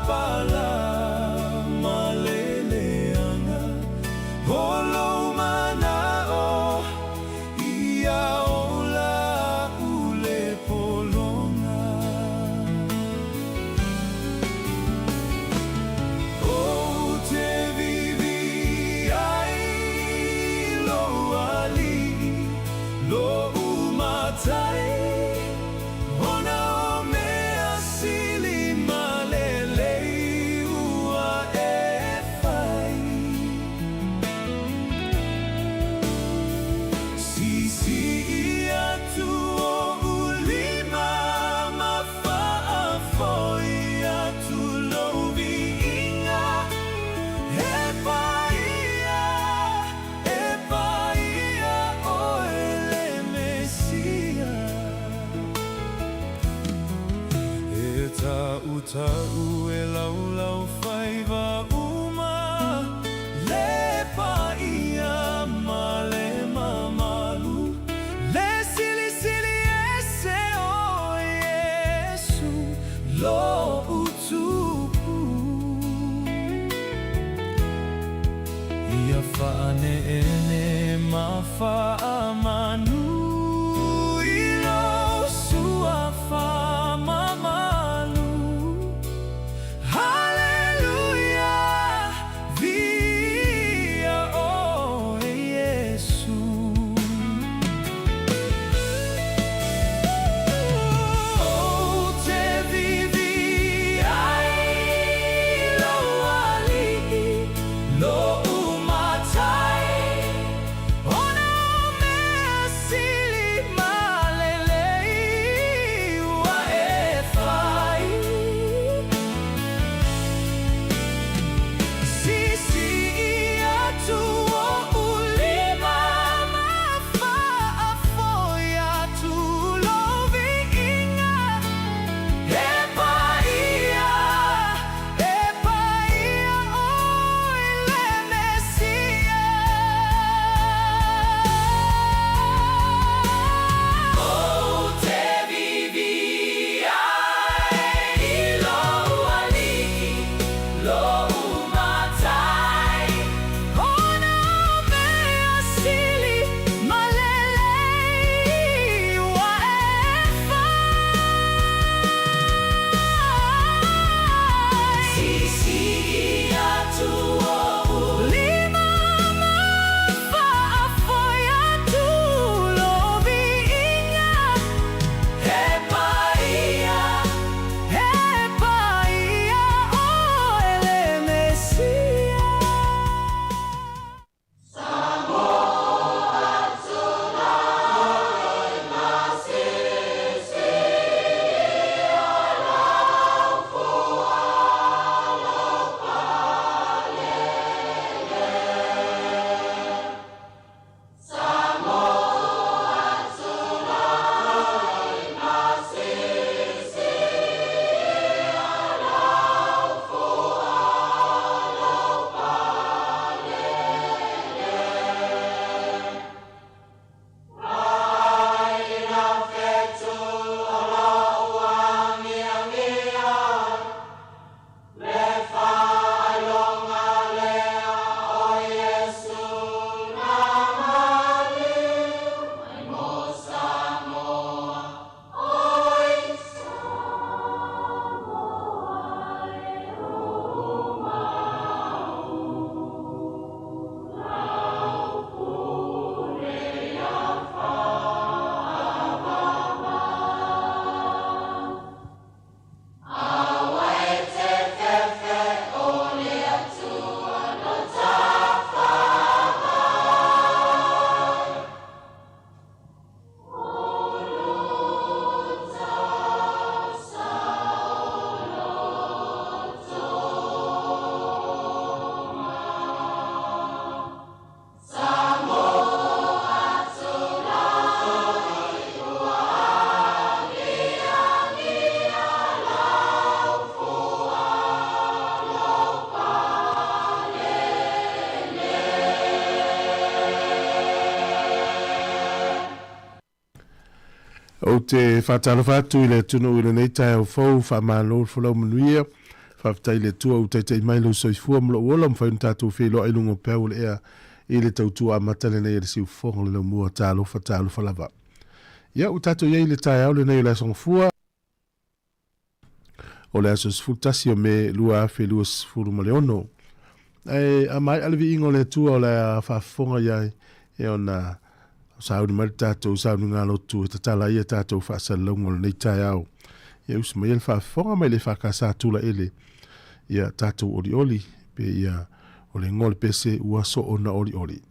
pala ma le leaga o lou mana'o ia ola a'u le pologa. Ou te vivi ai i lou ali'i, lo'u matai, ona o mea sili ma lelei ua e fai. Siisii atu o'u lima ma faafoi atu lou viiga, e paia, e paia oe le Mesia. E ta'uta'u e laulau faiva uma le paia ma le mamalu, le silisili ese o Iesu lo'u Tupu. Ia fa'aneenee ma fa'amanu i lou suafa mamalu. Haleluia, viia oe Iesu. Ou te vivi ai i lou ali'i, lo'u matai, ona o mea sili ma lelei ua e fai. Siisii atu o'u lima ma faafoi atu lou viiga, e paia, e paia oe le Mesia. Ou te vivi ai i lou ali'i, lo'u matai, ona o mea sili ma lelei ua e fai. Siisii atu o'u lima ma faafoi atu lou viiga, e paia, e paia oe le Mesia. Ou te faatalofa atu i le atunuu i lenei taeao fou, faamalo le folau manuia. Faafetai i le Atua ua taitai mai lou soifua ma lou ola, ua mafai ona tatou feiloai i luga o peau o le ea i le tautua amata lenei a le Siufofoga o le Laumua. Talofa, talofa lava. Ia, ua tatou i ai i le taeao lenei o le Aso Gafua, o le aso 11 o Me 2026. Ae a maea le viiga o le Atua o le a faafofoga i ai e ona sauni mai le tatou sauniga lotu e tatala ai a tatou faasalalauga o lenei taeao. Ia usi mai le faafofoga mai le EFKS Tulaele ia tatou olioli pe ia o le igoa o le pese ua soona olioli.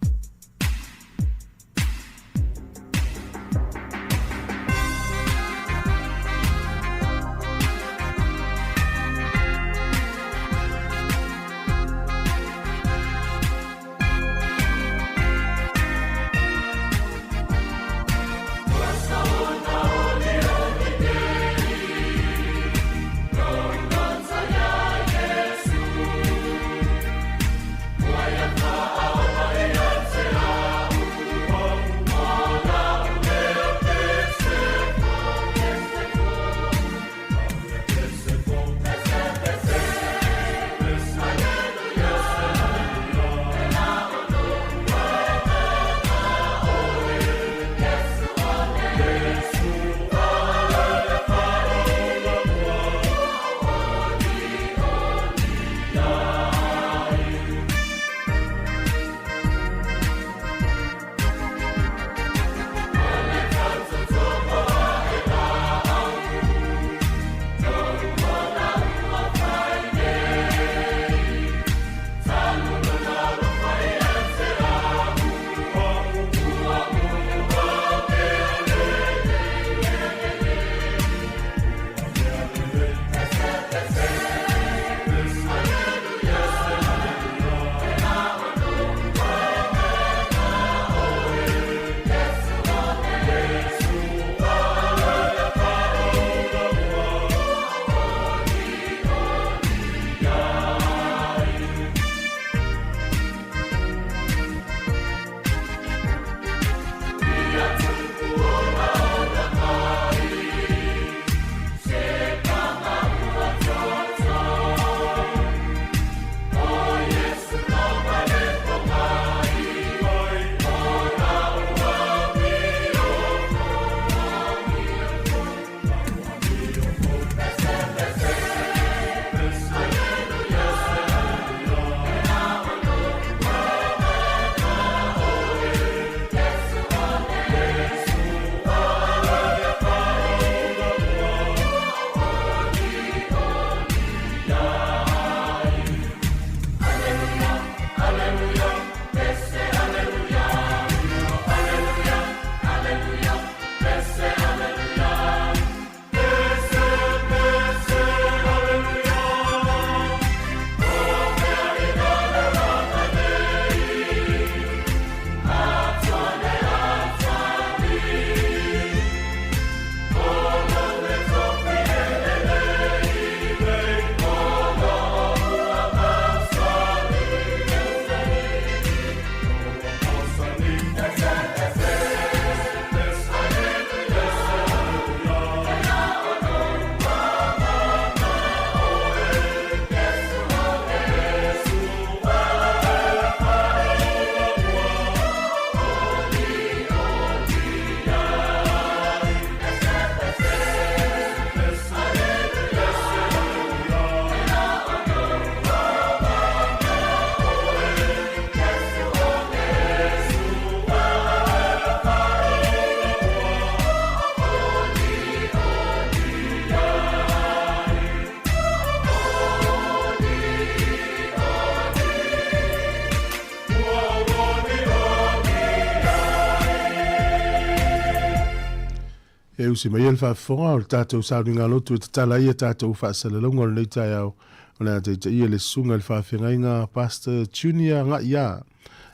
E usi mai ai le faafofoga o le tatou sauniga lotu e tatala ai a tatou faasalalauga o lenei taeao, o le a taitaia le Susuga i le Faafeagaiga Pastor Junior Gaia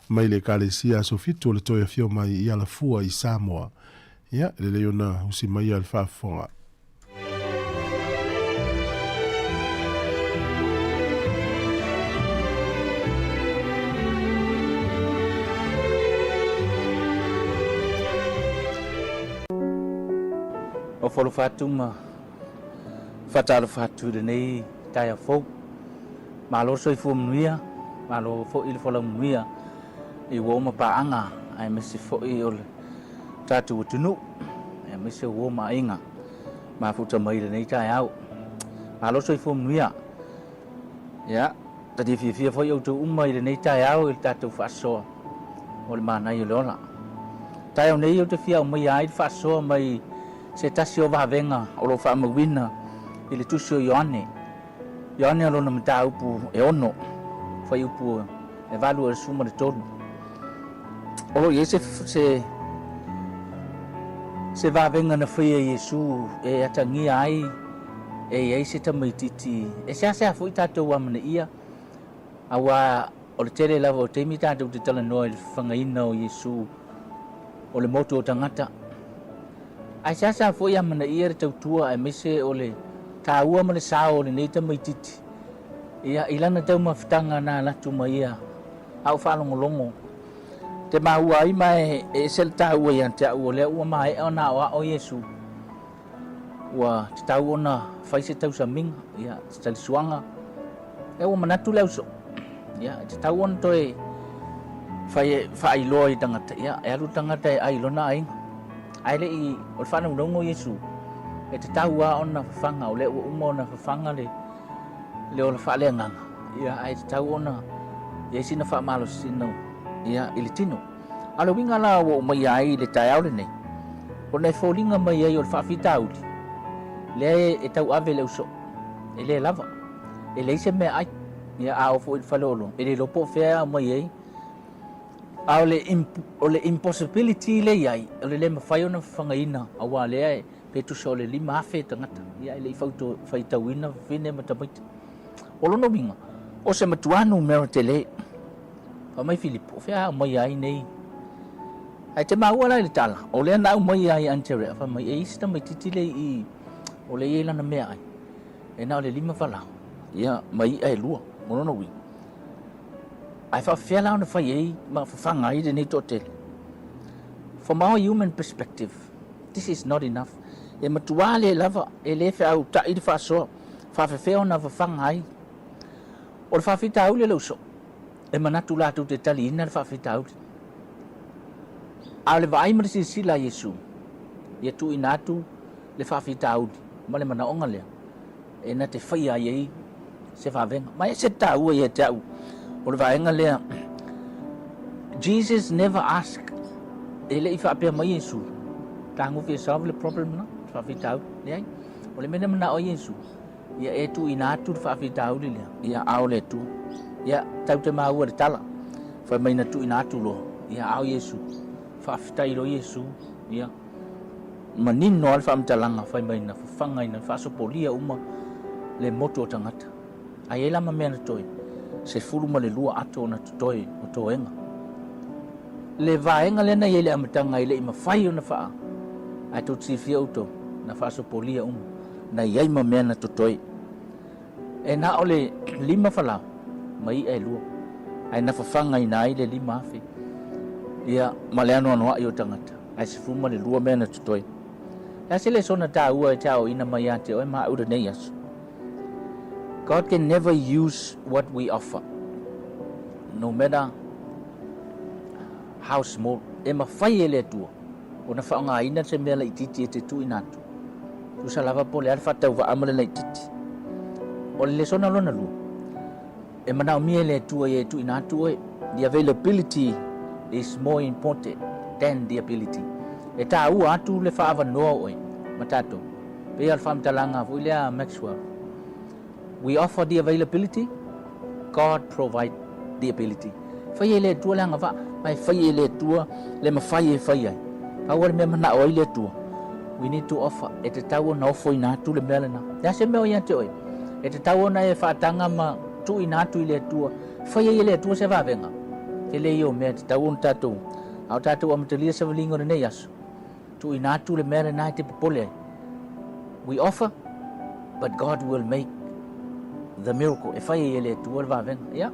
mai le Ekalesia Aso Fitu o le Toe Afio Mai i Alafua i Samoa. Ia, e lelei ona usi mai le faafofoga. Ofo alofa atu ma faatalofa atu i lenei taeao fou. Malo le soifua manuia, malo foi le folau manuia i uo ma paaga aemaise foi o le tatou atunuu aemaise o uo ma aiga mafuta mai i lenei taeao. Malo le soifua manuia. Ia, talia fiafia foi outou uma i lenei taeao i le tatou faasoa o le manaia o le ola. Taeao nei ou te fia aumaia ai le faasoa mai se tasi o vavega o lo o faamauina i le tusi o Ioane. Ioane o lona mataupu e 6, fuaiupu e 8 e 13. O lo o i ai se, se, se vavega na faia e Iesu e atagia ai e i ai se tamaitiiti e seasea foi tatou amanaia, auā o le tele lava o taimi tatou te talanoa i le fafagaina o Iesu o le motu o tagata. Ae seasea foi amanaia le tautua aemaise o le taua ma le sao o lenei tamaitiiti ia i lana taumafataga na alu atu ma ia a o faalogologo te maua ai ma e ese le taua ia te au o lea ua maea ona aoao Iesu. Ua tatau ona fai se tausamiga, ia, se talisuaga. Ia ua manatu le ausoo, ia, e tatau ona toe fai faailoa i tagata, ia, e alu le tagata e ai i lona aiga. Ae le i, o le faanaunauga o Iesu, e tatau lava ona fafaga, o lea ua uma ona fafaga le, le ola faaleagaga, ia, ae tatau ona i ai sina faamalosina, ia, i le tino. A o le uiga la ua ou maia ai i le taeao lenei, ona e foliga mai ai o le faafitauli lea e tauave i le ausoo, e le lava, e leai se meaai. Ia, a oo foi i le faleoloa, e le iloa po o fea e aumai ai. A o le, o le impossibility lea e i ai, o le le mafai ona fafagaina, aua lea e, pe tusa o le 5,000 tagata, ia e le i faitauina fafine ma tamaiti. O lona uiga, o se matua numera tele. Fai mai Filipo, o fea a aumaia ai nei? Ae te maua la i le tala, o lea na aumaia ai e Aneterea, fai mai, e i ai se tamaitiiti lea i i, o lea e i ai lana meaai, e na o le lima valao, ia, ma i'a e lua, o lona uiga. Ae faapefea la ona fai ai ma fafaga ai lenei toatele? From our human perspective, this is not enough. E matua le lava, e le feauta'i le faasoa, faapefea ona fafaga ai. O le faafitauli o le uso, e manatu latou te taliina le faafitauli. A o le vaai ma le silasila a Iesu, ia tuuina atu le faafitauli ma le manaoga lea, e na te faia ai ai se vavega. Ma e ese le taua ia te au o le vaega lea. Jesus never asked, e le i faapea mai Iesu, tagofi e solve le problem na, faafitauli. Leai, o le mea na manao ai Iesu, Ia e tuuina atu le faafitauli lea ia ao le Atua. Ia tau te maua le tala. Fai mai na tuuina atu loa ia ao Iesu. Faafetai loa Iesu. Ia manino lava le faamatalaga fai mai na fafagaina faasopolia uma le motu o tagata. Ae i ai la ma mea na toe 12 ato ona totoe o toega. Le vaega lea na i ai i le amataga e le i mafai ona faa ae tou te silafia outou na faasopolia uma na i ai ma mea na totoe. E na o le lima falao ma i'a e lua, ae na fafagaina ai le 5,000, ia, ma le anoanoai o tagata, ae 12 mea na totoe. Le a se lesona taua e te aoaina mai ia te oe ma au i lenei aso? God can never use what we offer, no matter how small. E mafai e le Atua ona faaaogaina se mea laitiiti e te tuuina atu. Tusa lava po o le a le faatauvaa ma le laitiiti. O le lesona lona lua, e manaomia e le Atua ia e tuuina atu oe. The availability is more important than the ability. E taua atu le faaavanoa o oe ma tatou. Pei o le faamatalaga foi lea a Maxwell. We offer the availability, God provide the ability. Fai e le Atua le agavaa, ma e fai e le Atua le mafai e fai ai. Pau lava le mea manao ai le Atua, we need to offer, e tatau ona ofoina atu le mea lena. Le a se mea o ia te oe, e tatau ona e faataga ma tuuina atu i le Atua, fai ai e le Atua se vavega. Tele ia o mea e tatau ona tatou, a o tatou amatalia savaliga o lenei aso, Tuuina atu le mea lena e te popole ai. We offer, but God will make the miracle. E fai ai e le Atua le vavega. Ia,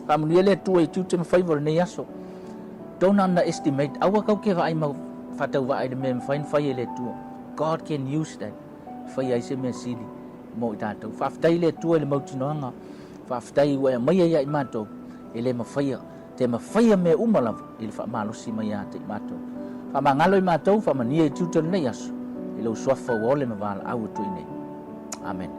faamanuia le Atua i tiute ma faiva o lenei aso. Don't underestimate. Aua kau ke vaai ma faatauvaa i le mea e mafai ona fai e le Atua. God can use that. E fai ai se mea sili mo i tatou. Faafetai le Atua i le mautinoaga. Faafetai ua e aumaia ia i matou, e le mafaia, te mafaia mea uma lava i le faamalosi mai ia te i matou. Faamagalo i matou, faamania i tiute o lenei aso, i lou suafa ua ole ma valaau atu ai nei. Amene.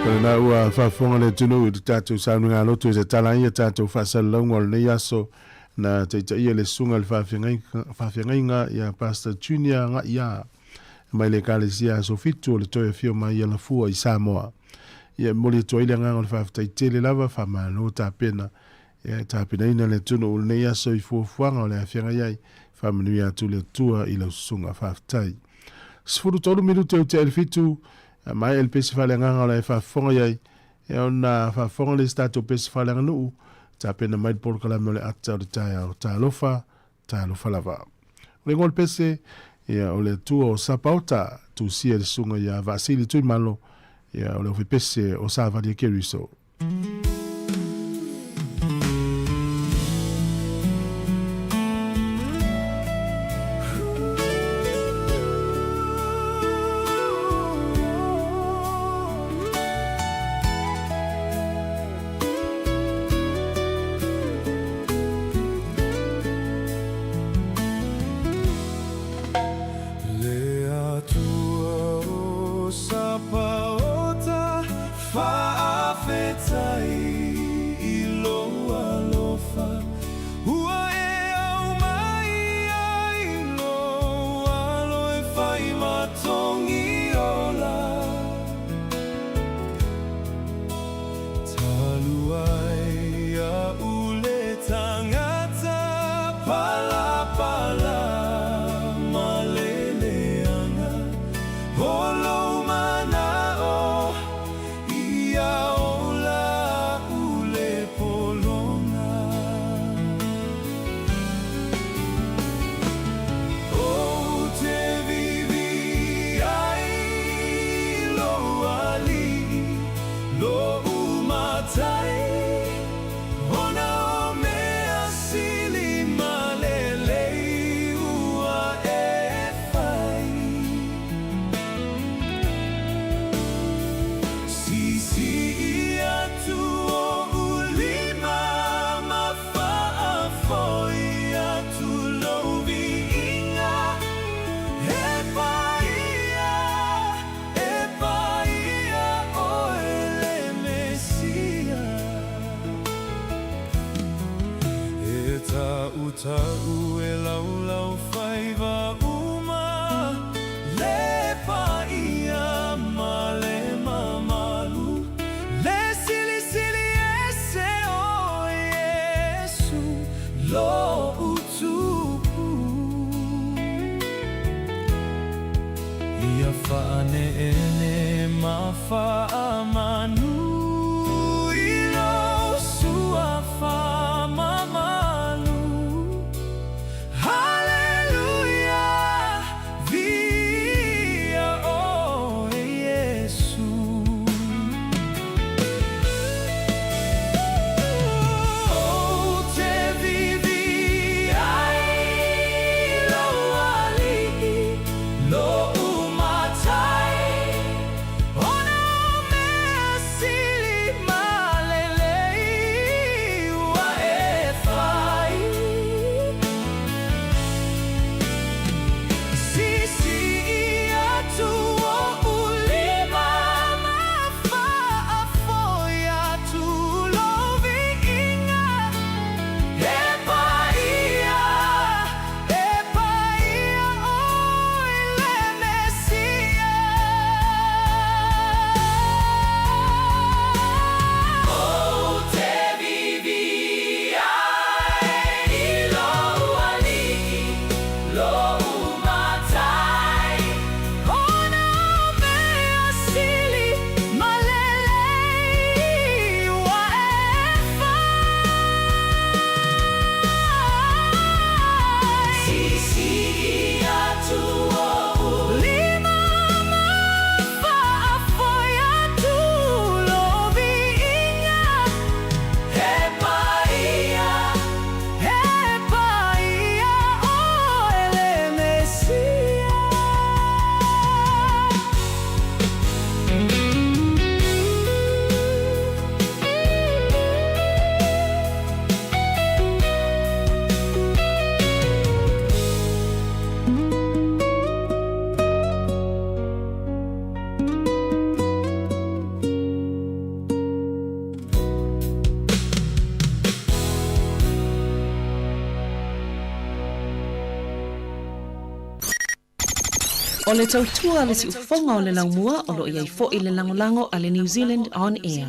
O lena ua faafofoga le atunuu i le tatou saunoaga loto i se tala ai a tatou faasalalauga o lenei aso na taitaia le susuga i le faafeagaiga ia Pastor Junior Gaia mai le Ekalesia Aso Fitu o le Toe Afio Mai Alafua i Samoa. Ia e momoli atu ai le agaga o le faafetai tele lava, faamalo tapena e tapenaina le atunuu o lenei aso i fuafuaga o le a feagai ai. Faamanuia atu le Atua i lau susuga. Faafetai. 13 minute o tea i le fitu, maea le pese faaleagaga o la e faafofoga i ai, e ona faafofoga le se tatou pese faaleaganuu, tapena mai le polokalame o le ata o le taeao. Talofa, talofa lava. O le igoa o le pese, ia, o le Atua o Sapaota, tusia i le susuga ia Vaasili Tuimalo, ia, o le ofepese o Savalia Keriso. Le Atua o Sapaota, faafetai i lou alofa, ua e aumai ai lou alo e fai ma togi ola. Talu ai a'u le tagata palapala ma le leaga o lou mana'o ia ola a'u le pologa. Ou te vivi ai i lou alii, lou matai, ona o mea sili ma lelei ua e fai. Sisii atu ou lima ma faafoi atu lou viiga, e paia, e paia oe le Mesia. E tautau e laulau faiva uma, le paia ma le mamalu, le silisili ese o Iesu lou Tupu. Ia faaneenee ma faamanu i lou suafa mamalu. Haleluia, viia oe Iesu. Ou te vivi ai i lou alii, lou matai, ona o mea sili. le tautua a le siufofoga o le laumua o lo o i ai foi le lagolago a le New Zealand On Air.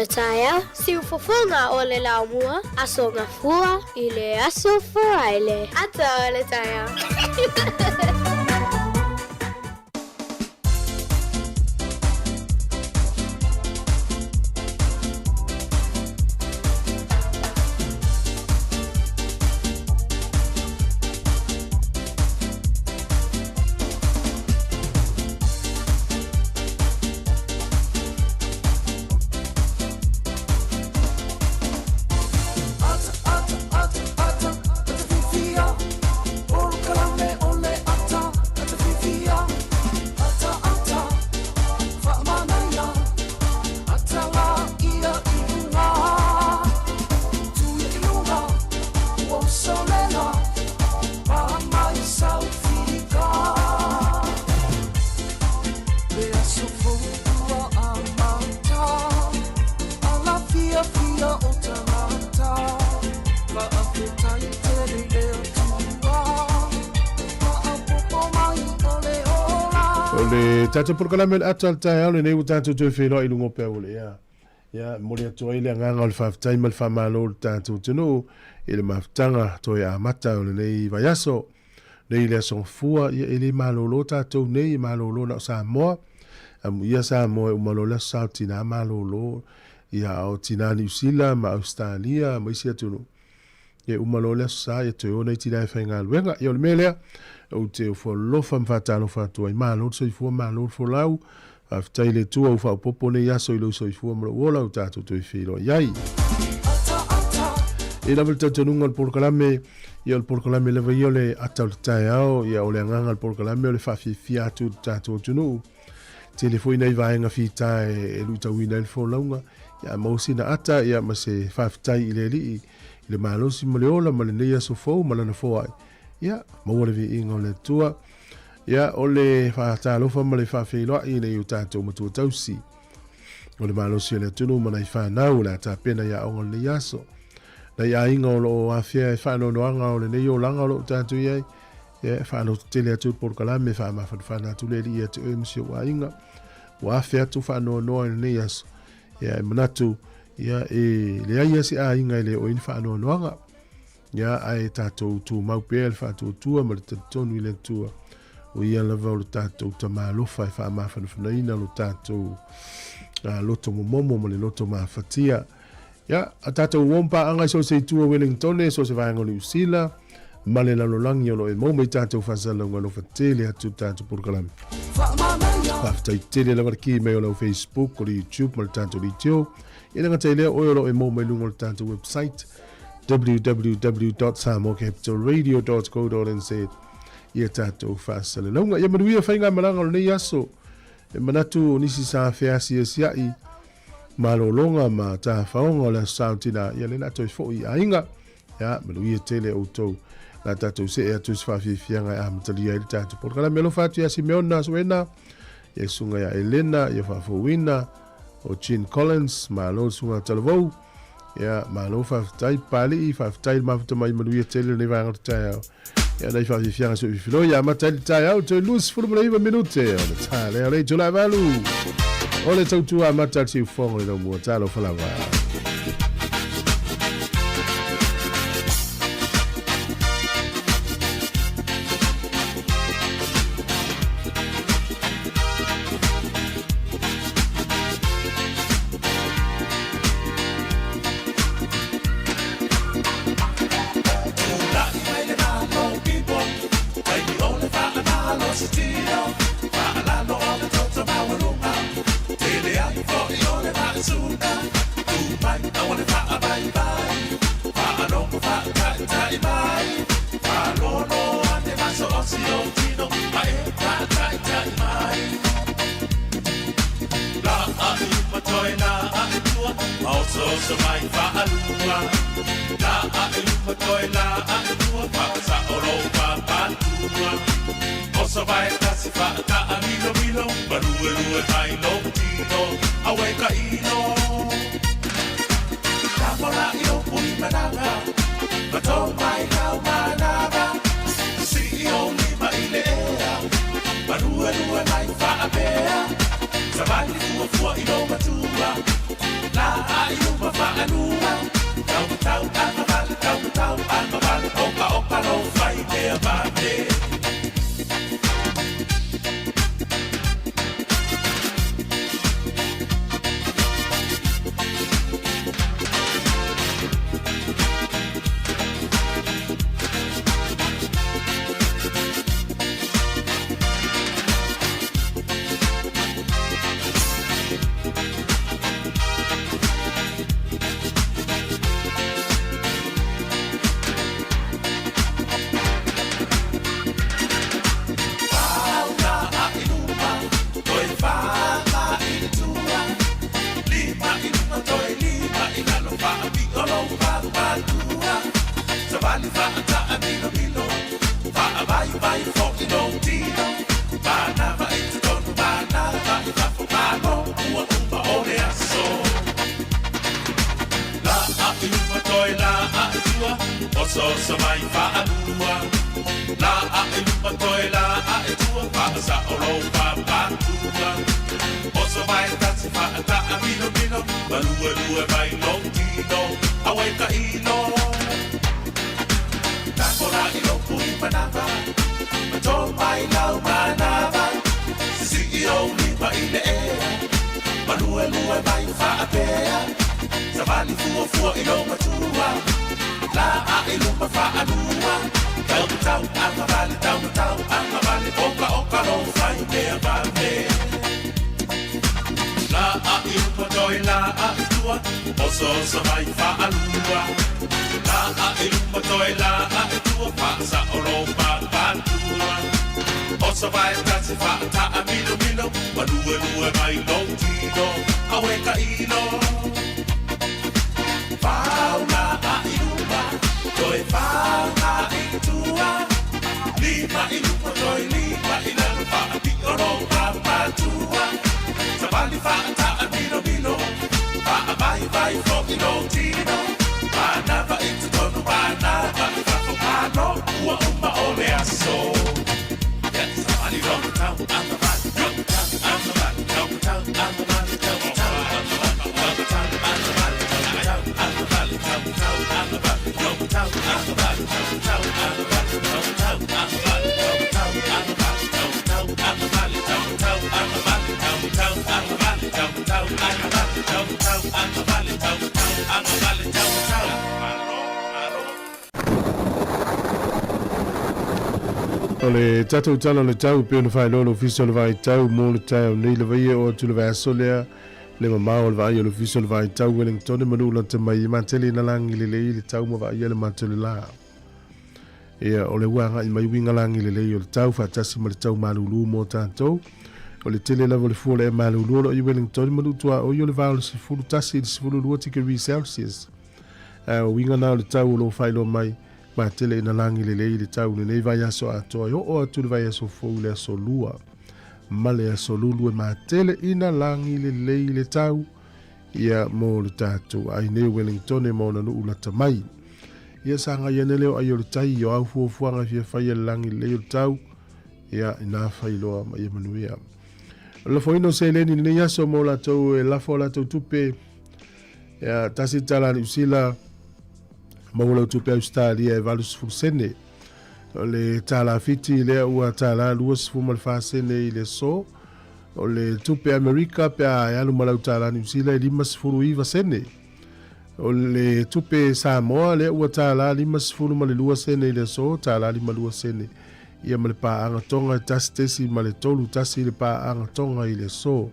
le taeao, siufofoga o le laumua, Aso Gafua i le Aso Faraile. Ata o le taeao. O le tatou polokalame o le ata o le taeao lenei ua tatou toe feiloai i luga o peau o le ea. Ia, e momoli atu ai le agaga o le faafetai ma le faamalo i le tatou atunuu i le mafutaga toe amata o lenei vaiaso. Nei le Aso Gafua, ia e le malolo tatou nei, e malolo na o Samoa. Amuia Samoa e uma loa le Aso Sa o Tina malolo, ia a o Tina Niu Sila ma Ausetalia ma isi atunuu, ia e uma loa le Aso Sa ia toe o nai tina e faigaluega. Ia o le mea lea, ou te ofo alofa ma faatalofa atu ai, malo le soifua, malo le folau, faafetai i le Atua ua faaopoopo nei aso i lou soifua ma lou ola ua tatou toe feiloai ai. E lava le talitonuga o le polokalame, Ia o le polokalame lava ia o le ata o le taeao, ia o le agaga o le polokalame o le faafiafia atu i le tatou atunuu. Tele foi nai vaega fita e luitauina ai le folauga, ia a maua sina ata ia ma se faafetai i le Alii i le malosi ma le ola ma lenei aso fou ma lana foai. Ia maua le viiga o le Atua. Ia o le faatalofa ma le faafeiloai i nai o tatou matua tausi. O le malosi o le atunuu ma nai fanau o le a tapena i aoga o lenei aso. Nai aiga o lo o afea e faanoanoaga o lenei olaga o lo o tatou i ai, ia e faalototele atu le polokalame, e faamafanafana atu le Alii ia te oe ma si ou aiga. Ua afe atu faanoanoa i lenei aso. Ia e manatu, ia e leai lava se aiga e le oo i ai ni faanoanoaga. Ia ae tatou tumau pea le faatuatua ma le talitonu i le Atua, o ia lava o le tatou Tama alofa e faamafanafanaina lo tatou loto momomo ma le loto mafatia. Ia, a tatou uo ma paaga i so o se itu o Wellingtone, so o se vaega o Niu Sila, ma le lalolagi o lo o e maua mai tatou faasalalauga alofa tele atu le tatou polokalame. Faafetai tele lava le ki mai o lau Facebook, o le YouTube ma le tatou radio. E le gata i lea, oe o lo o e maua mai luga o le tatou website www.samoacapitalradio.co.nz ia tatou faasalalauga. Ia manuia faigamalaga o lenei aso. E manatu o nisi sa feasiasia'i malologa ma tafaoga o le Aso Sa o Tina, ia lea o le a toe foi i aiga. Ia, manuia tele outou. O le a tatou see atu i se faafiafiaga e amatalia ai le tatou polokalame. Alofa atu ia Simeona Suena, ia susuga ia Elena, ia Faafouina, o Jean Collins, malo le susuga Talavou. Ia, malo faafetai Papalii, faafetai le mafuta mai manuia tele lenei vaega o le taeao. Ia, nai faafiafiaga si ou fifiloi, ia amata ai le taeao, toe 29 minute ona ta lea o le itula e valu. O le tautua amata a le siufofoga o le laumua, talofa lava. toe la a i tua, Oso oso mai whaalua. La a i luma toe la a i tua, Whaasa o lo whapatua. Oso vai tasi whaata a mino mino, Malua lua mai lo tino, Awe ka ino. Takola i lopu i manava, Ma tō mai lau manava, Sisi i o lima i le ea, Malua lua mai whaapea, Savali fua fua i lo matua, La a i luma whaalua, Tau tau anga vale, tau tau anga vale, Oka oka lo whai mea vale. La a i luma toi la a i tua, Oso oso mai whaalua. La a i luma toi la a i tua, Whaasa o lo papatua. Oso vai tasi whaata a milo milo, Malua lua mai lo tino, Awe ka ino. Whau la a i luma, toi whau la i tua. Lima i luma toi lima i lalo, Whaapi o lo papatua. Savali whaata a milo milo, Whaa vai vai fo i lo tino. Manava i te tonu, manava i whafo, Malo ua uma o le aso. Yes, savali ro tau anga vale, tau tau anga vale, tau tau anga vale, tau tau anga vale, tau tau anga vale, tau tau anga vale, tau tau anga vale, tau tau anga vale, tau tau anga vale, tau tau anga vale, tau tau anga vale, tau tau anga vale, tau tau anga vale, tau tau anga vale, tau tau anga vale, tau tau anga vale, tau tau anga vale, tau tau. Malo, malo. O le tatou tala o le tau pe ona faailoa le ofisa o le vaitau mo le taeao nei le vaia o atu le vaiaso lea le mamao o le vaai o le ofisa o le vaitau Wellington ma nuu lata mai e matele ina lagi lelei le tau ma vaaia le matou le lā. Ia o le ua agai mai uiga lagi lelei o le tau faatasi ma le tau malūlū mo tatou. O le tele lava o le fua o le ea malūlū o loo i Wellington ma nuu tuaoi o le va o le 11 i le 12 tikeri Celsius. A o uiga na o le tau o loo faailoa mai matele ina lagi lelei le tau lenei vaiaso atoa e oo atu le vaiaso fou le aso lua ma le aso lulu e matele ina lagi lelei le tau ia mo le tatou ai nei Wellington ma ona nuu lata mai. Ia sagai ane leo ai o le tai o au fuafuaga e fia faia le lagi lelei o le tau ia ina failoa ma ia manuia. O le lafoina o seleni lenei aso mo latou e lafo latou tupe ia $1 Niu Sila maua lau tupe Ausetalia e 80 sene. O le tālā Fiti lea ua tālā 24 sene i le aso. O le tupe Amerika pe a e alu ma lau tālā Niu Sila e 59 sene. O le tupe Samoa lea ua tālā 52 sene i le aso, tālā 52 sene. Ia ma le paaga Tonga e 1.31 le paaga Tonga i le aso.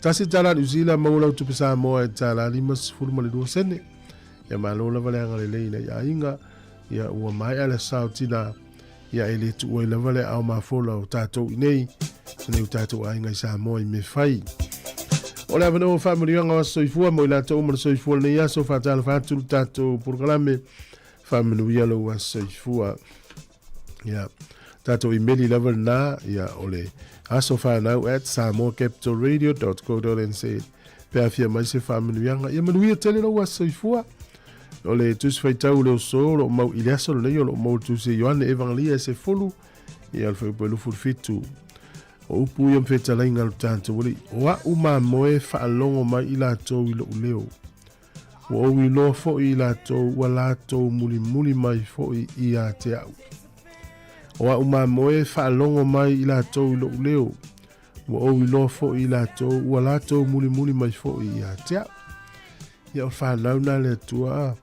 $1 Niu Sila maua lau tupe Samoa e tālā 52 sene. Ia malo lava le agalelei i nai aiga, ia ua maea le sao tina, ia e le tuua ai lava le aao mafola o tatou i nei, nei o tatou aiga i Samoa i mea fai. O le avanoa o faamanuiaga o aso soifua mo i latou uma le soifua lenei aso, faatalofa atu le tatou polokalame, faamanuia lou aso soifua. Ia, tatou imeli lava lena, ia o le asofanau@samoacapitalradio.co.nz pe afia mai se faamanuiaga. Ia manuia tele lou aso soifua. O le tusi faitau o le oso o loo mau i le aso lenei o loo mau le tusi a Ioane Evangelia e 10 ia le fuaiupu e 27. O upu ia ma fetalaiga a lo tatou Alii, o a'u mamoe faalogo mai i latou i lo'u leo. Ua ou iloa foi i latou ua latou mulimuli mai foi ia te a'u. O a'u mamoe faalogo mai i latou i lo'u leo. Ua ou iloa foi i latou ua latou mulimuli mai foi ia te a'u. Ia o fanau na le Atua a.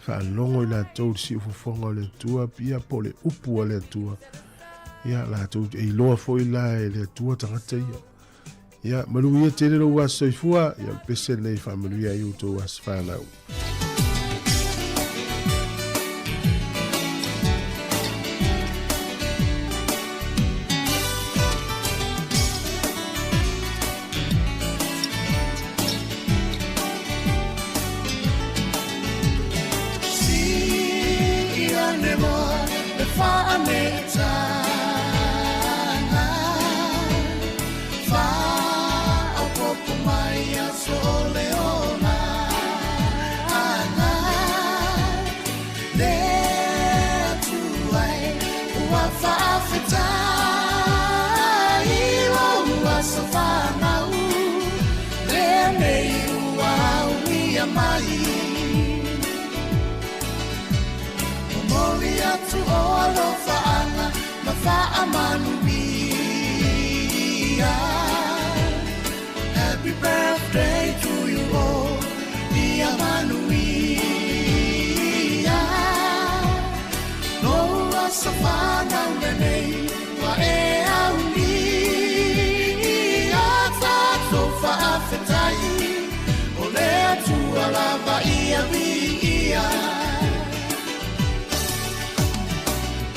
Faalogo i latou i le siufofoga o le Atua, ia po o le upu a le Atua. Ia latou e iloa foi la e le Atua tagata ia. Ia manuia tele lou aso soifua, ia o le pese lenei e faamanuia ai outou aso fanau. mai. Momoli atu o alofaaga ma faamanuia. Happy birthday to you all, ia manuia. Lou aso fanau lenei ua e aulia. Tatou faafetai o le Atua lava ia viia.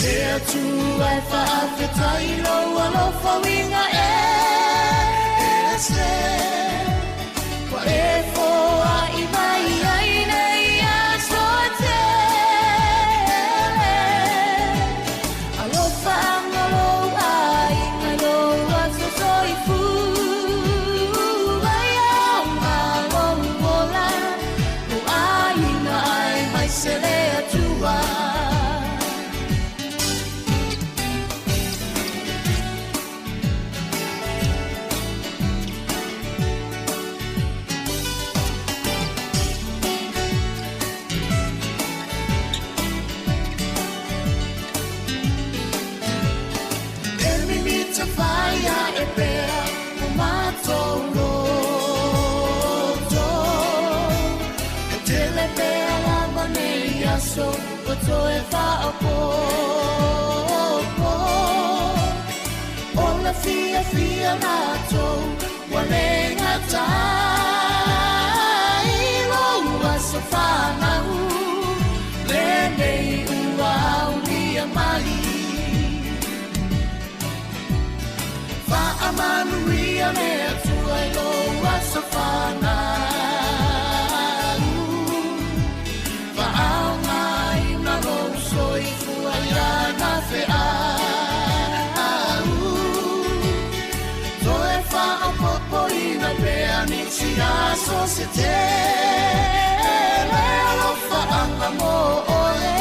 Le Atua e faafetai lou alofa uiga e ese. Ua e foai mai ai nei aso e tele. Alofa anga lou aiga lou aso soifua. Ia lou ola lou aiga aemaise le Atua. E mimita fai ae pea o matou loto. E tele pea lava nei aso ua toe faaopoopo. O le fiafia latou ua le gatai lou aso fanau lenei ua aulia mai. Faamanuia le Atua i lou aso fanau. Faaaogaina lou soifua i lana feau. Toe faaopoopoina pea nisi aso se tele. Alofaaga mo oe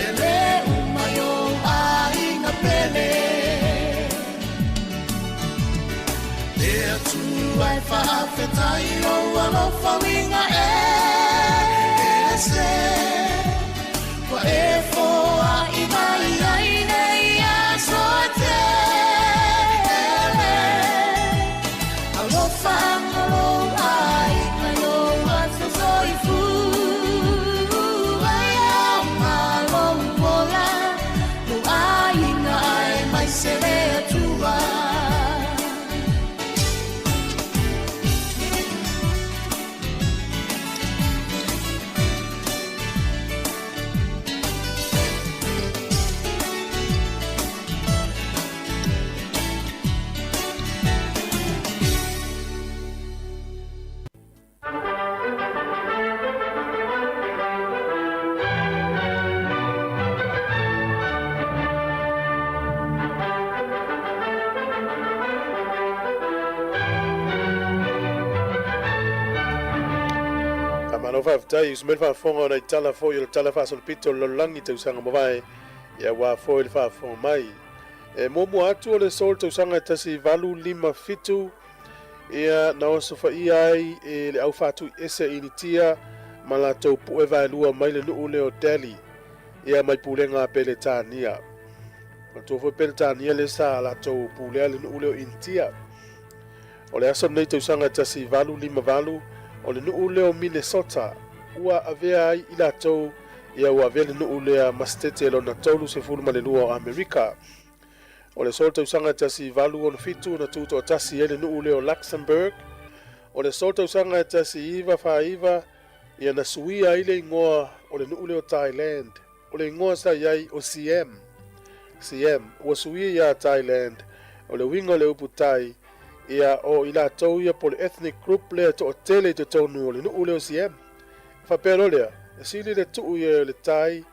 e le uma i ou aiga pele. Le Atua e faafetai lou alofa uiga e ese. Ua e foai mai ai nei aso e tele. Alofa anga lou aiga lou aso soifua. Ia lou ola lou aiga aemaise le Atua. Faamalo faafetai usu mai le faafofoga ona i tala foi o le Tala Faasolopito o le Lalolagi tausaga mavae, ia aua foi le faafofoga mai. E muamua atu o le aso o le tausaga e 1857, ia na osofaia ai e le au faatuiese Initia ma latou pu'e vaelua mai le nuu lea o Delhi, ia mai pulega a Peletania. Manatua foi Peletania lea sa latou pulea le nuu lea o Initia. O le aso lenei tausaga e 1858, o le nuu lea o Minnesota ua avea ai i latou, ia ua avea le nuu lea ma setete lona 32 o Amerika. O le aso o le tausaga e 1867 na tutoatasi ai le nuu lea o Luxembourg. O le aso o le tausaga e 1949 ia na suia ai le igoa o le nuu lea o Thailand. O le igoa sa i ai o Siam, Siam, ua suia ia Thailand. O le uiga o le upu Thai, ia o i latou ia po o le ethnic group lea e toatele i totonu o le nuu lea o Siam. E faapea loa lea, e sili le tuu ia o le Thai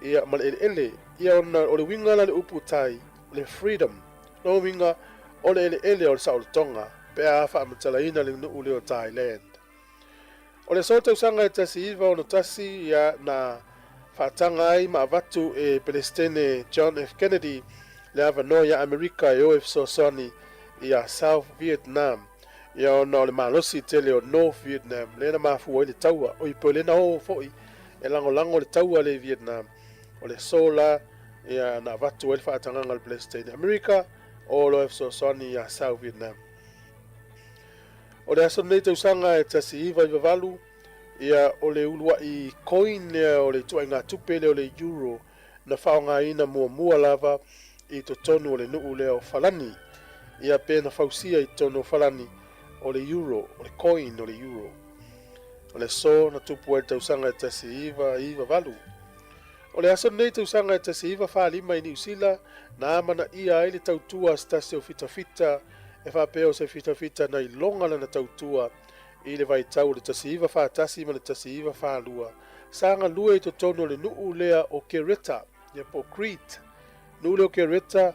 ia ma le eleele, ia ona o le uiga la le upu Thai, o le freedom. Lona uiga, o le eleele o le saolotoga pe a faamatalaina le nuu lea o Thailand. O le aso tausaga e 1961 ia na faataga ai ma avatu e Pelesitene John F. Kennedy le avanoa iā Amerika e o e fesoasoani iā South Vietnam. Ia ona o le malosi tele o North Vietnam lea na mafua ai le taua, oi po o lea na o foi e lagolago le taua lea i Vietnam. O le aso la ia na avatu ai le faatagaga a le Peresetene Amerika o loa e fesoasoani ia South Vietnam. O le aso lenei tausaga e 1998, ia o le uluai coin lea o le ituaiga tupe lea o le euro na faaaogaina muamua lava i totonu o le nuu lea o Falani, ia pe na fausia i totonu o Falani, o le euro, o le coin o le euro. O le aso na tupu ai le tausaga e 1998. O le aso lenei tausaga e 1945 i Niu Sila, na amanaia ai le tautua a se tasi o fitafita e faapea o se fitafita na iloga lana tautua i le vaitau o le 1941 ma le 1942. Sa galue i totonu o le nuu lea o Kereta, ia po o Crete. Nuu lea o Kereta,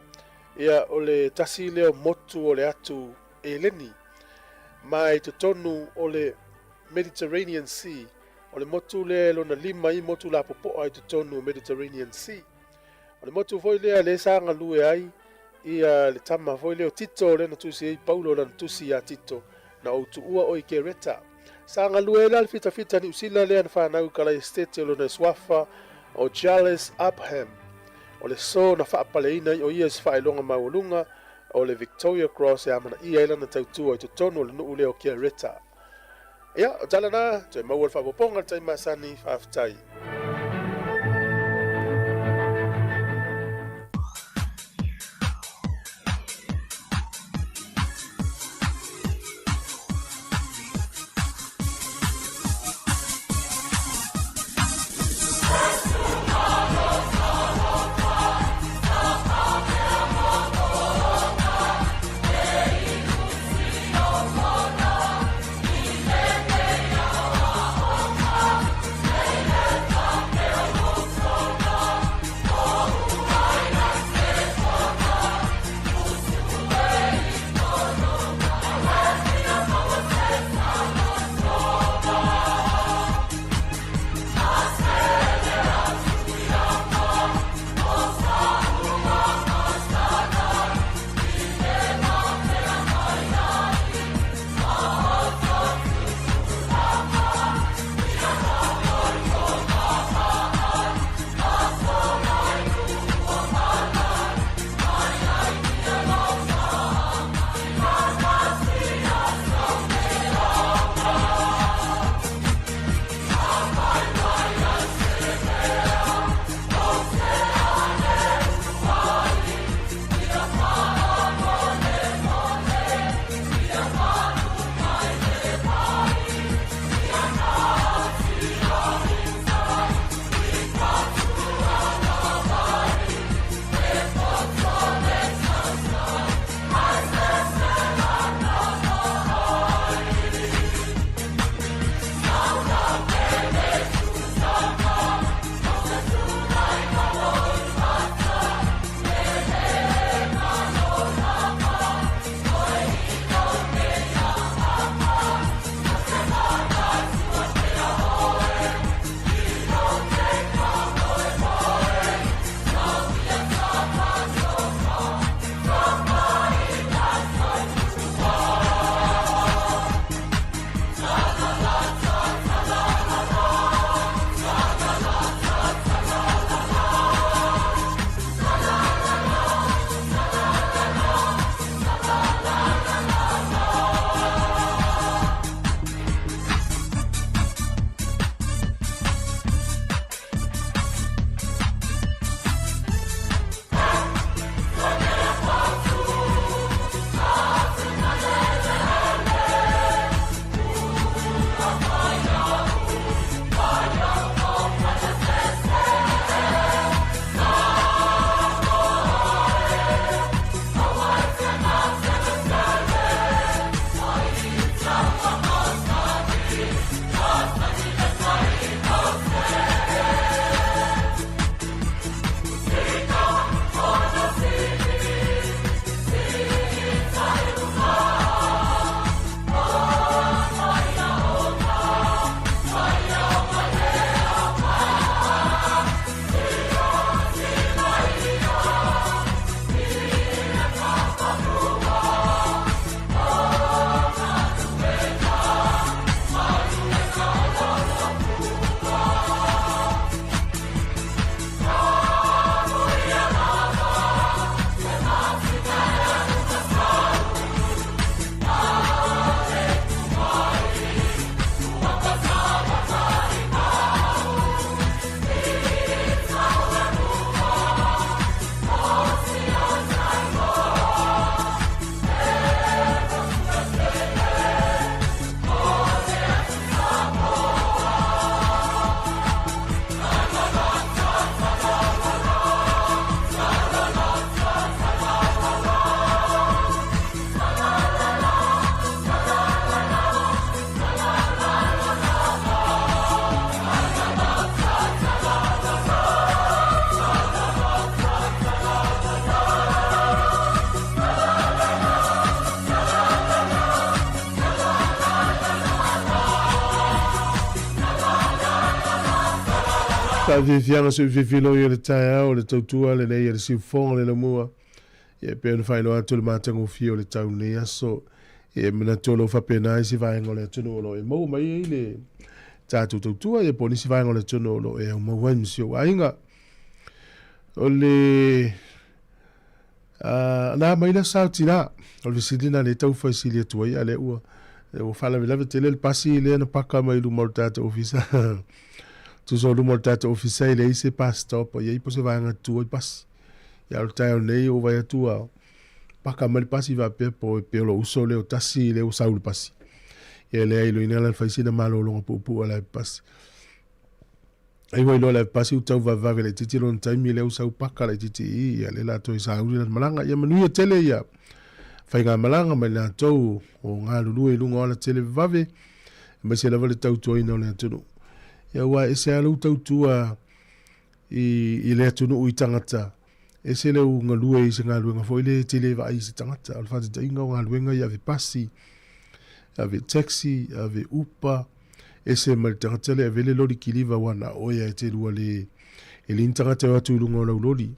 ia o le tasi lea o motu o le atu Eleni. Ma i totonu o le Mediterranean Sea, o le motu lea e lona lima i motu lapopoa i totonu o Mediterranean Sea. O le motu foi lea lea sa galue ai ia le tama foi lea o Tito lea na tusi ai Paulo lana tusi ia Tito, na ou tuua oe i Kereta. Sa galue ai la le fitafita Niu Sila lea na fanau i Kalaiestete o lona suafa o Charles Upham. O le aso na faapaleina ai o ia i se faailoga maualuga o le Victoria Cross e amanaia ai lana tautua i totonu o le nuu lea o Kereta. Ia, o tala na, toe maua le faaopoopoga i le taimi masani, faafetai. Faafiafiaga soifiafiloi o le taeao o le tautua lenei a le siufofoga le laumua. Ia e pei ona faailoa atu le matagofie o le tau lenei aso. Ia e manatu o lo o faapena isi vaega o le atunuu o lo o e maua mai ai le tatou tautua, ia po o nisi vaega o le atunuu o lo o e aumau ai ma si ou aiga. O le na mai la sao tina, o le fesili lena lea e taufai sili atu ai, a lea ua ua faalavelave tele le pasi lea na paka mai luma o le tatou ofisa. Tusa o luma o le tatou ofisa e leai se bus stop o i ai po o se vaega e tutu ai pasi. Ia a o le taeao nei ua vaai atu ua paka mai le pasi faapea po pe o lou uso lea o tasi lea ua sau i le pasi. Ia leai loina la fai sina malologa puupuu a le ave pasi. Ai ua iloa le ave pasi ua tau vavevave laitiiti lona taimi lea ua sau paka laitiiti i i, ia lea la toe sauli lana malaga. Ia manuia tele ia faigamalaga ma i latou o galulue i luga o alatele vavave, aemaise lava le tautuaina o le atunuu. Ia aua e ese lava lou tautua i, i le atunuu i tagata, ese lou galue i se galuega foi lea e te le vaai i se tagata. O le faataitaiga o galuega ia ave pasi, ave taxi, ave upa, ese mai le tagata lea e ave le loli kiliva aua na o oe lava e te lua le e leai ni tagata e o atu i luga o lau loli.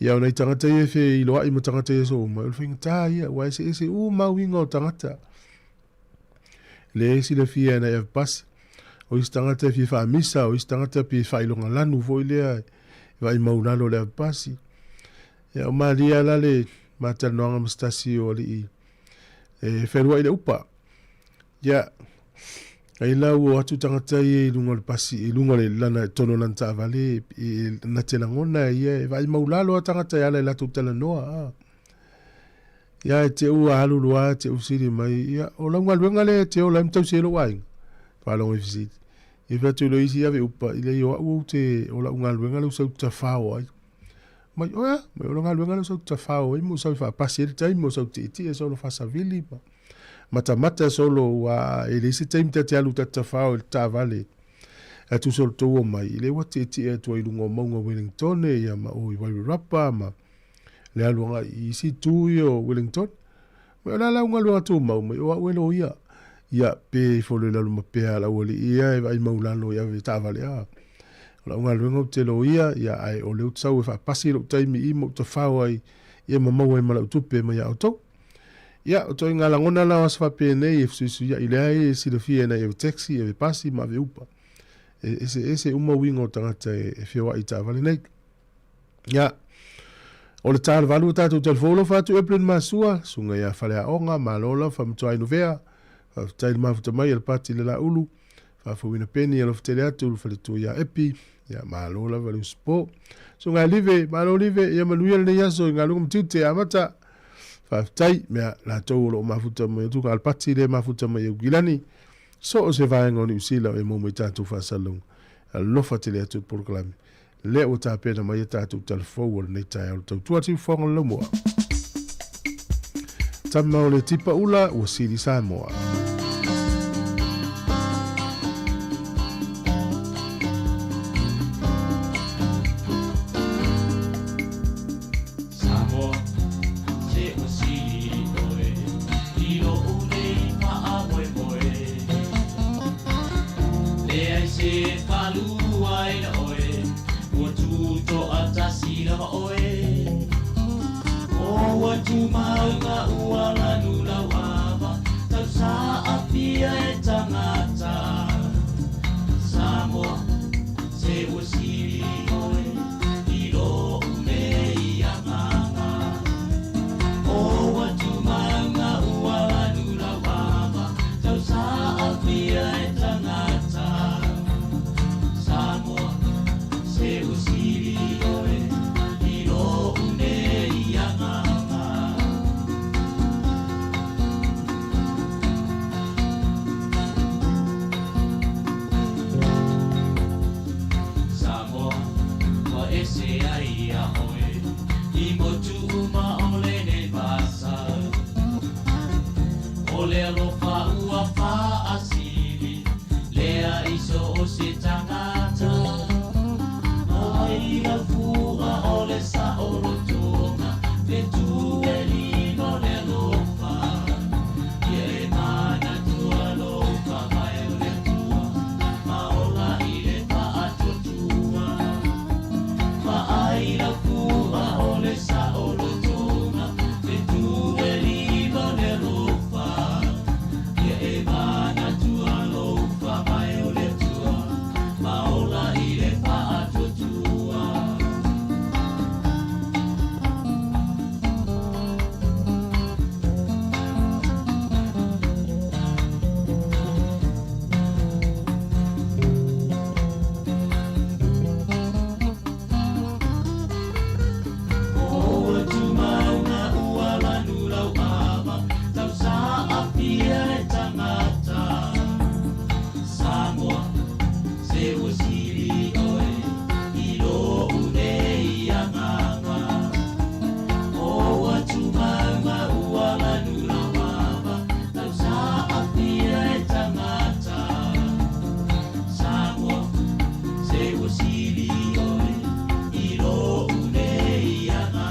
Ia o nai tagata ia e feiloai ma tagata i aso uma, o le faigata ia, aua e eseese uma uiga o tagata. Lea e silafia e nai ave pasi, o isi tagata e fia faamisa, o isi tagata pe faailoga lanu foi lea e vaai maulalo le ave pasi. Ia o malie lava la le matalanoaga ma se tasi o alii e fealuai le upa. Ia, ai la ua o atu tagata ia i luga o le pasi, i luga o le lana, totonu o lana taavale, e, na te lagona e ia, e vaai maulalo lava tagata e ala i latou talanoa. A. Ia, e te ua alu lua, te u sili mai, ia, o lau galuega lea e te ola ai ma tausi ai lou aiga. Faalogo i fesili. Ia fai atu i lo isi ave upa, i leai o au ou te, o lau galuega lea ua sau tafao ai. Mai, oe a, mai o lau galuega lea ua sau tafao ai, ma ua sau e faapasi ai le taimi, ma ua sau tietie solo faasavili ma matamata solo ua e leai se taimi ta te alu ta te tafao i le taavale ae tusa o le tou omai i lea ua tietie atu ai i luga o mauga o Wellington ia ma o i Wairarapa ma le alu agai i isi itu ia o Wellington. Mai o le a lau galuega tumau mai o au e loia. Ia pe ifo loa i lalo ma pea a lau alii ia e vaai maulalo i ave taavale a. O lau galuega ou te loia ia ae o lea ou te sau e faapasi lou taimi i ma ou tafao ai ia ma maua ai ma lau tupe mai ia outou. Ia, o ituaiga lagona la o aso faapenei e fesuisuiai leai e silafia e nai ave taxi, ave pasi ma ave upa. E eseese uma uiga o tagata e feoai i taavale nei. Ia, o le ta o le valu o tatou telefou alofa atu Evelyn Masua, susuga ia Faleaoga, malo lava Faamatuainu Vea, faafetai le mafuta mai a le pati le Laulu, Faafouina Peni alofa tele atu le faletua ia Epi, ia malo lava le usupo. Susuga ia Live, malo Live, ia manuia lenei aso i galuega ma tiute, amata. Faafetai, mea latou o lo o mafuta mai atu ka le pati le mafuta mai Aukilani, so o se vaega o Niu Sila o e maua mai tatou faasalalauga. Alofa tele atu le polokalame. Lea ua tapena mai a tatou tala fou o lenei taeao le tautua atu i Fofoga o le Laumua. Tama o le tipa ula ua sili Samoa. Samoa, se ua sili oe i lou nei faamoemoe. Leai se faalua ina oe, ua tutoatasi lava oe. O ua tumauga ua lanu lau ava, tau saafia e tagata. Samoa, se ua sili oe i lou nei agaga. O ua tumauga ua lanu lau ava, tau saafia e tagata. Samoa, se ua sili oe i lou nei agaga. ua sili oe i lo'u nei agaga. O ua tumau ua lanu lauava tausaafia e tagata. Samoa, se ua sili oe i lo'u nei agaga.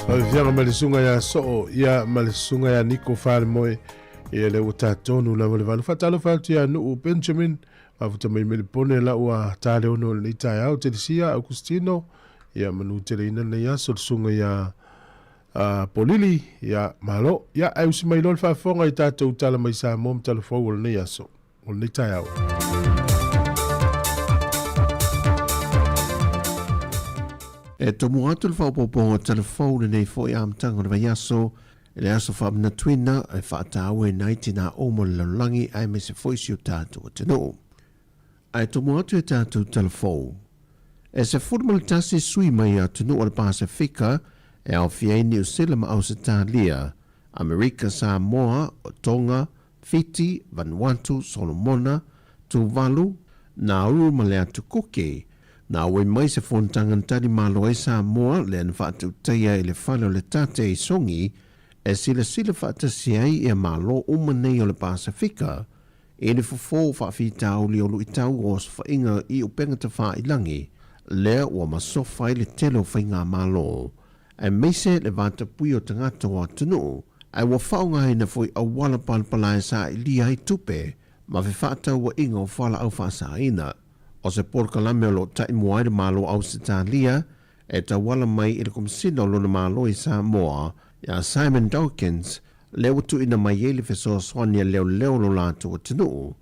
Faafiafiaga ma le susuga ia Soo, ia ma le susuga ia Niko Falemoe, ia lea ua tatonu lava le valu. Faatalofa atu ia Nuu Benjamin, mafuta mai Melipone la ua ta le ono o lenei taeao, Telesia Augustino, ia manu teleina lenei aso le susuga ia Polili, ia malo. Ia ae usi mai loa le faafofoga i tatou tala mai Samoa ma tala fou o lenei aso, o lenei taeao. E tomo atu le faaopoopoga o tala fou lenei foi amataga o le vaiaso i le aso faamanatuina e faatauaina ai tinā uma o le lalolagi aemaise foi si o tatou atunuu. Ae tomo atu e tatou tala fou. E 11 sui mai atunuu o le Pasefika e aofia ai Niu Sila ma Ausetalia, Amerika Samoa, o Tonga, Fiti, Vanuatu, Solomona, Tuvalu, Nauru ma le Atu Kuki. Na auai mai se fonotaga na tali malo ai Samoa lea na faatautaia i le fale o le Tate i Sogi e silasila faatasi ai ia Malo uma nei o le Pasefika. I le fofo o faafitauli o luitau o osofaiga i upega tafailangi, lea ua masofa ai le tele o faigamalo, aemaise le vatapuia o tagata o atunuu, ae ua faaaogaina foi auala palapala e sailia ai tupe ma fefaatauaiga o fualaau faasaina. O se polokalame o lo o taimua ai le Malo o Ausetalia e tauala mai i le Komesina o lona Malo i Samoa, ia Simon Dawkins, lea ua tuuina mai ai le fesoasoani a leoleo o lo latou atunuu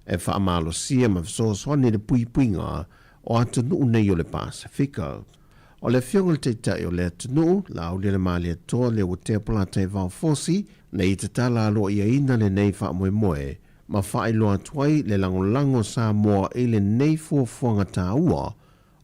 e faamalosia ma fesoasoani i le puipuiga o atunuu nei o le Pasefika. O le Afioga i le Taitai o le atunuu, Laaulialemalietoa Leuatea Polataivao Fosi, na ia tatala aloaiaina lenei faamoemoe ma faailoa atu ai le lagolago o Samoa i lenei fuafuaga taua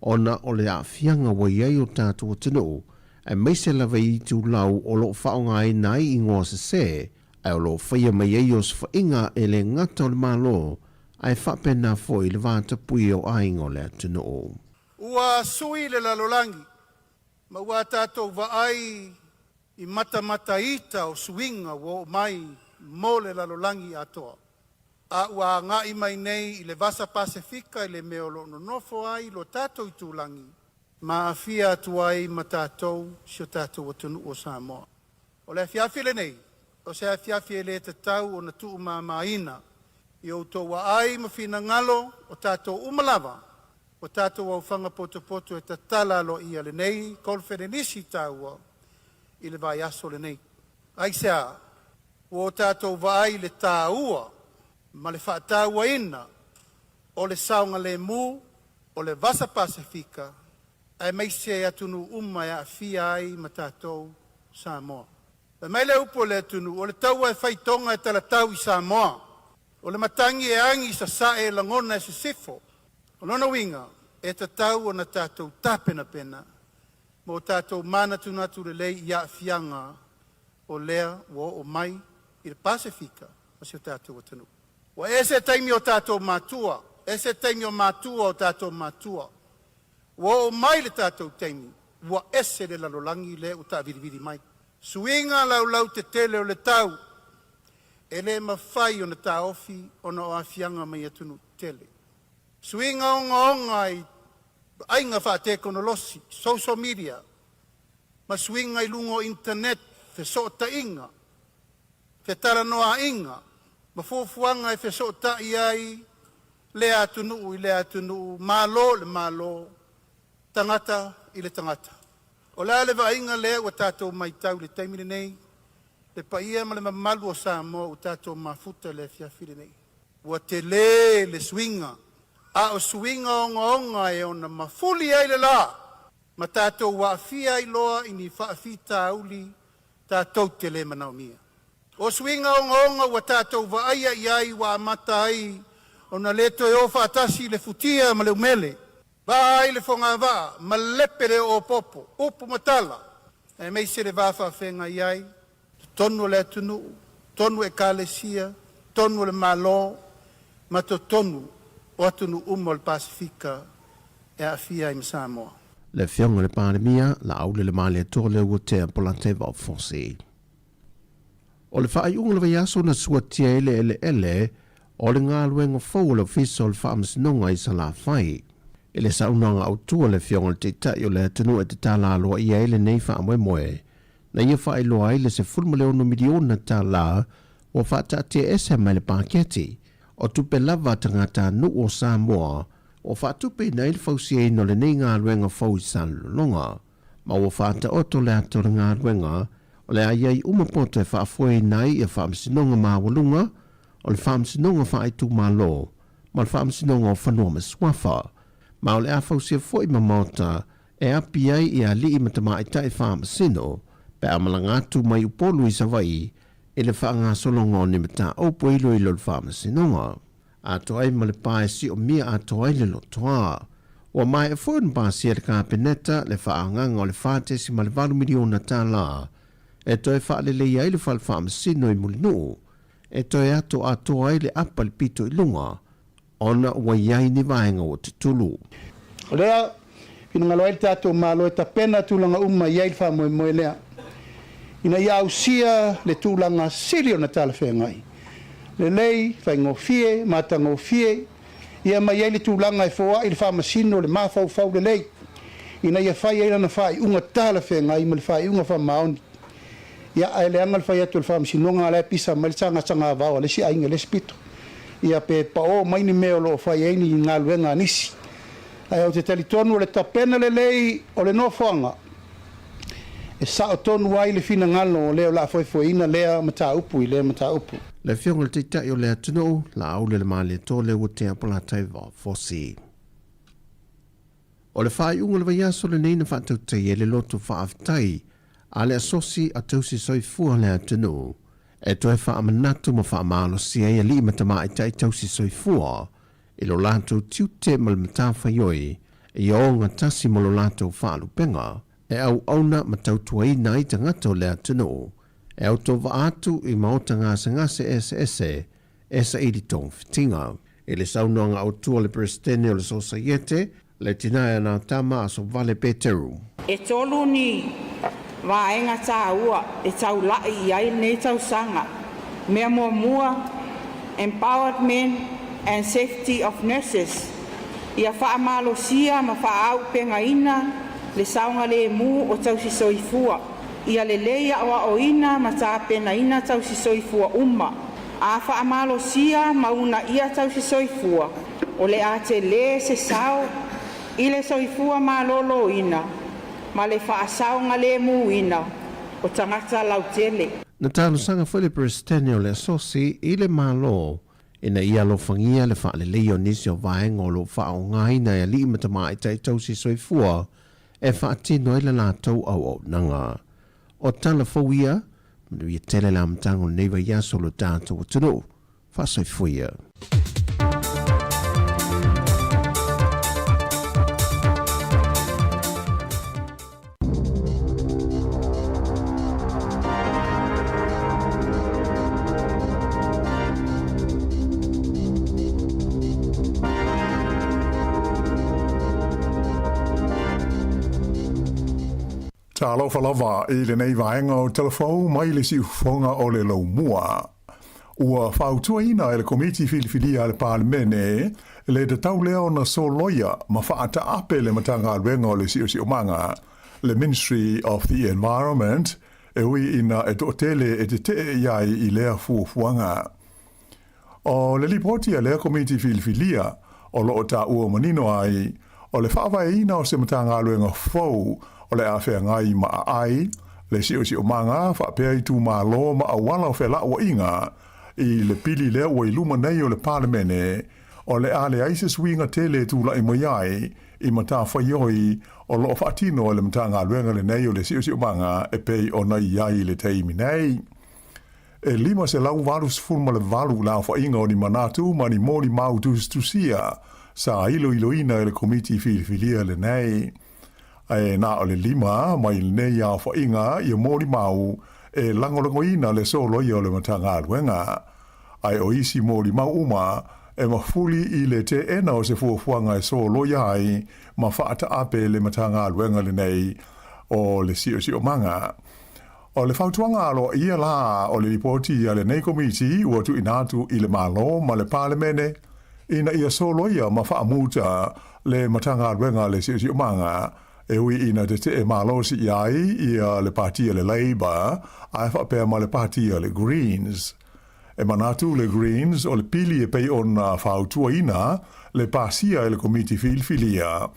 ona o le aafiaga ua i ai o tatou atunuu, aemaise lava i itulau o lo o faaaogaina ai igoa sese, ae o lo o faia mai ai osofaiga e le gata o le Malo, ae faapena foi le vatapuia o aiga o le atunuu. Ua sui le lalolagi ma ua tatou vaai i matamataita o suiga ua oo mai mo le lalolagi atoa. A ua agai mai nei i le Vasa Pasefika i le mea o lo o nonofo ai lo tatou itulagi, ma aafia atu ai ma tatou si o tatou atunuu o Samoa. O le afiafi lenei, o se afiafi e le tatau ona tuumamaina i outou aai ma finagalo o tatou uma lava, ua tatou aofaga potopoto e tatala aloaia lenei koneferenisi taua i le vaiaso lenei. Aisea? Ua o tatou vaai i le taua ma le faatauaina o le saogalemu o le Vasa Pasefika aemaise atunuu uma e aafia ai ma tatou Samoa. Fai mai le upu a le atunuu, o le taua e faitoga e talatau i Samoa. O le matagi e agi i sasae e lagona e sisifo. O lona uiga, e tatau ona tatou tapenapena ma o tatou manatunatu lelei i aafiaga o lea ua oo mai i le Pasefika ma si o tatou atunuu. Ua ese taimi o tatou matua, ese taimi o matua o tatou matua. Ua oo mai le tatou taimi, ua ese le lalolagi lea ua taavilivili mai. Suiga laulautetele o le tau, e le mafai ona taofi ona o aafiaga mai atunuu tetele. Suiga ogaoga i vaaiga faatekonolosi, social media, ma suiga i luga o internet, fesootaiga, fetalanoaiga, ma fuafuaga e fesootai ai lea atunuu i lea atunuu, Malo i le Malo, tagata i le tagata. O le a le vaaiga lea ua tatou matau i le taimi lenei, le paia ma le mamalu o Samoa ua tatou mafuta i le afiafi lenei? Ua tele le suiga, a o suiga ogaoga e ona mafuli ai le la ma tatou aafia ai loa i ni faafitauli tatou te le manaomia. O suiga ogaoga ua tatou vaaia i ai ua amata ai ona le toe o faatasi le futia ma le umele, vaa ai le fogavaa ma lepe le oopopo, upu ma tala, aemaise le va faafeagai ai totonu o le atunuu, totonu o ekalesia, totonu o le Malo, ma totonu o atunuu uma o le Pasefika e aafia ai ma Samoa. Le Afioga i le Palemia, Laaulialemalietoa Leuatea Polataivao Fosi. O le faaiuga o le vaiaso na suatia ai le eleele o le galuega fou a le Ofisa o le Faamasinoga i Salafai. I le saunoaga autu a le Afioga i le Taitai o le atunuu e tatala aloaia ai lenei faamoemoe, na ia faailoa ai le $16 miliona tala ua faataatiaese mai le paketi o tupe lava a tagatanuu o Samoa ua faatupeina ai le fausiaina o lenei galuega fou i Salelologa, ma ua faataoto le ata o le galuega o le a i ai uma poto e faafoeina ai ia Faamasinoga Maualuga o le Faamasinoga Faaitumalo ma le Faamasinoga o Fanua ma Suafa, ma o le a fausia foi ma maota e api ai i alii ma tamaitai faamasino pe a malaga atu mai Upolu i Savaii i le faagasologa o ni mataupu e iloilo i le faamasinoga. Atoa ai ma le pa e siomia atoa ai le lotoa. Ua maea foi ona pasia e le Kapeneta le faaagaga o le $4.8 miliona tala e toe faaleleia ai le fale faamasino i Mulinuu e toe ato atoa ai le apa i le pito i luga ona ua i ai ni vaega ua tutulu. O lea finagalo ai le tatou Malo e tapena tulaga uma e i ai le faamoemoe lea, ina ia ausia le tulaga sili ona talafeagai. Lelei, faigofie, matagofie, ia ma i ai le tulaga e foai le Faamasino le mafaufau lelei ina ia fai ai lana faaiuga talafeagai ma le faaiuga faamaoni. Ia, ae leaga le fai atu o le Faamasinoga a o la e pisa mai le sagasagavao a le isi aiga i le isi pito, ia pe paō mai ni mea o lo o fai ai ni galuega a nisi. Ae ou te talitonu o le tapena lelei o le nofoaga e sao tonu ai le finagalo o le o le a foefoeina lea mataupu i lea mataupu. Le Afioga i le Taitai o le atunuu, Laaulelemaalietoa Leuatea Polataivao Fosi. O le faaiuga o le vaiaso lenei na faatautaia ai le loto faafetai a le Asosi a Tausi Soifua o le atunuu e toe faamanatu ma faamalosia ai alii ma tamaitai tausi soifua i lo latou tiute ma le matafaioi ia ogatasi ma lo latou faalupega e auauna ma tautuaina ai tagata o le atunuu e autovaa atu i maota gasegase eseese e saili togafitiga. I le saunoaga autu a le Peresetene o le Sosaiete, le tina e ana tama a Sovale Peteru. E tolu ni vaega tāua e taula'i i ai lenei tausaga. Mea muamua, Empowerment and Safety of Nurses, ia faamalosia ma faaauupegaina le saogalemu o tausisoifua, ia lelei aoaoina ma tapenaina tausisoifua uma. A faamalosia ma uunaia tausisoifua, o le a telē se sao i le soifua maloloina ma le faasaogalēmūina o tagata lautele. Na talosaga foi le Peresetene o le Asosi i le Malo ina ia alofagia le faaleleia o nisi o vaega o lo o faaaogaina e alii ma tamaitai tausi soifua e faatino ai le latou auaunaga. O tala fou ia, manuia tele le amataga o lenei vaiaso o lo tatou atunuu. Faasoifua ia. Talofa lava i lenei vaega o Tala Fou mai le siufofoga o le Laumua. Ua fautuaina e le Komiti Filifilia a le Palemene le tatau lea ona soloia ma faataape le Matagaluega o le Siosiomaga, le Ministry of the Environment, e ui ina e toatele e tetee i ai i lea fuafuaga. O le lipoti a lea Komiti Filifilia o lo o taua manino ai, o le faavaeina o se Matagaluega fou o le a feagai ma aai, le siosiomaga faapea itumalo ma auala o felauaiga i le pili lea ua i luma nei o le Palemene, o le a leai se suiga tele e tulai mai ai i matafaioi o lo o faatino e le Matagaluega lenei o le Siosiomaga e pei ona i ai i le taimi nei. E 588 le aofaiga o ni manatu ma ni molimau tusitusia sa iloiloina e le Komiti Filifilia lenei. Ae na o le lima mai lenei aofaiga ia molimau e lagolagoina le soloia o le Matagaluega. Ae o isi molimau uma e mafuli i le teena o se fuafuaga e soloia ai ma faataape le Matagaluega lenei o le Siosiomaga. O le fautuaga aloaia la o le lipoti a lenei Komiti ua tuuina atu i le Malo ma le Palemene ina ia soloia ma faamuta le Matagaluega a le Siosiomaga e ui ina tetee malosi i ai ia le Pati a le Labour ae faapea ma le Pati a le Greens. E manatu le Greens o le pili e pei ona fautuaina le pasia e le Komiti Filifilia.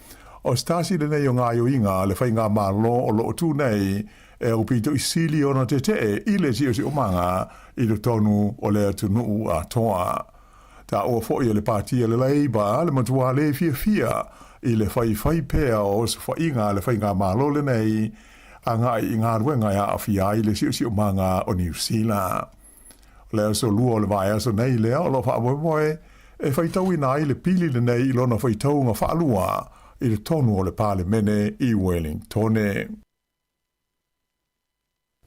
O se tasi lenei o gaoioiga a le Faigamalo o lo o tu nei e aupito i sili ona tetee i le siosiomaga i totonu o le atunuu atoa. Taua foi e le Pati a le Labour le matua le fiafia i le faifai pea o osofaiga a le Faigamalo lenei agai i galuega e aafia ai le siosiomaga o Niu Sila. O le aso lua o le vaiaso nei lea o lo o faamoemoe e faitauina ai le pili lenei i lona faitauga faalua i totonu o le Palemene i Wellingtone.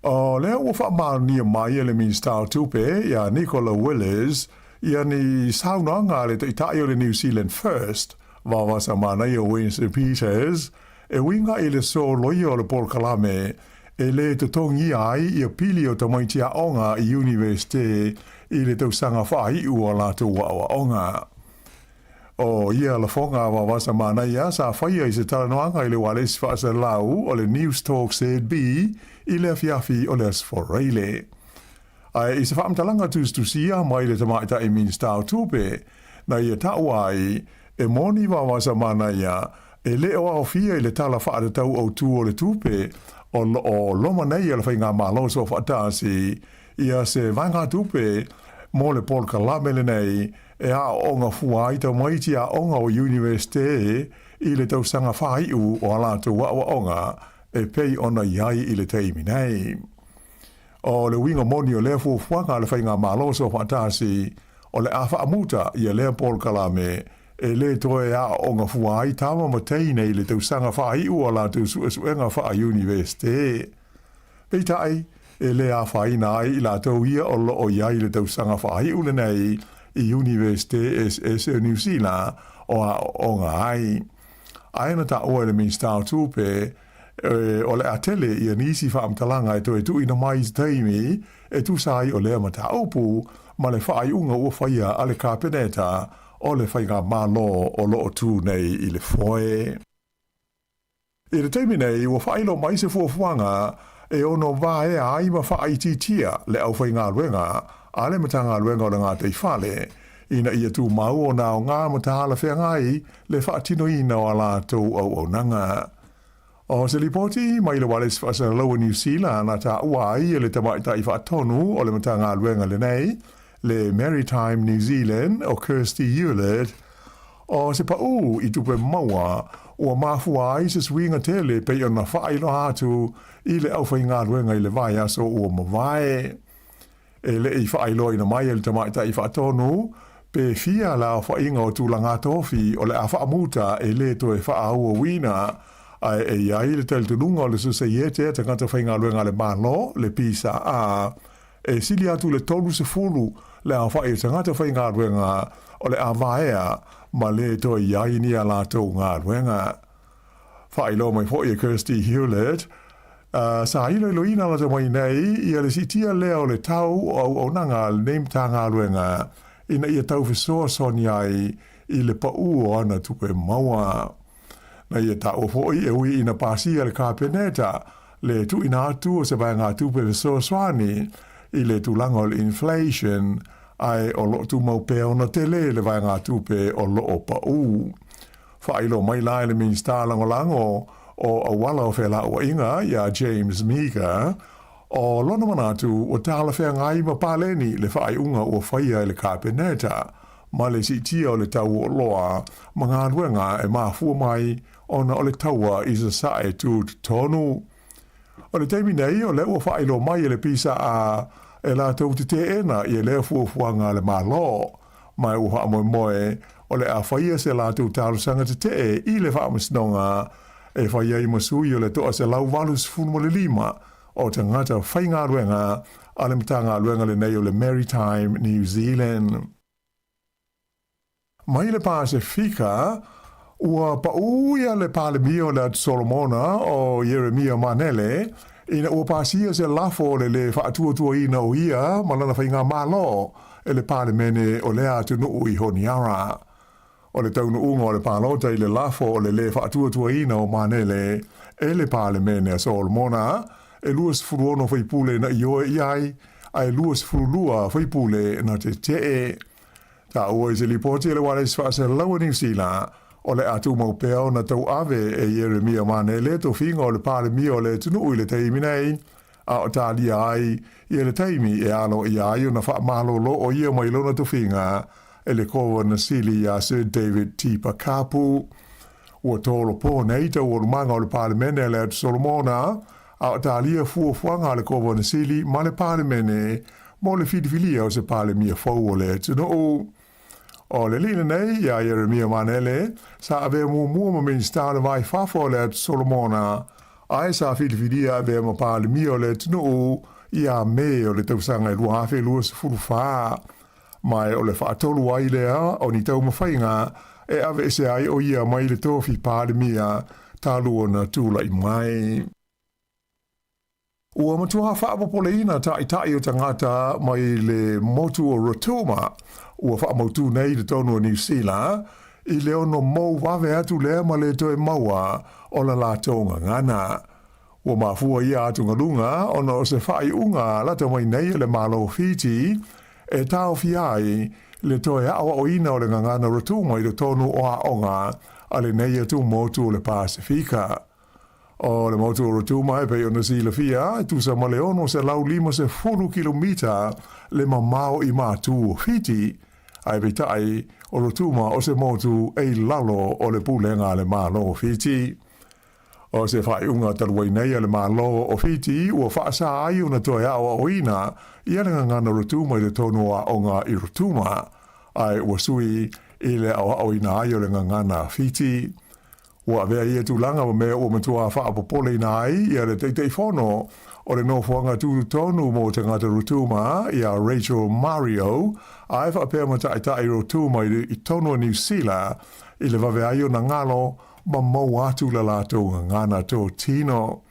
O lea ua faamaonia mai e le Minisita o Tupe ia Nicola Willis ia ni saunoaga a le Taitai o le New Zealand First, Vavasa Manaia Winston Peters, e uiga i le soloia o le polokalame e lē totogia ai ia pili o tamaiti aoga i Iunivesite i le tausaga faaiu o a latou aoaoga. O ia lafoga vavasa manaia sa faia i se talanoaga i le ualesi faasalalau o le Newstalk ZB i le afiafi o le Aso Faraile. Ae i se faamatalaga tusitusia mai le Tamaitai Minisita o Tupe, na ia taua ai, e moni vavasa manaia, e le o aofia i le Tala Faatatau Autu o le Tupe o lo o loma nei a le Faigamalo Soofaatasi ia se vaegatupe mo le polokalame lenei e aooga fua ai tamaiti aoga o Iunivesite i le tausaga faaiu o a latou aoaoga e pei ona i ai i le taimi nei. O le uiga moni o lea fuafuaga a le Faigamalo Soofaatasi, o le a faamuta ia lea polokalame e lē toe aooga fua ai tama ma teine i le tausaga faaiu o a latou suesuega faa-iunivesite. Peitai, e lē afaina ai i latou ia o lo o i ai i le tausaga faaiu lenei i Iunivesite eseese o Niu Sila o aooga ai. Ae na taua e le Minisita o Tupe, o le a tele ia nisi faamatalaga e toe tuuina mai i se taimi e tusa ai o lea mataupu ma le faaiuga ua faia a le Kapeneta o le Faigamalo o lo o tu nei i le foe. I le taimi nei, ua faailoa mai se fuafuaga e ono vaea ai ma faaitiitia le aufaigaluega a le Matagaluega o le Gataifale ina ia tumau ona aoga ma talafeagai le faatinoina o a latou auaunaga. O se lipoti mai le Ualesi Faasalalau o Niu Sila na taua ai e le Tamaitai Faatonu o le Matagaluega lenei, le Maritime New Zealand o Kirsty Hewlett, o se paʻū i tupe maua ua mafua ai se suiga tele pei ona faailoa atu i le aufaigaluega i le vaiaso ua mavae. E le i faailoaina mai e le Tamaitai Faatonu pe fia le aofaiga o tulaga tofi o le a faamuta e lē toe faaauauina, ae e i ai le talitonuga o le Sosaiete a Tagata Faigaluega a le Malo, le PSA, e sili atu le 30 le aofai o tagata faigaluega o le a vaea ma lē toe i ai ni a latou galuega. Faailoa mai foi e Kirsty Hewlett, sa iloiloina lata mai nei ia le siitia lea o le tau o auaunaga a lenei Matagaluega ina ia tau fesoasoani ai i le paʻū o ana tupe maua. Na ia taua foi e ui ina pasia le Kapeneta le tuuina atu o se vaegatupe fesoasoani i le tulaga o le inflation, ae o lo o tumau pea ona tele le vaegatupe o lo o paʻū. Faailoa mai la e le Minisita Lagolago o Auala o Felauaiga iā James Meager, o lona manatu ua talafeagai ma paleni le faaiuga ua faia e le Kapeneta ma le siitia o le tau o oloa ma galuega e mafua mai ona o le taua i Sasae tutotonu. O le taimi nei, o lea ua faailoa mai e le PSA e latou te teena ia lea fuafuaga a le Malo, ma ua faamoemoe o le a faia se latou talosaga tetee i le Faamasinoga e fai ai ma sui o le 185 o tagata faigaluega a le Matagaluega lenei o le Maritime New Zealand. Mai le Pasefika, ua paʻū ia le Palemia o le Atu Solomona o Ieremia Manele ina ua pasia se lafo o le lē faatuatuaina o ia ma lana faigamalo e le Palemene o lea atunuu i Honiara. O le taunuuga o le palota i le lafo o le lē faatuatuaina o Manele e le Palemene a Solomona, e 26 faipule na ioe i ai, ae 22 faipule na tetee. Taua i se lipoti a le Ualesi Faasalalau a Niu Sila, o le a tumau pea ona tauave e Ieremia Manele tofiga o le Palemia o le atunuu i le taimi nei, a o talia ai ia le taimi e alo ia ai ona faamalolo o ia mai lona tofiga e le Kovana Sili iā Sir David Tipa Kapu. Ua tolopo nei taualumaga o le Palemene a le Atu Solomona, a o talia fuafuaga a le Kovana Sili ma le Palemene mo le filifilia o se Palemia fou o le atunuu. O le alii lenei iā Ieremia Manele, sa avea muamua ma Minisita o le Va i Fafo o le Atu Solomona, ae sa filifilia avea ma Palemia o le atunuu iā Me o le tausaga e 2024. Ma o le faatolu ai lea o ni taumafaiga e aveese ai o ia mai le tofi Palemia talu ona tulai mai. Ua matua faapopoleina taʻitaʻi o tagata mai le motu o Rotuma ua faamautū nei i totonu o Niu Sila i le ono mou vave atu lea ma le toe maua o la latou gagana. Ua mafua ia atugaluga ona o se faaiuga lata mai nei a le Malo o Fiti e taofia ai le toe aʻoaʻoina o le gagana Rotuma i totonu o aoga a lenei atu motu o le Pasefika. O le motu o Rotuma e pei ona silafia, e tusa ma le 650 kilomita le mamao i matū o Fiti, ae peitai, o Rotuma o se motu e i lalo o le pulega a le Malo o Fiti. O se faaiuga talu ai nei a le Malo o Fiti ua faasā ai ona toe aoaoina ia le gagana Rotuma i totonu o aoga i Rotuma, ae ua sui i le aoaoina ai o le gagana Fiti. Ua avea ia tulaga ma mea ua matua faapopoleina ai ia le Taitaifono o le Nofoaga Tutotonu mo Tagata Rotuma ia Rachel Mario, ae faapea ma Taitai Rotuma i totonu o Niu Sila i le vave ai ona galo ma maua atu la latou gagana totino.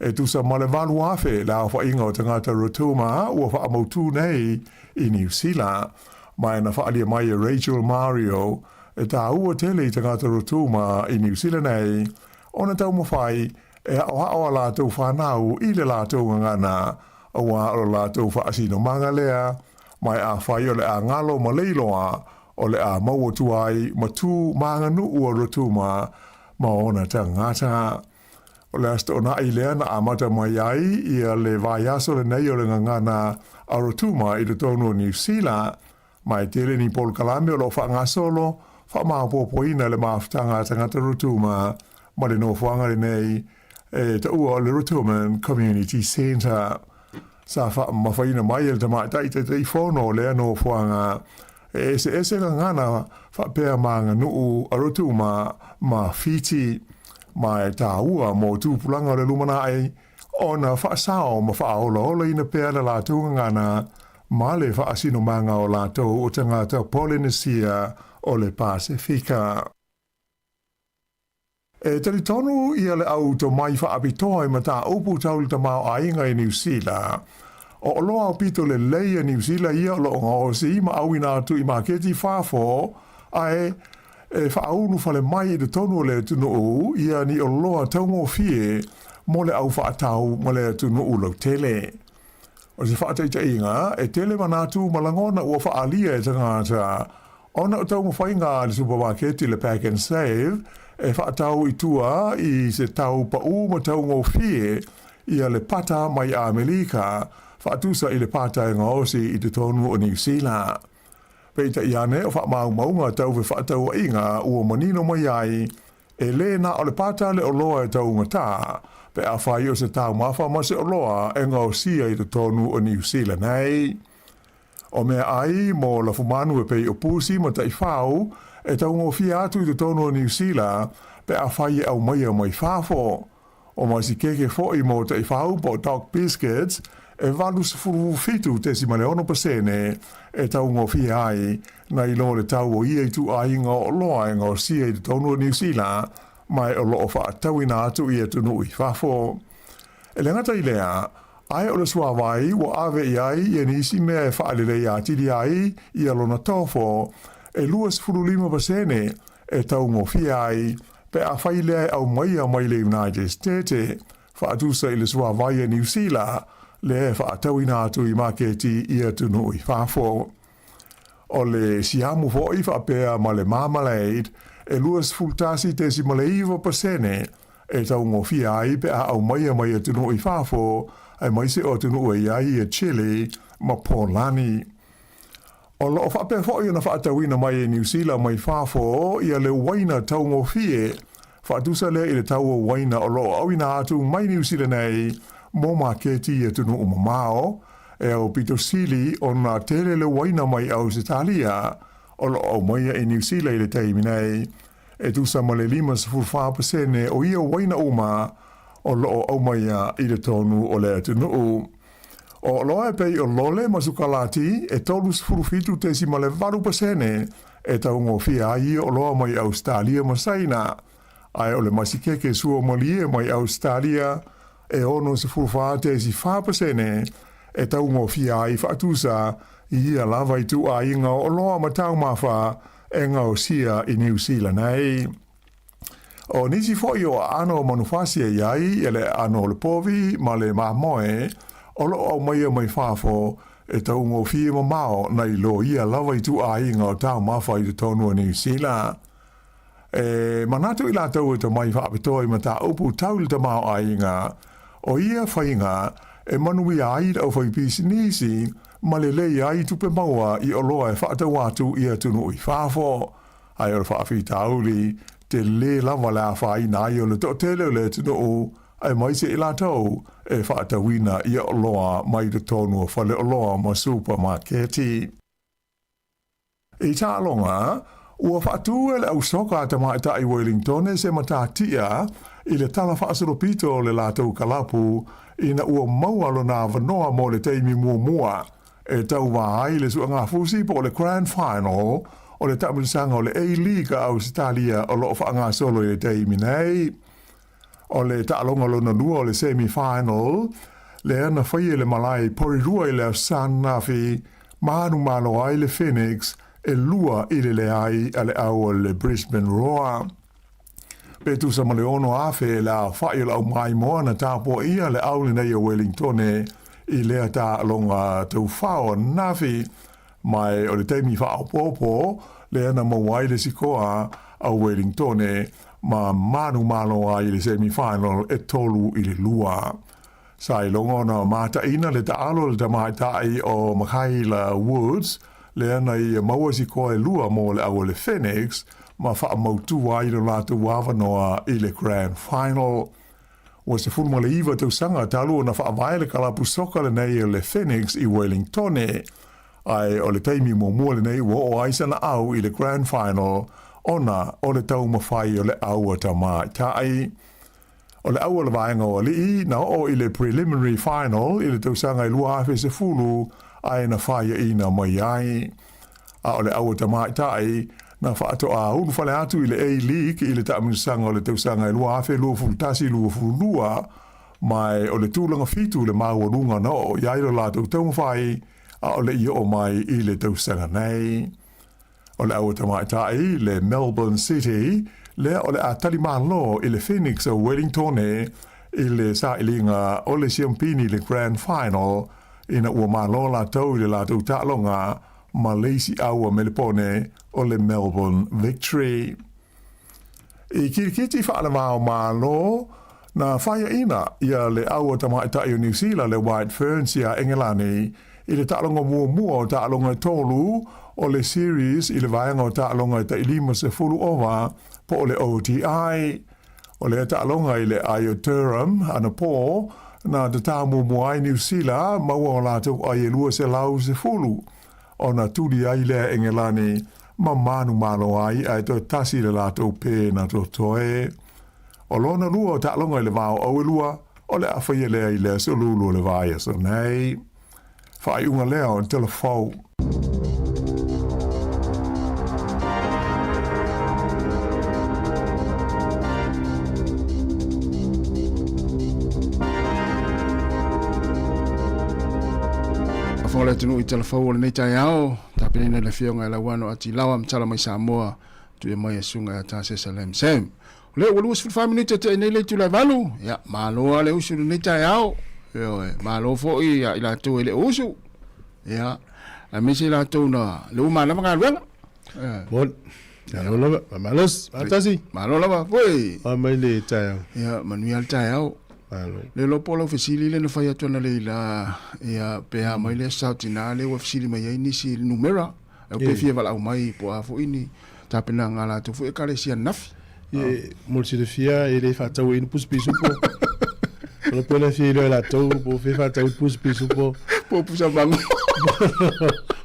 E tusa ma le 8,000 le aofaiga o tagata Rotuma ua faamautū nei i Niu Sila, ma e na faaalia mai e Rachel Mario e tāua tele i tagata Rotuma i Niu Sila nei ona taumafai e aʻoaʻo a latou fanau i le latou gagana auā o lo latou faasinomaga lea ma e afai o le a galo ma le iloa o le a mau atu ai ma tū ma aganuu a Rotuma ma ona tagata. O le Aso Toonai lea na amata mai ai ia le vaiaso lenei o le gagana a Rotuma i totonu o Niu Sila, ma e tele ni polokalame o lo o faagasolo faamaopoopoina le mafutaga a tagata Rotuma ma le nofoaga lenei e taua o le Rotuman Community Centre. Sa faamamafaina mai e le tamaitai Taitaifono o lea nofoaga e eseese gagana faapea ma aganuu a Rotuma ma Fiti, ma e tāua mō tupulaga o le lumanai ona faasao ma faaolaolaina pea le latou gagana ma le faasinomaga o latou o tagata Polenesia o le Pasefika. E talitonu ia le au tomai faapitoa i mataupu tau le tamaoaiga i Niu Sila. O oloa aupito lelei a Niu Sila ia o lo o gaosi ma auina atu i maketi i fafo, ae e faaulu fale mai i totonu o le atunuu ia ni oloa taugofie mo le au faatau ma le atunuu lautele. O se faataitaiga, e tele manatu ma lagona ua faaalia e tagata Ona o taumafaiga a le supamaketi le Pack and Save e faatau i tua i se tau paʻū ma taugofie ia le pata mai Amelika faatusa i le pata e gaosi i totonu o Niu Sila. Peitai ane o faamaumauga tau fefaatauaiga ua manino mai ai e lē na o le pata le oloa e taugatā pe afai o se taumafa ma se oloa e gaosia i totonu o Niu Sila nei. O meaai mo lafumanu e pei o pusi ma taifau e taugofie atu i totonu o Niu Sila pe afai e aumaia mai fafo. O masikeke foʻi mo taifau po o dog biscuits e 87.6% e taugofie ai nai lo le tau o ia ituaiga o oloa e gaosia i totonu o Niu Sila ma e o lo o faatauina atu i atunuu i fafo. E le gata i lea, ae o le suāwai ua ave i ai ia nisi mea e faalelei atili ai ia lona tofo e 25% e taugofie ai pe afai lea e aumaia mai le United States faatusa i le suāwai a Niu Sila lea e faatauina atu i maketi i atunuu i fafo. O le siamu foʻi faapea ma le marmalade e 21.9% e taugofie ai pe a aumaia mai atunuu i fafo aemaise o atunuu e i ai ia Chile ma Polani. O lo o faapea foʻi ona faatauina mai e Niu Sila mai fafo ia le uaina taugofie faatusa lea i le tau o uaina o lo o auina atu mai Niu Sila nei mo maketi i atunuu mamao e aupito sili ona tele le uaina mai Ausetalia o lo o aumaia i Niu Sila i le taimi nei e tusa ma le 54% o ia uaina uma o lo o aumaia i totonu o le atunuu. O oloa e pei o lole ma sukalati e 37.8% e taugofie ai ia oloa mai Ausetalia ma Saina, ae o le masikeke suamalie mai Ausetalia e 64.4 pasene e taugofie ai faatusa i ia lava ituaiga o oloa ma taumafa e gaosia i Niu Sila nei. O nisi foi o aano o manufasi e i ai le aano o le povi ma le mamoe o lo o aumaia mai fafo e taugofie mamao nai lo ia lava ituaiga o taumafa i totonu o Niu Sila. E manatu i latou e tomai faapitoa i mataupu tau i le tamaoaiga, o ia faiga e manuia ai le aufaipisinisi ma lelei ai tupe maua i oloa e faatau atu i atunuu i fafo. Ae o le faafitauli, tele lava le afaina ai o le toatele o le atunuu, aemaise i latou e faatauina ia oloa mai totonu o faleoloa ma supamaketi. I taaloga, ua faatu e le au soka a tamaitai Welingtone se matatia i le tala faasolopito o le latou kalapu ina ua maua lona avanoa mo le taimi muamua e tauva ai le suegafusi po o le Grand Final o le taamilosaga o le A-League a Ausetalia o lo o faagasolo i le taimi nei. O le taaloga lona lua o le semi final lea na faia i le malae i Porirua i le Aso Sa ananafi, manumalo ai le Phoenix e 2-0 a le au o le Brisbane Roar. Pe tusa ma le 6,000 le aofai o le aumaimoa na tapuaia le au lenei o Wellingtone i lea taaloga taufao ananafi, Ma o le taimi faaopoopo lea na maua ai le sikoa a Welingtone ma manumalo ai i le semi-final e 3-2. Sa iloga ona mataina le taalo o le tamaitai o Makayla Woods lea na ia maua sikoa e lua mo le au o le Phoenix ma faamautu ai lo latou avanoa i le Grand Final. Ua 19 tausaga talu ona faavae le kalapu soka lenei o le Phoenix i Wellingtone, ae o le taimi muamua lenei ua oo ai sana au i le Grand Final ona o le taumafai o le au a tamaitai. O le au o le vaega o alii na oo i le Preliminary Final i le tausaga e 2010 ae na faiaina mai ai. A o le au a tamaitai, na faatoa ulufale atu i le A-League i le taamilosaga o le tausaga e 2021-22, ma o le tulaga fitu le maualuga na oo i ai lo latou taumafai a o le i oo mai i le tausaga nei. O le au a tamaitai, le Melbourne City, lea o le a talimalo i le Phoenix o Wellingtone i le sailiga o le siampini i le Grand Final ina ua malo latou i le latou taaloga ma le isi au a Melepone o le Melbourne Victory. I kirikiti faalevao Malo, na faiaina ia le au a tamaitai o Niu Sila le White Ferns iā Engelani i le taaloga muamua o taaloga e tolu o le series i le vaega o taaloga e tai 50 ova po o le ODI. O lea taaloga i le ai o Durham anapō, na tatā muamua ai Niu Sila maua o latou ai e 210, ona tuli ai lea Engelani ma manumalo ai ae toe tasi le latou pē na totoe. O lona lua o taaloga i le vao auelua, o le a faia lea i le aso lulu o le vaiaso nei. Faaiuga lea o le tala fou. Faafofoga le atunuu i tala fou o lenei taeao, tapenaina e le Afioga e Lauano Atilawa ma tala mai Samoa, tuia mai e Susuga ia Tasesa Lam Sam. O lea ua 24 minute te nei le itula e valu, ia, malo lava le usu i lenei taeao. Ioe, malo foi ia i latou e le o usu. Ia, aemaise i latou na le uma lava galuega. Bon. Malo lava, malos, atasi. Malo lava foi. Fa mai le taeao. Ia, manuia le taeao. Malo. Le lopo lau fesili le na fai atu ana le ila, ia, pe a mai le sao tina le ua fesili mai ai nisi i le numera. Au pe fia valaau mai po a foi ni tapenaga a latou foi ekalesia ananafi. Ye, mo le silafia e le faatau ai ni pusi pisupo. O le pole fia iloa e latou po o fea faatau i pusi pisupo. Po o pusa mango.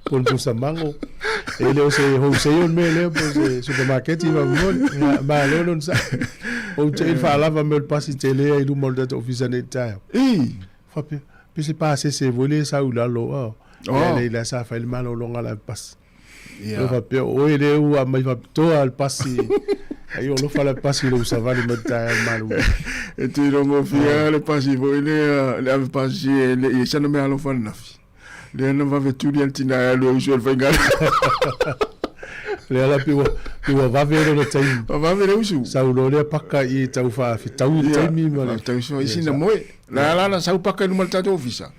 Po o ni pusa mango. E le o se wholesale le mea lea po o se supermarket i faamolemole. Ia, malo le onosai. Ou te i le faalava mea o le pasi tele i luma o le tatou ofisa nei i le taeao. I. Faapea, pe se pasese foi lea e sau i lalo, oh. Oh. Lea lea sa fai le malologa la pasi. Yeah. Faapea, o oe lea ua aumai faapitoa le pasi. Ai o alofa la pasi lou savali mai le taeao malu. E te ilogofia le pasi foi lea, le ave pasi e le i ai sana meaalofa ananafi. Lea na vave tuli a le tina e alu e usu ai le faigaluega. Lea la pe ua, pe ua vave lona taimi. Ua vave le usu. Sau loa lea paka i tau faafetaui le taimi ma le. Faafetaui sua i sina moe. La la na sau paka i luma o le tatou ofisa.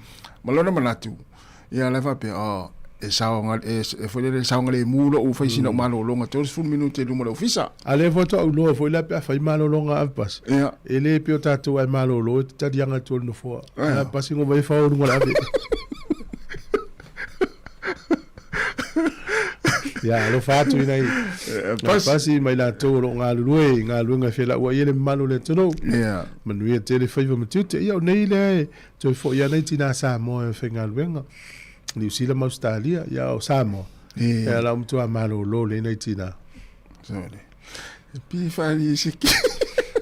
Ma lona manatu, ia la e faapea, oh, e saoga, e, e foi lele saogalemu lou fai sina ou malologa 30 minute i luma o le ofisa. A lea faatoa ou iloa foi la pe a fai malologa a Avepasi. Ia. E le pei o tatou a e malolo e te taliaga atu o le nofoa. A Avepasi ngoma e fao i luga o le ave. Ia, alofa atu i nai Avepasi ma i latou o lo o galulue i galuega e felauai ai le mamalu o le atunuu. Ia. Manuia tele faiva ma tiute. Ia, o nei lea e toe foi lava nai tina Samoa e faigaluega. Niu Sila ma Ausetalia, ia o Samoa. Ia la ua matua malolo lelei nai tina. Sole. E pi whaari i siki.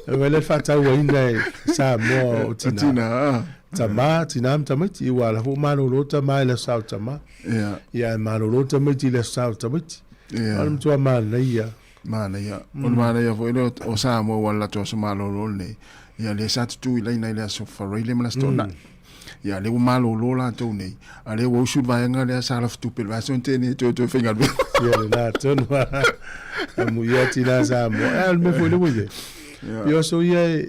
E wai le whaatauaina e Samoa o tina. Tina, ah. Tama, tina ma tamaiti. I ua la fo malolo tama i le aso sao tama. Ia. Ia e malolo tamaiti i le aso sao tamaiti. Ia. O le matua manaia. Manaia. O le manaia foi lea o Samoa ua latou aso malolo lenei. Ia lea sa tutu i laina i le aso Faraile ma le aso Toonai. Ia lea ua malolo latou nei. A lea ua usu le vaega lea sa lafatupe i le vaiaso na tea nei e toe toe faigaluega. Ia lena tonu a. Amuia tina Samoa. E a o le mea foi lea ua i ai. Ia o aso ia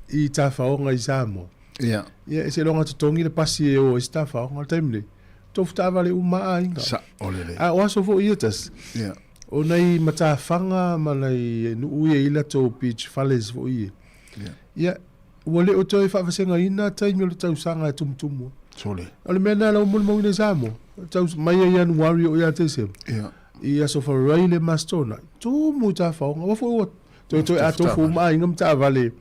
i tafaoga i Samoa. Ia. Ia e seiloga totogi le pasi e o ai se tafaoga. O le taimi nei, tofu taavale uma a aiga. Sao lelei. A o aso foi ia tasi. Ia. O nai matafaga ma nai nuu ia i latou beach fales foi ia. Ia. Ia, ua le o toe faavasegaina taimi o le tausaga e tumutumu ai. Sole. O le mea lena lau molimauina i Samoa, tau mai ia Ianuari oo ia Tesema. Ia. I aso Faraile ma aso Toonai, tumu i tafaoga. Aua foi ua toe toe atofu uma aiga ma taavale.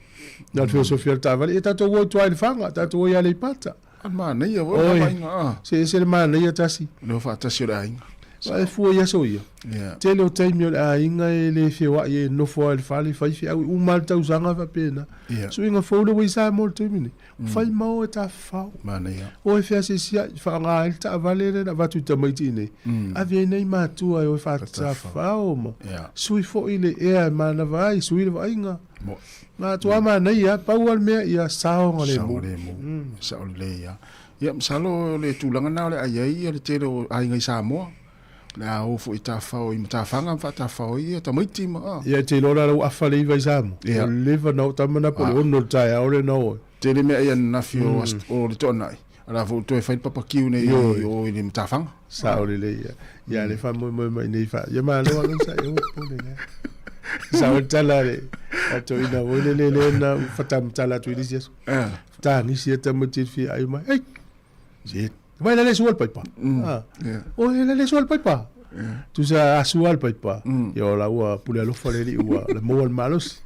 Na o le feosofia o le taavale, ia tatou o i tua i Lefaga, tatou o i Aleipata. A manaia foi le Oi, vaaiga, a. se ese le manaia tasi. Le o faatasi o le aiga. Aua e fua i aso ia. Ia. Tele o taimi o le aiga e le feoai e nofo lava i le fale, fai feau, uma lava le tausaga faapena. Ia. Suiga fou lea ua i Samoa i le taimi nei. Fai ma o e tafafao. Manaia. O e feasiasiai, faaaoga ai le taavale lea na avatu i tamaiti i inei. Ave ai nai matua e o e faatafafao ma Ia. sui foi le ea e manava ai, sui le vaaiga. Mo. Nā tua manaia, pau lava le mea ia saogalemu. Saogalemu. Sao lelei lava. Ia, masalo o le tulaga lena o le a i ai le tele o aiga i Samoa. O le a o foi i tafafao i matafaga ma faatafafao ai ia tamaiti ma a. Ia, e te iloa la lau afa le iva i Samoa. Ia. Ua leva ona oo tama na po o le ono o le taeao lea na oo ai. Tele mea ia ananafi o o le Toonai, o le a foi toe fai le papakiu nei i o i le matafaga. Sao lelei ia. Ia le faamoemoe mai nei fa. Ia malo alo sa e o pole lea. Sao le tala le a toeaina foi lele lea na fatamatala atu i le isi aso. Tanisi e tamaiti i le fia ai mai. Ei! Se, vai la le sua le paipa. Ah. O e la le sua le paipa. Tusa a sua le paipa. Ia o la ua pule alofa le alii ua le maua le malosi.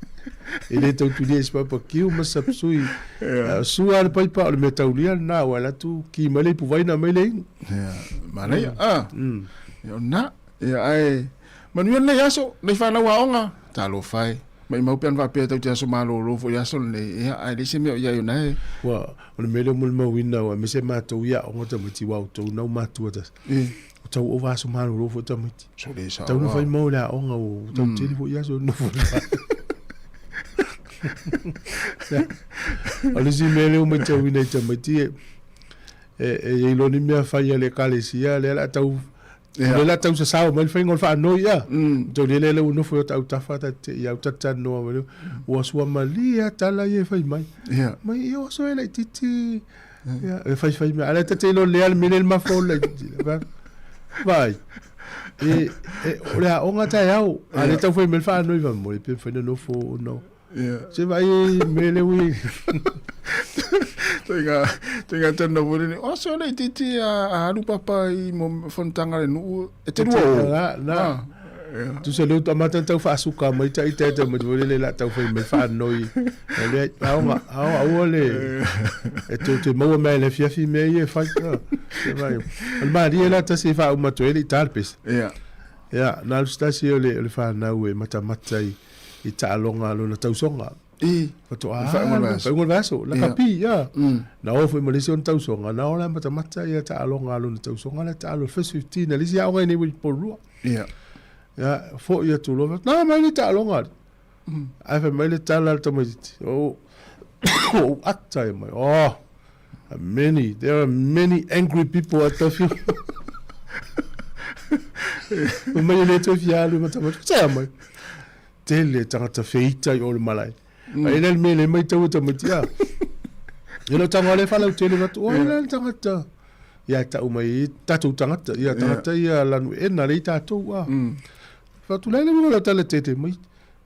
E le tau tulia i se paipa kiu ma se sapsui. Sua le paipa o le mea taulia lena ua alu atu ki mai le ipu vai na mai le inu. Ia, manaia. Ah. Ia o lena. Ia ae manuia lenei aso, lenei fanau aoga. Talofa e. Maimau pe ana faapea tou te aso malolo foi i le aso lenei, ia, ae leai se mea o i ai o na e. Ua, o le mea lea molimauina aua aemaise matou i aoga tamaiti aua o outou na u matua tasi. O tau ova aso malolo foi tamaiti. Sole sao. Tau na fai mau i le aoga ua tau tele foi aso e nofo i le fale. O le isi mea lea ua matauina i tamaiti e, e, e i ai loa ni mea fai a le ekalesia lea o le a tau Ia. Lea la tau sasao mai le faiga o le faanoi ia. Tou lele lea ua nofo i o ta autafa ta te i au talatalanoa mai lea. Ua sua malie lava tala ia e fai mai. Ia. Mai ia o aso e laitiiti. Ia, e faifai mai. A lea ta te iloa lea le mea lea le mafa o le laitiiti. Vaai. E, e, o le aoga taeao. A lea tau fai mai le faanoi faamolemole pe mafai ona nofo ona Ia. Se vaai e mea lea ua i Toiga, toiga tana foi lele, o aso laitiiti a alu papa i mo fonotaga a le nuu e te lua o. Na, na. Ah, ia. Tusa lea ua amata ona tau faasuka mai ta ita e tamaiti foi lele la tau fai mai faanoi. O lea, aoga, aoga, aua le, e tou te maua mai i le afiafi mea ia e fai. Ah, se vaai. O le malie la tasi e faauma atu ai le i ta le pese. Ia. Ia, na alu se tasi o le, o le fanau e matamata i, i taaloga a lona tausoga. I. Faatoa Le faaiuga o le vaiaso. faaiuga o le vaiaso, lakapi, ia. Mm. Na o foi ma le isi ona tausoga, na o la matamata ia taaloga a lona tausoga, la taalo first 15 a le isi aoga i nei i Porirua. Ia. Ia, foi atu loa, na mai le taaloga. Ae fai mai le tala a le tamaitiiti, o ou ata ia mai, oh, many, there are many angry people at the funeral. Fai mai e le toe fia alu ma tamaiti, se mai. Tele tagata feita i o le malae. Mm. Ai le mea le mai tau tamaiti a. E lo tango le whalau tele ngatu, o le tagata. Ia tau mai tatou tagata, ia tagata ia lanu e na le tatou a. Mm. Whatulai le winga tala tete mai.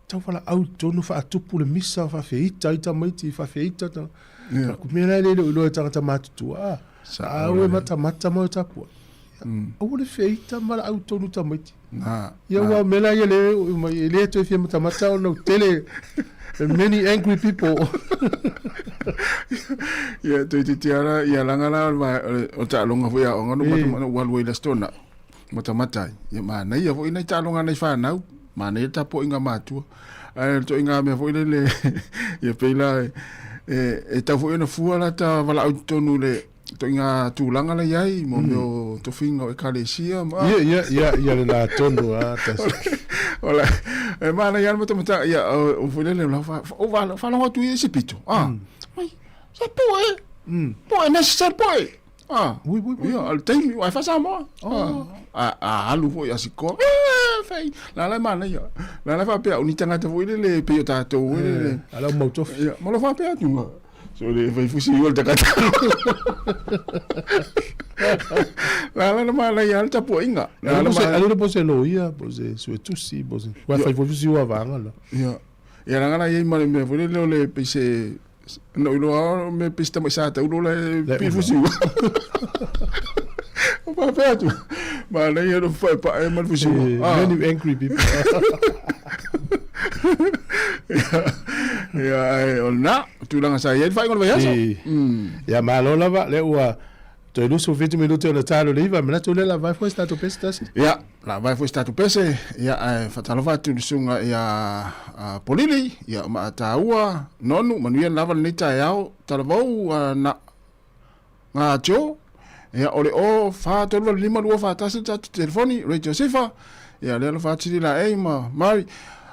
Tau walaau tonu faatupu le misa faafeita ai tamaiti faafeita ta. Yeah. Ku mea la le le iloa e tagata matutua. Ah. Au e matamata ma o tapua. Mm. Aua le feita ma laau tonu tamaiti. Na. Ia ua mea la ia le mai e le toe fia matamata ona u tele many angry people. Ia toe titi ara ia langa la o taaloga foi aoga no matamata ua alu ai le Aso Toonai. Matamata ai. Ia manaia foi nai taaloga a nai fanau, manaia le tapuaiga matua. Ae o le ituaiga mea foi lele, ia pei la e, e tau foi ona fua la ta valaau i totonu i le ituaiga tulaga la i ai, mo mea o tofiga o ekalesia ma... Ia, ia, ia, ia lena tonu a, tasi. Ola, e manaia lava le matamata, ia, o foi lele, o o faalogo atu i isi pito, ah, mai, sa poe, poe necessary poe. Ah, ui, ui, ui. Ia, o le taimi, ai faa-Samoa. Oh. Ah, a alu foi a sikoa. Eh, fai. La la manaia. La la faapea, o ni tagata foi lele pei o tatou foi lele. Eh, ala o mau tofi. Ia, ma lo faapea atu. So le fai fusi i o le tagata. La la na manaia le tapuaiga. La la ma... Ale po se loia, po se suetusi, po se... Ua fai foi fusi ua vanga la. Ia. Ia langa la iai ma le mea foi lele o le pei se Na ou iloa lava me pei se tamai sa taulo la e pili fusi ua. O faapea atu. Manaia le paepae ma le fusi ua. Ah. Many angry people. Ia, ai, o lena, tulaga sa i ai le faaiuga o le vaiaso. Ia, malo lava, lea ua toe 27 minute ona ta le 9, manatu lea la vae foi se tatou pese tasi. Ia, la vae foi se tatou pese, ia, ae faatalofa atu i le susuga ia Polili, ia, o Maataua, Nonu, manuia lava lenei taeao, talavou na, ngā tio, ia, o le o 4 3 8 5 2 4 1 le tatou telefoni, Ray Josefa, ia, lea alofa atu sili la ei ma Mary,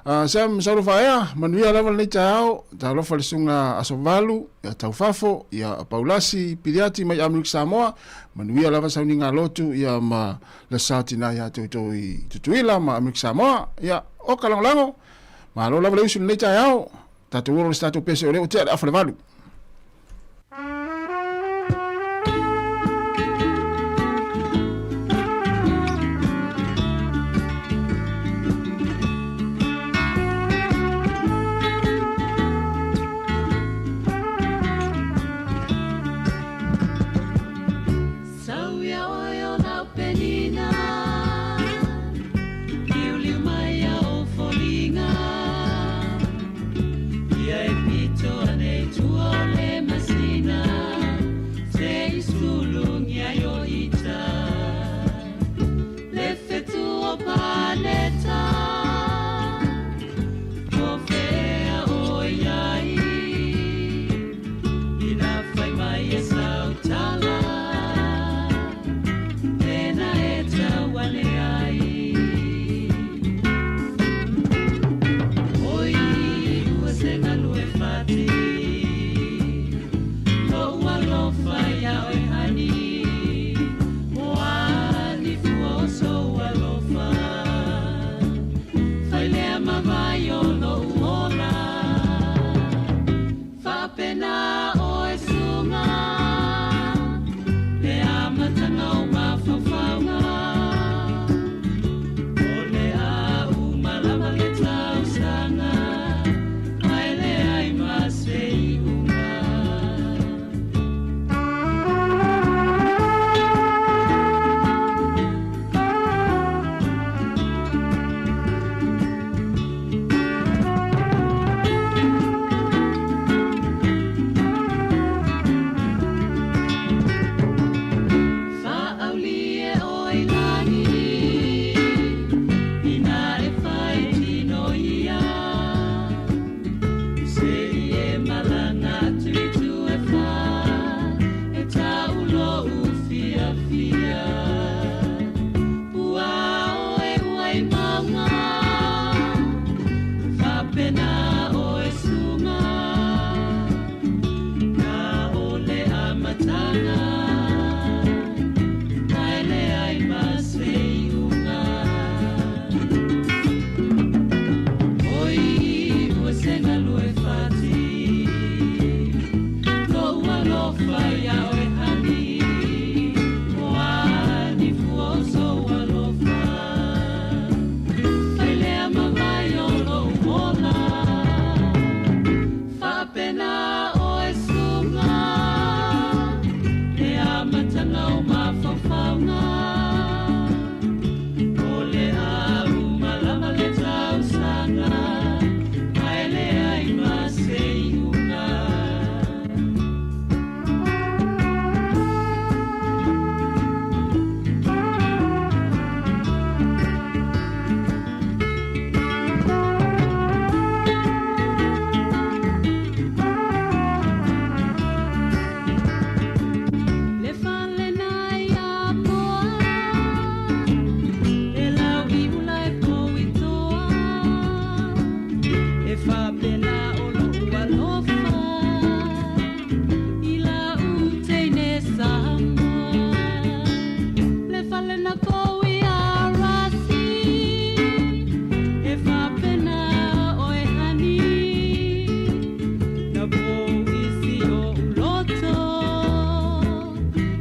Sam Saulo Faea, manuia lava lenei taeao, talofa le susuga Asovalu, ia Taufafo, ia Paulasi Piliati mai Amerika Samoa, manuia lava sauniga lotu, ia ma le sa tina ia te outou i Tutuila ma Amerika Samoa, ia oka lagolago, malo lava le usu i lenei taeao, tatou olo i se tatou pese o lea ua tea le afa le valu. oe suga Na o le amataga Ae leai ma se iuga Oi ua se galue fati Lou alofa iā oe hani O a ni fua o sou alofa Fai lea ma vai o lou ola Faapena oe suga Le amataga o mafaufauga O le a uma lava le tausaga Ae leai ma se iuga. Le fale na ia moa E lau i ula e pou i toa E faapena o lou alofa I lau teine Samoa Le fale na pou i Arasi E faapena oe hani Na pou i si o'u loto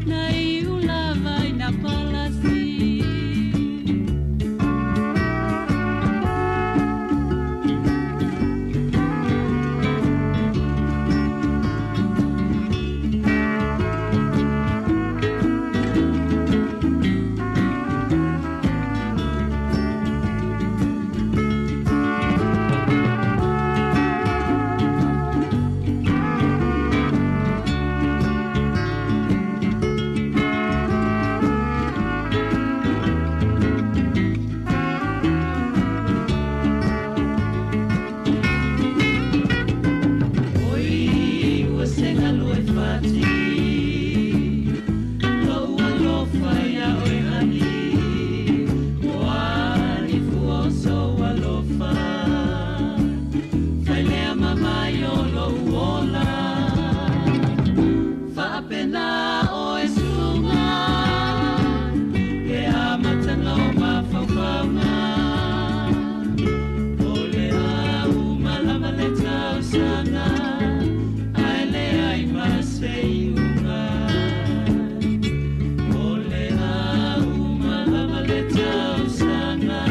Na iu lava i na palasi. Oi, ua se galue fati Lou alofa iā oe hani O a ni fua o sou alofa Fai lea ma vai o lou ola Faapena oe suga Le amataga o mafaufauga O le a uma lava le tausaga Ae leai ma se iuga O le a uma lava le tausaga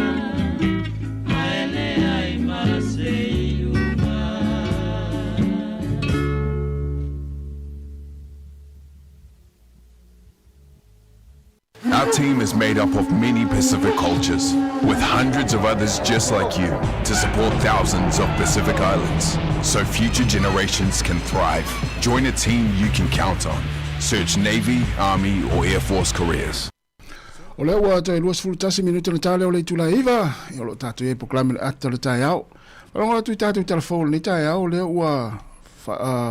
Ae leai ma se iuga. Our team is made up of many Pacific cultures, with hundreds of others just like you to support thousands of Pacific Islands so future generations can thrive. Join a team you can count on. Search Navy, Army, or Air Force careers. O lea ua toe 21 minute ona ta lea o le itula e 9, ia o lo o tatou i ai i polokalame o le ata o le taeao. Faalogo atu i tatou tala fou o lenei taeao, o lea ua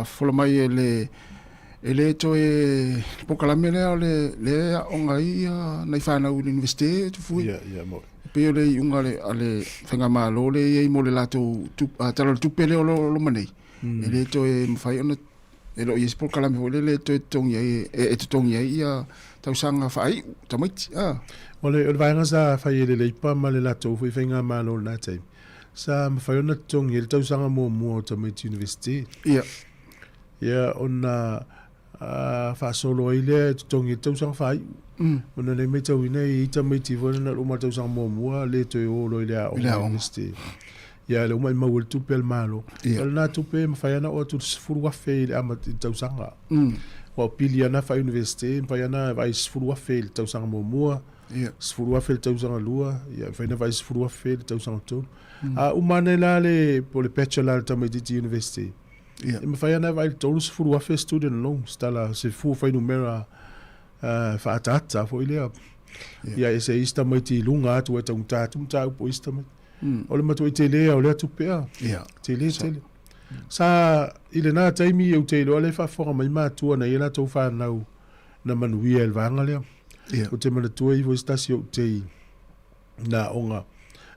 fola mai e le E le toe polokalame lea o le le aoga ai ia nai fanau i le Universite Tufue. Ia, ia, mo. E pei o le iuga a le, a le faigamalo lea e i ai mo le latou tup, tala o le tupe lea o lo, loma nei. E le toe mafai ona e le o i ai se polokalame foi lele e toe totogi ai e, e totogi ai ia tausaga faaiu tamaiti. Ah. O le, o le vaega sa fai e le Leipa ma le latou foi faigamalo i lena taimi, sa mafai ona totogi ai le tausaga muamua o tamaiti Universite. Ia. Ia ona faasolo ai lea e totogi i le tausaga faaiu. Ona lea e matauina e i ai tamaiti foi na uma le tausaga muamua le toe o loa i le aoga i le University. Ia lea ua maumau ai le tupe a le Malo. O lena tupe e mafai lava ona oo atu i le $10,000 i le amata i le tausaga. Aua o pili lava na faa-University e mafai lava ona vaai i le $10,000 i le tausaga muamua, $10,000 i le tausaga lua, ia e mafai ona vaai i le $10,000 i le tausaga tolu. A uma ane la le po o le Bachelor a le tamaitiiti University, E mafai ana e vaai i le 30,000 student loans, tala se fua fuainumera faaataata foi lea. Ia e ese ai isi tamaiti i luga atu e taugata atu mataupu o isi tamaiti. O le matuai tele lava o lea tupe a. Tele tele. Sa i lena taimi ou te iloa lea e faafofoga mai matua na i ai latou fanau na manuia i le vaega lea. Ou te manatua ifo i se tasi o ou tei na aoga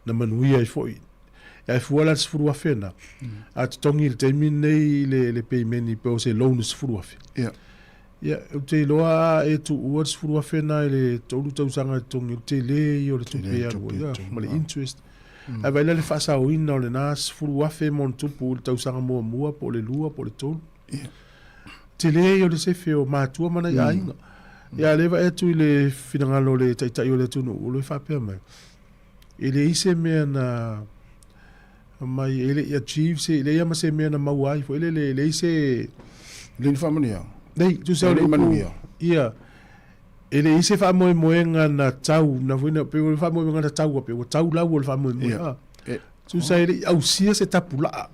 na manuia ai foi. Ia e fua la le 10,000 lena. A totogi i le taimi lenei i le, le peimeni pe o se loan e 10,000. Ia. Ia, ou te iloa a e tuua le 10,000 lena i le tolu tausaga e totogi, o le tele ia o le tupe e alu ai, ia, ma le interest. Ae vaai la i le faasaoina o lena 10,000 ma ona tupu i le tausaga muamua po o le lua po o le tolu. Ia. Tele ia o le sefe o matua ma nai aiga. Ia, a o lea e vaai atu i le finagalo o le Taitai o le atunuu, o lo o faapea mai, E leai se mea na mai, e le i achieve se, e leai lava ma se mea na maua ai foi lele, e leai se... Le ni faamanuiaga. Nei, tusa o le upu, ia, e leai se faamoemoega na tau, na foi na, pei o le faamoemoega na tau, pei ua tau lau o le faamoemoe. Yeah. Tusa e le i ausia se tapulaa.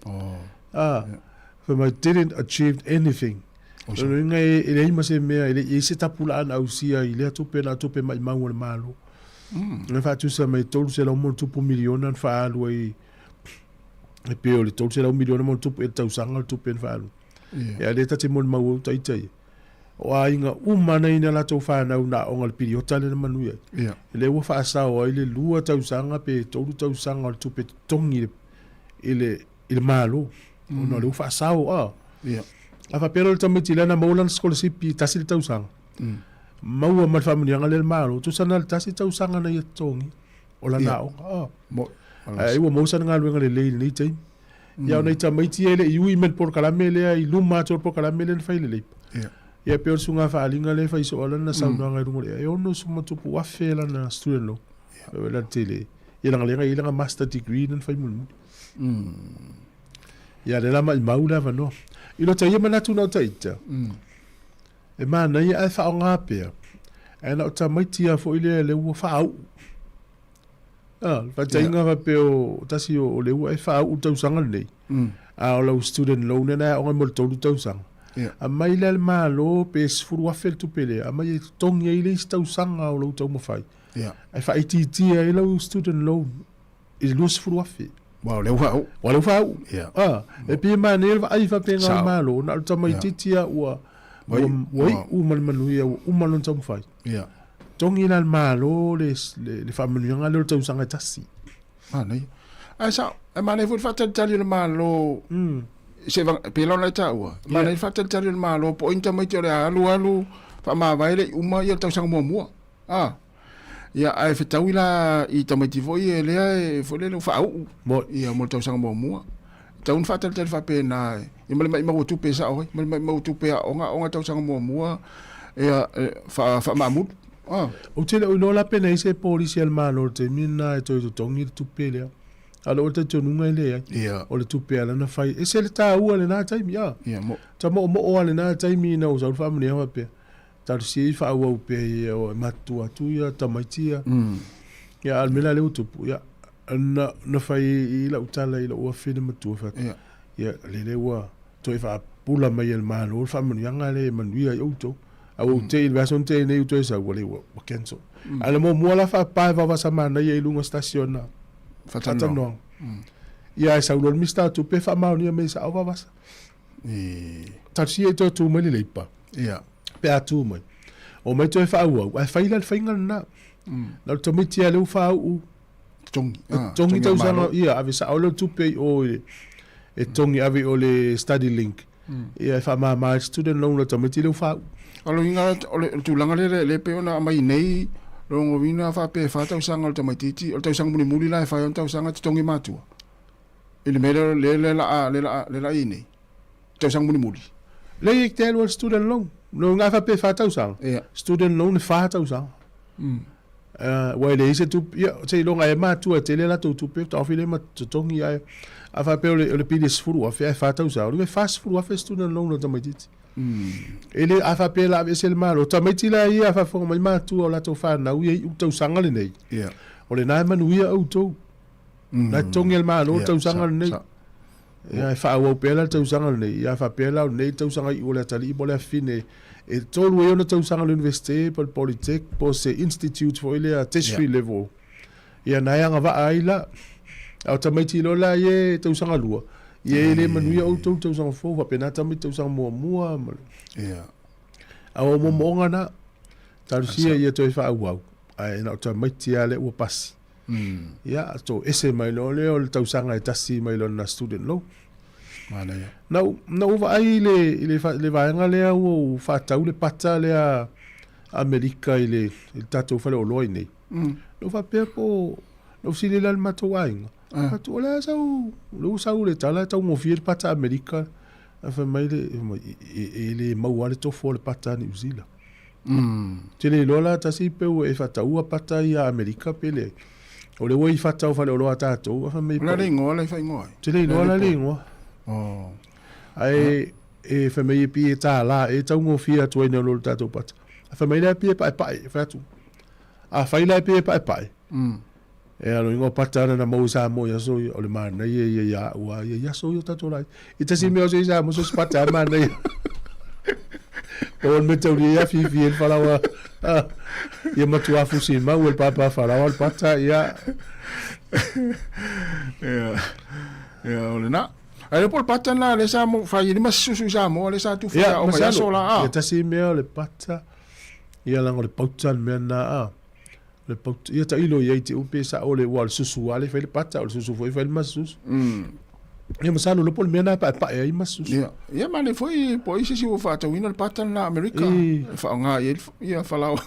Oh. Ah, yeah. Fai mai, didn't achieve anything. O lona uiga e leai ma se mea, e le i i ai se tapulaa na ausia i lea tupe na o tupe maimau a le Malo. Na faatusa mai 300 ma ona tupu miliona na faaalu ai e pei o le 300 miliona ma ona tupu i le tausaga le tupe na faaalu. Ia lea ta te molimau au ita ia. O aiga uma na i na latou fanau na aoga i le piliota lea na manuia ai. Lea ua faasao ai le lua tausaga pe tolu tausaga o le tupe totogi i le i le Malo, ona o lea ua faasao a. Ia. A faapea loa le tamaiti lea na maua lana sikolasipi tasi le tausaga, maua ma le faamanuiaga lea e le Malo, tusa na o le tasi tausaga na ia totogia o lana aoga. A. Ae ua maua sana galuega lelei i lenei taimi. Ia o nai tamaiti ia e le i ui mai le polokalame lea i luma atu o le polokalame lea na fai e le Leipa. Ia pei o le suiga faaaliga lea e fai soo lana saunoaga i luga o le ea, e $60 plus lana student loan. Ia. Lana tele. Ia leaga lea na i ai lana master degree lea na fai mulimuli. Ia lea la maimau le avanoa. I lota ia manatu na o ita, e manaia ae faaaoga pea, ae na o tamaiti lava foi lea lea ua faauu. Ah, le faataitaiga faapea o tasi o lea ua e faauu le tausaga lenei, a o lau student loan lea na e aoga ai mo le tolu tausaga. Aumai lea le Malo pe $10,000 le tupe lea, aumai e totogi ai le isi tausaga o lou taumafai, ae faaitiitia ai lau student loan i le $20,000. Aua o lea ua faauu. Aua o lea ua faauu. Ah, e pei e manaia le vaai faapena o le Malo, na o le tamaitiiti lava ua, ua iu ma le manuia, ua uma lona taumafai. Togi la le Malo le, le, le faamanuiaga lea o le tausaga e tasi. Manaia. Ae sao, e manaia foi le faatalitali o le Malo, se pei la ona e taua, manaia le faatalitali o le Malo po o ai ni tamaiti o le a alu alu faamavae le i uma ia le tausaga muamua. A. Ia, ae fetaui la i tamaiti foi ia lea e foi lele ua faauu ia mo le tausaga muamua. E tatau ona faatalitali faapena ia ma le maimau o tupe e sao ai, ma le maimau o tupe e aoga, aoga tausaga muamua ia faamaamulu. A. Ou te le o iloa la pe na i ai se polisi a le Malo i le taimi lena e toe totogi le tupe lea. A o lou talitonuga e leai. Ia. O le tupe a lana fai. E ese le taua i lena taimi, a. Ia, mo. Ta moomoo lava i lena taimi ina ua sau le faamanuiaga faapea, Talosia ia faaauau pea ia e matutua atu ia tamaiti ia. Ia a o le mea la lea ua tupu, ia na, na fai i lau tala i lou afafine matua fai atu, ia lele ua toe faapula mai e le Malo le faamanuiaga lea e manuia ai outou. A ua ou te i le vaiaso na tea nei ua toe sau, ua lea ua cancel. A na muamua la faapa e vavasa manaia i luga o sitasiona faatalanoaga. Ia ae sau loa le Minisita o Tupe faamaonia mai e sao vavasa. Talosia i toe tu mai le Leipa. Ia. Pe a tu mai. Omai toe faaauau, ae fai la le faiga lena. Na o le tamaiti lava lea ua faauu. Totogi. Totogi tausaga, ia, ave sao lea o le tupe i o i e totogi ave i o le study link. Ia e faamama ai le student loan a le tamaiti lea ua faauu. O le uiga o le tulaga lea lea pei ona aumai nei, lona uiga faapea e fa tausaga o le tamaitiiti, o le tausaga mulimuli la e fai ai ona tausaga e totogi e matua. I le mea lea lea lea la lea la lea la i nei. Tausaga mulimuli. Leai e te alu student loan. No nga faapea e fa tausaga. Yeah. Student loan e fa tausaga. Ua e leai se tupe, ia, seiloga e matua e tele a latou tupe, taofi lea ma totogi ae a faapea o le, o le pili e $10,000 ae fa tausaga, o le $40,000 student loan a le tamaitiiti. E le, a faapea la aveese le Malo, tamaiti la ia a faafofoga mai matua o latou fanau ia iu tausaga lenei. Yeah. O lena e manuia outou. Na e totogi e le Malo le tausaga lenei. Ia, e faaauau pea la le tausaga lenei, ia faapea la o lenei tausaga iu o le atalii po o le afafine e tolu ai ona tausaga i le Universite po o le Polytech po o se institute foi lea tertiary level. Ia na e agavaa ai la. A o tamaiti loa la ia e tausaga lua, ia e le manuia outou i tausaga fou, faapena tamaiti tausaga muamua ma le. Ia. A o moomooga na, talosia ia toe faaauau, ae na o tamaiti lava lea ua pasi. Ia, toese mai loa lea o le tausaga e tasi mai lona student loan. Manaia. Na ou, na ou vaai i le, i le, le vaega lea ua ou faatau le pata lea Amerika i le, i le tatou faleoloa i nei. Na ou faapea po, na ou fesili la i le matou aiga. Ah. Atu, o le a sau, o lea ua sau le tala e taugofie le pata Amerika. Ae fai mai le, e, e le maua lava le tofu o le pata a Niu Sila. Ou te le iloa la tasi pe ua e faataua pata ia Amerika pe leai. O lea ua i fata o faleoloa a tatou, ae fai mai O le a le igoa la e faaigoa ai? Ou te le iloa la le igoa. Oh. Ae e fai mai e pei e $1 e taugofie atu ai nei lo le tatou pata. Ae fai mai la e pei e paepae, fai atu. Afai la e pei e paepae, E alo ingoa pata ana na maua i Samoa i aso ia, o le manaia ia ia au a ia i aso ia o tatou lai. I tasi mea o se i Samoa, so se pata a manaia. O le mea tauri ia fifi e le falaoa. Ia matua fusi mau e le papa falaoa le pata, ia. Ia, ia, o lena. Ae le po le pata na le sa mo fai ni masusu i Samoa le sa tufa Ia, o mai aso la a. Ia tasi mea o le pata, ia langa o le pauta le mea na a. Le pauta, ia tailo i ai te upe sa o le ua o le susu lava lea e fai le pata, o le susu foi e fai le masusu. Ia masalo lopo le mea na e paepae ai masusu. Ia, ia ma le foi po ai se isi ua faatauina le pata lena Amerika e faaaoga i ai ia falaoa.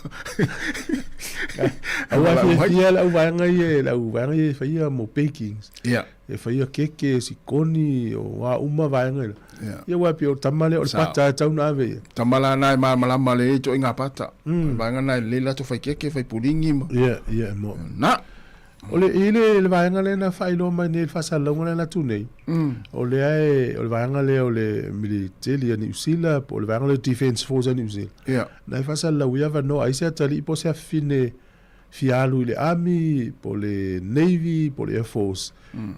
Aua fiafia le auvaega ia, le auvaega ia e faia mo bakings. Ia. E faia keke, sikoni, o a uma vaega ia. Ia aua e pei o le tama lea o le pata e tatau ona ave i ai. Tama la na e malamalama lelei i ituaiga pata. O le vaega lena e lelei latou fai keke, fai puligi ma. Ia, ia e moa. Na. O le, i le, le vaega lea na faailoa mai nei i le faasalalauga lea na atu nei, o lea e, o le vaega lea o le militeli a Niu Sila, po o le vaega lea o le Defence Force a Niu Sila. Ia. Na e faasalalau i avanoa ai se atalii po o se afafine fia alu i le Army, po o le Navy, po o le Air Force,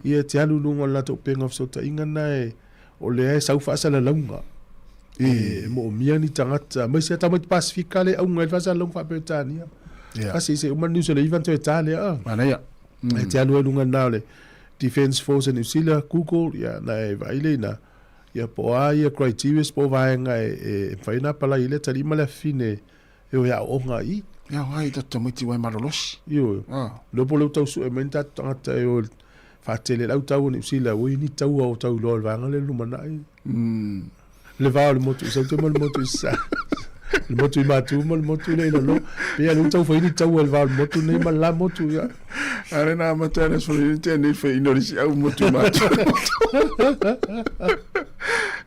ia e te alu i luga o le latou upega o fesootaiga na e, o lea e sau faasalalauga. E moomia ni tagata, aemaise lava tamaiti Pasifika lea e auga ai le faasalalauga faa-Peretania. Ia. Kasi se uma le Niu Sila toe ta lea. Ah. Manaia. E te alu ai luga na o le Defence Force a New Zealand, Google, ia, na e vaai le ina, ia po o a ia criteria po o vaega e mafai ona apalai ai le atalii ma le afafine e o e aooga i. Ia o ai tatou tamaiti ua e malolosi. Ioe. Ah. Lea po o lea ua tau sue mai ni tatou tagata e o e faatele lau tau o Niu Sila, ua i ai ni taua o tau iloa o le vaega lea i le lumanai. Le va o le motu i Saute ma le motu i Sasae. Le motu i Matu ma le motu lea i lalo. Pei lava lea ua tau fai ni taua i le va o le motu nei ma le la motu. Ia. A lea na amata ai le aso nei te nei fai ino le si au motu i Matu.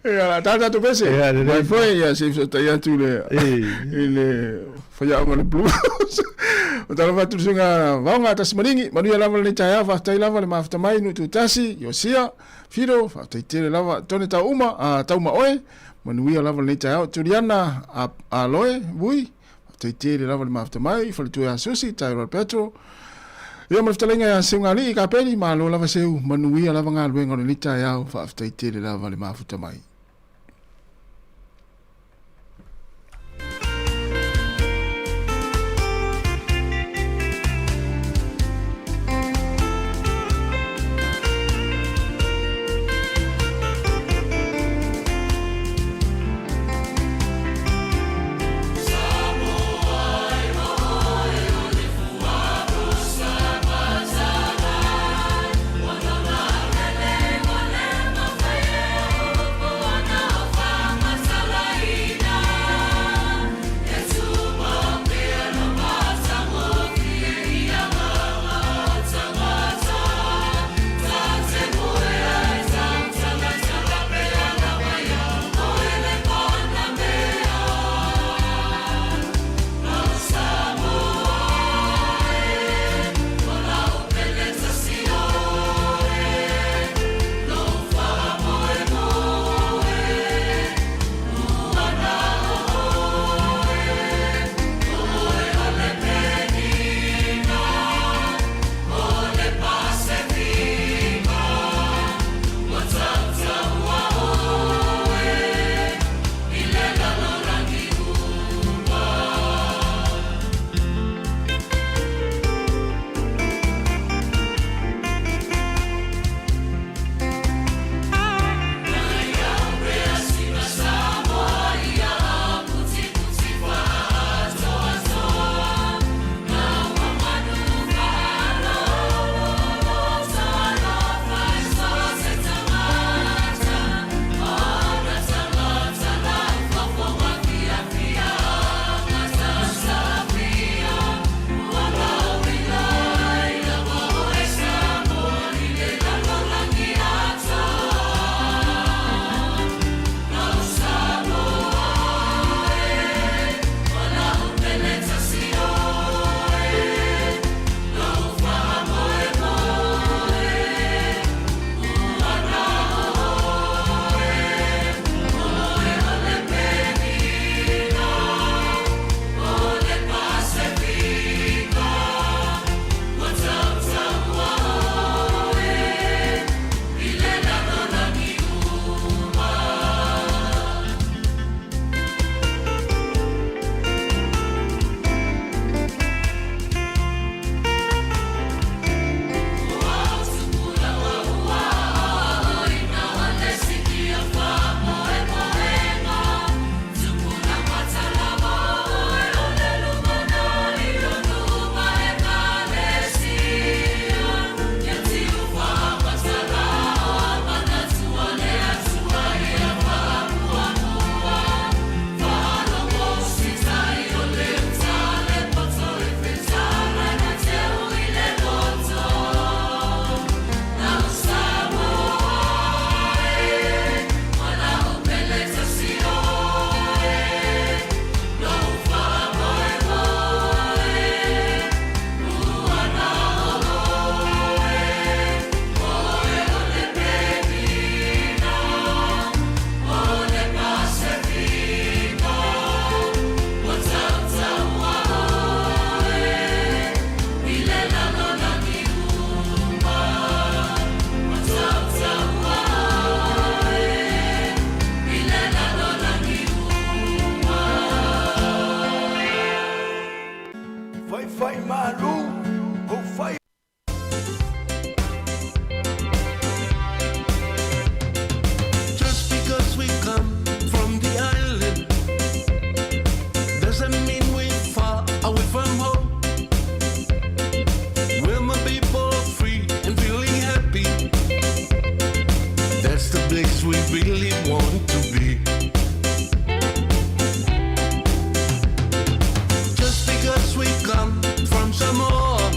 Ia la tata tu pese. Ia, lelei. Mai foi ia se fesotai atu le i le faiaoga o le Blue House. O tala fatu le suiga vaoga tasi maningi. Manuia lava lenei taeao, faafetai lava le mafuta mai Nuutuitasi, Iosia, Fido, faafetai tele lava Tone tau uma, a tau ma oe. Manuia lava lenei taeao Juliana a Aloe Vui, faafetai tele lava le mafuta mai, Faletua ia Susi, Tyrell Petro. Ia ma le fetalaiga ia Seugalii Kapeli, malo lava Seu, manuia lava galuega o lenei taeao, faafetai tele lava le mafuta mai. really want to be. Just because we come from Samoa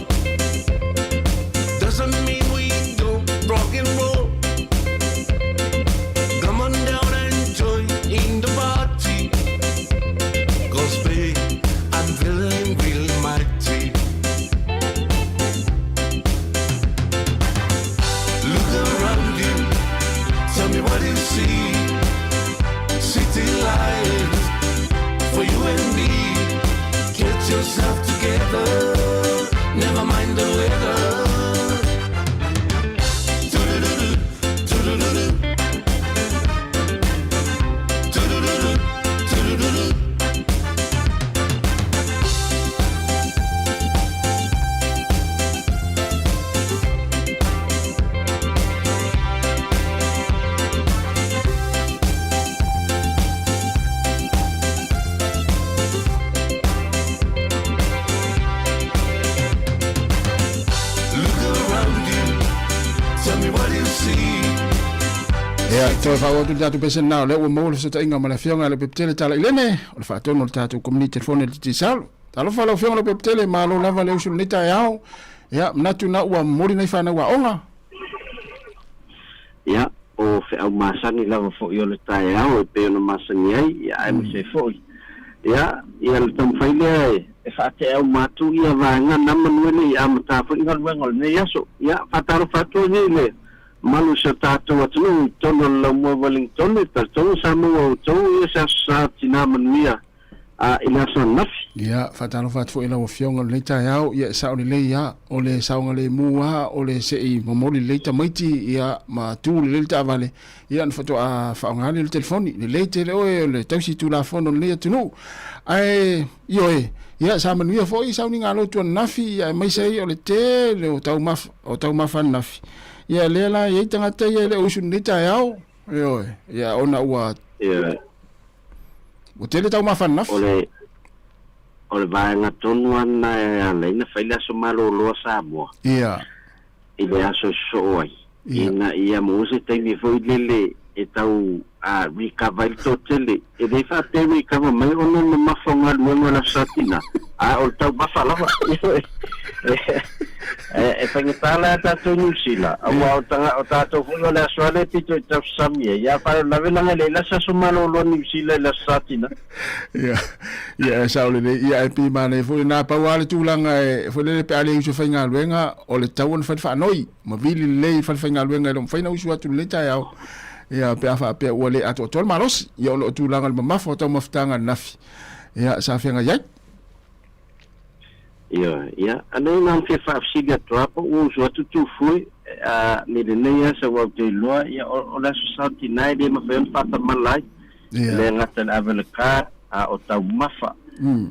doesn't mean we don't rock and roll. Come on down and join in the party. 'Cause babe, I'm feeling real mighty. Look around you, tell me what you see. City lights for you and me. Get yourself together, never mind the weather. Do-do-do-do, do-do-do-do. Do-do-do-do, do-do-do-do. Look around you, tell me what you see. Ia, toe faaauau atu le tatou pesena na o lea ua maua le fesootaiga ma le Afioga ia Leupepetele Talailene, o le faatonu o le tatou Komiti Telefoni a le Digicel. Talofa lau Afioga Leupepetele, malo lava le usu i lenei taeao. Ia, manatu na ua momoli nai fanau aoga. Ia, o feau masani lava foi o le taeao e pei ona masani ai, ia aemaise ai foi. Ia, ia le taumafai lea e faatea uma atu ia vaega na manu e le i amata foi galuega o lenei aso. Ia, faatalofa atu ai nei i le mamalu o si o tatou atunuu i totonu o le laumua i Wellington, e talitonu sa maua outou ia se aso sa tina manuia a i le aso ananafi. Ia, faatalofa atu foi i lau Afioga i lenei taeao, ia e sao lelei lava, o le saogalemu lava, o le se i momoli lelei tamaiti, ia, ma tu lelei le taavale, ia ona faatoa faaaoga lea o le telefoni. Lelei tele oe o le tausi tulafono o lenei atunuu. Ae, ioe, ia sa manuia foi sauniga lotu ananafi, ia aemaise ai o le tele o taumafa, o taumafa ananafi. Ia lea la e i ai tagata ia e le o usu i lenei taeao, ioe, ia ona ua Ioe. Ua tele taumafa ananafi. O le, o le vaega tonu lava lena e ala ai ona fai le aso malolo a Samoa. Ia. I le aso e sosoo ai. Ia. Ina ia maua se taimi foi lele e tau a recover ai le toatele. E le faapea recover mai ona o le mamafa o galuega o le Aso Satina, a o le taumafa lava. E faigata la ia tatou i Niu Sila, aua o tatou foi o le aso lava lea e pito i tausasami ai, a faalavelave leaga e leai la se aso malolo a Niu Sila i le Aso Satina. Ia, ia e sao lelei. Ia e pei manaia foi lena, pau lava le tulaga e foi lele pe a le usu e faigaluega, o le tatau ona fai le faanoi, ma vili lelei i le falefaigaluega e le o mafai ona usu atu i lenei taeao, ia pe a faapea ua le atoatoa le malosi, ia ona o tulaga o le mamafa o taumafataga ananafi, ia sa feagai ai. Ioe, ia, anei na ona fia faafesili atu lava po ua usu atu Tufue, a, me lenei aso aua ou te iloa, ia, o le aso Satina e le mafai ona faatamala ai, Ia. E le gata i le ave o le card, a o taumafa,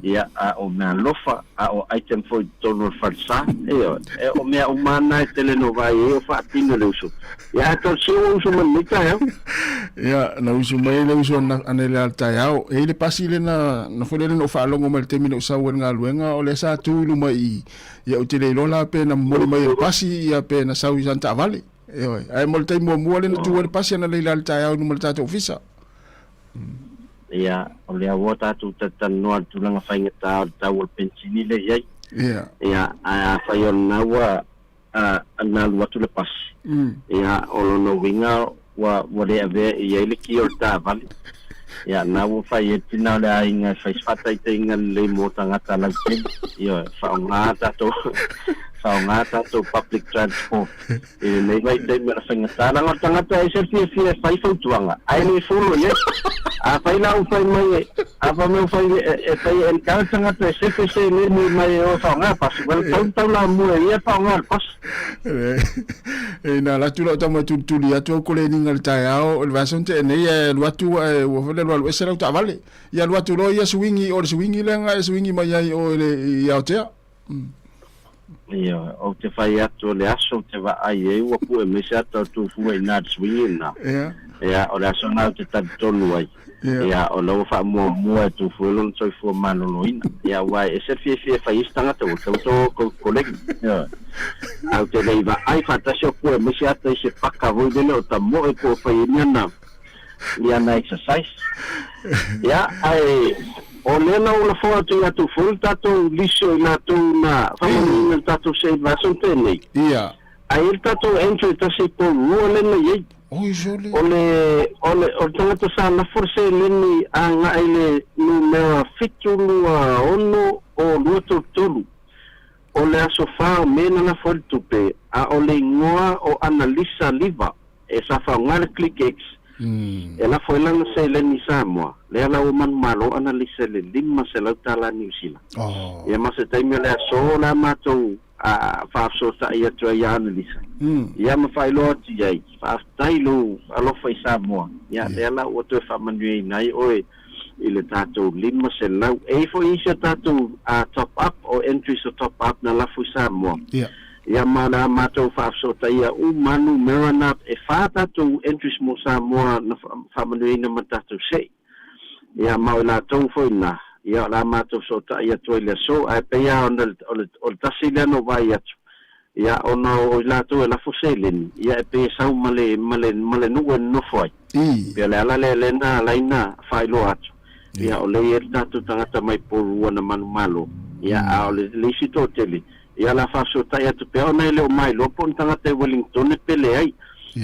ia, a o meaalofa, a o item foi i totonu o le falesa. Ioe, e, o mea uma lava na e tele no vaai ai o faatino e le uso. Ia, ae tau sio ua uso mai lenei taeao. Ia, na usu mai le uso anei le taeao. E i ai le pasi lea na, na foi lea na ou faalogo mai i le taimi na ou sau ai i le galuega, o lea sa tu i luma i i, ia ou te le iloa la pe na momoli mai e le pasi, ia pe na sau i sana taavale. Ioe. Ae mo le taimi muamua lea na tu ai le pasi ana leila i le taeao i luma o le tatou ofisa. Ia, o lea ua tatou talatalanoa i le tulaga faigata o le tau o le penisini lea e i ai. Ia. Ia, ae afai o lena ua na alu atu le pasi, ia, o lona uiga ua, ua le avea i ai le ki o le taavale. Ia, na ua fai ai le tina o le aiga e fai se faataitaiga lelei mo tagata lautele. Ioe, faaaoga tatou, faaaoga tatou public transport. I lenei vaitaimi o le faigata, leaga o le tagata e ese le fiafia e fai fautuaga, ae le follow i ai. Afai la ua fai mai e, a fai mai ua fai e fai e encourage tagata e sefe seleni mai e o e faaaoga le pasi, well, tau taulamua e ia e faaaoga le pasi. E na alu atu lau tama e tulituli atu au koleniga i le taeao, o le vaiaso na tea nei ae alu atu ae ua foi le alu alu ese lau taavale. Ia alu atu loa ia suingi, o le suingi lea na e suingi mai ai o i le i Aotea. Ioe, ou te fai atu o le aso ou te vaai ai ua pue mai se ata o Tufua i na suingi lena. Ia, o le aso lena ou te talitonu ai. Ia, o la ua faamuamua e Tufua lona soifua maloloina. Ia, aua e ese le fiafia e fai ai se tagata ua tau to kolegi. Ioe. Ae ou te le i vaai faatasi o pue mai se ata i se paka foi lele o tamoe po o fai ai ni ana. i ana exercise. Ia, ae o lea na ou lafo atu ia tou foi le tatou lisi o i latou na faamanuiina i le tatou Save Aso tenei. Ia. Ae i ai le tatou entry e tasi po lua lea na i ai. Oi sole. O le, o le, o le tagata sa lafo le seleni agai i le numera 726 o 233. O le aso 4 o Me na lafo ai le tupe, a o le igoa o Analisa Liva, e sa faaaoga le ClickX, e lafo ai lana seleni i Samoa, lea la ua manumalo Analisa i le $500 tala Niu Sila. Ia ma se taimi o le aso o le a matou faafesootai atu ai ia Analisa, ia ma faailoa atu i ai, faafetai i lou alofa i Samoa, ia lea la ua toe faamanuiaina ai oe i le tatou 500. E i ai foi isi a tatou top up o entries o top up na lafo i Samoa. Ia ma o le a matou faafesootaia uma numera na e fa tatou entries mo Samoa na faamanuiaina ma tatou sei. Ia ma o i latou foi na, ia o le a matou fesootai atu ai i le aso. Ae pei lava ona o le, o le tasi lea na ou vaai atu, Ia, ona o i latou e lafo seleni, ia e pei e sau ma le, ma le, ma le nuu e nonofo ai. Pei o le ala lea lea na ala ai na faailoa atu, ia o lea e i ai le tatou tagata mai Poruua na manumalo, ia a o le, le isi toatele, ia o le a faafesootai atu pea ona e le o mailoa po o ni tagata i Wellingtone pe leai.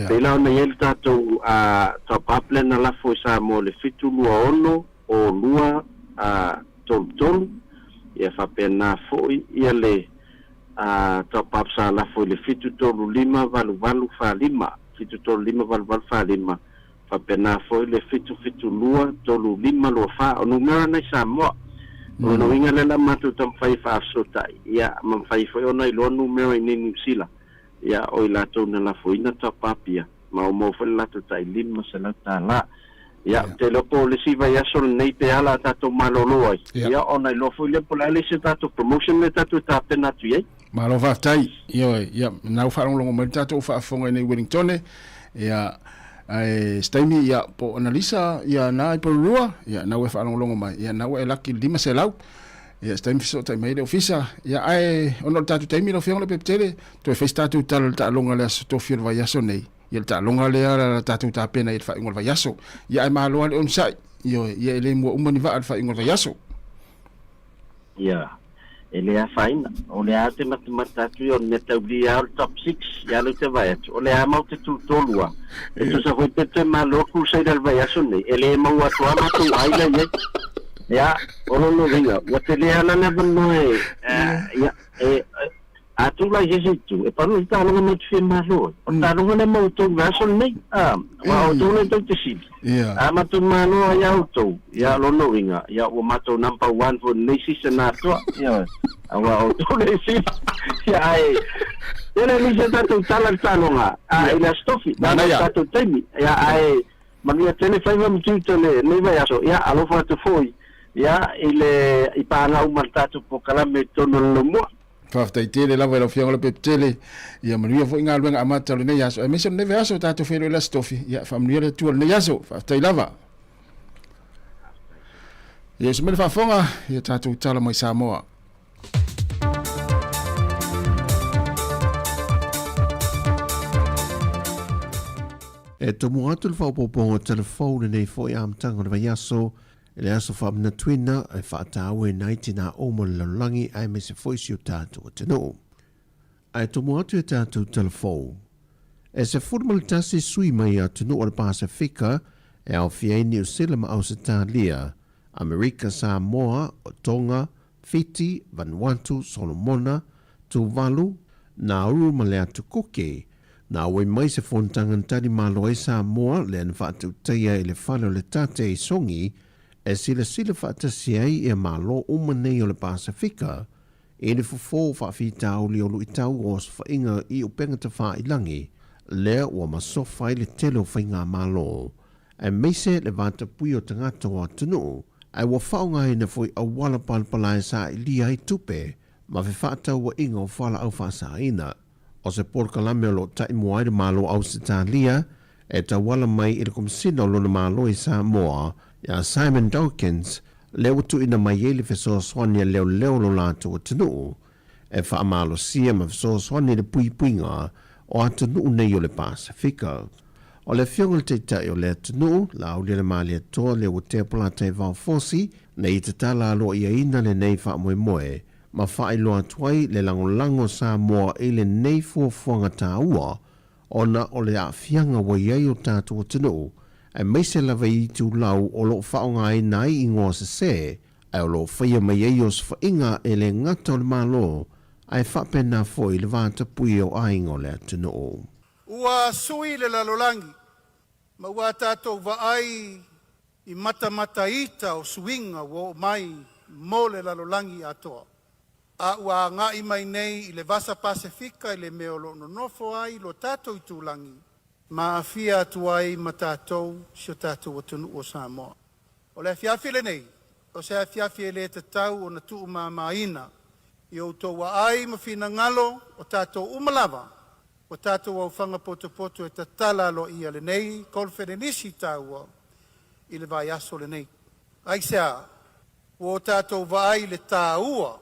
Pei la ona i ai le tatou a, top up lea na lafo i Samoa i le 726 o 2 a, 33, ia faapena foi ia le a top up sa lafo i le 735 88 45, 735 88 45, faapena foi le 772 35 24. O numera na i Samoa. O lona uiga lea la matou taumafai e faafesootai, ia ma mafai foi ona iloa numera i inei Niu Sila, ia o i latou na lafoina top up ia, ma ua maua foi le latou tai $500. Ia, ou te iloa po o le isi vaiaso lenei pe a la tatou malolo ai, ia ona iloa foi lea po o le a le isi o tatou promotion lea tatou e tapena atu i ai. Malo faafetai. Ioe, ia, na ua faalogologo mai le tatou faafofoga i nei Wellingtone, ia, ae se taimi, ia, po o Analisa, ia, na i Porirua, ia, na ua e faalogologo mai, ia, na ua e laki i le 500, ia, se taimi fesootai mai le ofisa, ia, ae ona o le tatou taimi lau Afioga Leupepetele, toe fai se tatou tala i le taaloga i le aso tofi o le vaiaso nei. Ia le taaloga lea la tatou tapena i le faaiuga o le vaiaso. Ia ae malo lava le onosai. Ioe, ia e le mua uma ni vaa i le faaiuga o le vaiaso. Ia, e le afaina. O le a te matamata atu ia o le mea tauli a o le top six ia lea ou te vaai atu. O le a matou te tutolu a. E tusa foi pe toe malo Crusader i le vaiaso lenei, e le maua atu a matou ai la i ai. Ia, o lona uiga, ua tele lava la le avanoa e, ia, e, A tu la i se isi itu, e palu i le taaloga matou te fia malo ai. O le taaloga lea ma outou i le vaiaso lenei, a, aua o outou lea tou te sili. A matou malo ai ia outou, ia o lona uiga, ia ua matou number one foi i lenei season atoa, ioe, aua o outou lea e sili. Ia ae, tele nisi a tatou tala i le taaloga, a, i le Aso Tofi, leaga o le tatou taimi, ia ae manuia tele faiva ma tiute o lenei vaiaso, ia alofa atu foi, ia, i le, i paaga uma i le tatou polokalame i totonu o le Laumua. Faafetai tele lava i lau Afioga Leupepetele. Ia manuia foi galuega amata o lenei aso, aemaise o lenei vaiaso tatou feiloai i le Aso Tofi. Ia faamanuia le Atua i lenei aso. Faafetai lava. Ia usu mai le faafofoga, ia tatou tala mai Samoa. E tomo atu le faaopoopoga o Talafou lenei foi amataga o le vaiaso I le aso faamanatuina e faatauaina ai tinā uma o le lalolagi aemaise foi si o tatou atunuu. Ae tomo atu i a tatou tala fou. E 11 sui mai atunuu o le Pasefika e aofia ai Niu Sila ma Ausetalia, Amerika Samoa, Tonga, Fiti, Vanuatu, Solomona, Tuvalu, Nauru ma le Atu Kuki. Na auai mai se fonotaga na tali malo ai Samoa lea na faatautaia i le fale o le Tate i Sogi e silasila faatasi ai ia Malo uma nei o le Pasefika i le fofo faafitauli o luitau o osofaiga i upega tafailangi lea ua masofa ai le tele o faigamalo aemaise le vatapuia o tagata o atunuu ae ua faaaogaina foi auala palapala e sailia ai tupe ma fefaatauaiga o fualaau faasaina. O se polokalame o lo o taimua ai le Malo o Ausetalia e tauala mai i le Komesina o lona Malo i Samoa, ia Simon Dawkins, lea ua tuuina mai ai le fesoasoani a leoleo o lo latou atunuu e faamalosia ma fesoasoani i le puipuiga o atunuu nei o le Pasefika. O le Afioga i le Taitai o le atunuu, Laaulialemalietoa Leuatea Polataivao Fosi, na ia tatala aloaiaina lenei faamoemoe ma faailoa atu ai le lagolago a Samoa i lenei fuafuaga taua ona o le aafiaga ua i ai o tatou atunuu, aemaise lava i itulau o lo o faaaogaina ai igoa sese, ae o lo o faia mai ai osofaiga e le gata o le Malo, ae faapena foi le vatapuia o aiga o le atunuu. Ua sui le lalolagi ma ua tatou vaai i matamataita o suiga ua oo mai mo le lalolagi atoa. A ua agai mai nei i le Vasa Pasefika i le mea o lo o nonofo ai lo tatou itulagi ma aafia atu ai ma tatou si o tatou atunuu o Samoa. O le afiafi lenei, o se afiafi e le tatau ona tuumamaina i outou aai ma finagalo o tatou uma lava ua tatou aufaga potopoto e tatala aloaia lenei koneferenisi taua i le vaiaso lenei. Aisea? Ua o tatou vaai i le taua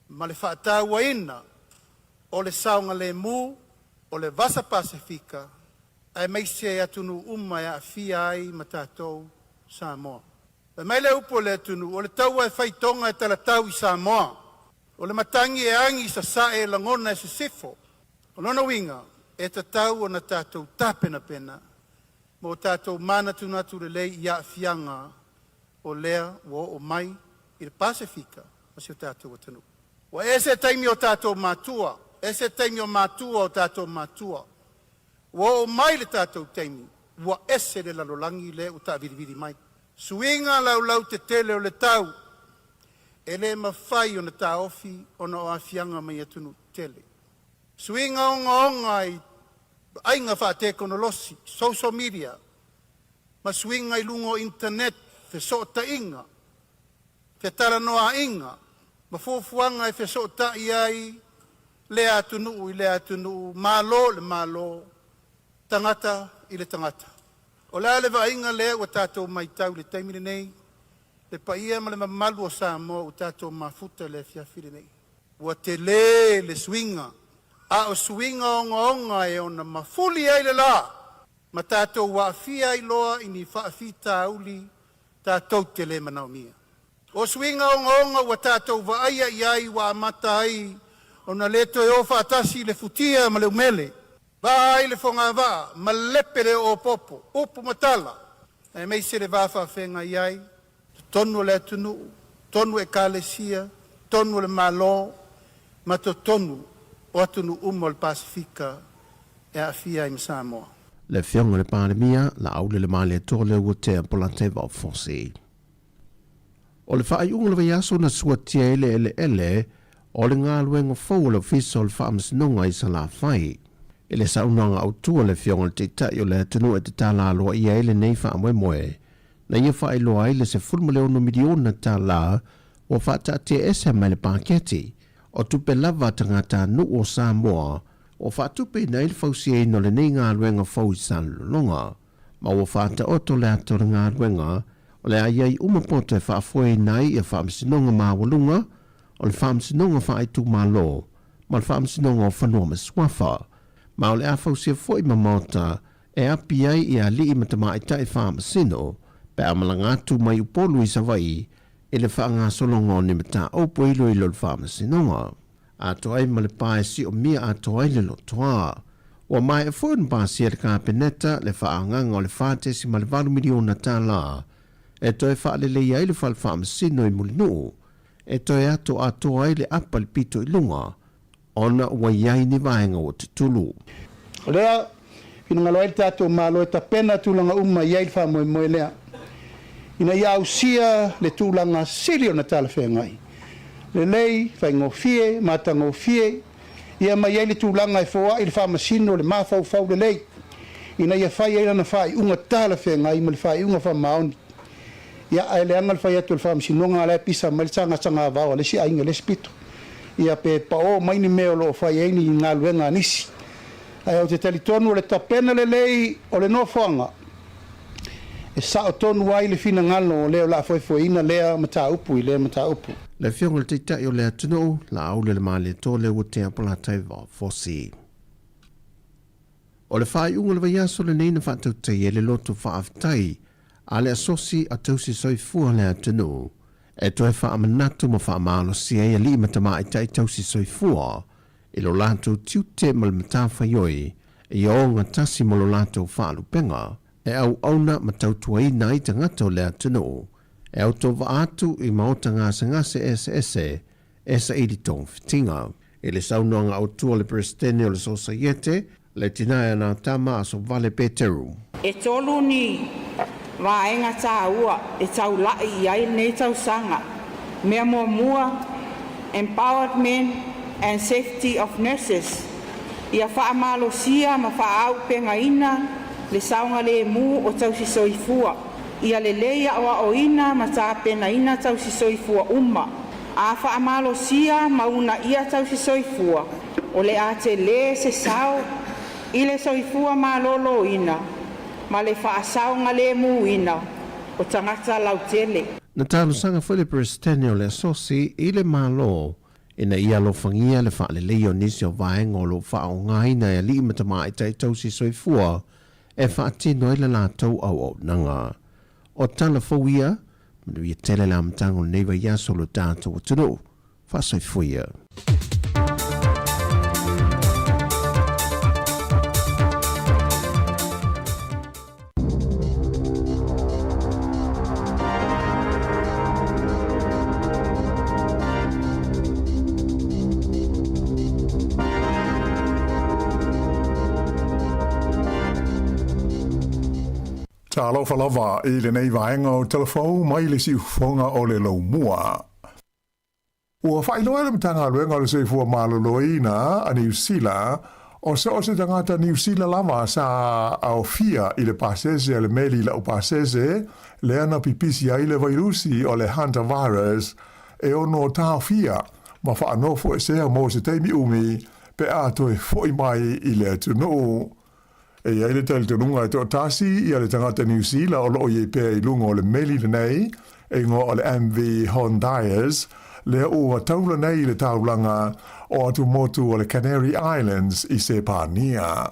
ma le faatauaina o le saogalemu o le Vasa Pasefika aemaise atunuu uma e aafia ai ma tatou Samoa. Fai mai le upu a le atunuu, o le taua e fai i Toga e talatau i Samoa. O le matagi e agi i sasae e lagona e sisifo. O lona uiga, e tatau ona tatou tapenapena ma o tatou manatunatu lelei i aafiaga o lea ua oo mai i le Pasefika ma si o tatou atunuu. Ua ese taimi o tatou matua, ese taimi o matua o tatou matua. Ua oo mai le tatou taimi, ua ese le lalolagi lea ua taavilivili mai. Suiga laulautetele o le tau, e le mafai ona taofi ona o aafiaga mai atunuu tetele. Suiga ogaoga i vaaiga faatekonolosi, social media, ma suiga i luga o internet, fesootaiga, fetalanoaiga, ma fuafuaga e fesootai ai lea atunuu i lea atunuu, Malo i le Malo, tagata i le tagata. O le a le vaaiga lea ua tatou matau i le taimi lenei, le paia ma le mamalu o Samoa ua tatou mafuta i le afiafi lenei? Ua tele le suiga, a o suiga ogaoga e ona mafuli ai le la, ma tatou aafia ai loa i ni faafitauli tatou te le manaomia. O suiga ogaoga ua tatou vaaia i ai ua amata ai ona le toe o faatasi le futia ma le umele, vaa ai le fogavaa, malepe le oopopo, upu ma tala, aemaise le va faafeagai ai totonu o le atunuu, totonu o ekalesia, totonu o le Malo, ma totonu o atunuu uma o le Pasefika e aafia ai ma Samoa. Le Afioga i le Palemia, Laaulialemalietoa Leuatea Polataivao Fosi. O le faaiuga o le vaiaso na suatia ai le eleele o le galuega fou a le Ofisa o le Faamasinoga i Salafai. I le saunoaga autu a le Afioga i le Taitai o le atunuu e tatala aloaia ai lenei faamoemoe, na ia faailoa ai le $16 miliona tala ua faataatiaese mai le paketi o tupe lava a tagatanuu o Samoa ua faatupeina ai le fausiaina o lenei galuega fou i Salelologa, ma ua faataoto le ata o le galuega o le a i ai uma poto e faafoeina ai ia Faamasinoga Maualuga o le Faamasinoga Faaitumalo ma le Faamasinoga o Fanua ma Suafa, ma o le a fausia foi ma maota e api ai ia alii ma tamaitai faamasino pe a malaga atu mai Upolu i Savaii i le faagasologa o ni mataupu e iloilo i le faamasinoga. Atoa ai ma le pa e siomia atoa ai le lotoa. Ua maea foi ona pasia e le Kapeneta le faaagaga o le $4.8 miliona tala e toe faaleleia ai le fale faamasino i Mulinuu e toe ato atoa ai le apa i le pito i luga ona ua i ai ni vaega ua tutulu. O lea finagalo ai le tatou Malo e tapena tulaga uma e i ai le faamoemoe lea ina ia ausia le tulaga sili ona talafeagai, lelei, faigofie, matagofie, ia ma i ai le tulaga e foai le faamasino le mafaufau lelei ina ia fai ai lana faaiuga talafeagai ma le faaiuga faamaoni. Ia, ae leaga le fai atu o le Faamasinoga a la e pisa mai le sagasagavao a le isi aiga i le isi pito. Ia, pe paō mai ni mea o lo o fai ai ni galuega a nisi. Ae ou te talitonu o le tapena lelei o le nofoaga e sao tonu ai le finagalo o le o le a foefoeina lea mataupu i lea mataupu. Le Afioga i le Taitai o le atunuu, Laauli Lemalietoa Leuatea Polataivao Fosi. O le faaiuga o le vaiaso lenei na faatautaia ai le loto faafetai a le Asosi a Tausi Soifua o le atunuu e toe faamanatu ma faamalosia ai alii ma tamaitai tausi soifua i lo latou tiute ma le matafaioi ia ogatasi ma lo latou faalupega e auauna ma tautuaina ai tagata o le atunuu e autovaa atu i maota gasegase eseese e saili togafitiga. I le saunoaga autu a le Peresetene o le Sosaiete, le tina e ana tama a Sovale Peteru. E tolu ni vaega tāua e taula'i i ai lenei tausaga. Mea muamua, Empowerment and Safety of Nurses, ia faamalosia ma faaauupegaina le saogalemu o tausisoifua, ia lelei aoaoina ma tapenaina tausisoifua uma. A faamalosia ma uunaia tausisoifua, o le a telē se sao i le soifua malōlōina ma le faasaogalēmūina o tagata lautele. Na talosaga foi le Peresetene o le Asosi i le Malo ina ia alofagia le faaleleia o nisi o vaega o lo o faaaogaina e alii ma tamaitai tausi soifua e faatino ai le latou auaunaga. O tala fou ia, manuia tele le amataga o lenei vaiaso o lo tatou atunuu. Faasoifua ia. Talofa lava i lenei vaega o Tala Fou mai le siufofoga o le Laumua. Ua faailoa e le Matagaluega o le Soifua Maloloina a Niu Sila, o so o se tagata Niu Sila lava sa aofia i le pasese a le meli laupasese lea na pipisi ai le vairusi o le hantavirus e ono taofia ma faanofoesea mo se taimi umi pe a toe fo'i mai i le atunuu. E i ai le talitonuga e toatasi ia le tagata Niu Sila o loo i ai pea i luga o le meli lenei, e igoa o le MV Hondius, lea ua taula nei i le taulaga o atumotu o le Canary Islands i Sepania.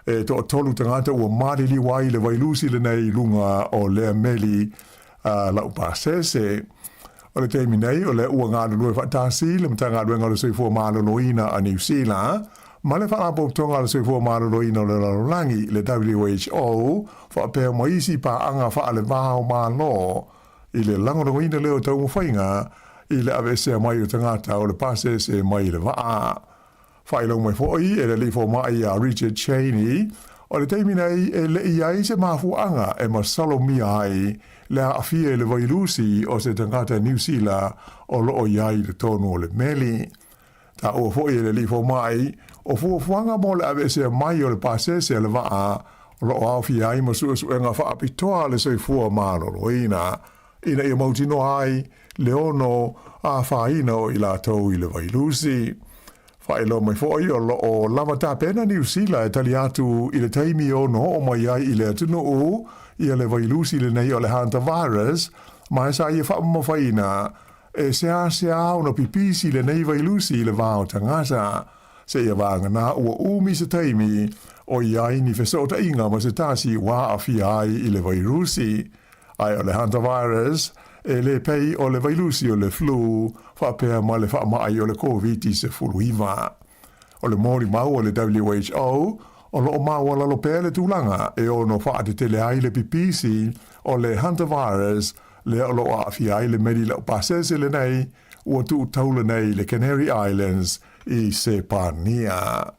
E toatolu tagata ua maliliu ai i le vailusi lenei i luga o lea meli laupasese. O le taimi nei, o lea ua galulue faatasi le Matagaluega o le Soifua Maloloina a Niu Sila ma le Faalapotopotoga a le Soifua Maloloina o le Lalolagi, le WHO, faapea ma isi paaga faaleva o Malo i le lagolagoina lea o taumafaiga i le aveesea mai o tagata o le pasese mai le vaa. Faailoa mai foi e le alii fomai ia Richard Cheney, o le taimi nei e le i ai se mafuaaga e masalomia ai le aafia i le vailusi o se tagata Niu Sila o loo i ai i totonu o le meli. Taua foi e le alii fomai, o fuafuaga mo le aveesea mai o le pasese a le vaa o loo aofia ai ma suesuega faapitoa a le soifua maloloina ina ia mautinoa ai le ono afaina o i latou i le vailusi. Faailoa mai foi o loo lava tapena Niu Sila e tali atu i le taimi e ono oo mai ai i le atunuu ia le vailusi lenei o le hantavirus, ma e sa ia faamamafaina e seasea ona pipisi lenei vailusi i le va o tagata. Seia vagana ua umi se taimi o i ai ni fesootaiga ma se tasi ua aafia ai i le vairusi. Ae o le hantavirus, e le pei o le vailusi o le flu, faapea ma le faamai o le Koviti-19. O le molimau a le WHO, o loo maualalo pea le tulaga e ono faatetele ai le pipisi o le hantavirus lea o loo aafia ai le meli laupasese lenei ua tuu taula nei i le Canary Islands i Sepania.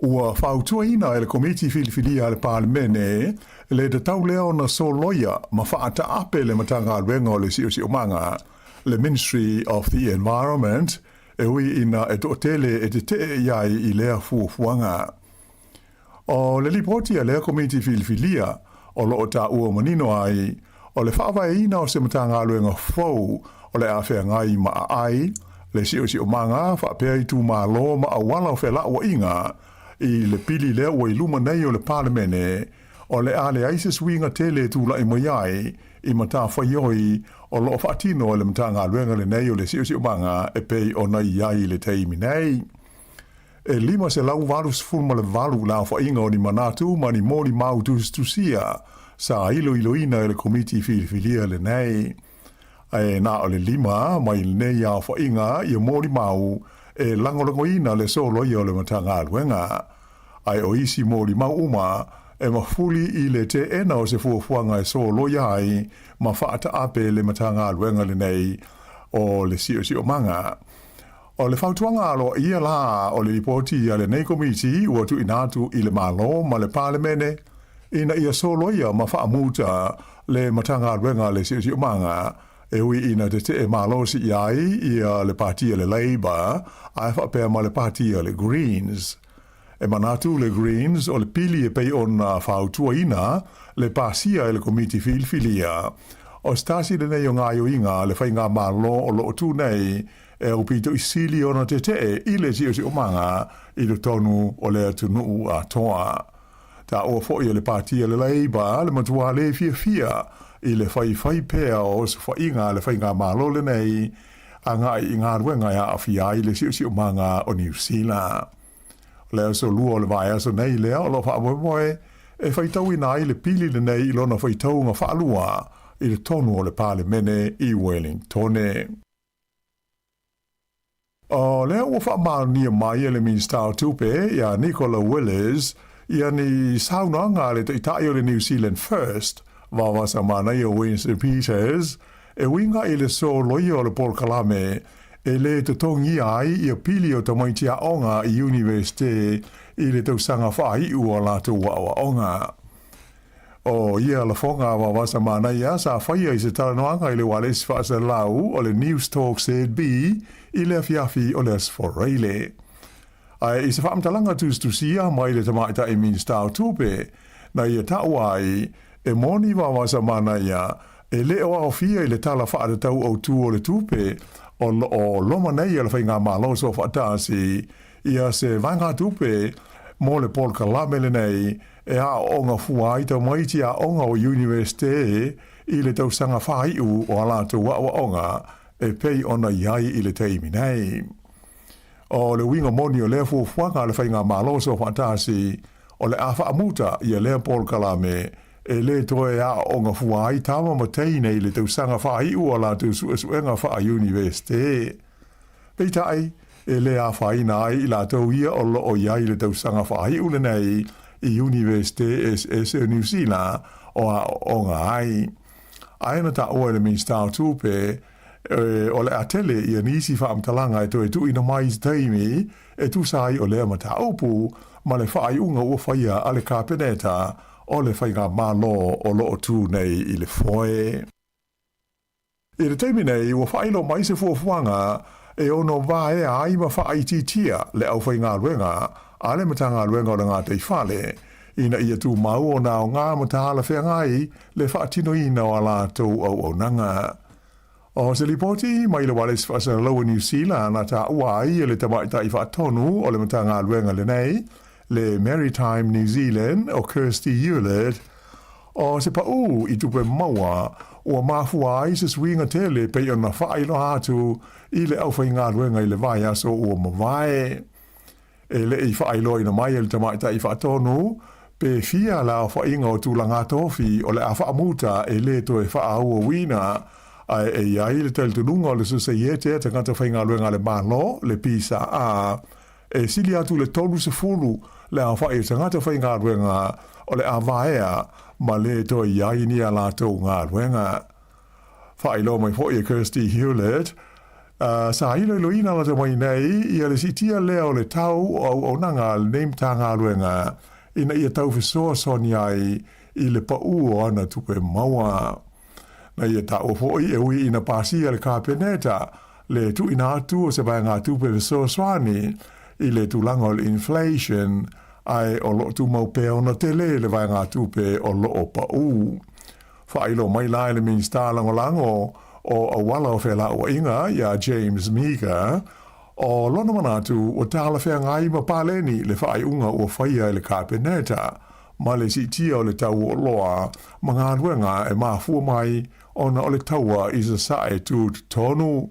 Ua fautuaina e le Komiti Filifilia a le Palemene le tatau lea ona soloia ma faataape le Matagaluega o le Siosiomaga, le Ministry of the Environment, e ui ina e toatele e tetee i ai i lea fuafuaga. O le lipoti a lea Komiti Filifilia o loo taua manino ai, o le faavaeina o se Matagaluega fou o le a feagai ma aai, le siosiomaga faapea itumalo ma auala o felauaiga i le pili lea ua i luma nei o le Palemene, o le a leai se suiga tele e tulai mai ai i matafaioi o loo faatino e le Matagaluega lenei o le Siosiomaga e pei ona i ai i le taimi nei. E 588 le aofaiga o ni manatu ma ni molimau tusitusia sa iloiloina e le Komiti Filifilia lenei. Ae na o le lima mai lenei aofaiga ia molimau e lagolagoina le soloia o le Matagaluega. Ae o isi molimau uma e mafuli i le teena o se fuafuaga e soloia ai ma faataape le Matagaluega lenei o le Siosiomaga. O le fautuaga aloaia la o le lipoti a lenei Komiti ua tuuina atu i le Malo ma le Palemene ina ia soloia ma faamuta le Matagaluega a le Siosiomaga e ui ina tetee malosi i ai ia le Pati a le Labour ae faapea ma le Pati a le Greens. E manatu le Greens o le pili e pei ona fautuaina le pasia e le Komiti Filifilia. O se tasi lenei o gaoioiga a le Faigamalo o lo o tu nei e aupito i sili ona tetee i le siosiomaga i totonu o le atunuu atoa. Taua foi e le Pati a le Labour le matua le fiafia i le faifai pea o osofaiga a le Faigamalo lenei agai i galuega e aafia ai le siosiomaga o Niu Sila. O le aso lua o le vaiaso nei lea o lo o faamoemoe e faitauina ai le pili lenei i lona faitauga faalua i totonu o le Palemene i Wellingtone. O lea ua faamaonia mai e le Minisita o Tupe ia Nicola Willis ia ni saunoaga a le Taitai o le New Zealand First, Vavasa Manaia Winston Peters, e uiga i le soloia o le polokalame e lē totogia ai ia pili o tamaiti aoga i Iunivesite i le tausaga faaiu o a latou aoaoga. O ia lafoga a Vavasa Manaia sa faia i se talanoaga i le ualesi faaselau o le Newstalk ZB i le afiafi o le Aso Faraile. Ae i se faamatalaga tusitusia mai le Tamaitai Minisita o Tupe, na ia taua ai, e moni Vavasa Manaia, e le o aofia i le Tala Faatatau Autu o le Tupe o lo o loma nei a le Faigamalo Soofaatasi ia se vaegatupe mo le polokalame lenei e aooga fua ai tamaiti aoga o Iunivesite i le tausaga faaiu o a latou aoaoga e pei ona i ai i le taimi nei. O le uiga moni o lea fuafuaga a le Faigamalo Soofaatasi, o le a faamuta ia lea polokalame e lē toe aooga fua ai tama ma teine i le tausaga faaiu o a latou suesuega faa-Iunivesite. Peitai, e lē afaina ai i latou ia o lo o i ai i le tausaga faaiu lenei i Iunivesite eseese o Niu Sila o aooga ai. Ae na taua e le Minisita o Tupe, o le a tele ia nisi faamatalaga e toe tuuina mai i se taimi e tusa ai o lea mataupu ma le faaiuga ua faia a le Kapeneta o le Faigamalo o lo o tu nei i le foe. I le taimi nei, ua faailoa mai se fuafuaga e ono vaea ai ma faaitiitia le aufaigaluega a le Matagaluega o le Gataifale ina ia tumau ona aoga ma talafeagai le faatinoina o a latou auaunaga. O se lipoti mai le Ualesi Faasalalaua Niu Sila na taua ai e le Tamaitai Faatonu o le Matagaluega lenei, le Maritime New Zealand o Kirsty Hewlett, O se paʻū i tupe maua ua mafua ai se suiga tele pei ona faailoa atu i le aufaigaluega i le vaiaso ua mavae. E le i faailoaina mai e le Tamaitai Faatonu pe fia le aofaiga o tulaga tofi o le a faamuta e le toe faaauauina, ae e i ai le talitonuga o le Sosaiete a Tagata Faigaluega a le Malo, le PSA, E sili atu le 30 le aofai o tagata faigaluega o le a vaea ma lē toe i ai ni a latou galuega. Faailoa mai foi e Kirsty Hewlett, sa iloiloina lata mai nei ia le siitia lea o le tau o auaunaga a lenei Matagaluega ina ia tau fesoasoani ai i le paʻū o ana tupe maua. Na ia taua foi e ui ina pasia le Kapeneta le tuuina atu o se vaegatupe fesoasoani i le tulaga o le inflation, ae o lo o tumau pea ona tele le vaegatupe o lo o pau. Faailoa mai la e le Minisita Lagolago o Auala o Felauaiga ia James Meager, o lona manatu ua talafeagai ma paleni le faaiuga ua faia e le Kapeneta ma le siitia o le tau o oloa ma galuega e mafua mai ona o le taua i Sasae tutotonu.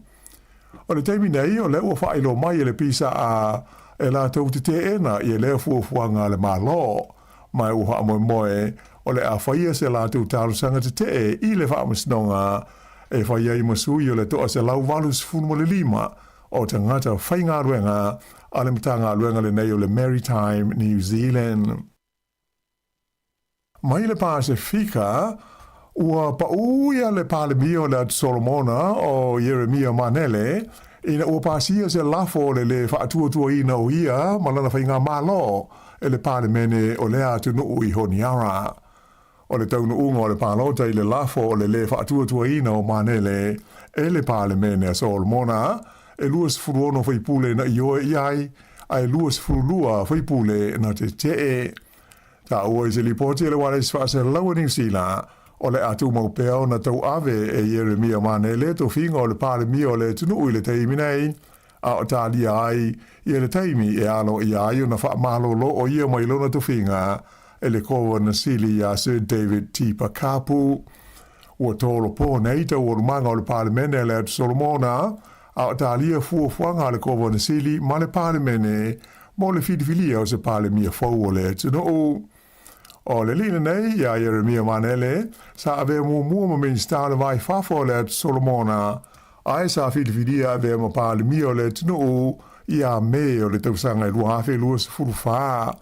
O le taimi nei, o lea ua faailoa mai e le PSA e latou te teena ia lea fuafuaga a le Malo, ma ua faamoemoe o le a faia se latou talosaga tetee i le Faamasinoga e fai ai ma sui o le 185 o tagata faigaluega a le Matagaluega lenei o le Maritime New Zealand. Mai le Pasefika, ua paʻū ia le Palemia o le Atu Solomona o Ieremia Manele ina ua pasia se lafo o le lē faatuatuaina o ia ma lana faigamalo e le Palemene o lea atunuu i Honiara. O le taunuuga o le palota i le lafo o le lē faatuatuaina o Manele e le Palemene a Solomona, e 26 faipule na ioe i ai, ae 22 faipule na tetee. Taua i se lipoti a le Ualesi Faaselelaua o Niu Sila, o le a tumau pea ona tauave e Ieremia Manele tofiga o le Palemia o le atunuu i le taimi nei, a o talia ai ia le taimi e alo ia ai ona faamalolo o ia mai lona tofiga e le Kovana Sili iā Sir David Tipa Kapu. Ua tolopo nei taualumaga o le Palemene a le Atu Solomona, a o talia fuafuaga a le Kovana Sili ma le Palemene mo le filifilia o se Palemia fou o le atunuu. O le alii lenei iā Ieremia Manele, sa avea muamua ma Minisita o le Va i Fafo o le Atu Solomona, ae sa filifilia e avea ma Palemia o le atunuu iā Me o le tausaga e 2024.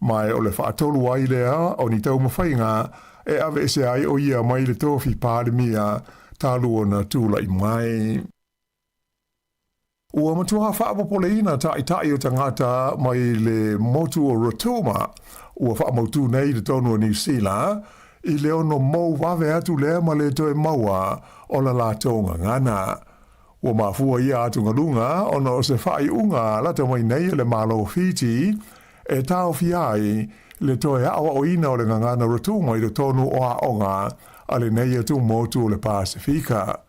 Ma o le faatolu ai lea o ni taumafaiga e aveese ai o ia mai le tofi Palemia talu ona tulai mai. Ua matua faapopoleina taʻitaʻi o tagata mai le motu o Rotuma ua faamautū nei i totonu o Niu Sila i le ono mou vave atu lea ma le toe maua o la latou gagana. Ua mafua ia atugaluga ona o se faaiuga lata mai nei a le Malo o Fiti e taofia ai le toe aʻoaʻoina o le gagana Rotuma i totonu o aoga a lenei atu motu o le Pasefika.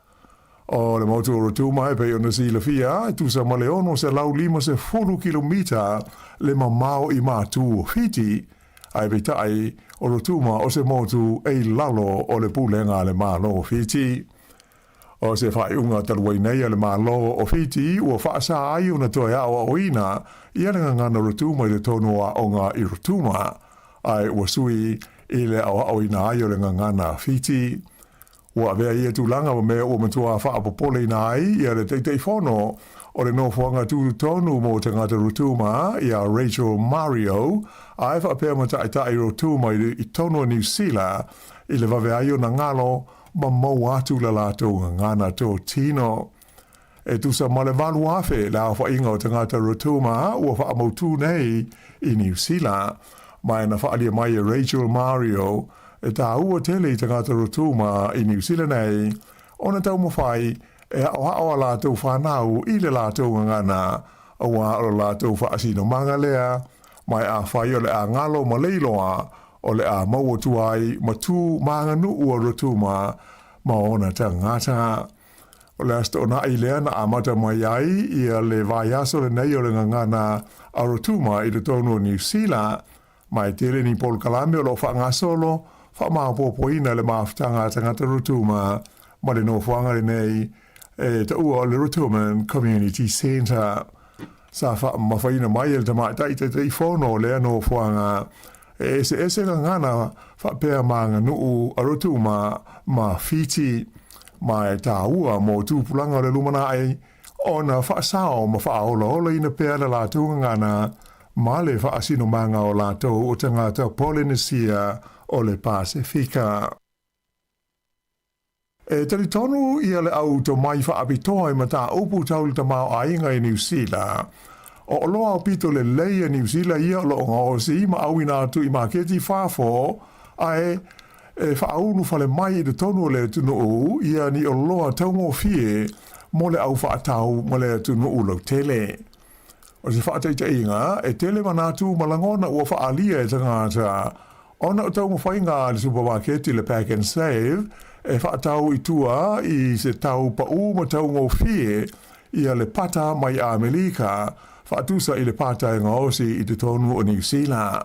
O le motu o Rotuma e pei ona silafia, e tusa ma le 650 kilomita le mamao i Matū o Fiti, ae peitai, o Rotuma o se motu e i lalo o le pulega a le Malo o Fiti. O se faaiuga talu ai nei a le Malo o Fiti ua faasā ai ona toe aoaoina ia le gagana Rotuma i totonu o aoga i Rotuma, ae ua sui i le aoaoina ai o le gagana Fiti. Ua avea ia tulaga ma mea ua matua faapopoleina ai ia le Taitaifono o le Nofoaga Tutotonu mo Tagata Rotuma ia Rachel Mario ae faapea ma Taitai Rotuma i totonu o Niu Sila i le vave ai ona galo ma maua atu la latou gagana totino. E tusa ma le 8,000 le aofaiga o tagata Rotuma ua faamautū nei i Niu Sila. Ma na faaalia mai e Rachel Mario, e tāua tele i tagata Rotuma i Niu Sila nei, ona taumafai e aʻoaʻo a latou fanau i le latou gagana, auā o le latou faasinomaga lea, ma e afai o le a galo ma le iloa, o le a maua atu ai ma tu ma aganuu a Rotuma ma ona tagata. O le Aso Toonai lea na amata mai ai ia le vaiaso lenei o le gagana a Rotuma i totonu o Niu Sila, ma e tele ni polokalame o lo o faagasolo faamaopoopoina le mafutaga a tagata Rotuma ma le nofoaga lenei e taua o le Rotuman Community Centre. Sa faamamafaina mai e le tamaitai Taitaifono o lea nofoaga e eseese gagana faapea ma aganuu a Rotuma ma Fiti, ma e tāua mō tupulaga o le lumanai ona faasao ma faaolaolaina pea le latou gagana ma le faasinomaga o latou o tagata Polenesia o le Pasefika. E talitonu ia le au tomai faapitoa i mataupu tau le tamaoaiga i Niu Sila. O oloa aupito lelei a Niu Sila ia o lo o gaosi ma auina atu i maketi i fafo, ae e faaulu fale mai i totonu o le atunuu ia ni oloa taugofie mo le au faatau ma le atunuu lautele. O se faataitaiga, e tele manatu ma lagona ua faaalia e tagata Ona o taumafaiga a le supamaketi le Pack and Save e faatau i tua i se tau paʻū ma taugofie ia le pata mai Amelika faatusa i le pata e gaosi i totonu o Niu Sila.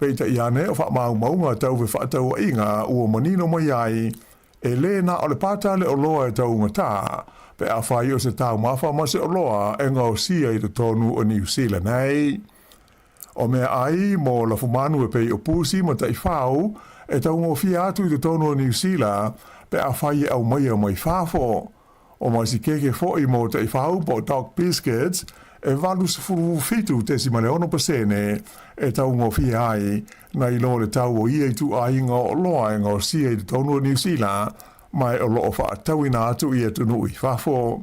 Peitai ane o faamaumauga tau fefaatauaiga ua manino mai ai. E lē na o le pata le oloa e taugata, pe afai o se taumafa ma se oloa e gaosia i totonu o Niu Sila nei. O meaai mo lafumanu e pei o pusi ma taifau e taugofie atu i totonu o Niu Sila pe afai e aumaia mai fafo. O masikeke fo'i mo taifau po o dog biscuits e 87.6% e taugofie ai nai lo le tau o ia ituaiga o oloa e gaosia i totonu o Niu Sila ma e o loo faatauina atu i atunuu i fafo.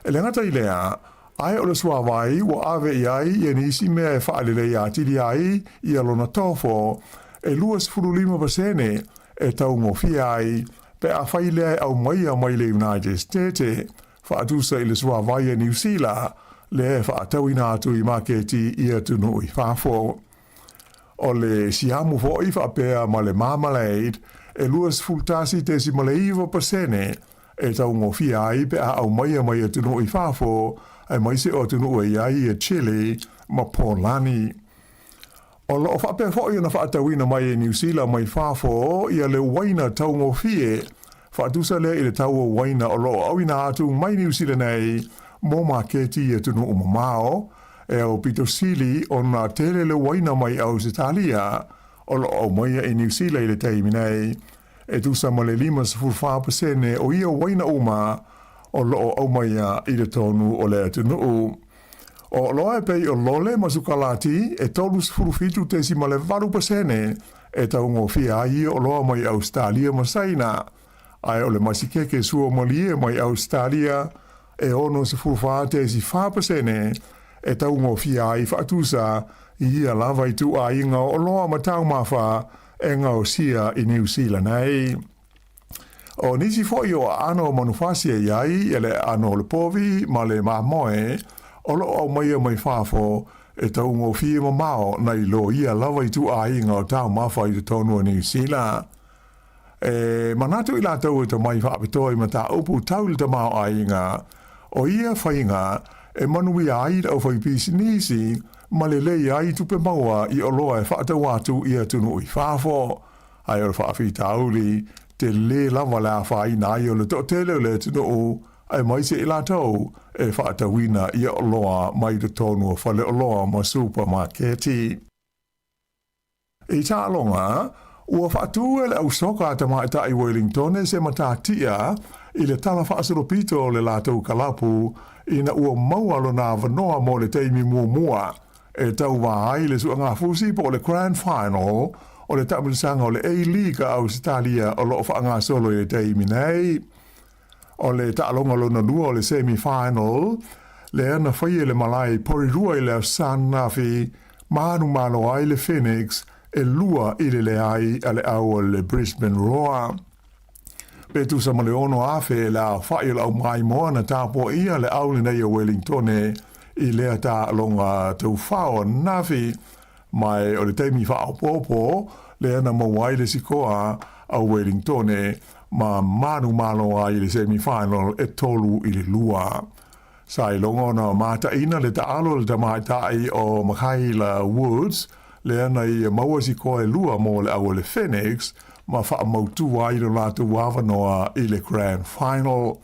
E le gata i lea, ae o le suāwai ua ave i ai ia nisi mea e faaleleia atili ai ia lona tofo, e 25% e taugofie ai pe afai lea e aumaia mai le United States, faatusa i le suāwai a Niu Sila lea e faatauina atu i maketi i atunuu i fafo. O le siamu fo'i faapea ma le marmalade e 21.9% e taugofie ai pe a aumaia mai atunuu i fafo, aemaise o atunuu e i ai ia Chile ma Polani. O loo faapea fo'i ona faatauina mai e Niu Sila mai fafo ia le uaina taugofie, faatusa lea i le tau o uaina o loo auina atu mai Niu Sila nei mo maketi i atunuu mamao, e aupito sili ona tele le uaina mai Ausetalia o loo aumaia i Niu Sila i le taimi nei, e tusa ma le 54% o ia uaina uma o loo aumaia i totonu o le atunuu. O oloa e pei o lole ma sukalati e 37.8% e taugofie ai ia oloa mai Ausetalia ma Saina, ae o le masikeke sua malie mai Ausetalia e 64.4% e taugofie ai faatusa i ia lava ituaiga o oloa ma taumafa e gaosia i Niu Sila nei. O nisi fo'i o aano o manufasi e i ai ia le aano o le povi ma le mamoe o loo aumaia mai fafo e taugofie mamao nai lo ia lava ituaiga o taumafa i totonu o Niu Sila. E manatu i latou e tomai faapitoa i mataupu tau i le tamaoaiga, o ia faiga e manuia ai le aufaipisinisi ma lelei ai tupe maua i oloa e faatau atu i atunuu i fafo. Ae o le faafitauli, telē lava le afaina ai o le toatele o le atunuu, aemaise i latou e faatauina ia oloa mai totonu o faleoloa ma supamaketi. I taaloga, ua faatū e le au soka a tamaitai Wellingtone se matatia i le tala faasolopito o le latou kalapu ina ua maua lona avanoa mo le taimi muamua e tauvā ai le suegafusi po o le Grand Final o le taamilosaga o le A-League a Ausetalia o loo faagasolo i le taimi nei. O le taaloga lona lua o le semi final lea na faia i le malae i Porirua i le Aso Sa ananafi, manumalo ai le Phoenix e 2-0 a le au o le Brisbane Roar. Pe tusa ma le 6,000 le aofa'i o le aumaimoa na tapuaia le au lenei o Wellingtone i lea taaloga taufao ananafi, ma o le taimi faaopoopo lea na maua ai le sikoa a Wellingtone ma manumalo ai i le semi-final e 3-2. Sa iloga ona mataina le taalo a le tamaitai o Makayla Woods lea na ia maua sikoa e lua mo le au o le Phoenix ma faamautu ai lo latou avanoa i le Grand Final.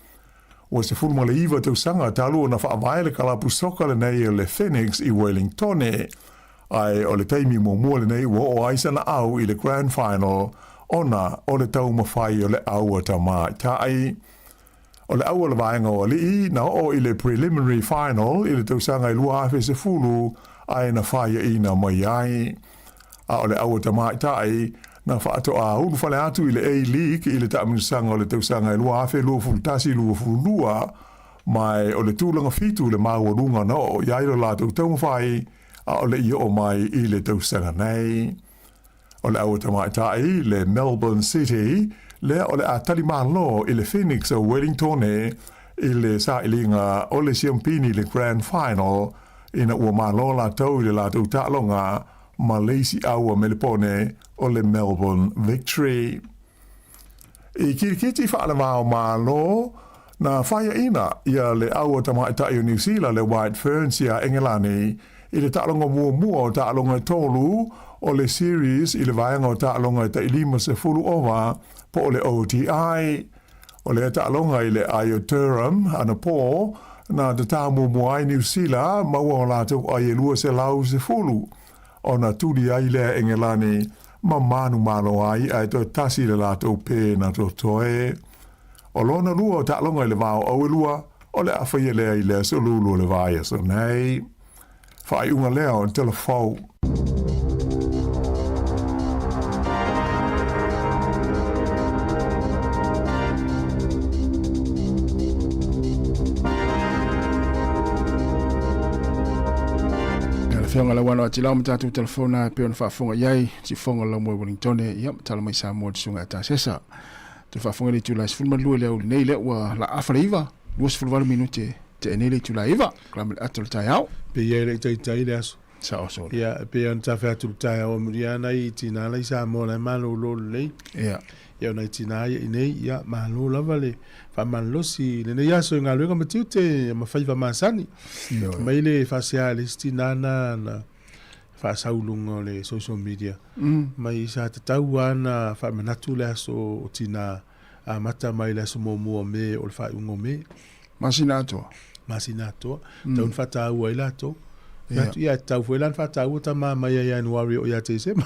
Ua 19 tausaga talu ona faavae le kalapu soka lenei o le Phoenix i Wellingtone, ae o le taimi muamua lenei ua oo ai sana au i le Grand Final ona o le taumafai o le au a tamaitai. O le au o le vaega o alii na oo i le Preliminary Final i le tausaga e 2010 ae na faiaina mai ai. A o le au a tamaitai na faatoa ulufale atu i le A-League i le taamilosaga o le tausaga e 2021-2022, ma o le tulaga fitu le maualuga na oo i ai lo latou taumafai a o le i oo mai i le tausaga nei. O le au a tamaitai le Melbourne City lea o le a talimalo i le Phoenix o Wellingtone i le sailiga o le siampini i le Grand Final ina ua malo latou i le latou taaloga ma le isi au a Melepone o le Melbourne Victory. I kirikiti faalevao Malo, na faiaina ia le au a tamaitai o Niu Sila le White Ferns ia Engelani i le taaloga muamua o taaloga e tolu. o le Series i le vaega o taaloga e tai 50 ova po o le ODI. O lea taaloga i le Ai o Durham anapō, na tatā muamua ai Niu Sila ma ua o latou ai e 210 ona tuli ai lea Engelani ma manumalo ai ae toe tasi le latou pē na totoe. O lona lua o taaloga i le va o Auelua, o le a faia lea i le aso Lulu o le vaiaso nei. Faaiuga lea o le tala fou. Ia le Afioga Lauano Atilao ma tatou telefona e pei ona faafofoga i ai siufofoga o le Laumua i Wellingtone, ia ma tala mai Samoa i le Susuga ia Tasesa. Toe faafofoga i le itula e 12 i le aoauli nei, lea ua laafa le 9, 28 minute tea nei le itula e 9, kalama i le ata o le taeao. Pei e le i taitai le aso. Sao solo. Ia, e pei ona tafe atu le taeao amuli a nai tinā la i Samoa la e malolo lelei. Ia. Ia, o nai tinā ia i nei, ia, malo lava le faamalolosi i lenei aso i galuega ma tiute ma faiva masani. Ioe. Mai le faasea a le isi tinā na, na faasau i luga o le social media. Mai sa tatau lava ona faamanatu le aso o tinā amata mai le aso muamua o Me o le faaiuga o Me. Masina atoa. Masina atoa. Tau ona faataua ai latou. Ia, ia e tatau foi la ona faataua tama mai ia Ianuari oo ia Tesema.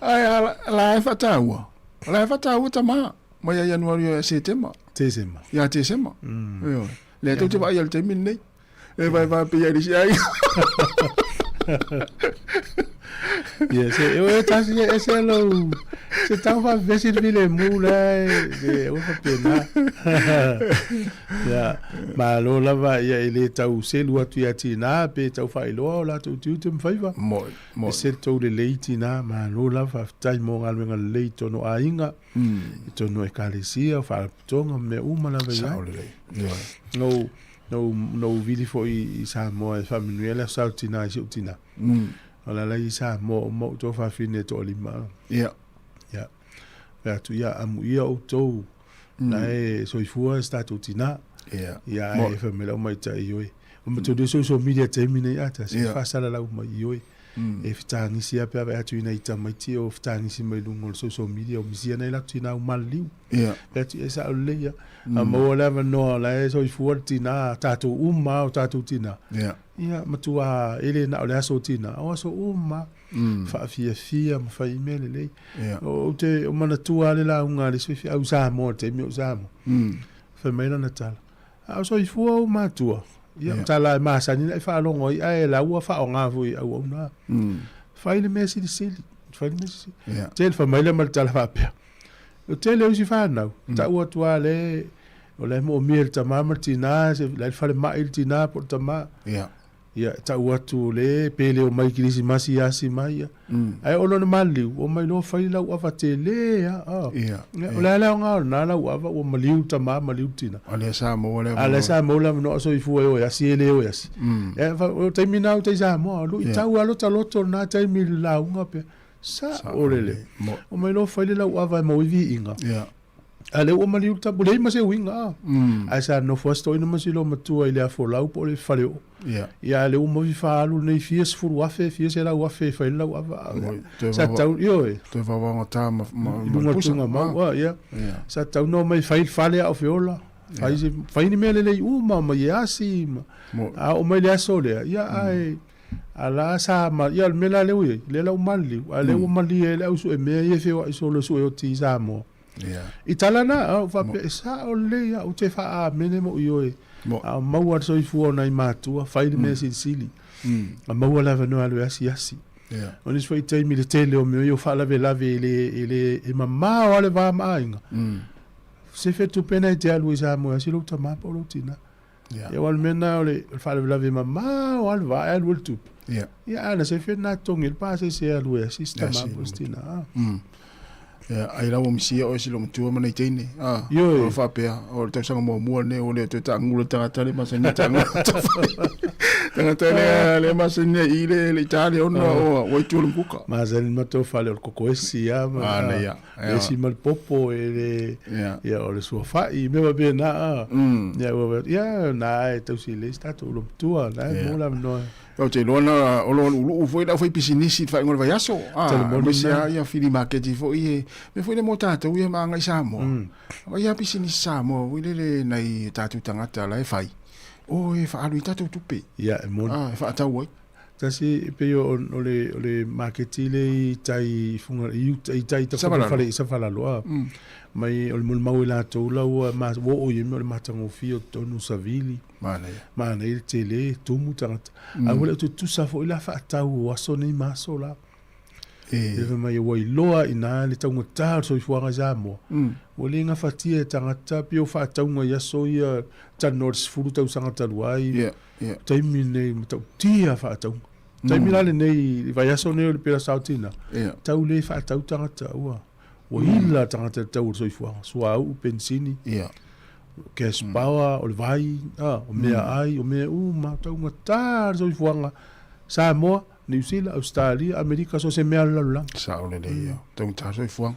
Ai, a la e faataua. O la e faataua tama mai ia Ianuari oo ia Setema. Tesema. Ia Tesema. Ioe. Lea tou te vaai ai i le taimi lenei. E vai vai pia i si ai. Ia, se, e tasi e se lou, se tau fa vesi le vile mu la e, se, ua faapena. Ia, malo lava, ia, e le tau selu atu ia tinā, pe tau faailoa o latou tiute ma faiva. Moi, moi. E selu tou lelei tinā, malo lava, faafetai mo galuega lelei i tonu aiga, i tonu ekalesia, o faalapotopotoga ma mea uma lava i ai. Sao lelei. Ioe. Nou, Na ou, na ou vili foi i Samoa e faamanuia le aso tinā i si ou tinā. O le ala i Samoa uma outou fafine e toalima. Ia. Ia. Fai atu, ia, amuia outou, na e soifua si tatou tinā. Ia. Ia, ae fai mai lau maitai, ioe. O matou lea social media taimi nei ata, se faasalalau mai, ioe. E fetagisi lava pe a vaai atu i nai tamaiti o fetagisi mai luga o le social media o misia nai latou tinā ua maliliu. Ia. Fai atu, e sao lelei ia. A maua le avanoa o la e soifua le tinā, tatou uma lava o tatou tinā. Ia. Ia, matua e le na o le aso o tinā, o aso uma lava. Faafiafia ma fai mea lelei. Ia. Ou te manatua lava le lauga a le isi faifeau Samoa i le taimi o Samoa. Fai mai lana tala, A o soifua ou matua, ia, o tala e masani ona e faalogo ai, ae la ua faaaoga foi i auauna. Fai le mea silisili, fai le mea silisili. Yeah. Tele fai mai lea ma le tala faapea. O tele o isi fanau, tau atu lava le, o la e moomia e le tama ma le tina, se, la e i le falemai le tina po o le tama. Yeah. Ia, tau atu le, pe le omai Kirisimasi asi mai ia. Ae o lona maliu, omai loa fai lau ava tele a. Oh. Ia, Ia, o le a le aoga o lena lau ava ua maliu le tama, maliu le tina. A lea sa maua le A lea sa maua le avanoa o soifua e o e asi e le o e asi. Ia, fa, o taimi na o tai Samoa, o luitau a lota loto lena taimi i le lauga pea. Sa o lele. Omai loa fai le lau ava e maua ai viiga. Ia. A lea ua maliu le tama, ua leai ma se uiga a. Ae sa nofo lava si toeaina ma si loomatua i le afolau po o le faleoo. Ia. Ia a lea ua mavi faaalu lenei fia sefulu afe, fia selau afe e fai ai le lauava. Oi, toe Sa vava- tatau, ioe. Toe vavaogata ma, ma, I ma luga le o le pusa. tugamau, a, ia. Ia. Sa tatau ona omai fai le fale a o feola. Fai se, fai ni mea lelei uma ma i asi ma. Mo- A oo mai le aso lea, ia ae a la sa ma, ia o le mea la lea ua i ai, lea la ua maliliu, a lea ua malie ai le au sue mea ia e feoai solo e sue oti i Samoa. Ia. I tala na, a ou faapea, e sao lelei au, ou te faa-amene ma ou ioe. Mo. A o maua le soifua o nai matua, fai le mea silisili. A maua le avanoa e alu e asiasi. Ia. O nisi foi taimi i le tele o mea ia o faalavelave e le, e le, e mamao lava le va ma aiga. Sefe tupe na e te alu i Samoa e asi lou tama po o lou tina. Ia. Ia aua o le mea lena o le faalavelave e mamao lava le va ae alu ai le tupe. Ia. Ia a na sefe na totogi ai le pasese e alu e asi si tama po o si tina. Ia, ai la ua misia oe si loomatua ma nai teine. A, Ioe. o faapea, o le tausaga muamua lenei ua le toe taagula le tagata le masani taagula tagata le le masani i le le Italia ona o ua i tua o le mukuka. Masani ma tou fale o le kokoesi a ma Ah, nei, ia. le esi ma le popo e le Ia. ia o le suafa'i mea faapena a. Ia ua ia na e tausi lelei si tatou loomatua na e Ia. maua le avanoa. Ou te iloa na o lo lu'ulu'u foi le aufaipisinisi i le faaiuga o le vaiaso, a, aemaise lava ia filimaketi foi e mea foi lea mo tatou ia ma agai Samoa. Aumai lava pisinisi Samoa foi lele nai o tatou tagata la e fai, o e faaalu i tatou tupe. Ia, e moni. A, e faatau ai. Tasi e pei o o le o le maketi le i tai i Fuga i uta i tai Safalalo. fale i Safalalo a. Mai o le molimau e latou la ua ma ua oo i ai mea o le matagofie o totonu o savili. Manaia. Manaia le tele, tumu tagata. Mm. Ae ua le o tutusa foi la faatau o aso nei ma aso la. E. E fai mai ua iloa ina le taugata o le soifuaga i Samoa. Mm. Ua le gafatia e tagata pei o faatauga i aso ia talanoa i le 10 tausaga talu ai. Yeah, yeah. Taimi nei matautia faatauga. Taimi la lenei i vaiaso nei o le pela saotina. Yeah. Tau le faatau tagata ua. Ua ila tagata i le tau o le soifuaga, suauu, penisini, yeah. cash power, o le vai, ah, o meaai, o mea uma, taugata le soifuaga. Samoa, Niu Sila, Ausetalia, Amerika, so o se mea o le lalolagi. Sao lelei ia, taugata le soifuaga.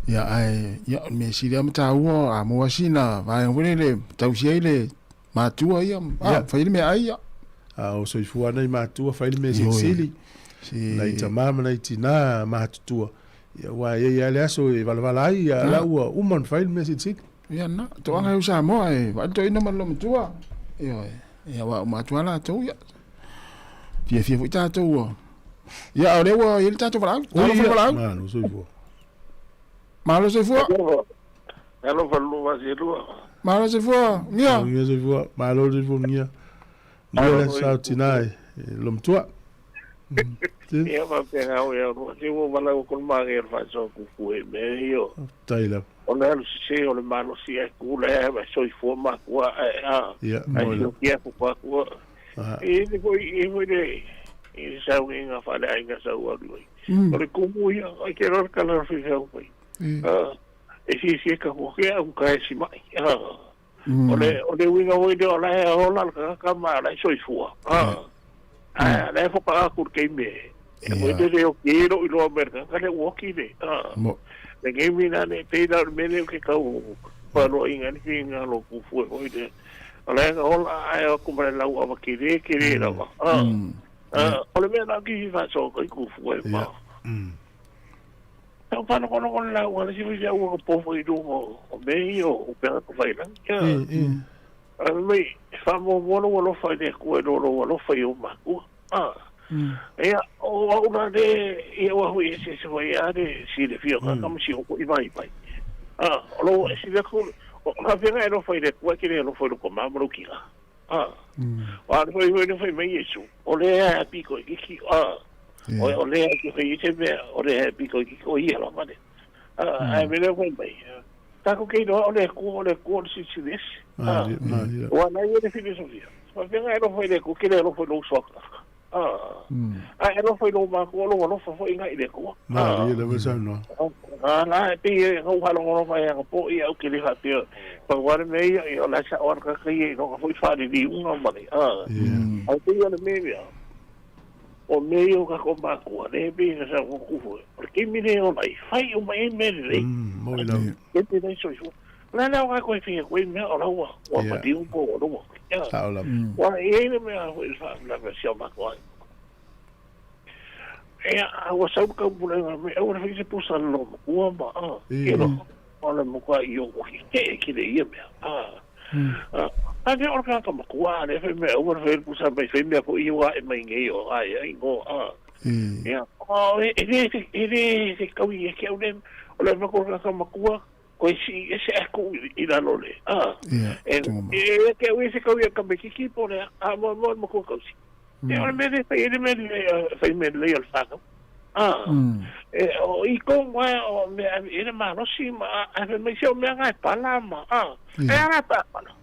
Ia ae, ia, o le mea sili lava ma taua, a maua sina vaega foi lele e tausi ai le matua ia, a, Ia. fai le meaai ia. A o soifua ana i matua, fai le mea Ioe. silisili, Si... nai tamā ma nai tinā matutua. Ia, aua e i ai lava le aso e valavala ai, a la ua uma ona fai le mea silisili. Ia na, toaga e o Samoa e vaai le toeaina ma le loomatua. Ioe, ia aua uma atu lava latou ia. Fiafia foi tatou ua. Ia, a o lea ua i ai le tatou valaau. Talofa le valaau. Malo soifua. Malo soifua. Alofa lua selua. Malo soifua, Ngia. Ngia soifua, malo soifua Ngia. Ngia le sao tina e loomatua. Ia faapena o ia lua se ua valaau atu le manaia o le faasoa kuku e mea ia. Tai lava. O le alu sese o le malosi ae tu le ae soifua matua ae a. Ia, Ae moi lava. sioki atu matua. Ah. E le foi e foi le i le sauniga faaleaiga sa ou alu ai. O le kumu ia, ai te loa le tala o le faifeau mai. Ah, e fiafia ka kua ke au ka e sima'i. Ah. O le o le uiga foi lea o la e ola le tagata ma o la e soifua. Ah. Ae o la e fokaa atu i le taimi e e foi lele oki ai lou iloa mai le tagata lea ua oki le. Ah. Mo. Le taimi la le pei la o le mea lea ou te tau faaluaina ai le finagalo o fuafua foi lea. O la e na ola ae o atu ma le lauava kele kele lava. Ah. Ah, o le mea la ou te fia faasoa atu ai fuafua e ma. Sa ou faalogologo i le lauga a le isi faifeau ua na pofo i luga o mea ia o upega tafailagi. Ae fai mai, e faamuamua lou alofa i le Atua i lo lou alofa i ou matua. Ia, o au la le, ia aua foi e eseese mai lava le silafia o tagata ma si ou foi vaivai. O lou e sili atu, o faafefea e alofa i le Atua ae te le alofa i lou tama ma lou tina. O a le foi foi le fai mai Iesu, o lea e pito itiiti, o lea e te fai ai se mea, o lea e pito itiiti, o ia lava lea. Ae mea lea fai mai, tatou te iloa o le Atua, o le Atua o le Silisili Ese. Aua o na e i ai le filosofia, faapefea e alofa i le Atua, e te le alofa i lou uso tagata. Ae alofa i lou matua, lou alofa foi na i le Atua. Malie lava le saunoaga. A la e pei e na ou faalogologo mai anapo, ia ou te le faapea, pau lava le mea ia, ia o la e sao lava le tagata ia i lona foi faaliliuga ma le, ae pei o le mea lea, o mea ia o tatou matua, lea e pei ona saunoa atu foi, o le taimi lea e ola ai, fai uma i ai mea lelei. Moi lava. Taimi lea e soifua. O le a le aoga e toe fai atu ai mea o la ua ua maliu po o lua. Sao lava. Ua i ai le mea foi le faalavelave a si o matou aiga. Ia, a ua sau le taupulega mai, aua le fai se pusa a le loomatua ma a, ke loa, o le matua i ou tetee tele i ia mea. A, a lea o le tagata matua, a lea fai mai aua le fai le pusa mai, fai mea foi ia ua ae mai nei o ae ai no, a. Ia, o, e le, e le fetaui ia te au le, o le matua o le tagata matua, koe sii ese ae tuu i lalo le, a, e, e te au ia se kau ia tamaititi po o le a, a moa moa le matua tausi. E o le mea lea fai ai le mea lelei a, fai mea lelei a le fanau. A, e, o i tonu lava o mea ave i ai le malosi ma, a, ae fai mai se o mea na e pala ma, a, e a la pe a pala?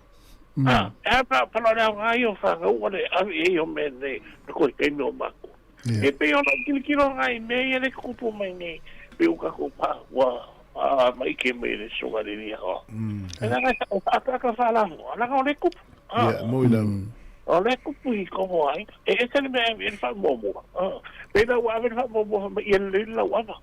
A, e a pe a pala o le aoga ia o fanau ua le ave i ai o mea lelei le koe taimi o matua. E pei ona ou tilotilo nai mea ia lea e tutupu mai nei, pei ua tatou pa, ua maike mai le susuga i le Liaoa. E leaga e faaataata faalafua, leaga o lea e tupu. Ia, moi lava. O le kupu i komo ai, e ese le mea e ave i ai le faamuamua. Pei la ua ave le faamuamua fai mai ia lelei le lauava.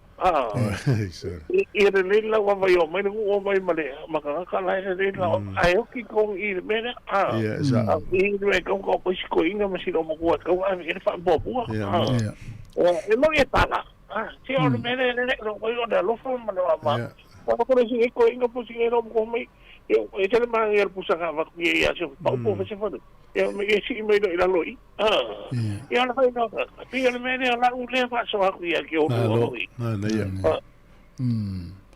Ia lelei le lauava ia omai le nuu omai ma le ma tagata la e lelei le lauava. Ae oki tonu i le mea lea. I le mea e tatau ona isi toeaiina ma sina matua e tatau ona ave i ai le faamuamua. E moni e tala. Se o le mea lea e lelei o le alofa ma le mama. Ua ko le isi nei toeaiina po o si nei matua mai E tele manaia le pusa na avatu ia ia se pau po se fale. Ia me ia sii mai loa i lalo i. Ah. Ia la fai no. Pei o le mea lea o lau lea faasoa atu ia ki o Malo, manaia.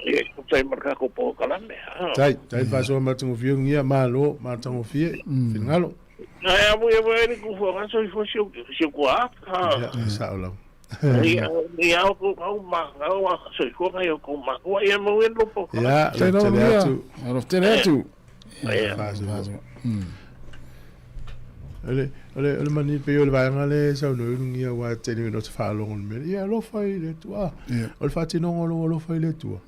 Ia ku tai ma ka ko po kalame. Tai, tai faasoa matagofie ia malo, matagofie, finagalo. Ai amu ia mo ele ku fo so ifo si si ku a. Ia, sao lau. Ia, ia o ku kau ma, kau a so ifo ka yo ku ma. Ku ia mo en lopo. Ia, tele atu. Alo tele atu. Ia. Faasoa. Ole, ole, ole mani pe o le vaega le saunoa i luga ia aua e tele no te faalogo le mea. Ia alofa i le Atua. O le faatinoga o lou alofa i le Atua.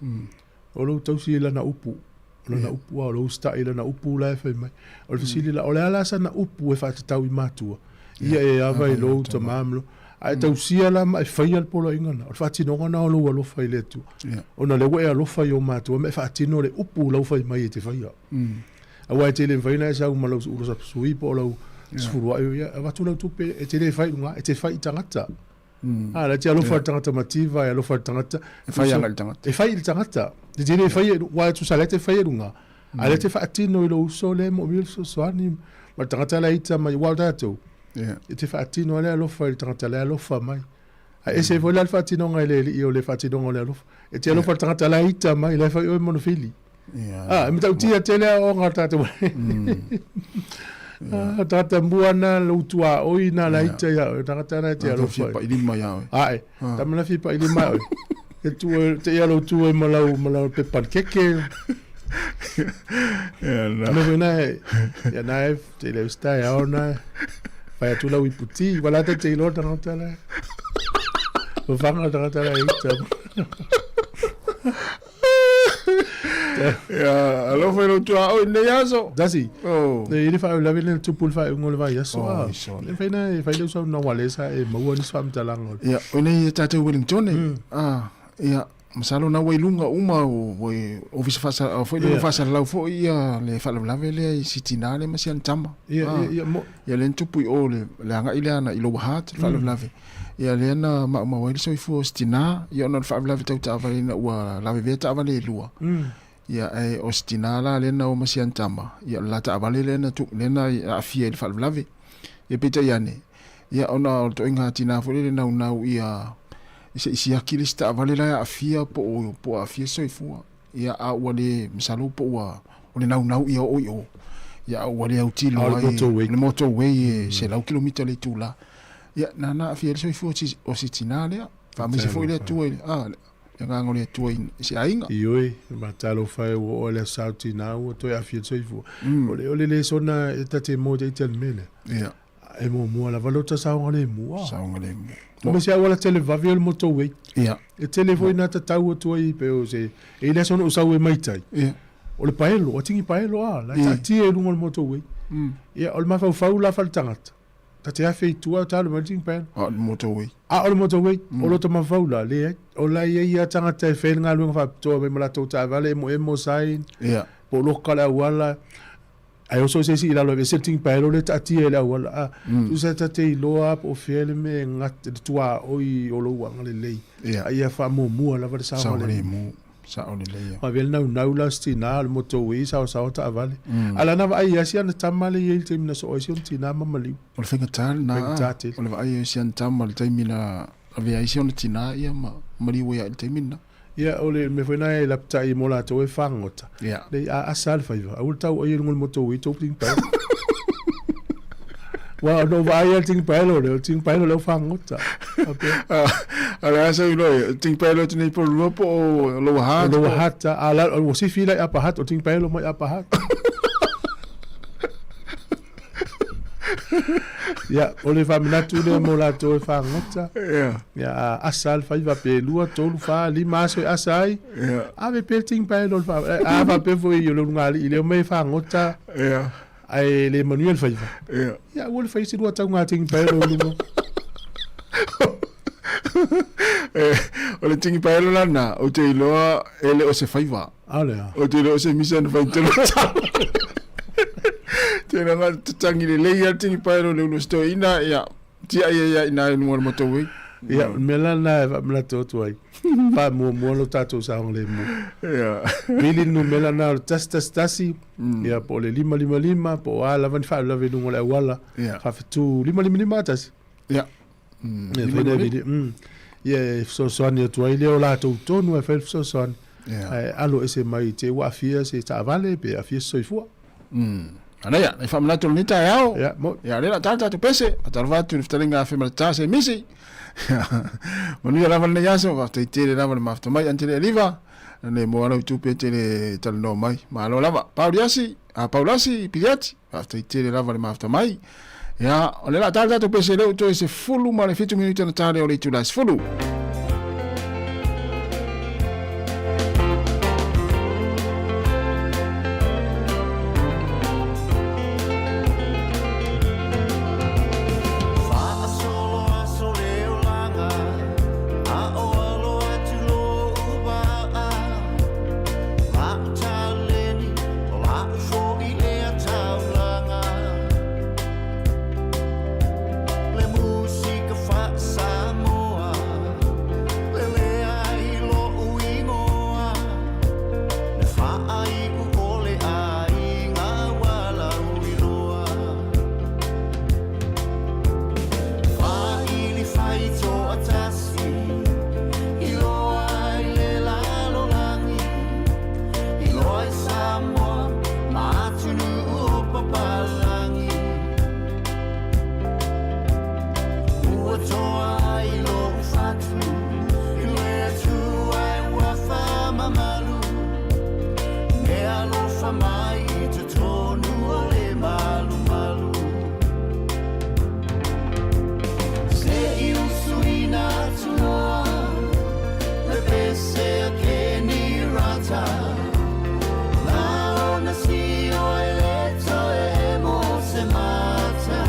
O lou tausi i lana upu. O lana upu a o lou usitai i lana upu la e fai mai. O le fesili la, o le a la sana upu e faatatau i matua? Ia e ava i lou tamā ma lou. A e tausia la ma e faia le poloaiga lena, o le faatinoga lena o lou alofa i le Atua. Ona o lea ua e alofa i ou matua ma e faatino le upu lau fai mai e te faia. Aua e te le mafai ona e sau ma lau ulo sapsui po o lau sefuluai, ia avatu lau tupe, e te le fai i luga, e te fai i tagata. A, la te alofa le tagata mativa, e alofa le tagata. E fai agai i le tagata. E fai i le tagata. Te te le fai e, wa tusa lea te fai e luga. A lea te faatino i lou uso lea e moomia le fesoasoani. Ma le tagata la ita mai, ua o tatou. E te faatino lea alofa i le tagata lea alofa mai. A ese foi la le faatinoga e le alii o le faatinoga o le alofa. E te alofa i le tagata la ita mai, la e fai oe monofili. Ah, e matautia tele aoaoga a tatou. Ah, tagata mua na lou tuaoi na laita ia oe, tagata na e te alofa. Fia pailima ia oe. Ae, tama na fia pailima ia oe. E tu te ia lou tu e ma lau ma lau pe pankeke. Ia na. Me foi na ia na e te le usta ia ona. Fai atu lau iputi, wala te te iloa tagata la. Whanga tagata la ita. Ia, alofa i lou tuaoi i lenei aso. Tasi. Oh. E le faalavelave le tupu le faaiuga o le vaiaso. Oh, Ah. iso Le mafai ona e fai leu saunoaga ua lea sa e maua nisi faamatalaga o le. Ia, o nei e tatou Wellington. Ah, ia, masalo na ua i luga uma o o e ofisa faasa o foi le Ia. faasalalau foi ia le faalavelave lea i si tinā lea ma si ana tama. Ia, Ah. ia, ia, mo. Ia lea na tupu i o le le agai lea ana i Lower Hutt le faalavelave. Ia lea na maumau ai le soifua o si tinā, ia ona o le faalavelave tau taavale ina ua lavevea taavale e lua. Ia ae o si tinā la lea na o ma si ana tama, ia o le la taavale lea na tu, lea na aafia i le faalavelave. Ia peitai ane, ia ona o le toaiga tinā foi lele naunau ia se i siaki le isi taavale la e aafia po o, po o aafia se soifua. Ia a ua le, masalo po ua, o le naunau ia oo i o. Ia a ua le autilo A o le ai, motorway. le motorway e 100 kilomita le itula. Ia, nana aafia ai le soifua o si, o si tinā lea. Faamaise foi le Atua i le, a, le agaga o le Atua i, i se aiga. Ioe, ma talofa e ua oo i le aso sao tinā ua toe aafia le soifua. O le, o le lesona e ta te moe ita i le mea lea. Ia. E muamua lava lota saogalemu. Ah. Saogalemu. Ma se auala tele vave o le motorway. Ia. E tele foi na tatau atu ai pe o se e le aso ona ou sau e maitai. Ia. O le paelo, a tingi paelo a, la e taatia i luga o le motorway. Ia, o le mafaufau la faaletagata. Ta te afe i tua talo mai le tingi paelo. A o le motorway. A o le motorway, o lota mafaufau la, leai. O la e i ai ia tagata e fai le galuega faapitoa mai ma latou taavale emoemo sign. Ia. Po o loka le auala. Ae oso se isi i lalo e ese le tingi paelo lea e taatia i le auala. A, tusa ta te iloa a po o fea le mea e gata, le tuaoi o lou agalelei. Ia. A ia faamuamua lava le saogalemu. Saogalemu. Sao lelei ia. Avea le naunau la o si tinā o le motorway saosaoa taavale. A la na vaai ia si ana tama lea e i ai i le taimi na soo ai si ona tinā ma maliu. O le faigata lena. Faigata tele. O le vaai o si ana tama i le taimi na lavea ai si ona tinā ia ma maliu ai i le taimi lena. Ia, o le mea foi lena e lapatai mo latou e fagota. Ia. Lei a asa le faiva, aua le tau ai i luga o le motorway tou tingi paelo. Ua na ou vaai lava i le tingi paelo lea, o le tingi paelo lea ua fagota. Faapea. A o le a sau iloa e, tingi paelo atu nei po o lua po o Lower Hutt. O Lower Hutt, a la, ua sifi la i Upper Hutt, o le tingi paelo mai Upper Hutt. Ia, o le faamanatu lea mo latou e fagota. Ia. Ia, a asa le faiva pe lua, tolu, fa, lima aso e asa ai. Ia. Ave pea le tingi paelo le faa, a faapea foi o le ulugalii lea omai e fagota. Ia. Ae le manuia le faiva. Ia. Ia aua le fai se lua tauga tegi paelo i luga. Eh, o le tegi paelo lana, ou te iloa e le o se faiva. A le a. Ou te iloa o se misa na fai telo talo. Te ranga tatangi lelei a le tegi paelo le ulu o se toeaina, ia, tiai ai a ina i luga o le motorway. Ia, o le mea la lena e faamanatu atu ai, faamuamua lo tatou saogalemu. Ia. Vili le numera lena o le 111, ia po o le 555, po o a lava ni faalavelave i luga o le auala, Ia. faafetu 555 1. Ia. Ia, fai lea vili. Ia, e fesoasoani atu ai lea o latou tonu e fai le fesoasoani. Ia. Ae alo ese mai te ua aafia se taavale pe aafia se soifua. Manaia, nai faamanatu o lenei taeao. Ia, moni. Ia, o lea o le a ta le tatou pese. Faatalofa atu i le fetalaiga a Femalata se misi. Manuia lava lenei aso, faafetai tele lava le mafuta mai Antele Eliva. Le moa lau tupe tele talanoa mai. Malo lava. Pauliasi, a Paulasi, Piliati, faafetai tele lava le mafuta mai. Ia, o lea o le a ta le tatou pese lea ua toe 17 minute ona ta lea o le itula e 10. Faasolo aso le olaga, a o alo atu lou vaa. La'u taleni, o la'u fo'i lea taulaga. Le musika faa-Samoa, le leai lo'u igoa. Le faaiu o le aiga ua lauiloa. Faaili faitoatasi, iloa ai le lalolagi. Iloa i Samoa ma atunuu o papalagi. Ua toa ai lou fatu, i le Atua e ua faamamalu. Mea alofa mai i totonu o le malumalu. Se i usuina atu loa, le pese a Kenny Rata. Na ona sio e le toe emo se mata.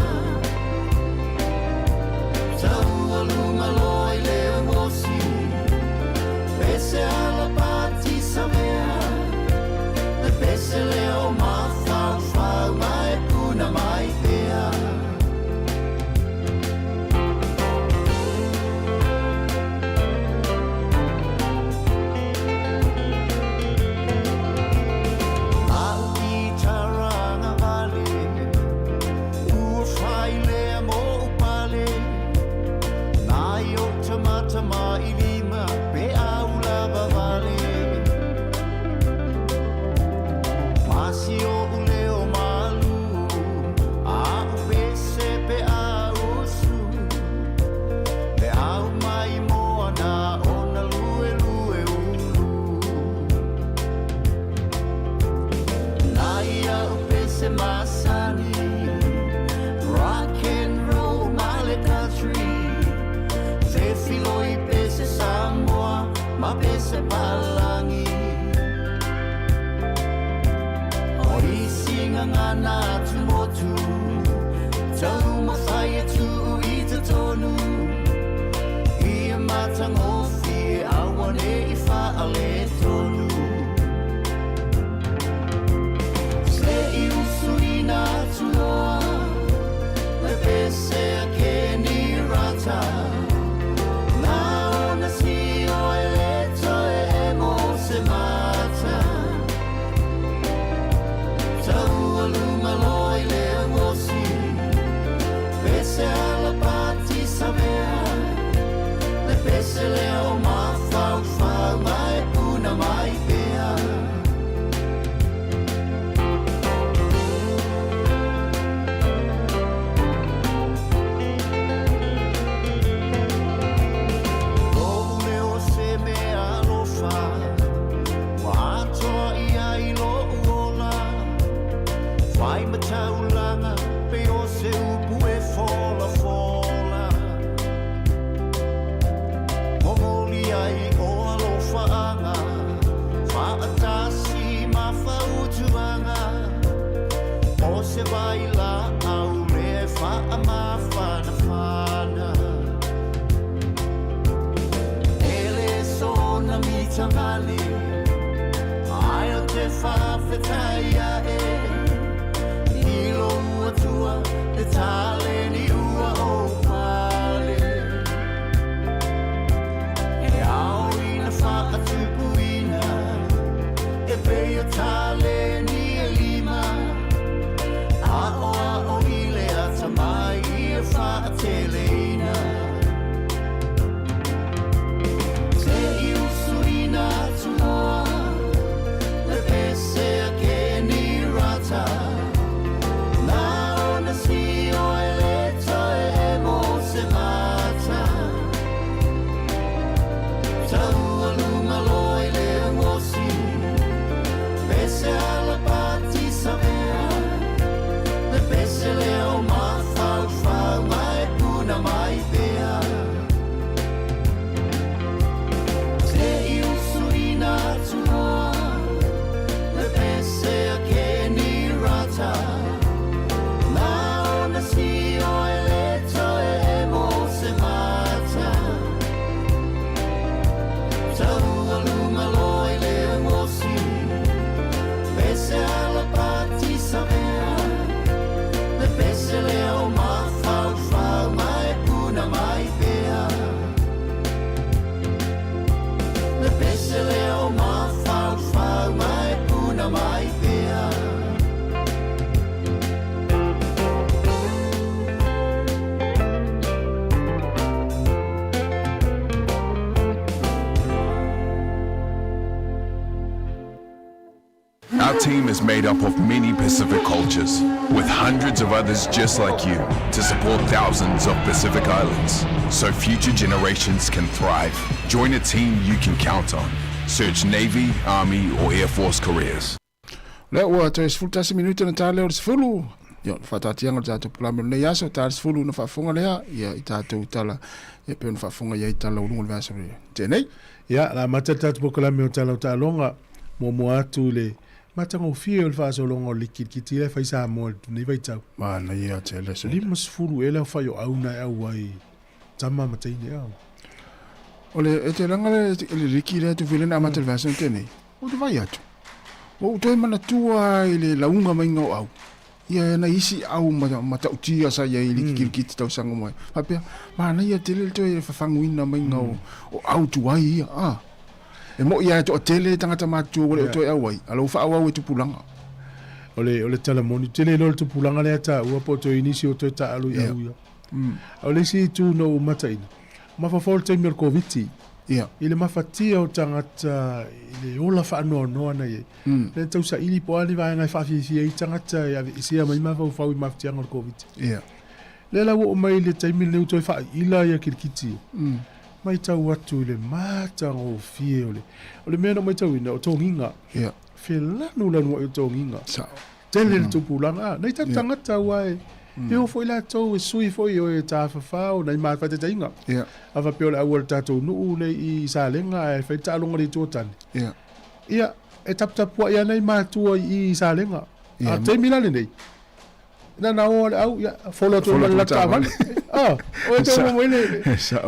Taualuga loa i le uosi, pese a la pati savea. Le pese lea o mafaufau ma e puna mai pea. A'u kitara agavale, ua fai lea mo'u pale. Nai o'u tamatamailima pe au lava vale. Ma si o'u leo malū, a'u pese pe a usu. Pe au mai moana ona luelue ulu. Nai a'u pese masani, rock and roll ma le country. Fefiloi pese Samoa ma pese palagi. O isi gagana atumotu, taumafai e tuu i totonu. Ia matagofie aua ne i faaletonu. Se i usuina atu loa, le pese a Kenny Rata. Na ona sio e le toe emo se mata. Taualuga loa i le uosi, pese a la pati savea. Le pese lea o mafaufau ma e puna mai pea. Lou leo se mea alofa, ua atoa ia i lo'u ola. Fai ma taulaga pei o se upu e folafola. Momoli ai o alofaaga, faatasi ma fautuaga. O se vai laau lea e faamafanafana. E le sona mitavale, ai o te whawhetai a e. I lo atua, le taleni ua o pale. E ao ina whaatupuina, e pei o taleni e lima. Ao ao i le ata mai i e whaateleina. Te i usuina atu moa, le pese a ke ni rata. Nā ona si o e le toe e mo se mata. Taua lunga loa i le ngosi, pese ala pati savea. Le pese leo mafaufau mai puna mai pea. Te i usuina atu noa, le pese a ke ni rata. Nā ona si o e le toe e mo se mata. Taua lunga loa i le ngosi, pese ala pati savea. Le pese leo mafaufau mai puna mai pea. Le pese leo mafaufau mai puna mai pea. Our team is made up of many Pacific cultures, with hundreds of others just like you to support thousands of Pacific Islands so future generations can thrive. Join a team you can count on. Search Navy, Army, or Air Force careers. Lea ua toe 11 minute na ta lea o le 10. Ia, o le faataatiaga o le tatou polokalame o lenei aso, ta le 10 na faafofoga lea, ia, i tatou tala, ia pei ona faafofoga i ai tala o luga o le vaiaso le tea nei. Ia, o le a amata le tatou polokalame o Tala o Taaloga, muamua atu i le matagofie o le faasologa o le likilikiti lea e fai Samoa i lenei vaitau. Manaia tele se. 50 ea le aofai o au na e auai tama ma teine a. O le e te langa le, le liki lea tufi na amata le vaiaso tea nei. Ou te vai atu. Ua ou toe manatua i le lauga maiga o au. Ia na isi au matautia sa iai i le kilikiti tausaga mai. Faapea, manaia tele le toe fafaguina maiga o, o au tuai ia. Ah. E mo'i lava e toatele tagata matutua ua le o toe auai, a o lo o faaauau e tupulaga. O le, o le tala moni, tele loa le tupulaga lea taua po o toe nisi o toe taalu i au ia. A o le isi itu na ou mataina, mafaufau le taimi o le Koviti. Ia. I le mafatia o tagata i le ola faanoanoa na i ai. Le tausaili po o a ni vaega e faafiafia ai tagata e aveesea mai mafaufau i mafatiaga o le Koviti. Ia. Lea la ua oo mai i le taimi lenei ua toe faaiila ia kilikiti. Matau atu i le matagofie o le, o le mea na ou matauina, o togiga. Ia. Felanulanuai o togiga. Sao. Tele le tupulaga, a, nai tatou tagata aua e, e o foi latou e sui foi o e tafafao nai mafaitaitaiga. Ia. A faapea o le au a le tatou nuu nei i Salega ae fai taaloga i le Itu o Tane. Ia. Ia, e taputapuai lava nai matua i i Salega. Ia, A taimi la lenei, na na o le au, ia, folo atu ma le latou taavale. Ah, o e tau mai le,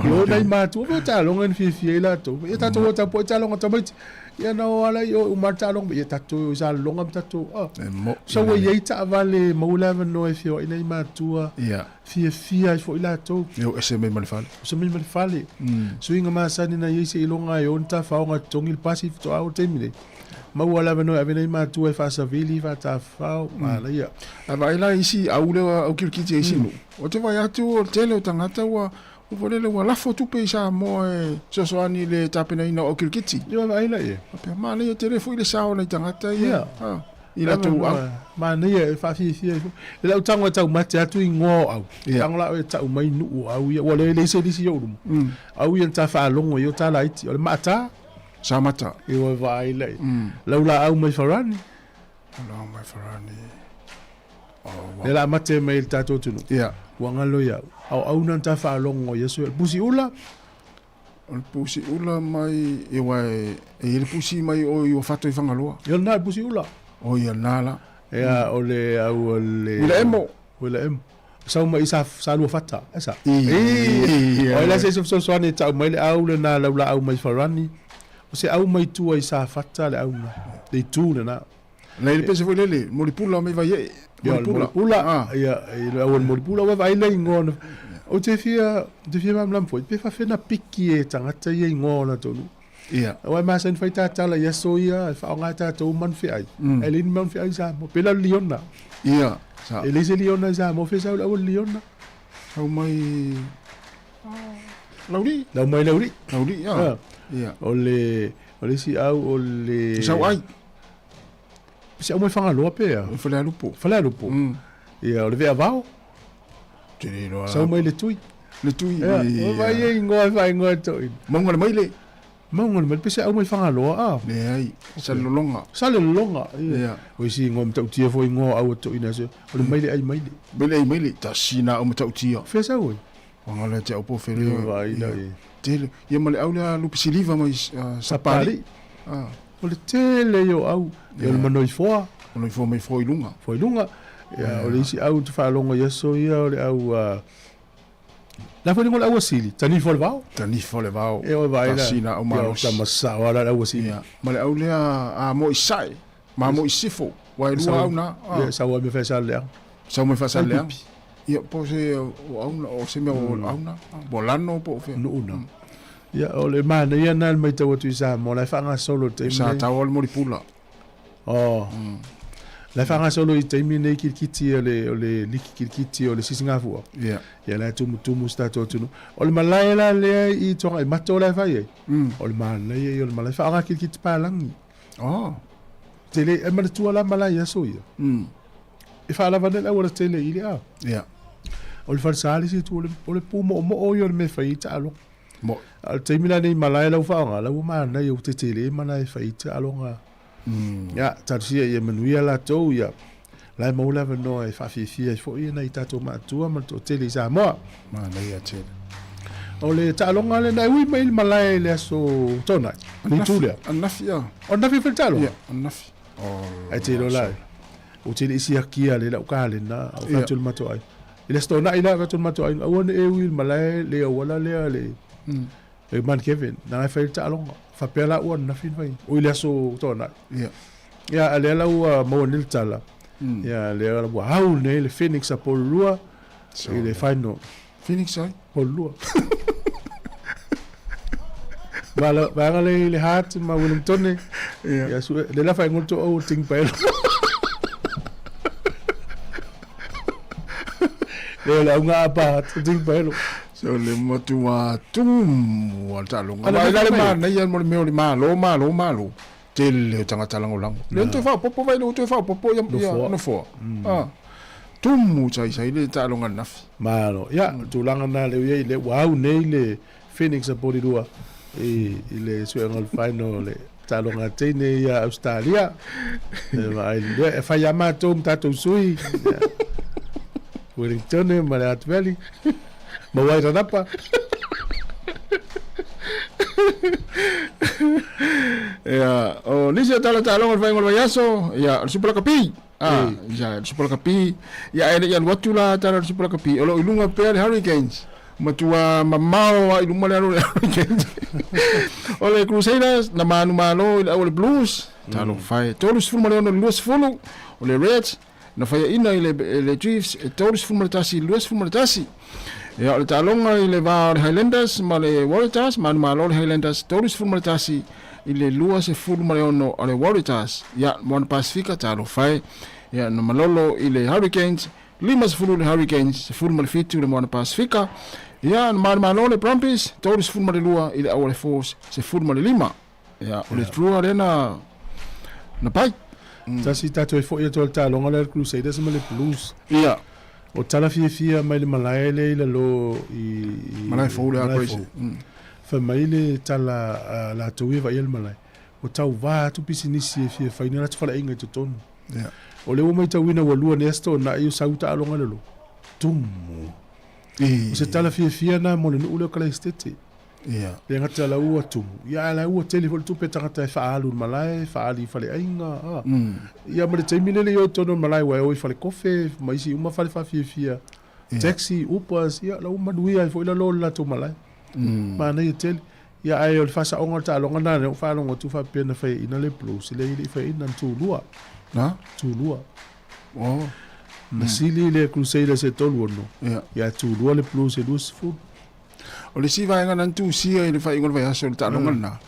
o nai matua, o taaloga na fiafia ai latou. Ia tatou o tapuai taaloga tamaiti. Ia na o ala i o uma taaloga, ia tatou o i Salelologa ma tatou, ah. So ua i ai taavale e maua le avanoa e feoai nai matua. Ia. Fiafia ai foi latou. Ia o ese mai ma le fale. Ese mai ma le fale. Suiga masani na i ai seiloga e o ni tafaoga e totogi le pasi faatoa o le taimi nei. Maua le avanoa e ave nei matua e faasavili, faatafafao, manaia. A vaai la isi au lea au kilikiti e isi nuu, ou te vaai atu o le tele o tagata ua ua foi lele ua lafo tupe i Samoa e fesoasoani i le tapenaina o au kilikiti. Ia vaai la i ai. Faapea, manaia tele foi le sao o nai tagata ia. Ia. A, i latou au. Manaia e faafiafia ai foi. I lau tago e taumate atu igoa o au. Ia. Tago la oe e tau mai nuu o au ia. Ua le leai se lisi i ou luma. Au ia na ta faalogo i o ta laiti. O le maata. Samata. I ua vaai la i. Lau laau mai Farani. Lau mai Farani. Oh, wow. Le la mate mai le tatou atunuu. Ia. Ua galo iau. Au au na ta faalogo i aso. Pusi ula. O le pusi ula mai, e wa e, e i le pusi mai o i o fato i Fagaloa. Ia na pusi ula. O ia nā la. Ia, o le au o le... Uila emo. Uila emo. Sau mai sa sa lua fata, e sa. I. O ila se fesoasoani e tau mai le au lena lau laau mai Farani. O se au mai tua i Safata le au na. Le itu lena. Nei le pese foi lele, molipula mai vai e. Ia, o le molipula. Ia, i le au o le molipula, ua vaai le ingoa na. Ou te fia, te fia malamalama foi, pe faafefea na piki e tagata ia ingoa o latou nuu. Ia. Aua e masani fai tatala i aso ia, e faaaoga e tatou uma ni feai. Ae leai ni mau feai i Samoa. Pei la o le liona. Ia, sa. E leai se liona i Samoa, fea sau le au o le liona? Sau mai Laulii. Lau mai Laulii. Laulii, ia. Ia. O le, o le isi au o le... Sau ai. Se au mai Fagaloa pe a? Falealupo. Falealupo. Ia, o le Veavao. Te le iloa. Sau mai le Tui. Le Tui. Ia, o vai e ingoa e faaigoa e toʻina. Mauga le Maile. Mauga le Maile, pe se au mai Fagaloa, a? Leai, Salelologa. Salelologa, ia. O isi ingoa matautia foi ingoa o au a toʻina aso. O le Maile ai Maile. Maile ai Maile, tasi na au matautia. Fea sau ai? Wangala te au po fele. Ia, vai la e. Tele. Ia ma le au lea lupe siliva mai Sapali. Ah. O le tele ia o au. Ia o le Manoifoa. Manoifoa mai foa i luga. Foa i luga. Ia, o le isi au te faalogo i aso ia, o le au... La foi le au asili, tanifa o le vao. Tanifa o le vao. E o vai la. Tasi na au malosi. Ia, o tamasao ala le au asili. Ia, ma le au lea a mo i sae, ma mo i sifo. Wa e lua au na. Ia, sau ai me whaesaleanga. Sau mai whaesaleanga. Ia, po se o au na, o se mea o au na. Po lano, po o fea. Nuu na. Ia, o le manaia na le matau atu i Samoa, la e faagasolo i le taimi Sa lenei. taua le molipula. Oh. La e faagasolo i taimi nei kilikiti o le, o le liki kilikiti o le sisigafua. Ia. Ia, la e tumutumu si tatou atunuu. O le malae la lea i Toga'imato la e fai ai. O le manaia ia o le malae faaaoga kilikiti palagi. Oh. Tele, e manatua la malae i aso ia. E faalava nei le auala tele i le a. Ia. O le falesa le isi itu, o le, o le pūmo'omo'o ia o le mea e fai ai taaloga. Mo. A o le taimi la nei malae lau faaaoga, la ua manaia ua tetele malae e fai ai taaloga. Ia, talosia ia manuia latou, ia, la e maua le avanoa e faafiafia ai foi nai tatou maatua ma le toatele i Samoa. Manaia tele. O le taaloga lena e ui mai le malae i le aso Toonai, le itu lea. Anafi, ia. O anafi e fai le taaloga? Ia, anafi. Ae te iloa la, ou te le i siakia le lau kalena, o fai atu le matou aiga. I le aso Toonai la, fai atu le matou aiga, aua ne e ui i le malae le auala lea le e Mount Kevin, na e fai le taaloga. Faapea la ua anafi na fai, ui le aso Toonai. Ia. Ia, a lea la ua maua nei le tala. Ia, lea la ua au nei le Phoenix a Porirua i le final. Phoenix ai? Porirua. Vaega vaega le i le Hart ma Wellingtone. Ia. Ia, su, le la whaingoa tō au o Ting Paelo. Le o le aunga a pa Hart, Ting Paelo. So le matua tumu a le taaloga. Ana Vaai la le mai. manaia mo le mea o le malo, malo, malo. Tele o tagata lagolago. Le toe faaopoopo vai le ua toe faaopoopo ia ia Nofoa. nofoa. Ah. Tumu saisai le taaloga ananafi. Malo. Ia, o le tulaga lena lea ua i ai, lea ua au nei le Phoenix a Porirua i, i le suega o le final o le taaloga a teine ia Australia. E vaai lea, e fai lava matou ma tatou sui. Ia. Wellingtone ma le Art Valley. Ma Wairarapa. Ia, o nisi o tala taaloga o le faaiuga o le vaiaso, ia, o le Super Lakapi. Ah, ia, le Super Lakapi. Ia, e le i alu atu la tala o le Super Lakapi, o lo o i luga pea le Hurricanes. Matua mamao lava i luma le alu o le Hurricanes. O le Crusaders, na manumalo i le au o le Blues. Talofa e, 36 i le 20. O le Reds, Na faiaina i le, le Chiefs e 31 i le 21. Ia, o le taaloga i le va o le Highlanders ma le Waratahs, manumalo le Highlanders 31 i le 26 o le Waratahs. Ia, Moana Pasifika, talofa e. Ia, na malolo i le Hurricanes, 50 le Hurricanes, 17 le Moana Pasifika. Ia, na manumalo le Brumbies, 32 i le au a le Force, 15. Ia, o le Drua lea na, na pai. Tasi tatou e foi atu ai le taaloga lea le Crusaders ma le Blues. Ia. O tala fiafia mai le malae lea i lalo i, i Malae fou lea, malae Grace. fou. Fai mai le tala a latou ia e vaaia le malae, ua tauvā atu pisinisi e fia fai ni a latou faleaiga i totonu. Ia. O lea ua matauina ua lua nei aso toonai o sau taaloga i lalo. Tumu. O se tala fiafia lena mo le nuu lea o Kalaesetete. Ia. Le gata la ua tumu, ia ae la ua tele foi le tupe tagata e faaalu i le malae, faaali i faleaiga, a. Ia ma le taimi lea e le i o i totonu o le malae aua e o i falekofe ma isi uma fale faafiafia, taxi, ubers, ia la ua manuia ai foi lalo o le latou malae. Manaia tele. Ia ae o le faasaoga o le taaloga lena lea ua faalogo atu faapea na faiaina le Blues, e leai e le i faiaina, na tulua. Na? Tulua. Oh. Na sili le Crusaders e 36, ia ae tulua le Blues e 20. O le isi vaega na tusia i le faaiuga o le vaiaso o le taaloga lena,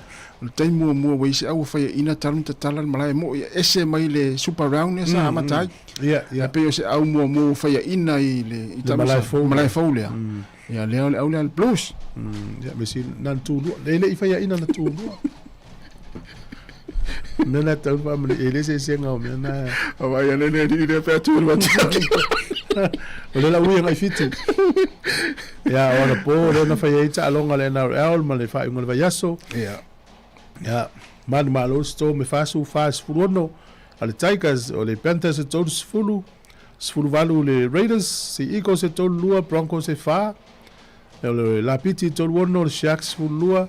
o le taimi muamua ua i ai se au ua faiaina talu ona tatala le malae mo'i e ese mai le Super Round lea sa amata ai. Ia, Ae pei o se au muamua ua faiaina i le i Le malae fou lea. malae fou lea. Ia lea o le au lea le Blues. Ia, me si na tulua. E le i faiaina na tulua. Mea na tau whaamani, e le se esega o mea na. Vai ale le ni le pe atu le O le la ui ngai fitu. Ia, o ana pō, lea na fai ai taaloga le NRL ma le faaiuga o le vaiaso. Ia. Ia, manumalo Storm e 44 16, a le Tigers, o le Panthers e 30, 18 le Raiders, Sea Eagles e 32, Broncos e 4, o le Lapiti e 36, le Sharks 12,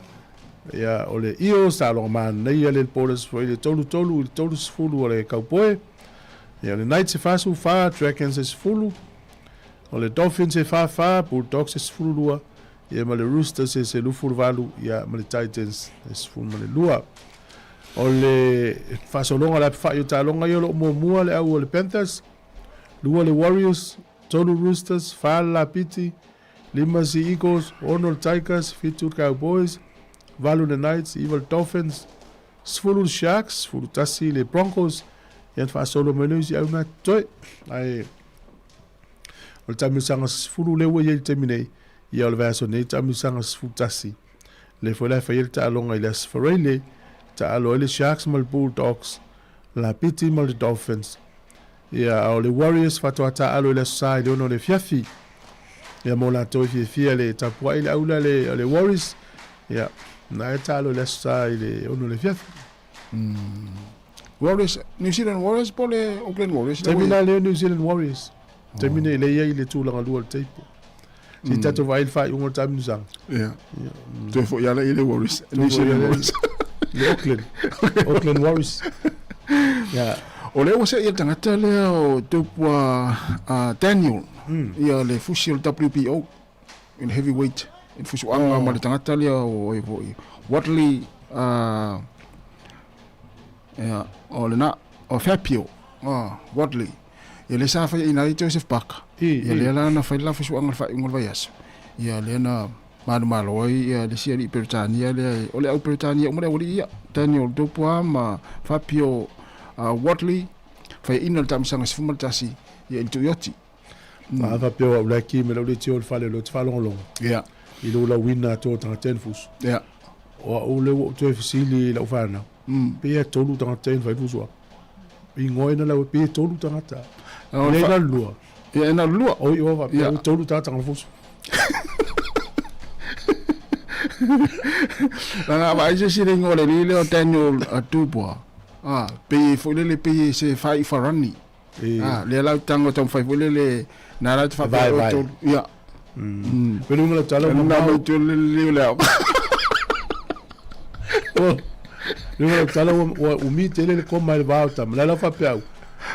ia, o le Eels, taaloga manaia le Borders foi le 33 i le 30 o le Kaupoe, ia, o le Knights e 44, Dragons e 10, o le Dolphins e 44, Bulldogs e 12, ia ma le Roosters e 18, ia ma le Titans e 12. O le faasologa o le apefai o taaloga ia o lo o muamua le au o le Panthers, lua le Warriors, tolu Roosters, fa le Lapiti, lima Sea Eagles, ono le Tigers, fitu le Cowboys, valu le Knights, iva le Dolphins, 10 le Sharks, 11 le Broncos, ia na faasolo mai lea o isi au na totoe. Ae o le taamilosaga 10 lea ua i ai i le taimi nei, ia o le vaiaso nei taamilosaga 11. Lea foi la e fai ai le taaloga i le Aso Faraile, taalo ai le Sharks ma le Bulldogs, Lapiti ma le Dolphins. Ia, a o le Warriors faatoa taaalo i le Aso Sa i le 6 o le afiafi. Ia, mo latou e fiafia le tapuai le aula le, o le Warriors, ia, na e taalo i le Aso Sa i le 6 o le afiafi. Warriors, New Zealand Warriors po o le Auckland Warriors? Taimi la lea New Zealand Warriors. Taimi nei lea i ai le tulaga lua o le table. Se i tatou vaai i le faaiuga o le taamilosaga. Ia. Toe foi ala i le Warriors. New Zealand Warriors. Le Auckland. Auckland Warriors. Ia. O lea ua se'i le tagata lea o Tupua Daniel, ia le fusi o le WBO, i le heavyweight, i le fusuaga ma le tagata lea o ai foi, Watley, ia, o lena, o Fapio, Watley. Ia lea sa faiaina ai Joseph Parker. Ia lea la na fai le la fusuaga i le faaiuga o le vaiaso. Ia lea na manumalo ai ia le isi alii Peretania lea, o le au Peretania uma le aualii ia, Daniel Dubois ma Fabio Watley, faiaina i le taamisaga 11 ia i le Tuioti. A faapea o au la e ki mai lau leitio i le fale o lea ou te faalogologo. Ia. I lou lauina atu o tagata e na fusu. Ia. O au lea ua ou toe fesili i lau fanau. Pei e tolu tagata e na fai fusu atu. Ingoa ina lau pei e tolu tagata. Le na lua. Ia e na lua. Oi o faapea ua tolu tagata na fusu. Langa vaai se isi le ingoa o le alii lea o Daniel Dubois. Ah, pei foi lele pei se fai farani. Ah, lea la utaga o taumafai foi lele na la te faapea o tolu. Ia. Pele unga la tala ma mau. Tu le le le. Lunga la tala ua umi tele le koma i le va o tama. La la faapea au.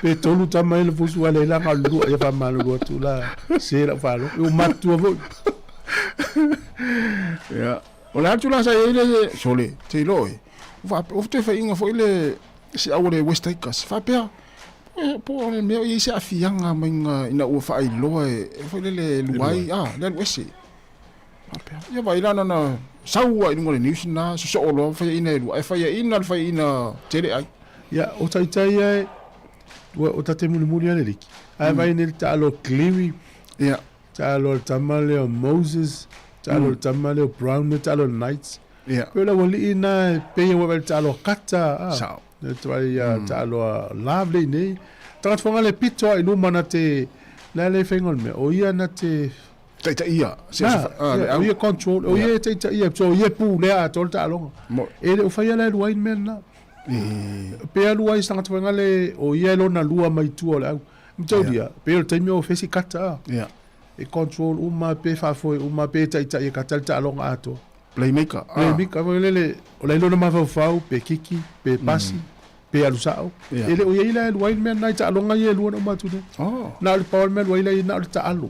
Pe tolu tama i le fusu ale la nga lua ia faamalulu atu la se lau faalogo. E ua matutua foi. Ia. O le atu la sa i ai le sole, te iloa e. Ua toe faiga foi le si au o le West Tigers. Faapea, po o le mea o i ai se aafiaga mai ina ua faailoa e foi lele lua ai, a, le alu ese. Faapea, ia vaai la na sau lava i luga o le news lena, sosoo loa faiaina e lua, ae faiaina le faiaina tele ai. Ia, o taitai e, ua, o tate mulimuli lava le liki. Ae vaai nei le taalo Cleary. Ia. Taalo le tama lea o Moses, taalo le tama lea o Brown, le taalo le Knights. Ia. Pei o le aualii na e pei ua vaai le taalo a Kata, a. Sao. Le vaai ia taalo a Love le nei. Tagata foga le pito a i luma na te, le a le faiga o le mea, o ia na te Taitaia. Se Na, a, le ia, au. o ia control, o ia e taitaia, so o ia e pulea atoa le taaloga. Mo. E le o faia la e lua ai le mea lena. Pe alu ai se tagata foga le, o ia e lona lua mai tua o le au. Mataulia, pe o le taimi o fesi Kata, a. Ia. E control uma, pe faafoe uma, pe taitai e Kata le taaloga atoa. Playmaker. Playmaker foi lele, o le ai lona mafaufau, pe kiki, pe pasi, pe alu sa'o. E le o i ai la e alu ai le mea lena i taaloga ia e lua na uma atu nei. Na o le pau o le mea e alu ai la ia, na o le taalo.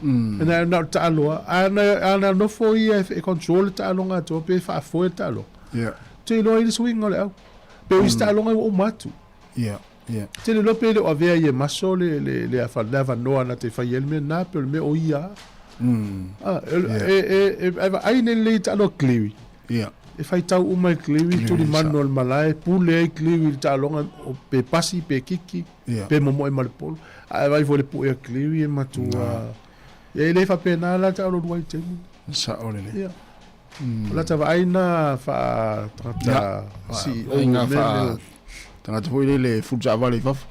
Na, na o le taalo lava. A na, a na nofo ia e control le taaloga atoa pe faafoe le taaloga, ou te iloa ai le suiga o le au. Pe o isi taaloga ua uma atu. Ou te le iloa pe le o avea ai e maso le, le, le, afa, le avanoa na te fai ai le mea lena, pe o le mea o ia lava. E, e, e, e vaai nei lelei i taaloga Cleary. E faitau uma e Cleary tulimanu o le malae, pule ai Cleary i le taaloga pe pasi, pe kiki, pe momoe ma le polo. Ae vaai foi i le pue a Cleary e matua. Ia e le faapena la taalo lua i taimi. Sa'o lelei. Ia. O lata vaai na faa tagata CEO Vaaiga faa tagata foi lele fulu taavale i fafo.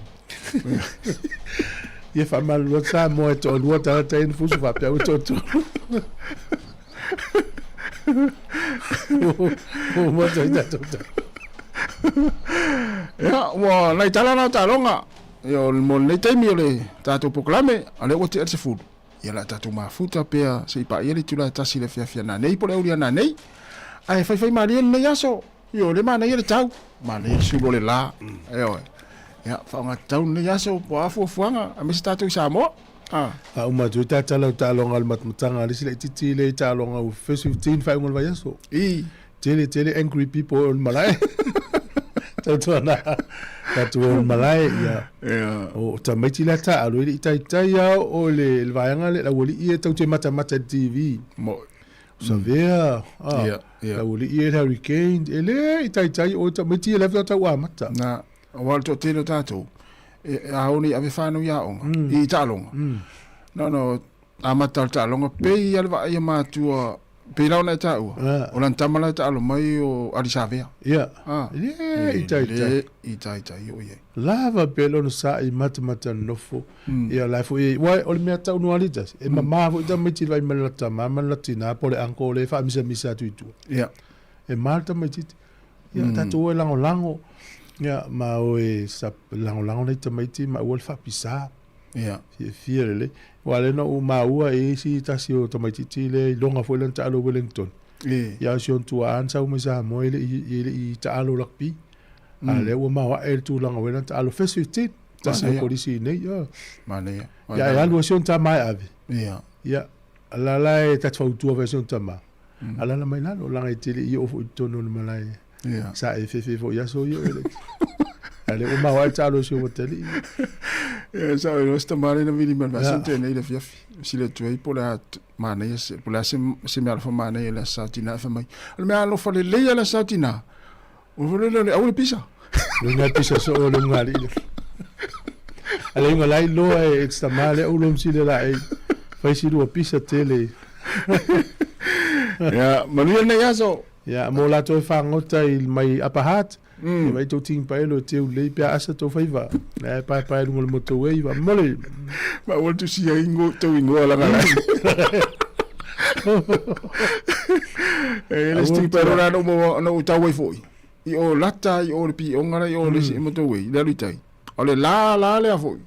Ia faamalulu atu Samoa e toalua tagata ia na fusu faapea ua toatolu. Ua uma atu ai tatou tala. Ia, ua nai tala na o taaloga. Ia, o le mo lenei taimi o le tatou polokalame, a lea ua tea le 10. Ia, o le a tatou mafuta pea se i paia le itula e tasi i le afiafi a nanei po o le auli a nanei. Ae faifai malie lenei aso. Ia, o lea e manaia le tau, manaia le sulu o le la. Ioe. Ia, faaaoga tatau lenei aso po o a fuafuaga, aemaise tatou i Samoa. A uma atu ai ta tala o taaloga a le matamataga a le isi laitiiti lea i taaloga ua first 15 faaiuga o le vaiaso. I. Tele tele angry people o le malae. Tautuana tatou o le malae ia. O tamaiti la taalo e le i taitai lava o le vaega lea le aualii ia tau te matamata i le TV. Mo. Savea, le aualii ia le Hurricane, e le i taitai o tamaiti ia la faatoa tau amata. Na, aua o le toatele o tatou, e a o nei ave fanau i aoga, i taaloga. Na ona amata o le taaloga, pei lava le vaai a matua, pei la ona e taua, o lana tama la e taalo mai o Ali Savea. Ia, le i taitai. Le i taitai o i ai. Lava pea lona sa i matamata nofo. Ia la foi, aua o le mea tau noa alii tasi, e mama foi tamaiti i le vaai mai le lata tama ma le lata tina po o le uncle lea e faamisamisa atu i tua. E ma le tamaitiiti. Ia, tatou o e lagolago, ia, ma o e lagolago nai tamaiti ma aua le faapisa. Fiafia lelei. Aua o lea na ou maua e isi tasi o tamaitiiti lea i loga foi lana taalo i Wellington. Ia o si ona tuaa na sau mai Samoa e le i, e le i taalo rugby. A o lea ua maoae le tulaga ua i ai lana taalo first 15. Tasi o kolisi i nei. Manaia. Ia e alu ai si ona tama e ave. Ia, la la e ta te fautua foi si ona tama. Alala mai lalo, laga e te le i oo foi i totonu o le malae. Sa e fefe foi i aso ia oe le. A lea ua maoae le taalo i si ou atalii. Ia, sa o se tama lea na vili mai le vasa tene i le afiafi. Sili atu ai po o le a manaia se, po o le a se, se mea alofa manaia i le Aso Sa Tina e fai mai. O le mea alofa lelei lava i le Aso Sa Tina, o le lea o le aua le pisa. Le uga pisa soo o le uga alii lea. A le uga la iloa e te tama lea ulo msile la e fai si lua pisa tele. Ia, manuia lenei aso. Ia, mo latou e fagota i mai Upper Hutt, ia vai tou tini paelo e teu lelei pe a asa tou faiva. La e paepae i luga o le motorway, faamomole. Ma ua tusia ingo, tou ingoa laga la. E le sti paelo la no mo no tau ai foi. I o lata i o le pionga la i o le isi motorway, le alu i tai. O le la la lea foi.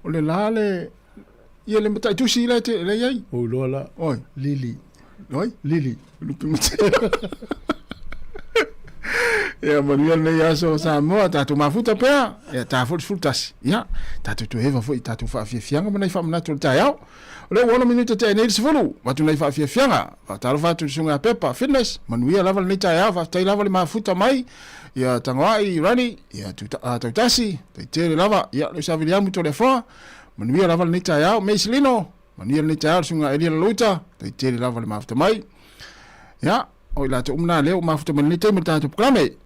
O le la le Ia le mataitusi la te le iai. O loa la. Oi. Lili. Oi. Lili. Lupe mate. Ia manuia lenei aso Samoa, tatou mafuta pea, ia ta foi le 11. Ia, tatou toe eva foi i tatou faafiafiaga ma nai faamanatu o le taeao. O lea ua 6 minute tea nei le 10, avatu nai faafiafiaga. Faatalofa atu i le susuga ia Pepa, Fitness, manuia lava lenei taeao, faafetai lava le mafuta mai. Ia Tagoai, Rani, ia Tautasi, Taitele lava, ia Leusa Viliamu Toleafoa, Manuia lava lenei taeao, Mace Lino, manuia lenei taeao le susuga Elia Lalouta, tai tele lava le mafuta mai. Ia, o i latou uma na lea ua mafuta mai lenei taimi o le tatou polokalame.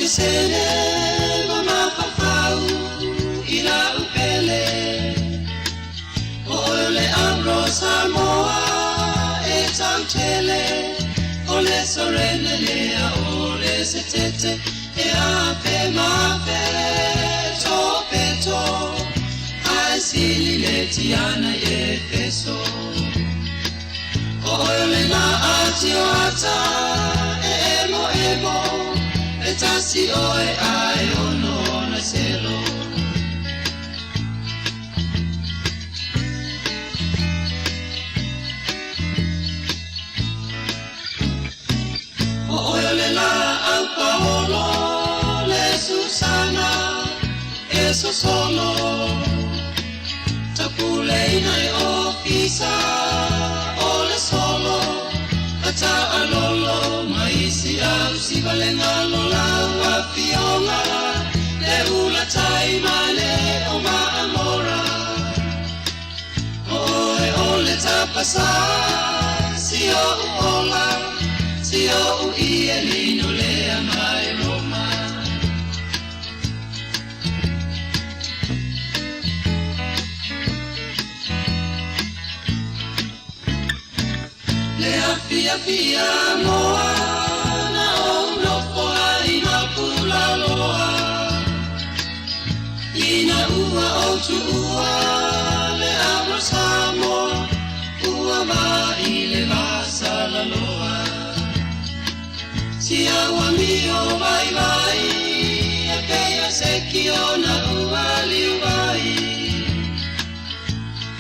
kesele ma mafaufau i lau pele. O oe o le Anglo Samoa e tautele, o le Sorene lea o le Setete e afe mafe to peto, ae sili le tiana i Efeso. O oe o le la atioata e emo emo, e tasi oe ae ono ona selo. O oe o le la au Paolo, le Susana, e sosolo. Tapuleina e ofisa o le solo, ata alolo maisi au sivalenga lolau afioga, le ula tai male o maamora. O oe o le tapasa, si o ola, si o i e lino lea mai Roma. Le afia fia moa, na o nofo ai na pula loa. Ina ua o tuua, le amo Samoa, ua vai le vasala loa. Si aua mio vai vai, e peia se ki ona ua liu vai.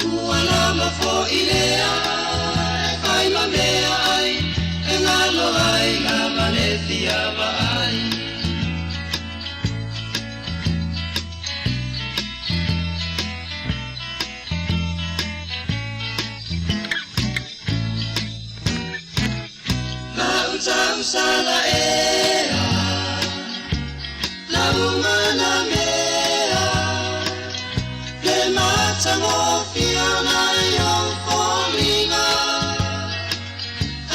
Ua lama fo i lea, e fai ma mea ai, e ngalo ai lava le fia vaai. La utau sala ea, la umana mea, le matangofia na yo folinga,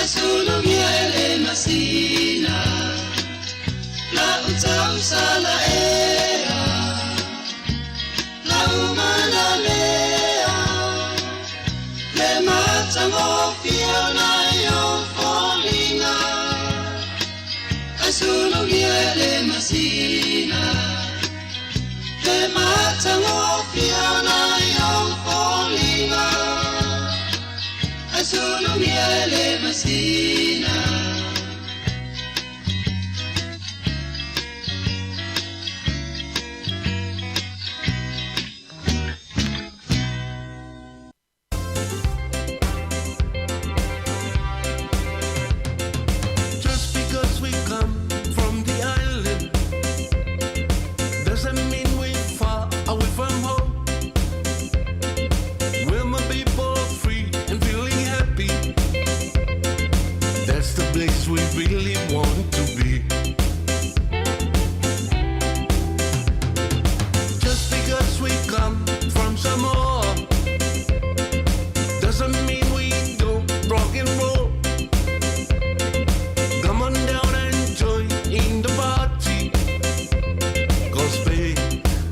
asulungia ele masina. La utau sala ea, la umana mea, le matangofia na yo folinga, asulungia ele masina. Le matangofia na yo folinga, asulungia ele masina. Just because we come from the island doesn't mean we're far away from home. We're my people free and feeling happy. That's the place we really want to be. Just because we come from Samoa doesn't mean we don't rock and roll. Come on down and join in the party. 'Cause babe,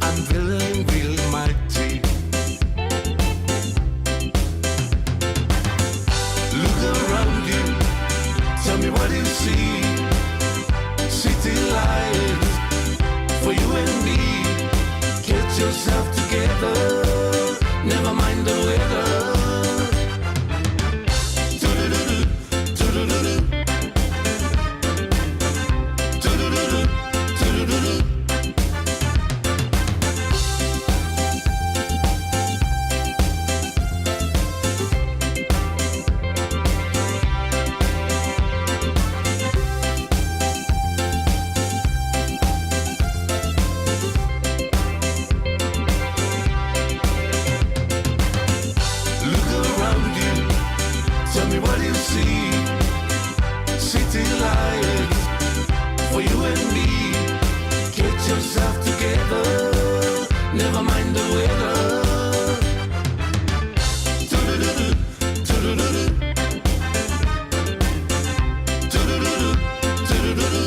I'm feeling real mighty. Look around you, tell me what you see. City lights for you and me. Get yourself together, never mind the weather. Do-do-do-do, do-do-do-do. Do-do-do-do, do-do-do-do. Look around you, tell me what you see. City lights for you and me. Get yourself together, never mind the weather. Do-do-do-do, do-do-do-do. Do-do-do-do, do-do-do-do.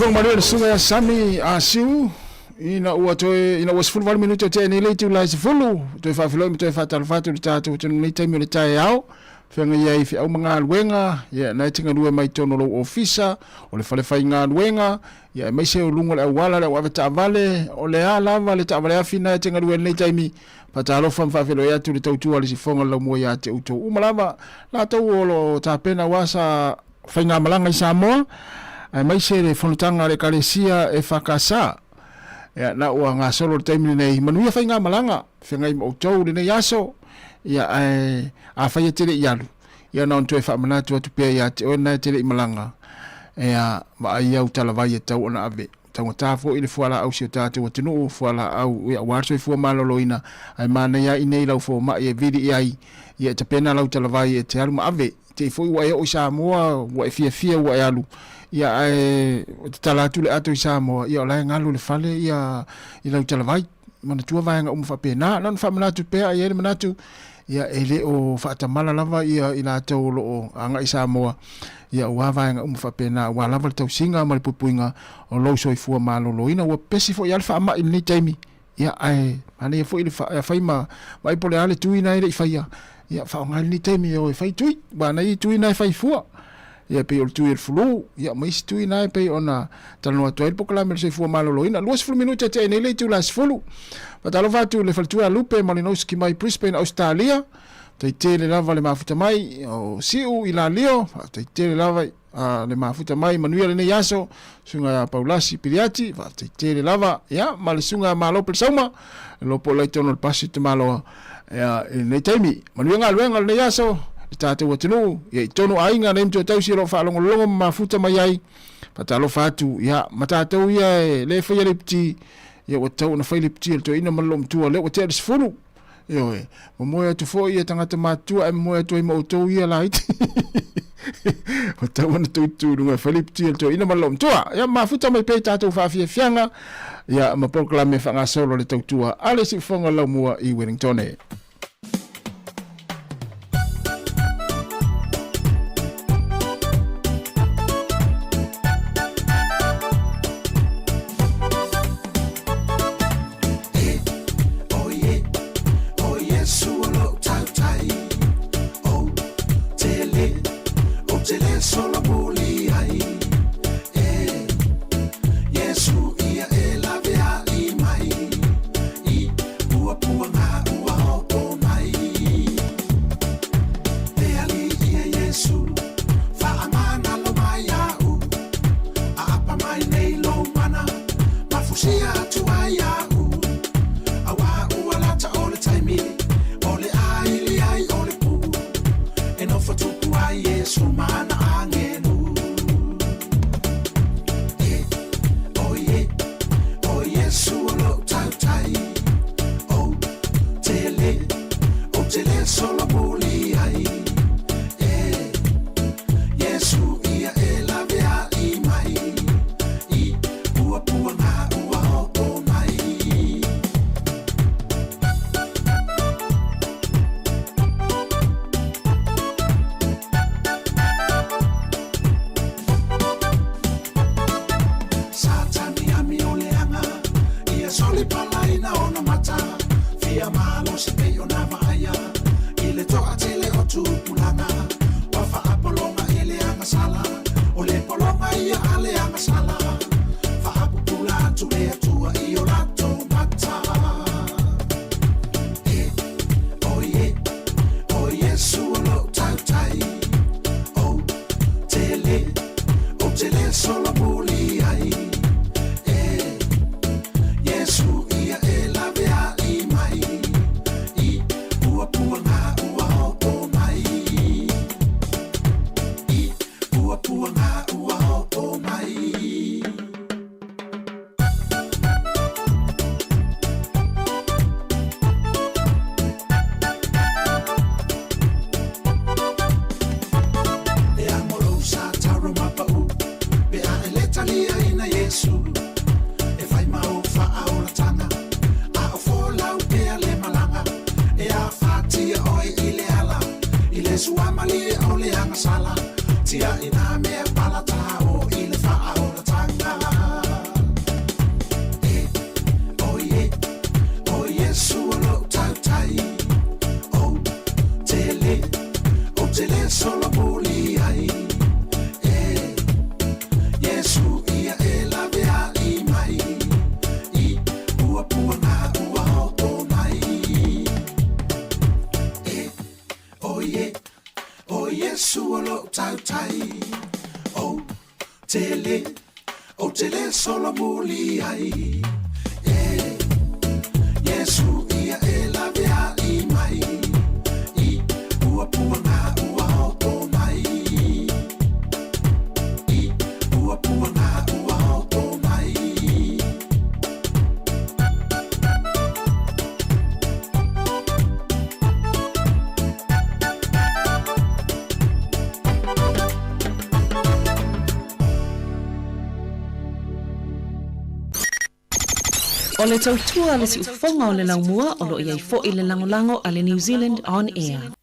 Soifua manuia le susuga ia Sami Asiu ina ua toe ina ua 18 minute o tea nei le itula e 10 toe faafeiloai ma toe faatalofa atu i le tatou atunuu i lenei taimi o le taeao feagai ai i feau ma galuega ia na e te galue mai totonu o lou ofisa o le fale faigaluega ia aemaise o luga o le auala le au ave taavale o le a lava le taavale afi na e te galue ai i lenei taimi Faatalofa ma faafeiloai atu i le tautua a le sifoga o le laumua ia te outou uma lava, latou o lo o tapena aua sa faigamalaga i Samoa, aemaise le fonotaga a le Ekalesia EFKS. Ia, na ua gasolo le taimi lenei, manuia faigamalaga, feagai ma outou i lenei aso, ia, ae afai e te le i alu, ia na ona toe faamanatu atu pea ia te oe lena e te le i malaga, ia, vaai au talavai e tatau ona ave. Taugata foi le fualaau si o tatou atunuu, fualaau ia aua le soifua maloloina, ae manaia ai nei lau fomai e vili i ai, ia e tapena lau talavai e te alu ma ave. Te i foi ua e oo i Samoa, ua e fiafia ua e alu, ia ae tatala atu le ato i Samoa, ia o la e galu i le fale ia i lau talavai. Manatua vaega uma faapena. Na ona faamanatu pea, e i ai le manatu, ia e le o faatamala lava ia i latou o lo o agai i Samoa, ia aua vaega uma faapena, aua lava le tausiga ma le puipuiga o lou soifua maloloina. Ua pepesi foi lava le faamai i lenei taimi, ia ae manaia foi le fai ma vaai po o le a le tui na e le i faia, ia faaaoga ai lenei taimi e o e fai tui, aua na i tui na e fai fua. Ia e pei o le tui o le flu, ia ma isi tui na e pei ona talanoa atu ai le polokalame o le soifua maloloina. 20 minute e tea nei le itula e 10. Faatalofa atu i le faletua ia Lupe Malinowski mai Brisbane, Ausetalia. Faafetai tele lava le mafuta mai o Siu i Lalio. Faafetai tele lava le mafuta mai. Manuia lenei aso. Susuga ia Paulasi Piliati, faafetai tele lava. Ia, ma le susuga ia Malo Pelesauma, e lopo lai tonu o le pasi o Tamaloa ia, i lenei taimi. Manuia galuega o lenei aso, le tatou atunuu, ia i tonu aiga nei matua tausi o lo o faalogologo ma mafuta mai ai. Faatalofa atu, ia, ma tatou ia e le faia le iputi, ia ua tatau ona fai le iputi a le toeaina ma le loomatua, lea ua tea le 10. Ioe, momoe atu foi ia tagata matutua ae momoe atu ai ma outou ia laiti. Ua tatau ona tou tutu i luga e fai le iputi a le toeaina ma le loomatua. Ia mafuta mai pea i tatou faafiafiaga ia ma polokalame faagasolo le tautua a le Siufofoga o le Laumua i Wellingtone. ie, o Iesu o lou tautai. Ou te le, ou te le solomuli ai. E, Iesu ia e laveai mai, i puapuaga ua oto mai. I puapuaga ua oto mai. O le tautua a le siufofoga o le laumua o lo o i ai foi le lagolago a le New Zealand On Air.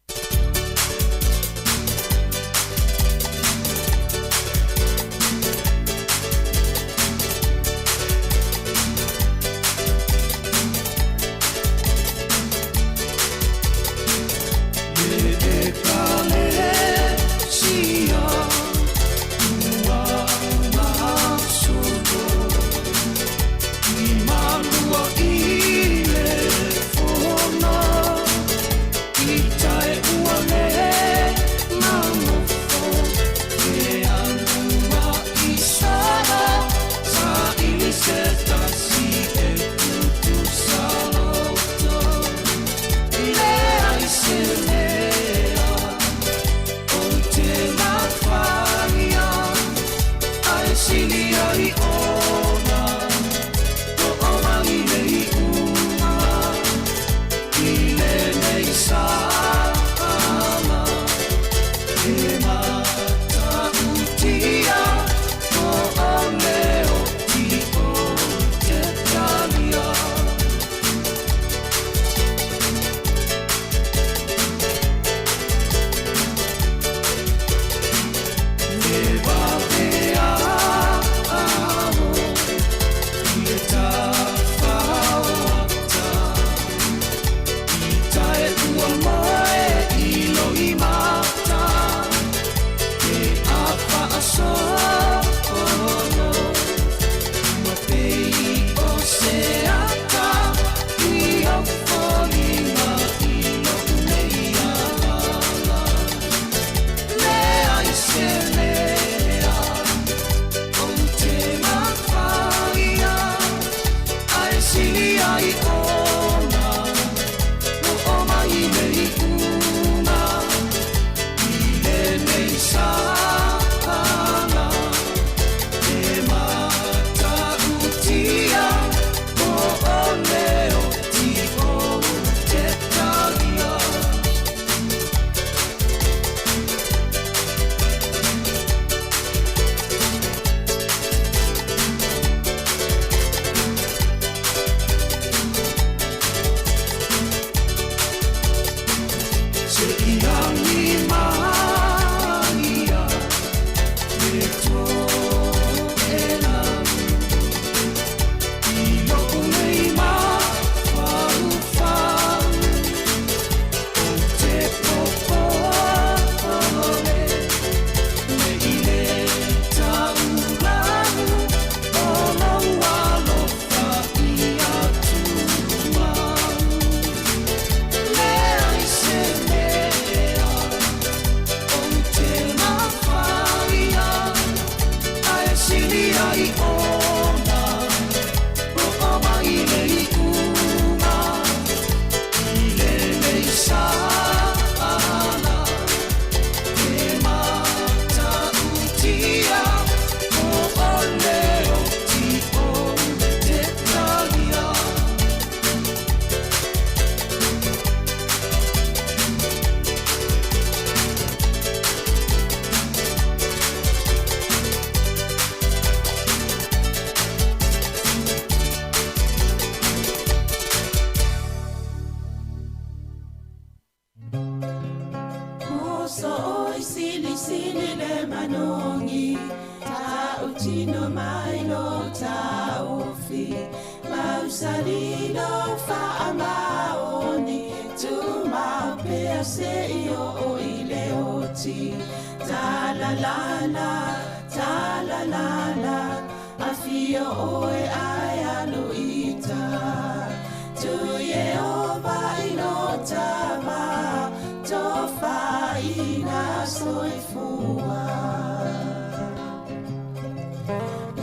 soifua.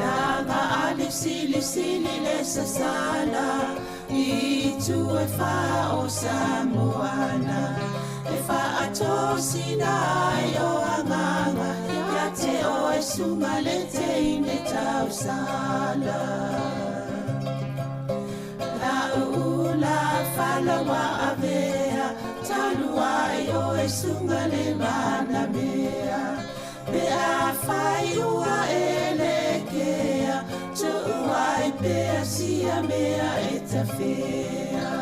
Langa a le silisili le sasala i itu e whā o Samoana. E whaatosina ai o anganga ia te oe sunga le teine tausala. La uula falawa avea talua i oe sunga le manamea. Pe a whai ua e le kea, tuuai pea sia mea e tawhea.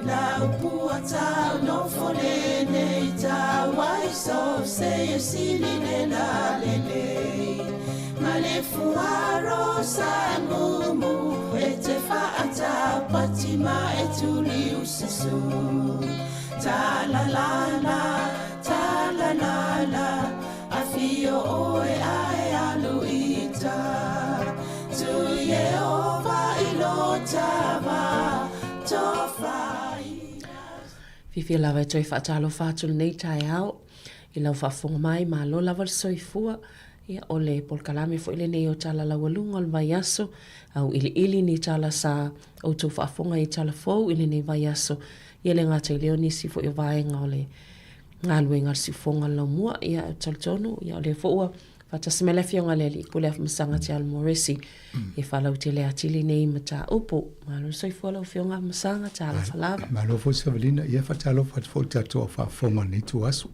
La upua tau no fole nei tau ai so se e sili le la le lei. Ma le fuaro sa mumu e te whaatau patima e tuli usasu. Ta la la la, ta la la la, a fio oe ae alu ita. Tu Yehova i lo tava, tofai. Fiafia lava e toe faatalofa atu lenei taeao i lau faafofoga mai, malo lava le soifua. Ia, o le polokalame foi lenei o Tala Laualuga o le Vaiaso, auiliili ni tala sa outou faafofoga i tala fou i lenei vaiaso. Ia le gata i lea o nisi foi o vaega o le galuega a le siufofoga o le laumua. Ia, ou te talitonu, ia, o lea foi ua faatasi mai le Afioga i le Alii Pule Afamasaga Te Alo Moresi e faalautele atili nei mataupu. Malo le soifua lau Afioga Afamasaga, talofa lava. Malo foi Savalina, ia faatalofa atu foi i le tatou au faafofoga i lenei ituaso.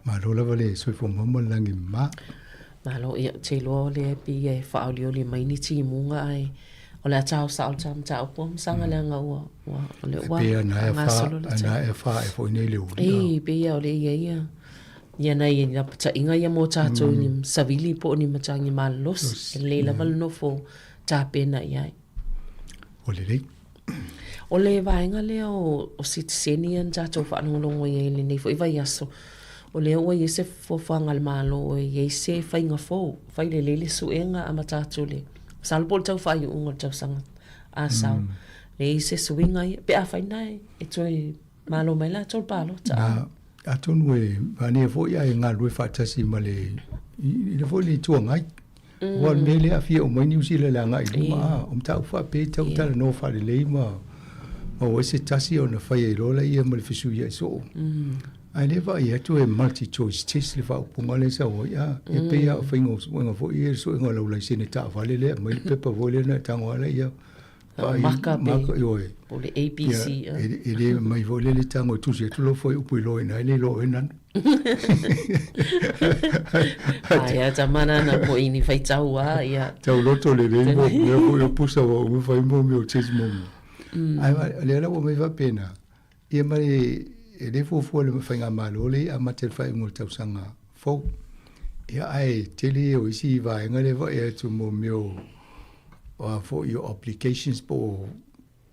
Malo lava le soifua maua ma le lagi mama. Malo, ia, ou te iloa o lea e pei e faaolioli mai ni timuga ae o le a tao sao le ta mataupu Afamasaga leaga ua, ua, o lea ua E pei ona e fa, faagasolo le ana taimi. e fa e foi nei le uli. Ei, pei lava o lea e i ai ia, ia nai lapataiga ia mo tatou i ni savili po o ni matagi malolosi. E lelei lava le nofo tapena i ai. Ua lelei. O le vaega lea o, o sitiseni ia na tatou faalogologo i ai i lenei foi vaiaso, o lea ua i ai se fuafuaga a le Malo e i ai se faiga fou, fai lelei le suega amata atu le, masalo po o le tau faaiuga o le tausaga a sau, e i ai se suiga ia, pe afai na e toe malo mai latou le palota. Na, atonu e manaia foi ae galulue faatasi ma le, i le foi le Itu Agai. Aua o le mea lea e aafia uma ai Niu Sila i le agai i luma, a o mataupu faapea e tatau ona talanoa faalelei ma maua ai se tasi ona fai ai loa lea ma le fesuiai soo. Ae le vaai atu e multi choice test le faaupuga lea e sau ai, a e pei lava o faiga o suega foi ia, le suega o lau laisene taavale lea e aumai le pepa foi lea ona e tago lava lea Vaai, maka pe, maka, ioe. Po le ABC. Ia, e le mai foi lele tago e tusi atu lou fuaiupu i loa i ina, e le iloa oe nanu. Ai a tamana na mo ini faitau a ia. Tau loto le le mo mea foi o pusa wa ume fai mo mea o test mo mo. Ai lea la ua mai faapena, ia ma le e le fuafua le faigamalo le amata i le faaiuga o le tausaga fou. Ia ae tele ia o isi vaega lea e vaai atu mo mea o o a foi o obligations po o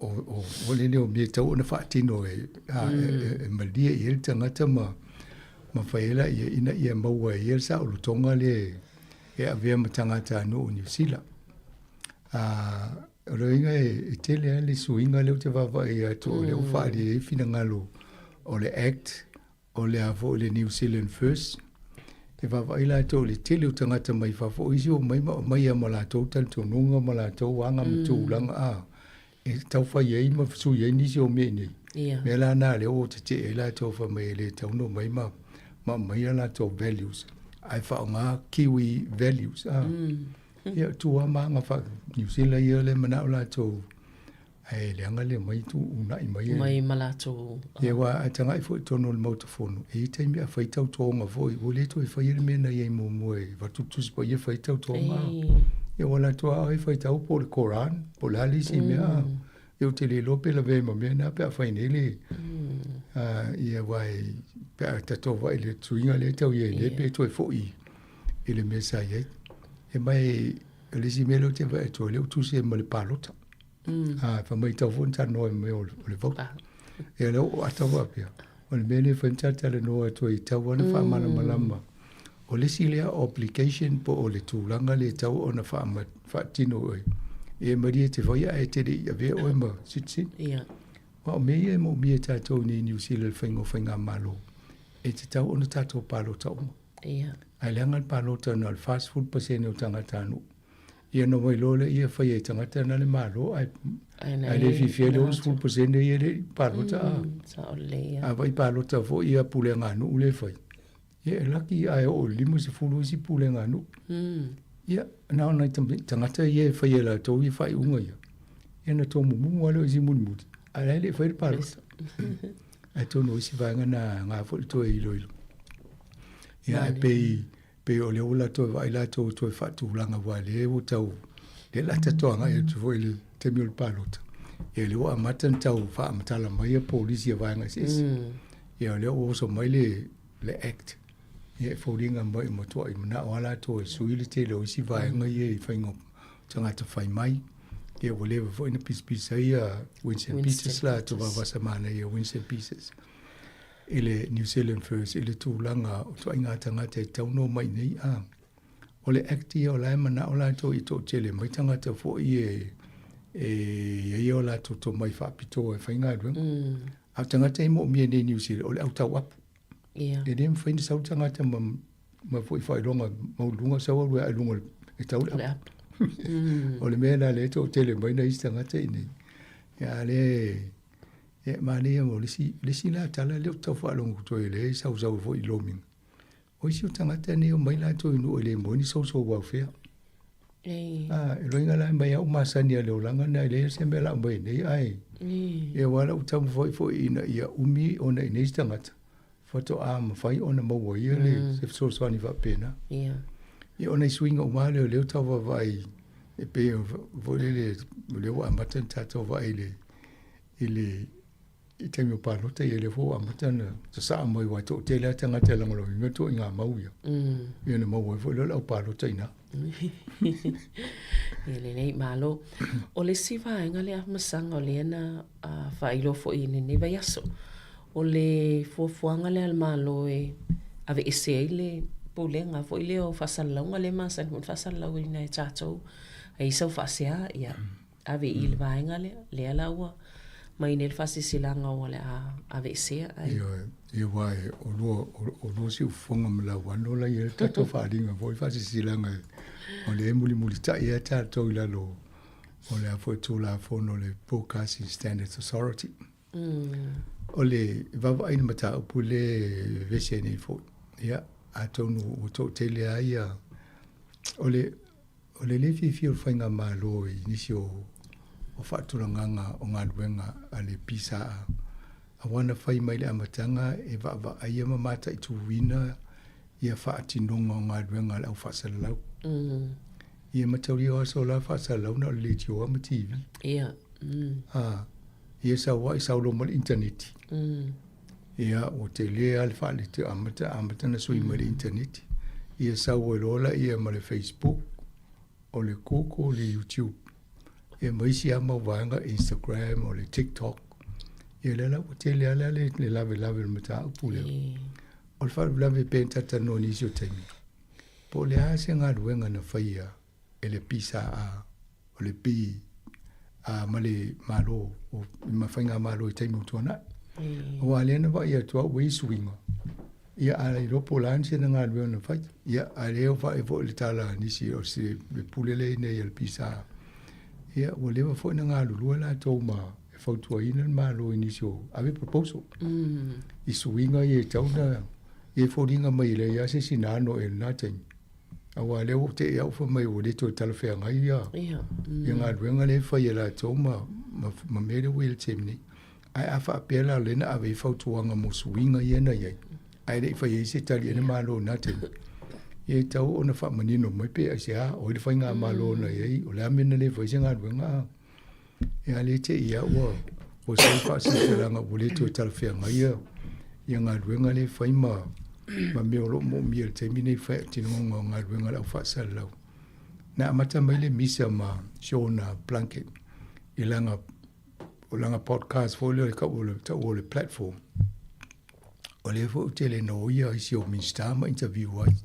o o o le o mea e tatau ona faatino e a e malie i ai le tagata ma ma fai ai laia ina ia maua e ia le saolotoga lea e avea ma tagatanuu o Niu Sila. A o le uiga e tele lava le suiga lea ou te vaavaai atu o lea ua faaalia ai finagalo o le Act O le a foi le New Zealand First, e vaavaai latou i le tele o tagata mai fafo, o isi o omai ma aumai lava ma latou talitonuga ma latou aga ma tulaga a, e tau fai ai ma sui ai nisi o mea i inei. Ia. Mea la na lea ua tetee ai latou fai mai e le tatau ona omai ma ma aumai a latou values ae faaaoga Kiwi values a. Ia, tu lava ma aga faa-New Zealand ia lea e manao latou Ae leaga le omai tu uunai mai e. Mai ma latou. Ia aua a tagai foi i totonu o le Maota Fono, e i ai taimi a fai tautoga foi, ua le toe faia le mea na i ai muamua e avatu le Tusi Paia fai tautoga. Ia ua latou a e faitau po o le Koran, po o le a le isi mea a. Ia ou te le iloa pe lavea ai ma mea na pe a fai nei le ia aua e pe a tatou vaai i le suiga lea e tau i ai nei pe toe foi i le mea sa i ai. E mai o le isi mea lea ou te vaai atu ai, o lea ua tusi ai ma le palota. A, fai mai tau foi na talanoa mai o le vote. Ia lea ua ata faapea, o le mea lea e fai ma talatalanoa atu ai, e tatau lava ona faamalamalama. O le isi lea obligation po o le tulaga lea e tatau ona faatino e e malie e te faia ae te le i avea oe ma citizen. Ia. Aua o mea ia e moomia e tatou i inei i Niu Sila i le faiga o faigamalo. E tatau ona tatou palota uma. Ia. Ae leaga le palota na o le 40% o tagatanuu. Ia ona omai loa lea e fai e tagata na le Malo ae ae le fiafia le 60% ia e le i palota. Sao lelei ia. A vai palota foi ia pulega a nuu lea e fai, ia e laki ae oo i le 50 isi pulega a nuu. Ia na o nai tagata ia e fai e latou ia faaiuga ia, ia ona tomumumu lava lea o isi mulimuli, ae la e le i faia le palota. Atonu o isi vaega na aoga foi le toe iloilo. Ia ae pei pei o lea ua latou vaai latou e toe faatulaga aua o lea ua tau lea la tatou agai atu foi i le taimi o le palota. Ia lea ua amata ona tau faamatala mai ia polisi a vaega eseese. Ia o lea ua oso mai le le Act ia e foliga mai ua matuai manao lava latou e sui le tele o isi vaega ia i faiga o tagata fai mai. Ia ua leva foi ona pisapisa ai ia Winston Peters latou vavasa manaia Winston Peters i le New Zealand First i le tulaga o ituaiga tagata e tatau ona omai nei. A o le Act ia o la e manao latou i toatele mai tagata foi e e i ai o latou tomai faapitoa e faigaluega. A o tagata e moomia nei i New Zealand o le au tauapu. Ia. E le mafai ona sau le tagata ma ma foi faailoga maualuluga sau alu e ae i luga e tau le apu. O le mea lena lea e toatele mai nai isi tagata i inei. Ia a lea e manaia mo le isi, le isi la tala lea ou te tau faalogo atu ai lea e sausau ai foi i lomiga. O isi o tagata nei e omai latou i nuu e le maua ai ni social welfare. A, e loiga la mai au masani a le olaga na e leai se mea o le a aumai nei ae ia aua lau taumafai foi ina ia umi ona i nei se tagata faatoa mafai ona maua ia le se fesoasoani faapena. Ia. Ia o nai suiga uma lea o lea ua tau vaavaai e pei foi lele o lea ua amata ona tatou vaai i le i le i taimi o palota, ia lea foi ua amata ona sasaa mai aua e toatele lava tagata e lagolagoina ituaiga mau ia. Ia ona maua ai foi lea o le au palota i ina. Ia lelei, malo. O le isi vaega lea Masaga o lea na faailoa foi i lenei vaiaso, o le fuafuaga lea a le Malo e aveese ai le pulega foi lea o faasalalauga lea e masani foi ona faasalalauina e tatou, a i ai sau faasea, ia ave i le vaega lea, lea la ua mai nei le faasilasilaga ua le a aveesea. Ae. Ioe, ia aua e o lua, o lua siufofoga ma lauano la i ai le tatou faaaliga foi faasilasilaga o lea e mulimulitai lava tatou i lalo o le a foi Tulafono o le Broadcasting Standards Authority. O le vaavaai i le mataupu lea e vevesi ai nei foi, ia, atonu ua toatele lava ia, o le O le le fiafia o le Faigamalo i nisi o faatulagaga o galuega a le PSA, aua na fai mai i le amataga e vaavaaia ma mataituina ia faatinoga o galuega a le au faasalalau. Ia mataulia o aso la faasalalau na o le leitioa ma TV. Ia. A, ia sau ai sau loa ma le initaneti. Ia, ua tele lava le faalete amata amata ona sui mai le initaneti. Ia sau ai loa laia ma le Facebook, o le Google, le YouTube, ia ma isi lava mau vaega, Instagram, o le TikTok. Ia lea la ua tele lava le le lavelave o le mataupu lea. O le faalavelave e pei ona talatalanoa i nisi o taimi, po o le a se galuega na faia e le PSA, o le P a ma le Malo o ma faigamalo i taimi ua tuanai. Aua lea na vaai atu au ua i ai suiga, ia a le iloa po o le a sina galuega na fai. Ia a lea ua vaai foi i le tala a nisi o se le pule lea i inei a le PSA, ia ua leva foi ona galulue latou ma e fautuaina le Malo i nisi o ave proposal i suiga ia e tatau ona ia e foliga mai e leai lava se isi na ano i lena taimi. Aua o lea ua te i au fai mai ua le toe talafeagai ia, ia galuega lea e fai e latou ma, ma, ma mea lea ua i le taimi nei. Ae a faapea la o lea na ave ai fautuaga mo suiga ia na i ai, ae le i fai ai se tali a le Malo i lena taimi, ia e tatau ona faamanino mai pe aisea, o ai le faigamalo na i ai, o le a mea na le fai ai se galuega a. Ia lea te i au ua ua sau faasilasilaga ua le toe talafeagai ia ia galuega lea e fai ma ma mea o lo o moomia i le taimi nei faatinoga o galuega a le au faasalalau. Na amata mai le misa ma Sean Plunket i lana o lana podcast foi lea o le tau o le tau o le platform. O lea foi ou te le noia isi o Minista ma interview ai.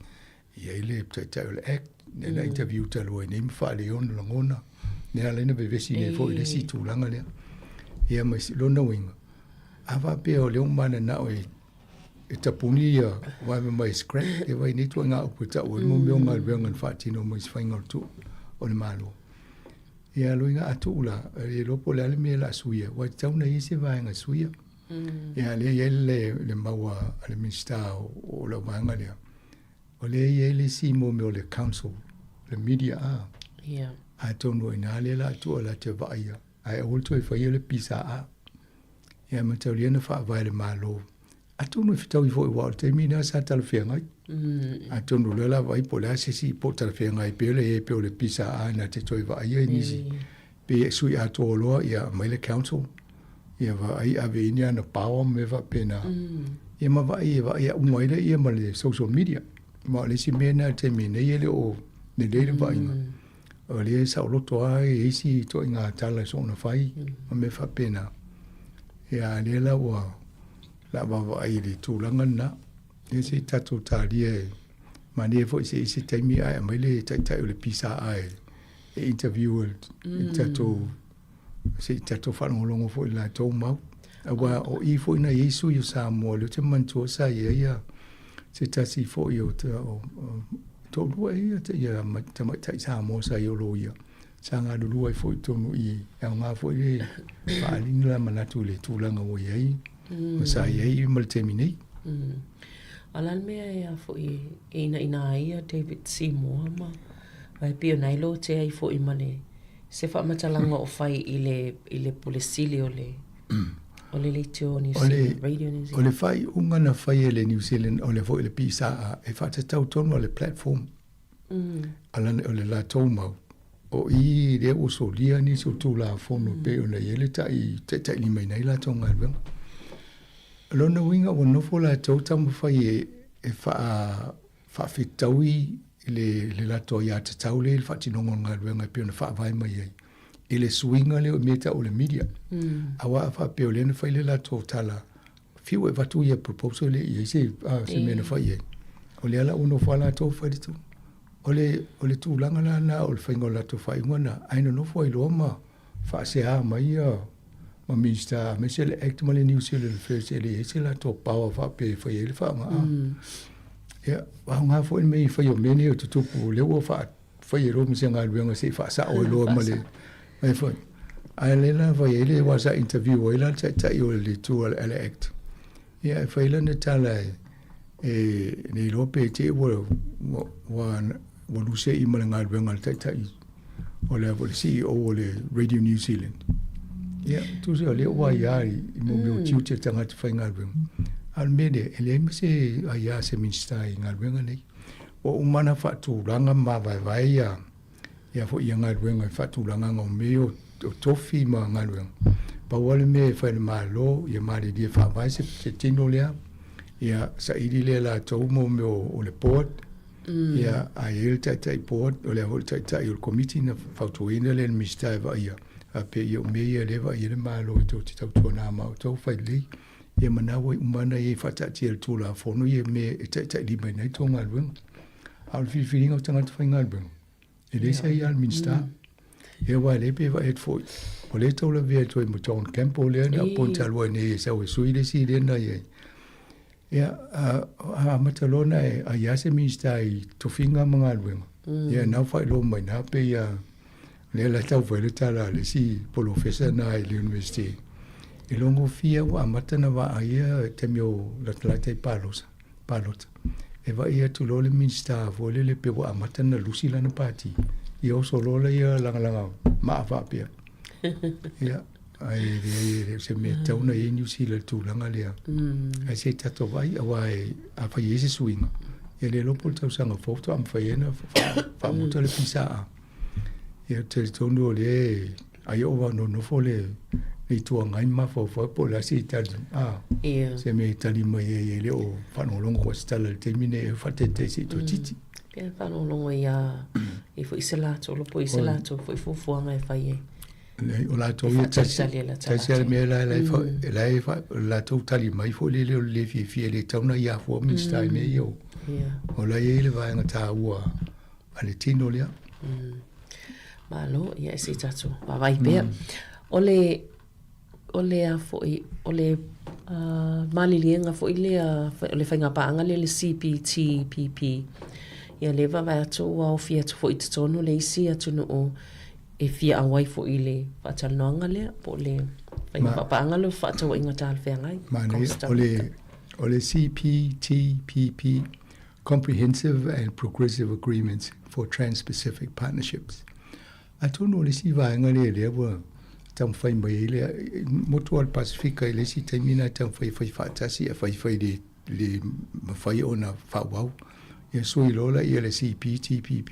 I ai le taitai o le Act, lea na interview talu ai nei ma faalei ona lagona, lea ala ai ona vevesi nei foi i le isi tulaga lea. Ia ma lona uiga, a faapea o lea ua mananao e e tapuni ia wawe mai scrap e vai nei ituaiga upu e ta'u ai mo mea o galuega na faatino mai se faiga o le tu'u o le Malo. Ia loiga a tu'u la, e le iloa po o le a le mea o le a suia, aua e tatau ona i ai se vaega e suia. Ia lea e i ai le, le mau a, a le Minisita o, o lau vaega lea, o lea e i ai le isi mo mea o le council, le media a. Yeah. Atonu o i ina lea o le a tuu e latou te vaaia, ae aua le toe faia le PSA. Ia mataulia na faavae e le Malo. Atonu e fetaui foi aua o le taimi lena sa talafeagai. Atonu o lea la vaai po o le a se isi po o talafeagai pea le e pei o le PSA na te toe vaaia i nisi. Pe e sui atoa loa ia aumai le council ia vaai ave i ai ni ana power ma mea faapena. Ia ma vaai e vaai uma ai lea ma le social media. Ma o le isi mea lena i le taimi nei e le o lelei le vaaiga. O lea e saoloto lava e isi ituaiga tala e soona fai ma mea faapena. Ia a lea la ua la vaavaai i le tulaga lena. Ia se i tatou talia e manaia foi se i se taimi ae aumai le taitai o le PSA e, e interview e le tatou se i tatou faalogologo foi i le latou mau. Aua o i foi na i ai sui o Samoa, lea ou te manatua sa i ai ia se tasi foi o, o, o toalua ia, ia tamaitai Samoa sa i o loia, sa galulue ai foi i totonu i i, e aoga foi le faaaliga la manatu i le tulaga ua i ai, ma sa i ai ma le taimi nei. A o le a le mea e a foi e inaina ai ia David Seymour ma aua e pei ona e lotea ai foi ma le se faamatalaga o fai i le i le Pule Sili o le o le Leitio New Zealand, Radio New Zealand. O le faaiuga na fai e le New Zealand o le foi le PSA e faatatau tonu a le platform. A lana o le latou mau o i lea ua solia nisi o Tulafono e pei ona i ai le tai taitailimaina ai latou galuega. O lona uiga ua nofo latou taumafai e e faa faafetaui le le latou aiatatau lea i le faatinoga o le galuega e pei ona faavae mai ai i le suiga lea o mea e tau o le media. Aua a faapea o lea na fai le latou tala, fiu e avatu ia proposal lea i ai se, se mea na fai i ai. O lea la ua nofo lava latou fai le tu. O le, o le tulaga la lena o le faiga o le latou faaiuga lena, ae nonofo ai loa ma faasea mai ia ma Minista aemaise le Act ma le New Zealand First e leai se latou power faapea e fai ai le faaaoga. Ia, aoga foi le mea i fai o mea nei o tutupu, o lea ua faa fai ai loa ma se galuega se i faasao ai loa ma le ai foi. Ae lea la fai ai le aua sa interview ai la le taitai o le itu a le Act. Ia e fai lana tala e e le iloa pe te i ua ua ua ua luse'i ma le galuega a le taitai o le le CEO o le Radio New Zealand. Ia, tusa o lea ua aia i, i mo mea o tiute o tagata faigaluega. A o le mea lea, e leai ma se aia a se Minisita i galuega nei. Ua uma ona faatulaga ma mavaevae ia ia foi ia galuega i faatulagaga o mea o, o tofi ma galuega. Pau lava le mea e fai e le Malo, ia malilie faavae se, se tino lea, ia saili lea e latou mo mea o, o le board, mm. ia a i ai le taitai board, o le a foi le taitai o le komiti na fautuaina lea e le Minisita e vaaia, faapea ia o mea ia lea e vaaia le Malo e tou te tautuana ma outou fai lelei. Ia manawa i uma ana ia i faataatia e le Tulafono ia mea e taitailimaina ai tou galuega. A o le filifiliga o tagata faigaluega, e leai se aia a le Minisita. Ia aua e lelei pe vaai atu foi, o lea e tau lavea atu ai ma John Campbell lea na appoint talu ai nei e sau e sui le isi lea na i ai. Ia, a amata loa ona e aia se Minisita i tofiga ma galuega, ia na ua faailoa mai i ina pei a lea la tau fai le tala a le isi polofesa na i le University. E logofia ua amata ona vaaia i taimi o latalata i palosa, palota. E vaai atu loa le Minisita foi lele pe ua amata ona lusi lana pati. Ia oso loa laia lagalaga maa faapea. Ia, ae leai e le o se mea tatau ona i ai Niu Sila i le tulaga lea. Ae se i tatou vaai, aua e, afai e i ai se suiga, ia le iloa po o le tausaga fou faatoa mafai ai ona faamuta le PSA. Ia ou te talitonu o lea ai o wa nonofo le le Itu Agai ma mafaufau po o le a se tali, a, Ia. se mea e tali mai ai e le o faalogologo foi se tala i le taimi nei e faataitai se i toeitiiti. Pei e faalogologo ia i foi se latou lopo i se latou foi fuafuaga e fai ai. Leai, o latou ia tasi, tasi lava le mea la e fa, la e fa, latou tali mai foi lele o le le fiafia e le tatau ona ia fua Minisita i mea ia o, o la e i ai le vaega taua a le tino lea. Malo, ia e se i tatou vaavaai pea. O le, o le a foi, o le uh, maliliega foi lea o le faigapaaga lea le CPTPP. Ia lea e vaavaai atu ua aofia atu foi i totonu le isi atunuu e fia auai foi i le faatalanoaga lea po o le faiga paapaaga lea o fefaatauaiga talafeagai. Manaia, o le, o le CPTPP, Comprehensive and Progressive Agreements for Trans-Pacific Partnerships. Atonu o le isi vaega lea lea ua taumafai mai ai le motu o le Pasefika i le isi taimi na taumafai e fai faatasi e faifai le, le mafai ona faaauau. Ia sui loa laia le CPTPP.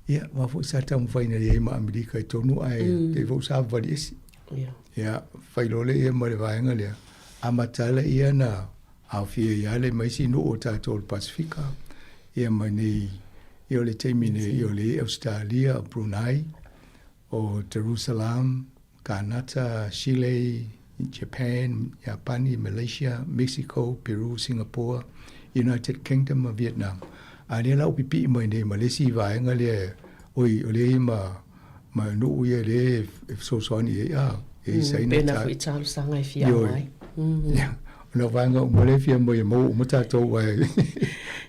Ia, aua foi sa taumafai na i ai ma Amerika i totonu ae mm. pei foi sa vali ese. Yeah. Ia, fai loa lea ma le vaega lea, amata laia na aofia ai lava le ma isi nuu o tatou o le Pasefika, ia ma nei, ia o le taimi nei, ia o le Ausetalia, o Brunei, o Jerusalem, Kanata, Chile, Japan, Iapani, Malaysia, Mexico, Peru, Singapore, United Kingdom ma Vietnam. A lea la ua pipii mai nei ma le isi vaega lea, oi, o lea i ma, ma nuu ia lea e fesoasoani i ai, a, e i Saina. Pena foi talosaga e fia Ioe. ai. Ia, o na vaega uma lea e fia mai e maua uma tatou ae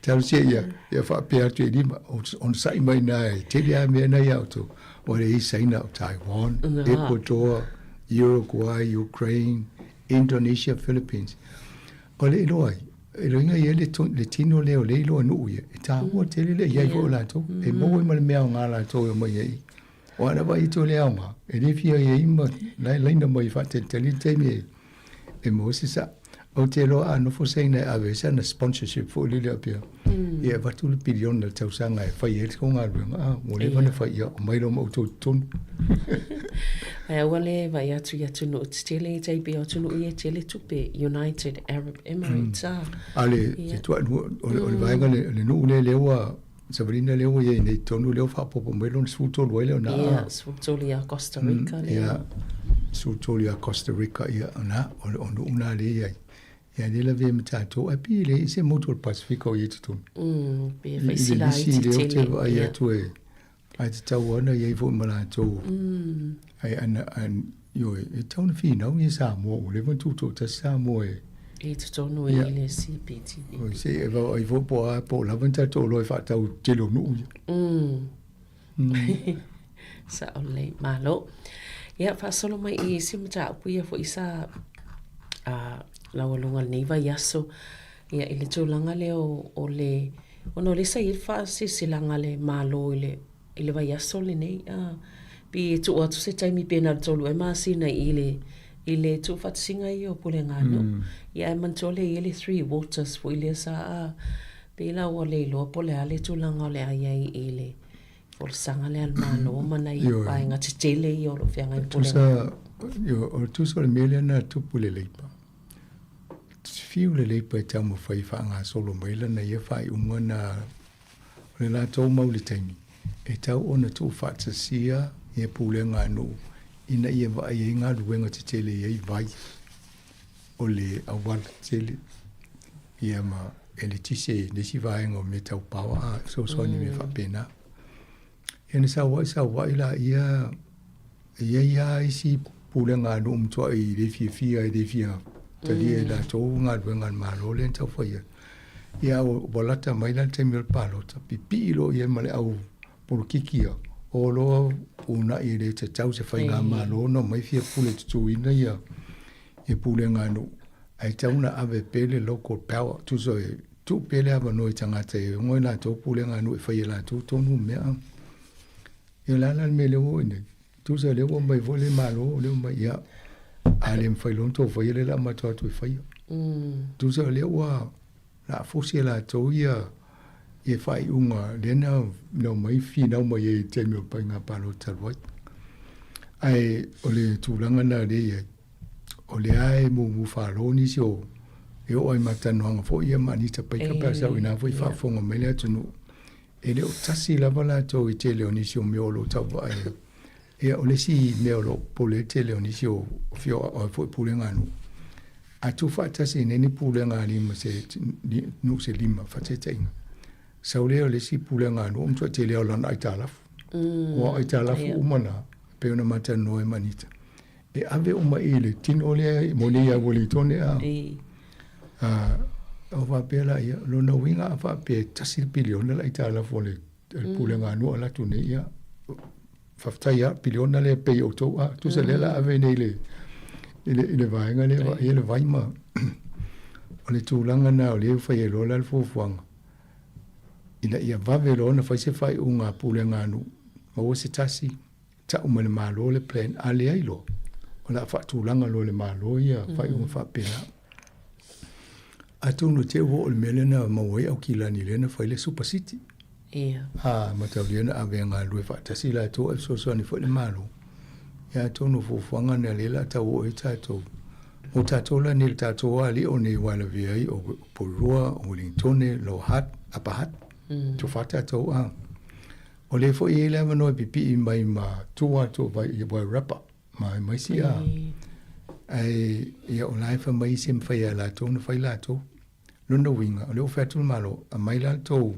talosia ia, ia faapea atu e lima, onosai mai ina e tele lava mea na ia outou. O lea i Saina, o Taiwan, Ecuador, Uruguay, Ukraine, Indonesia, Philippines. O le iloa ai, e loiga i ai le, le tino lea o le iloa nuu ia, e tāua tele le iai foi o latou, e maua ai ma le mea aoga latou e omai ai. O ana vaai atu le aoga, e le fia i ai ma laina mai faatalitali le taimi e, e maua se sa. Ou te iloa a nofo Saina e ave ai sana sponsorship foi lele a pea. Ia e avatu le piliona i le tausaga e fai ai le tou galuega. A, ua leva ona fai, ia omai loa ma outou i totonu. Ae aua le vaai atu i atunuu tetele i tai pei o atunuu ia e tele tupe, United Arab Emirates a. A le, te tuaʻi, o le vaega le, le nuu lea lea ua Savalina lea ua i ai nei i totonu lea ua faaopoopo mai lona 13 ai lea o na. Ia, 13 ia Costa Rica lea. Ia, 13 ia Costa Rica, ia, o na, o nuu na lea i ai. Ia, lea lavea ma tatou, ae pei e leai se motu o le Pasefika o i ai i totonu. Pei e fai si laiti tele. I le lisi lea ou te vaai atu e, ae tatau lava ona i ai foi ma latou. Ae ana, ioe, e tatau ona finau ia Samoa, ua leva ona tutoatasi Samoa e. I totonu i le CPTPP. Oi, se e vaai foi po o a, po o lava ni tatou oloa e faatau i le tele o nuu ia. Sao lelei, malo. Ia, faasolo mai i isi mataupu ia foi sa laualuga i lenei vaiaso, ia i le tulaga lea o le, ona o lea sa i ai le faasilasilaga a le Malo i le i le vaiaso lenei, a, pei e tuu atu se taimi pe na o le tolu ea masina i le, i le tuufaatasiga ia o Puleganuu. Ia ae manatua lea e i ai le Three Waters foi lea sa, a, pei la ua le iloa po o le a le tulaga o le a i ai i le folasaga lea a le Malo ma nai vaega tetele ia o lo o feagai ma Puleganuu. Tusa, o le tusa o le mea lea na tupu i le Leipa. Fiu le Leipa e taumafai e faagasolo mai lana ia faaiuga na O le latou mau le taimi e tau ona tuufaatasia ia pulega a nuu ina ia vaai ai galuega tetele i ai vai o le auala tele ia ma eletise i nisi vaega o mea tau paoa a fesoasoani i mea faapena. Ia na saua'i saua'i laia E i ai lava isi pulega a nuu matuai le fiafia e le fia talia e latou galuega a le Malo lea na tau fai ai. Ia ua lata mai la le taimi o le palota, pipii loa i ai ma le au polokiki ia, o loa uunai e le tatau se faigamalo ona omai fia pule tutuina ia pulega a nuu, ae tatau ona ave pea le local power, tusa e tuu pea le avanoa i tagata e ogo e latou pulega a nuu e fai e latou tonu mea. Ia o le a la le mea lea ua oo i nei? Tusa lea ua aumai foi le Malo, lea ua aumai, ia, a le mafai loa ona tou faia lea o le a matou o atu e faia. Tusa o lea ua o le a fosi e latou ia ia faaiuga lea na na omai finau mai ai i le taimi o le faiga palota talu ai. Ae o le tulaga lena lea e i ai, o lea e mumu falo nisi o e oo ai ma talanoaga foi ia ma Anita Baker pe a sau ina foi faafofoga mai le atunuu. E le o tasi lava latou i tele o nisi o mea o lo o tauvaai ai. Ia, o le isi mea o lo o popole ai le tele o nisi o afioaga foi pulega a nuu, a tuufaatasi ai nei ni pulega a lima se nuu se lima, faataitaiga, sau lea o le isi pulega a nuu ua matuai tele lava o lana aitalafu. Ua aitalafu uma na, e pei ona ma talanoa ai ma Anita, e ave uma i le tino lea mo nei Aualii a. O faapea laia, o lona uiga a faapea e tasi le piliona le aitalafu a le Pulega a nuu alu atu nei, ia, faafetai lava, piliona lea e pay e outou, a, tusa lea o le a ave nei i le vaega lea e vaaia le vai ma o le tulaga lena o lea ua fai ai loa la le fuafuaga ina ia vave loa ona fai se faaiuga a Pulega a nuu, maua se tasi, tau mai le Malo le plan, a leai loa, o le a faatulaga loa e le Malo ia faaiuga faapena. Atonu te i ua oo i le mea lea na maua ai Aukilani lea na fai le Super City. Ia. A, mataulia na ave e galulue faatasi latou ae fesoasoani foi le Malo. Ia atonu o fuafuaga na lea o le a tau oo ai tatou. Mo tatou la nei le tatou alii o nei aua e lavea ai o Porirua, o Uelintone, Lower Hutt, Upper Hutt, tofa tatou a. O lea foi e i ai le avanoa e pipii mai ma tua atu o Wairarapa ma isi a. Ae ia o la e fai mai isi e mafai e latou ona fai latou. Lona uiga, o lea ua fai atu le Malo, aumai la le tou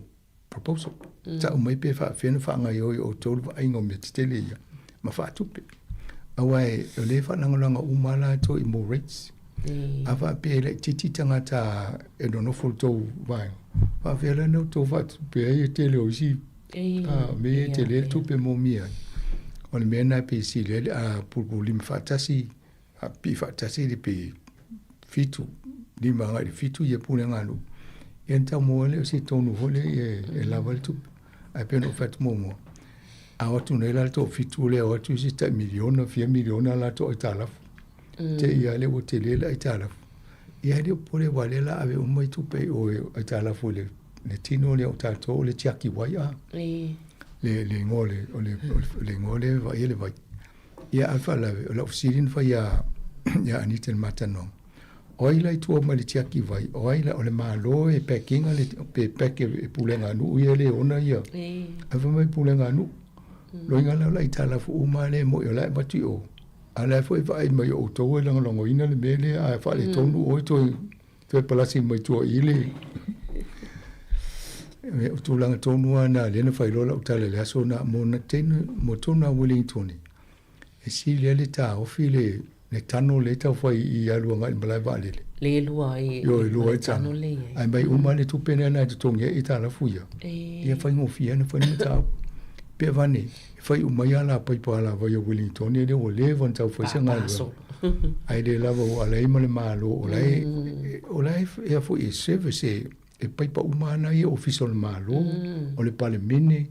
proposal. Tau mai pe faapefea ona faagaoioi e outou le vaaiga o mea tetele ia ma faatupe. Aua o lea e faalagolago uma lava latou i more rates. A faapea e laitiiti tagata e nonofo i le tou vaega, faapefea la ona outou faatupe ai le tele o isi mea ia e tele le tupe e moomia ai. O le mea lena e pei e sili ai le pulupululima faatasi, pipii faatasi le pe fitu, 5 agai i le 7 ia pulega a nuu, ia ona tau maua lea o se tonu foi lea e lava ai le tupe. Ae pei ona ou fai atu muamua, a o atu nei la le toafitu lea, o atu isi tai miliona, fia miliona latou aitalafu. Te i lava lea ua tele le aitalafu. Ia e le o popole aua o lea o le a ave uma i tupe i o i aitalafu i le tino lea o tatou o le tiaki wai a. Le le igoa o le o le le igoa lea e vaaia le vai. Ia a o le faalavelave, o lau fesili na fai ia ia Anita i le ma talanoaga, o ai la i tua mai le tiaki vai, o ai la, o le Malo e pack ina le pe pack e pulega a nuu ia le ona ia. Ae fai mai pulega a nuu. Loiga la o le aitalafu uma lea e moi o la e avatu i o. A o la foi e vaai mai o outou e lagolagoina le mea lea, a faaletonu oe toe, toe palasi mai tua i le... O tulaga tonu lava na lea na fai loa lau tala i le aso na, mo na taimi, mo tonu a Wellington, e sili ai le taofi le, le tano lea e tau fai i alu agai i le malae vaalele. Le lua ai, Ioe, e lua ai tano. Le i ai. Ae mai uma le tupe lea na e totogi ai aitalafu ia. Ia faigofie ona fai le mataupu. Pe avane, e fai uma ai alapaipa alavai o Wellington lea ua leva ona tau fai se galuega. Ae le lava ua ala ai ma le Malo o la e, o la e, ea foi e service e, e paipa uma ana ia ofisa o le Malo, o le Palemene,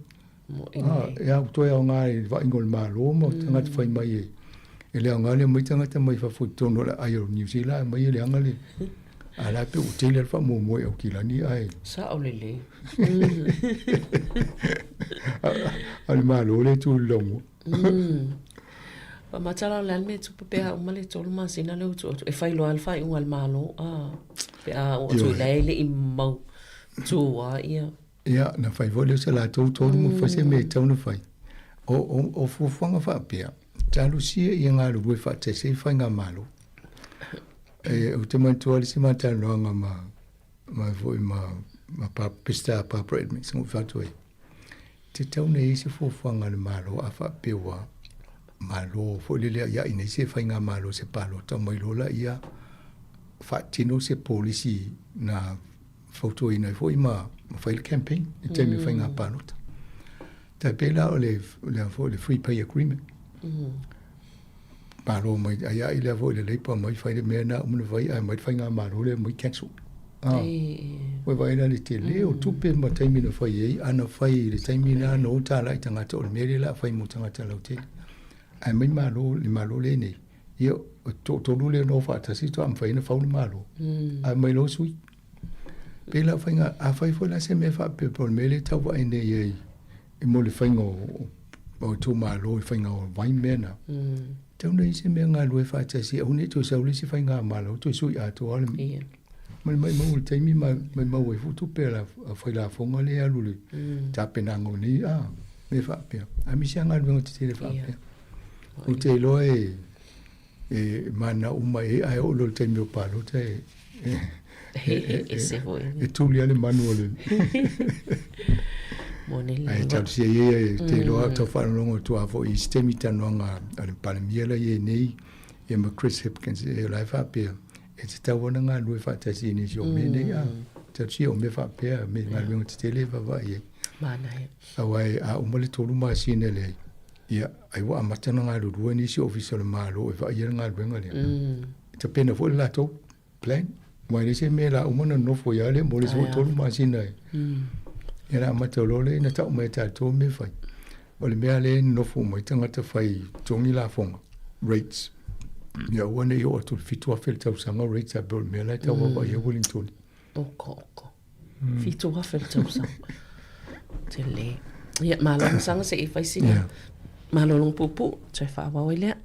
e au toe aoga i le vaaiga o le Malo ma tagata fai mai e, e le aoga le omai tagata mai fafo i totonu o le aai o Niu Sila ae omai e leaga le, a la e pei ua tele le faamuamua i Aukilani ae Sao lelei. A o le Malo lea e tu i le laumua. Faamatala o le a le mea e tupu pe a uma le 3 masina lea ua tuu atu e fai loa le faaiuga a le Malo a pe a oo atu i la e le i mautu lava ia. Ia, na fai foi lea o se latou tolu ma fai se mea e tatau ona fai. O, o, o fuafuaga faapea, talosia ia galulue faatasi ai faigamalo. E, ou te manatua le isi ma talanoaga ma, ma foi ma, ma pa, Pesita Barbara Edmonds, na ou fai atu ai, tatau ona i ai se fuafuaga a le Malo a faapea ua malo foi lele ia i nei se faigamalo se palota mai loa laia faatino se polisi na fautuaina ai foi ma, ma fai le campaign i taimi o faiga palota. Tai pei la o le, le, foi, le free pay agreement. Malo mai, ai ai lea foi le Labour mai fai le mea na uma na fai, ae mai le faigamalo lea mai cancel. Ah. Ua vaai la le tele o tupe ma taimi na fai ai, a na fai i le taimi na na o tāla i tagata o le mea lea la fai mo tagata lautele. Ae mai malo, le malo lea nei, ia, o toatolu lea na o faatasi faatoa mafai ona fau le malo. Ae mai loa sui. Pei la faiga, a fai foi la se mea faapea po o le mea lea e tau vaai nei ai i mo le faiga o o itumalo i faiga o vai mea na. Tau na i se mea galulue faatasi aua ne i toe sau le isi faigamalo toe sui atoa le Ia. ma le maumau o le taimi ma maumau ai foi tupe a la a fai lafoga lea e alu i le tapenaga o nei a mea faapea. Aemaise lava galuega tetele faapea. Ou te iloa e e mana uma e ae oo loa i le taimi o palota e Ese foi. E tuli lava le manu o le Ae talosia ia e te iloa tau faalogologo atu lava foi i isi taimi i talanoaga a le Palemia la i ai nei ia ma Chris Hipkins e la e faapea. E tatau ona galulue faatasi i nisi o mea nei, a. Talosia o mea faapea, me galuega tetele e vaavaai ai. Manaia. Aua a uma le 3 masina lea, ia, ai ua amata ona galulue nisi ofisa o le Malo e vaaia le galuega lea. E tapena foi le latou plan. Aua e leai se mea o le a uma ona nonofo ai lava lea mo le isi foi 3 masina e. Ia ona amata loa lea ona tau mai e tatou mea e fai. O le mea lea e nonofo uma ai tagata fai totogi lafoga, rates. Ia aua ne i oo atu i le $7,000 i le tausaga rates a pei o le mea la e tau vaavaai ai Ueligitone. Oko, oko. $7,000 i le tausaga. Tele. Ia, malo masaga se i fai sina. Malologa puupuu, toe faaauau ai lea.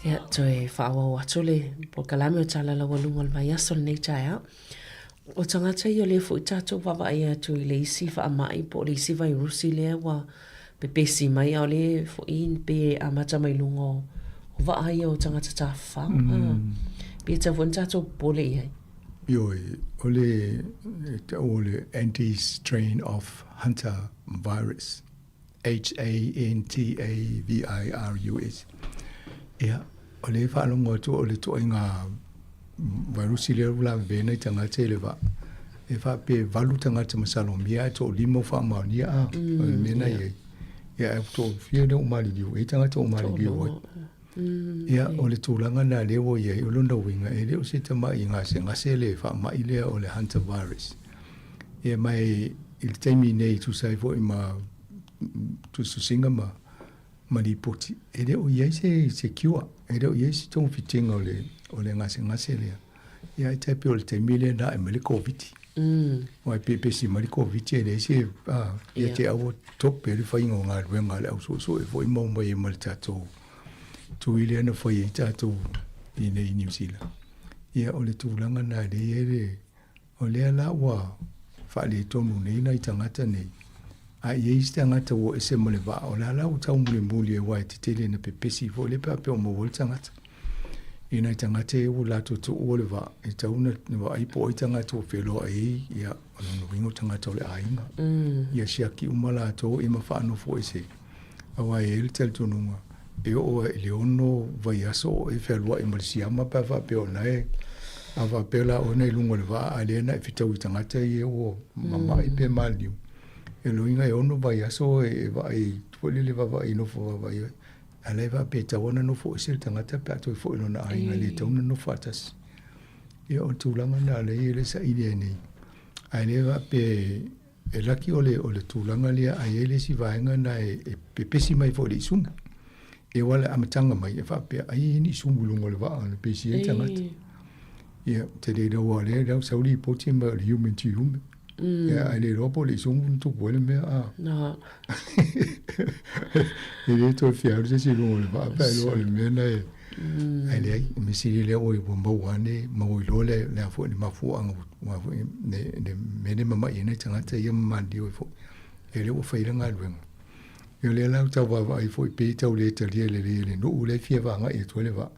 Ia, toe faaauau atu le polokalame o Tala Laualuga o le vaiaso lenei taeao. O tagata ia o lea foi tatou vaavaai atu i le isi faamai po o le isi vairusi lea ua pepesi mai, a o lea foi pe amata mai luga o vaa ia o tagata tafafao. Pe tatau foi ona tatou popole i ai. Ioe, o le e tau o le anti-strain of Hunter virus, H-A-N-T-A-V-I-R-U-S. Ia, o lea e faalogo atu o le ituaiga vairusi lea ua lavevea nai tagata i le vaa, e faapea e valu tagata masalomia ae toalima ua faamaonia a, o le mea na i ai. Ia ae toafia lea ua maliliu, e i ai tagata ua maliliu ai. Ia, o le tulaga lena lea ua i ai, o lona uiga, e le o se tamai gasegase le faamai lea o le hantavirus. Ia ma i le taimi nei e tusa ai foi ma tusitusiga ma ma lipoti, e le o i ai se, se cure, e le o i ai se togafitiga o le, o le gasegase lea. Ia e tai pei o le taimi lea na ae mai le Koviti. Aua e pepesi mai le Koviti e leai se, a, ia te au ua tope le faiga o galuega a le au suesue foi ma omai ai ma le tatou tui lea na fai ai tatou i inei i Niu Sila. Ia o le tulaga lena lea e i ai le, o lea la ua faaletonu nei nai tagata nei. A i ai isi tagata ua o ese ma le vaa, o le a la ua taumulimuli aua e tetele ina pepesi foi lea pe a faapea ua maua ai le tagata. I nai tagata ia ua latou tuua le vaa, e tatau ona vaai po o ai tagata ua feloai ai, ia, o lona uiga o tagata o le aiga. Ia siaki uma latou ia ma faanofo ese, aua e i ai le talitonuga, e oo lava i le ono vaiaso o e fealuai ma le siama pe a faapea o na e, a faapea la oe na i luga o le vaa a lea na e fetaui i tagata ia ua mamai pe maliliu. E lona uiga e ono vaiaso e vaai foi lele vaavaai nofo vaavaai ai. A la e faapea e tatau ona nofo ese le tagata pe a toe foi i lona aiga, e le tatau ona nofo faatasi. Ia o le tulaga lena o lea e i ai le saili ai nei. Ae le faapea e laki o le, o le tulaga lea, ae i ai le isi vaega lena e pepesi mai foi i le isumu. Ia aua o le amataga mai e faapea ai e i ai ni isumu i luga o le vaa na pepesi ai tagata. Ia, ou te le iloa aua o lea e sau lipoti mai o le human to human. Ia, ae le iloa po o le isumu na tupu ai le mea, a. No. E le toe fia alu se isi i luga o le vaa pe a iloa o le mea lena e... Ae leai, o le mea sili lea ua maua ane, maua iloa le, le a foi le mafuaaga ua foi le, le mea lea e mamai ai nai tagata ia ma maliliu ai foi. Ia lea ua fai ai le galuega. Ia o lea la ua tau vaavaai foi pei e tau le talia lelei e le nuu lea e fia vagai atu ai le vaa.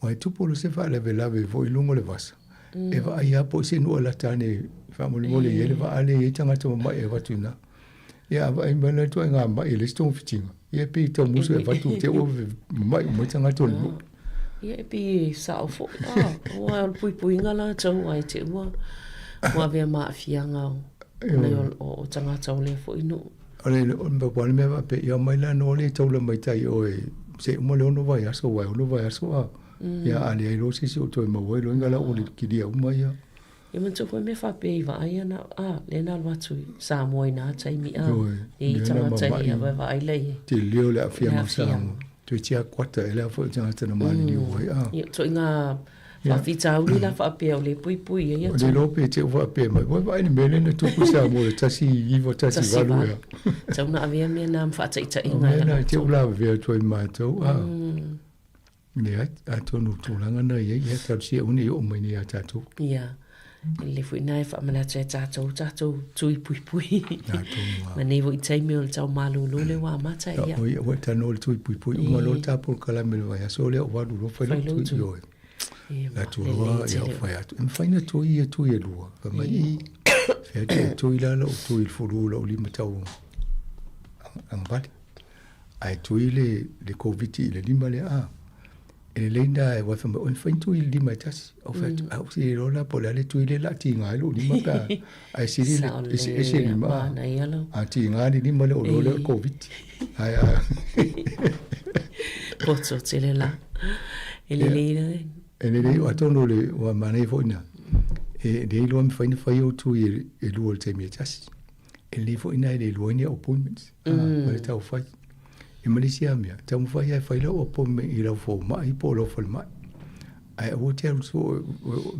Aua e tupu loa se faalavelave foi i luga o le vasa, e vaai lava po o se nuu e lata ane faamolemole e i ai le vaa lea e i ai tagata mamai e avatu i ina. Ia a vaai mai la le ituaiga mai e leai se togafitiga, ia e pei e tau musu e avatu te i ua mamai uma ai tagata o le nuu. Ia e pei e sao foi, aua o le puipuiga latou ae te i ua avea ma aafiaga o tagata o lea foi nuu. O le pau lava le mea faapea, ia omai la noa le taula mai tai oe se i uma le ono vaiaso, aua e ono vaiaso a, ia a leai loa se isi o toe maua ai loa inga la ua kilia uma ia. Ia manatua foi mea faapea i vaai ana, a, lea na alu atu i Samoa i na taimi, a, e i tagata ia vaai la i. Tele o le aafiaga o Samoa. Toe tia kuata e le a foi o tagata na maliliu ai, a. Ia, ituaiga Faafitauli la faapea o le puipui ai atu. O le iloa pe te i faapea mai, ua vaai le mea lea na tupu i Samoa i le 1918 ea. Tau na avea mea na ma faataitaiga. O mea na te ula avea atu ai matou. A, leai, atonu o tulaga na i ai, ia talosia aua ne i oo mai nei ia tatou. Ia, e lelei foi na e faamanatu ia tatou, tatou tui puipui. Atonu lava. Ma nei foi taimi o le tau malolo lea ua amata, ia. Oi, ua e talanoa i le tui puipui, uma loa le ta polokalame i le vaiaso lea o valu loa fai lau tui i oe. Atu loa, ia fai atu. E mafai ona tui ia tui e lua. Fai mai, i, fai atu e tui la lou tui i le fulu lou lima tau agavale. Ae tui le, le Koviti i le lima lea, a. E lelei na e wafa mai, oi mafai ona tui i le lima e tasi. Ou fai atu, a ou se iloa la po o le a le tui lea o le a tiga ai lou lima pe a, ae sili le eseese lima. A tiga le lima lea o loa lea o le Koviti. Ae a. Poto tele la. E lelei la. E lelei, atonu o le, ua manaia foi na, e le iloa mafai ona fai ou tui e lua i le taimi e tasi. E lelei foi na e le lua ai ni appointments, ma le tau fai. E ma le isi lava mea, taumafai lava e fai lau appointment i lau fomai po o lau falemai. Ae aua te alu soo,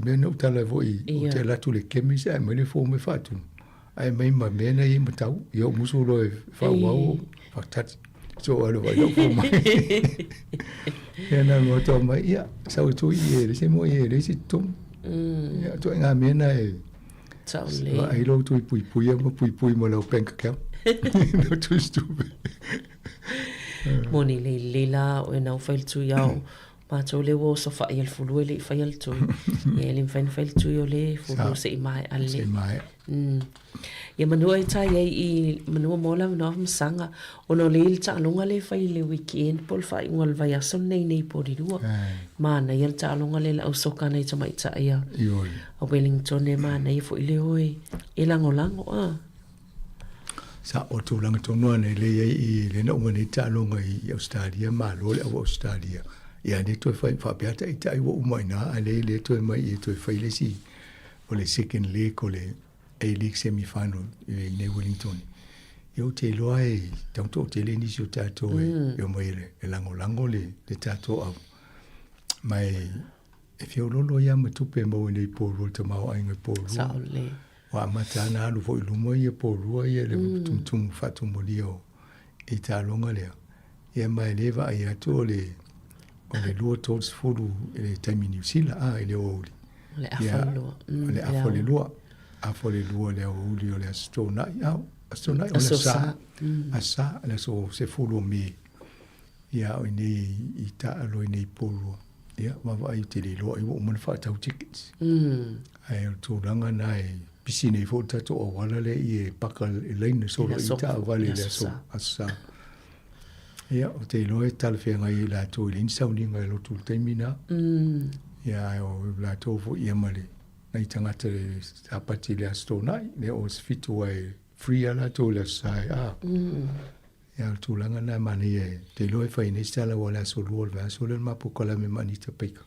mea na ou tala ai foi, ou te alu atu i le chemist ae aumai le form e faatino. Ae aumai ma mea na i ai ma tau, ia ou musu loa e faaauau, faatali. So alu vaai lau fomai. Ia na alu atu mai, ia, sau e tui e leai se moi e leai se totogi. Ia, ituaiga mea na e Sao lelei. Vaai lou tui puipuia ma puipui ma lau bank account. Lau tui stupid. Moni lelei lelei la oe na ua fai le tui ao matou lea ua osofai e le fulu e le i faia le tui. Ia e le mafai ona fai le tui o le fulu se i maea lelei. Se i maea. Ia manu ai tai ai i manua mo le avanoa masaga ona o le i le taaloga lea e fai i le weekend po o le faaiuga o le vaiaso lenei nei po o le lua. Manaia le taaloga lea le au soka nai tamaitai a a Wellington e manaia foi le o e lagolago a. Sa o tulaga tonu lava nei lea i ai i lea na uma nei taaloga i Ausetalia malo le au Ausetalia. Ia lea toe fai faapea taitai ua uma i ina a lea lea toe mai e toe fai le isi o le second leg o le A-League semi-final i inei Wellington. Ia ou te iloa e tau toatele nisi o tatou e omai e lagolago le tatou au. Ma e feoloolo ai lava ma tupe e maua nei i Porirua, le tamaoaiga i Porirua. Sao lelei. Ua amata lava ona alu foi i luma ia Porirua ia le tumutumu faatumulia o i taaloga lea. Ia ma e le vaai atu o le o le 2:30 i le taimi Niu Sila a i le aoauli. O le afa o le lua. O le afa o le lua. Afa o le lua i le aoauli o le Aso Toonai. Ao. Aso Toonai, o le Aso Sa. Aso Sa, le aso 10 o Me. Ia, o i nei i taalo i nei po lua. Ia, vaavaai ou te le iloa ai ua uma ona faatau tickets. Ae o le tulaga lena e pisi nei foi le tatou auala lea i e paka e laina solo i taavale i le aso Aso Sa. Ia, ou te iloa e talafeagai ai latou e leai ni sauniga e lotu i le taimi lena. Ia, ae o latou foi ia ma le nai tagata i le Sapati i le Aso Toonai, lea o se 7 aua e free lava latou i le Aso Sa e a. Ia, o le tulaga lena e manaia e te iloa e fai nei se tala aua o le aso lua o le vaiaso lea le ma polokalame ma Anita Baker.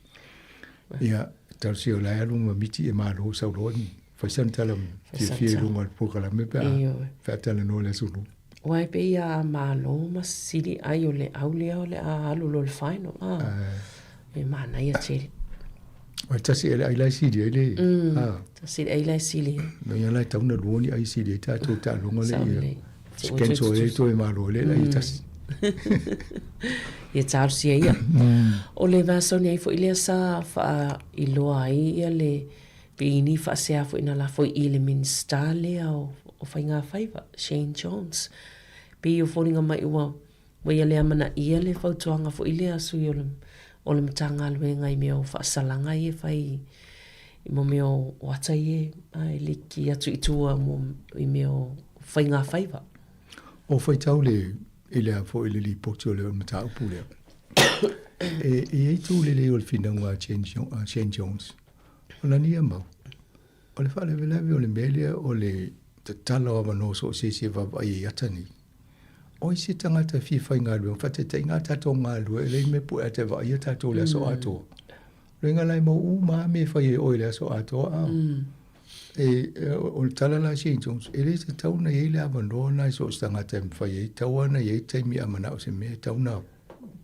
Ia, talosia o la e alu ma miti e malo sau loa ni fai sana tala fiafia i luga o le polokalame pe a faatalanoa i le aso lua. Aua e pei a malo ma sili ai o le au lea o le a alu loa i le final a. E manaia tele. Ua tasi e le ai la e sili ai le a. Tasi le ai la e sili ai. No ia la e tau na lua ni ai sili ai tatou taaloga le ia. Cancel e toe malo le la ia tasi. Ia talosia ia. O le vaiaso nei foi lea sa faailoa ai ia le pei ni faasea foi na lafo i le Minisita lea o Faigafaiva, Shane Jones. Pei o foliga mai ua Ua ia le amanaia le fautuaga foi lea a sui o le, o le Matagaluega i mea o faasalaga ia e fai i mo mea o ata ia e liki atu i tua mo, i mea o faigafaiva. O faitau le, i le a foi le lipoti o le mataupu lea. E, e i ai itu lelei o le finauga a Shane Jones. O lana ia mau, o le faalavelave o le mea lea o le tatala o avanoa so o se isi e vaavaai ai i ata nei. O ai se tagata e fia faigaluega, faataitaiga a tatou galulue, e leai ni mea pue a te vaaia tatou i le aso atoa. Loiga la e mau uma lava mea e fai e oe i le aso atoa, a. E, o le tala la a Shane Jones, e le tatau ona i ai le avanoa lena i so o se tagata e mafai ai, e tatau lava ona i ai taimi a manao i se mea, e tatau ona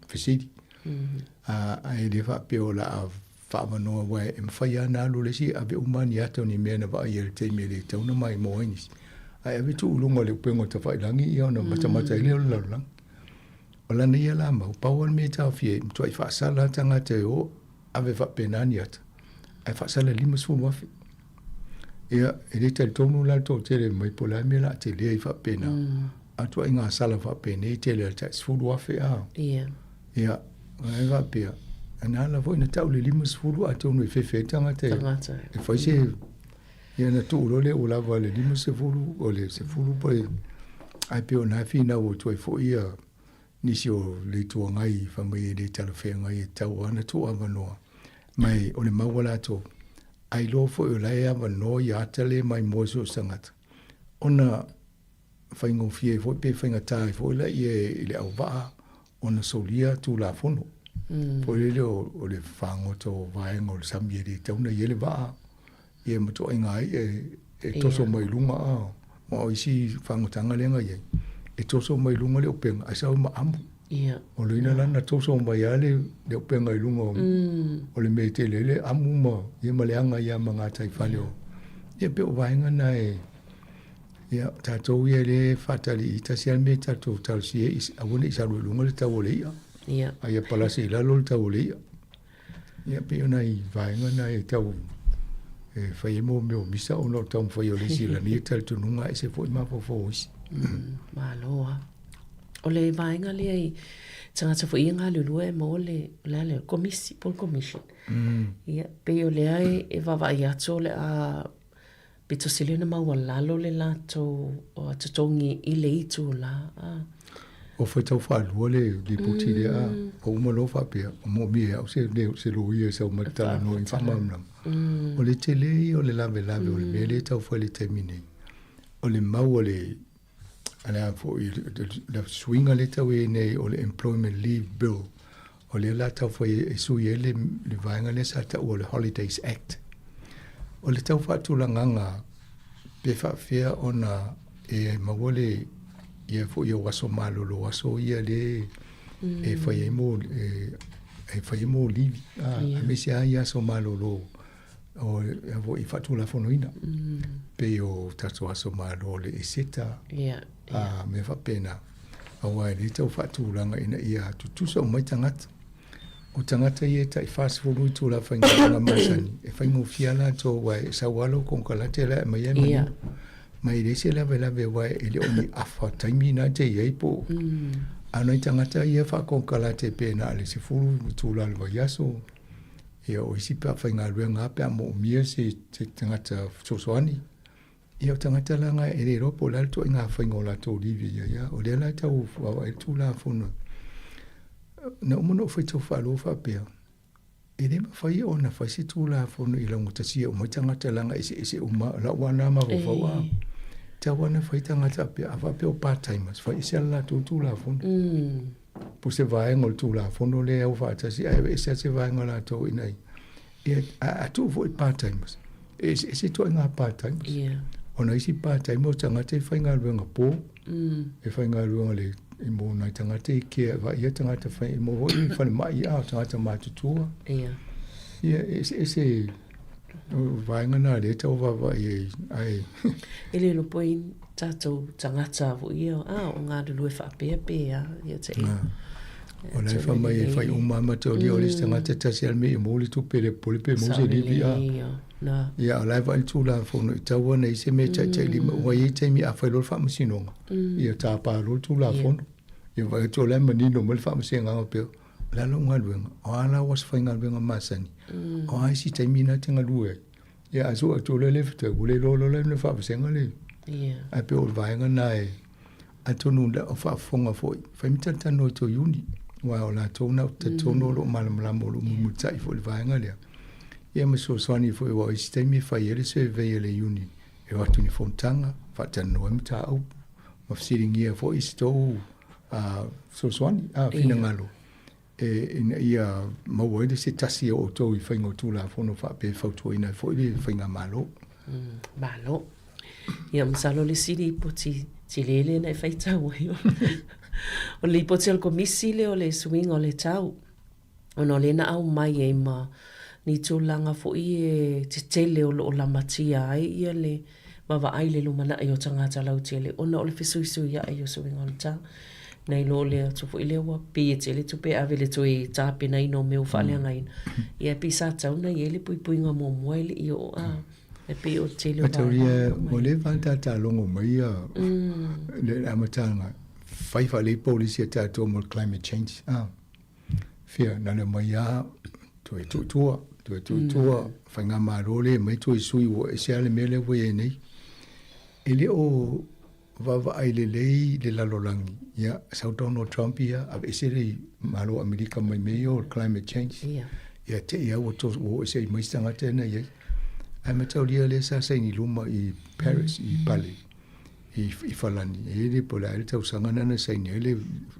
fesili. A, ae le faapea o le a faaavanoa aua e mafai lava ona alu le isi ave uma ni ata o ni mea na vaaia i le taimi e le tatau ona maimoa ai nisi. Ae ave tuu i luga o le upega o tafailagi ia ona matamata ai lea o le lalolagi. O lana ia la mau, pau lava le mea e taofia ai, e matuai faasala lava tagata e o ave faapena ni ata, ae faasala $50,000. Ia, e le talitonu la le toatele mai po o le a le mea o le a tele ai faapena. A ituaiga sala faapenei tele a le tai $10,000 a. Ia. Ia, e faapea, na ala foi na tau le 50 atonu e fefe ai tagata e, Tagata. e fai se, ia na tuu loa lea ua lava le 50, o le 10 po o ae pei o na finau atu ai foi ia nisi o le Itu Agai fai mai e le talafeagai e tatau lava ona tuu avanoa. Ma e, o le mau a latou, a iloa foi o la e avanoa ia ata le maimoa i so o se tagata, ona faigofie ai foi pe faigata ai foi laia i le auvaa ona solia Tulafono. Foi lele o le fagota o vaega o le sami e le tatau ona i ai le vaa, ia ma ituaiga ai e toso mai luga a. Aua o isi fagotaga lea na i ai, e toso mai luga le upega ae sau ma amu. O lona uiga la na toso mai lava le upega i luga o le mea e tele ai le amu ma, ia ma leaga ai lava ma gataifale o. Ia pei o vaega na e Ia, o tatou ia lea e faatali i tasi lava le mea e tatou talosia ai, aua ne i salu i luga le tau o le i'a. Ia. A ia palasi i lalo le tau o le i'a. Ia, pei o nai vaega na e tau e fai ai mea o misa ona o le taumafai o le isi lani e talitonuga e ese foi mafaufau o isi. Malo lava. O le vaega lea i tagata foi ia e galulue e maua le, o le a lea, komisi, po o le commission. Ia, pei o lea e vaavaai atu o le a Pito sili ona maualalo le latou totogi i le itula. Ua faitau faalua le lipoti lea a ua uma loa faapea, ua moomia e au se se loia e sau ma te talanoa i faamalamalama. O le tele ia o le lavelave o le mea lea e tau fai i le taimi nei, o le mau a le a le a foi le suiga lea e tau i ai nei o le Employment Leave Bill, o lea la tau fai e sui ai le, le vaega lea sa taua o le Holidays Act. O le tau faatulagaga pe faafefea ona e maua le ia foi o aso malolo aso ia le e fai ai mo e, e fai ai mo livi a yeah. aemaise lava ia aso malolo o ia foi faatulafonoina pei o tatou aso malo o le Eseta yeah, yeah. a mea faapena aua e le tau faatulaga ina ia tutusa uma ai tagata. O tagata ia e tai 40 itula faigaluega masani, e faigofie lava latou aua e sau lava lou konekarate la e aumai ai manino. Ma e leai se lavelave aua e le o ni afa taimi na te i ai po o a o nai tagata ia e faakonekarate pe na o le 10 itula o le vaiaso, ia o isi pe a faigaluega lava pe a moomia se tagata fesoasoani. Ia o tagata la na e le iloa po o le a le ituaiga faiga o latou livi i ai a. O lea la e tau vaavaai ai le Tulafono. Na uma ona ou faitau faalua faapea, E le mafai ona fai se Tulafono i laugatasia uma ai tagata leaga eseese uma lau lava lena mafaufau a. Tau lava ina fai tagata faapea, a faapea o part timers, fai ese lava le latou Tulafono. Po o se vaega o le Tulafono lea e au faatasi ae aveese lava se vaega o latou ina ia, a tuu foi i part timers, e eseese ituaiga part timers. Ona o isi part timer o tagata e faigaluega po, e faigaluega le e mo nai tagata e care e vaaia tagata fai e mo foi i falemai a o tagata matutua. Ia. Ia e eseese o vaega na lea e tau vaavaai ai ae E le iloa po o i ai tatou tagata foi ia a o galulue faapea pe a ia te i. O la e fai mai e fai uma lava mataulia o le isi tagata e tasi lava le mea ia maua le tupe e le popole pe maua se livi a. Ia o la e vaai le Tulafono i tau ana i se mea e taitailima aua e i ai taimi a fai loa le faamasinoga ia tapa loa le Tulafono. Ia vaai atu o la e manino mai le faamasinoga pea o le a lau galuega, o a la au aso faigaluega masani, o a isi taimi na e te galue ai. Ia a sue atu loa le fetau ua le iloa loa la e faavasega le. Ae pei o le vaega lena e atonu o faafofoga foi, fai ma talatalanoa i tou iuni, aua o latou na ou te talitonu o lo o malamalama o lo o mulimulitai foi i le vaega lea. Ia ma fesoasoani foi aua o isi taimi e fai ai le survey a le iuni e o atu i ni fonotaga, faatalanoa ai mataupu ma fesiligia foi se tou fesoasoani, finagalo ina ia maua ai se tasi o outou i faiga o Tulafono faapea e fautuaina ai foi le Faigamalo. Malo. Ia, masalo le isi lipoti tele lea na e faitau ai, o le lipoti a le Komisi lea o le suiga o le tau, ona o lea na aumai ai ma ni tulaga foi e tetele o lo o lamatia ai ia le vaavaai i le lumanai o tagata lautele ona o le fesuisuia'i o suiga o le tau. Nai lo le atu foi lea ua pei e tele tupe e ave i le toe tapenaina o mea ua faaleagaina, ia e pei sa tatau ona i ai le puipuiga muamua e le i oo a e pei o le tele o vaega o lo o aumai. Ua leva ona tata logo mai ia le amataga fai faalelei polisi a tatou mo le climate change a. Fia na le mai a toe tuu i tua, toe tuu i tua, faigamalo le mai toe sui ua ese lava le mea lea ua i ai nei. E le o vaavaai lelei le lalolagi, ia, sau Donald Trump ia, aveese le Malo o Amerika mai mea ia o le climate change. Ia te i lava ua o ese ai ma isi tagata ia na i ai. Ae mataulia lea sa saini luma i Paris, i Pale. i Falani, e le po o le a le tausaga lena na saini ai le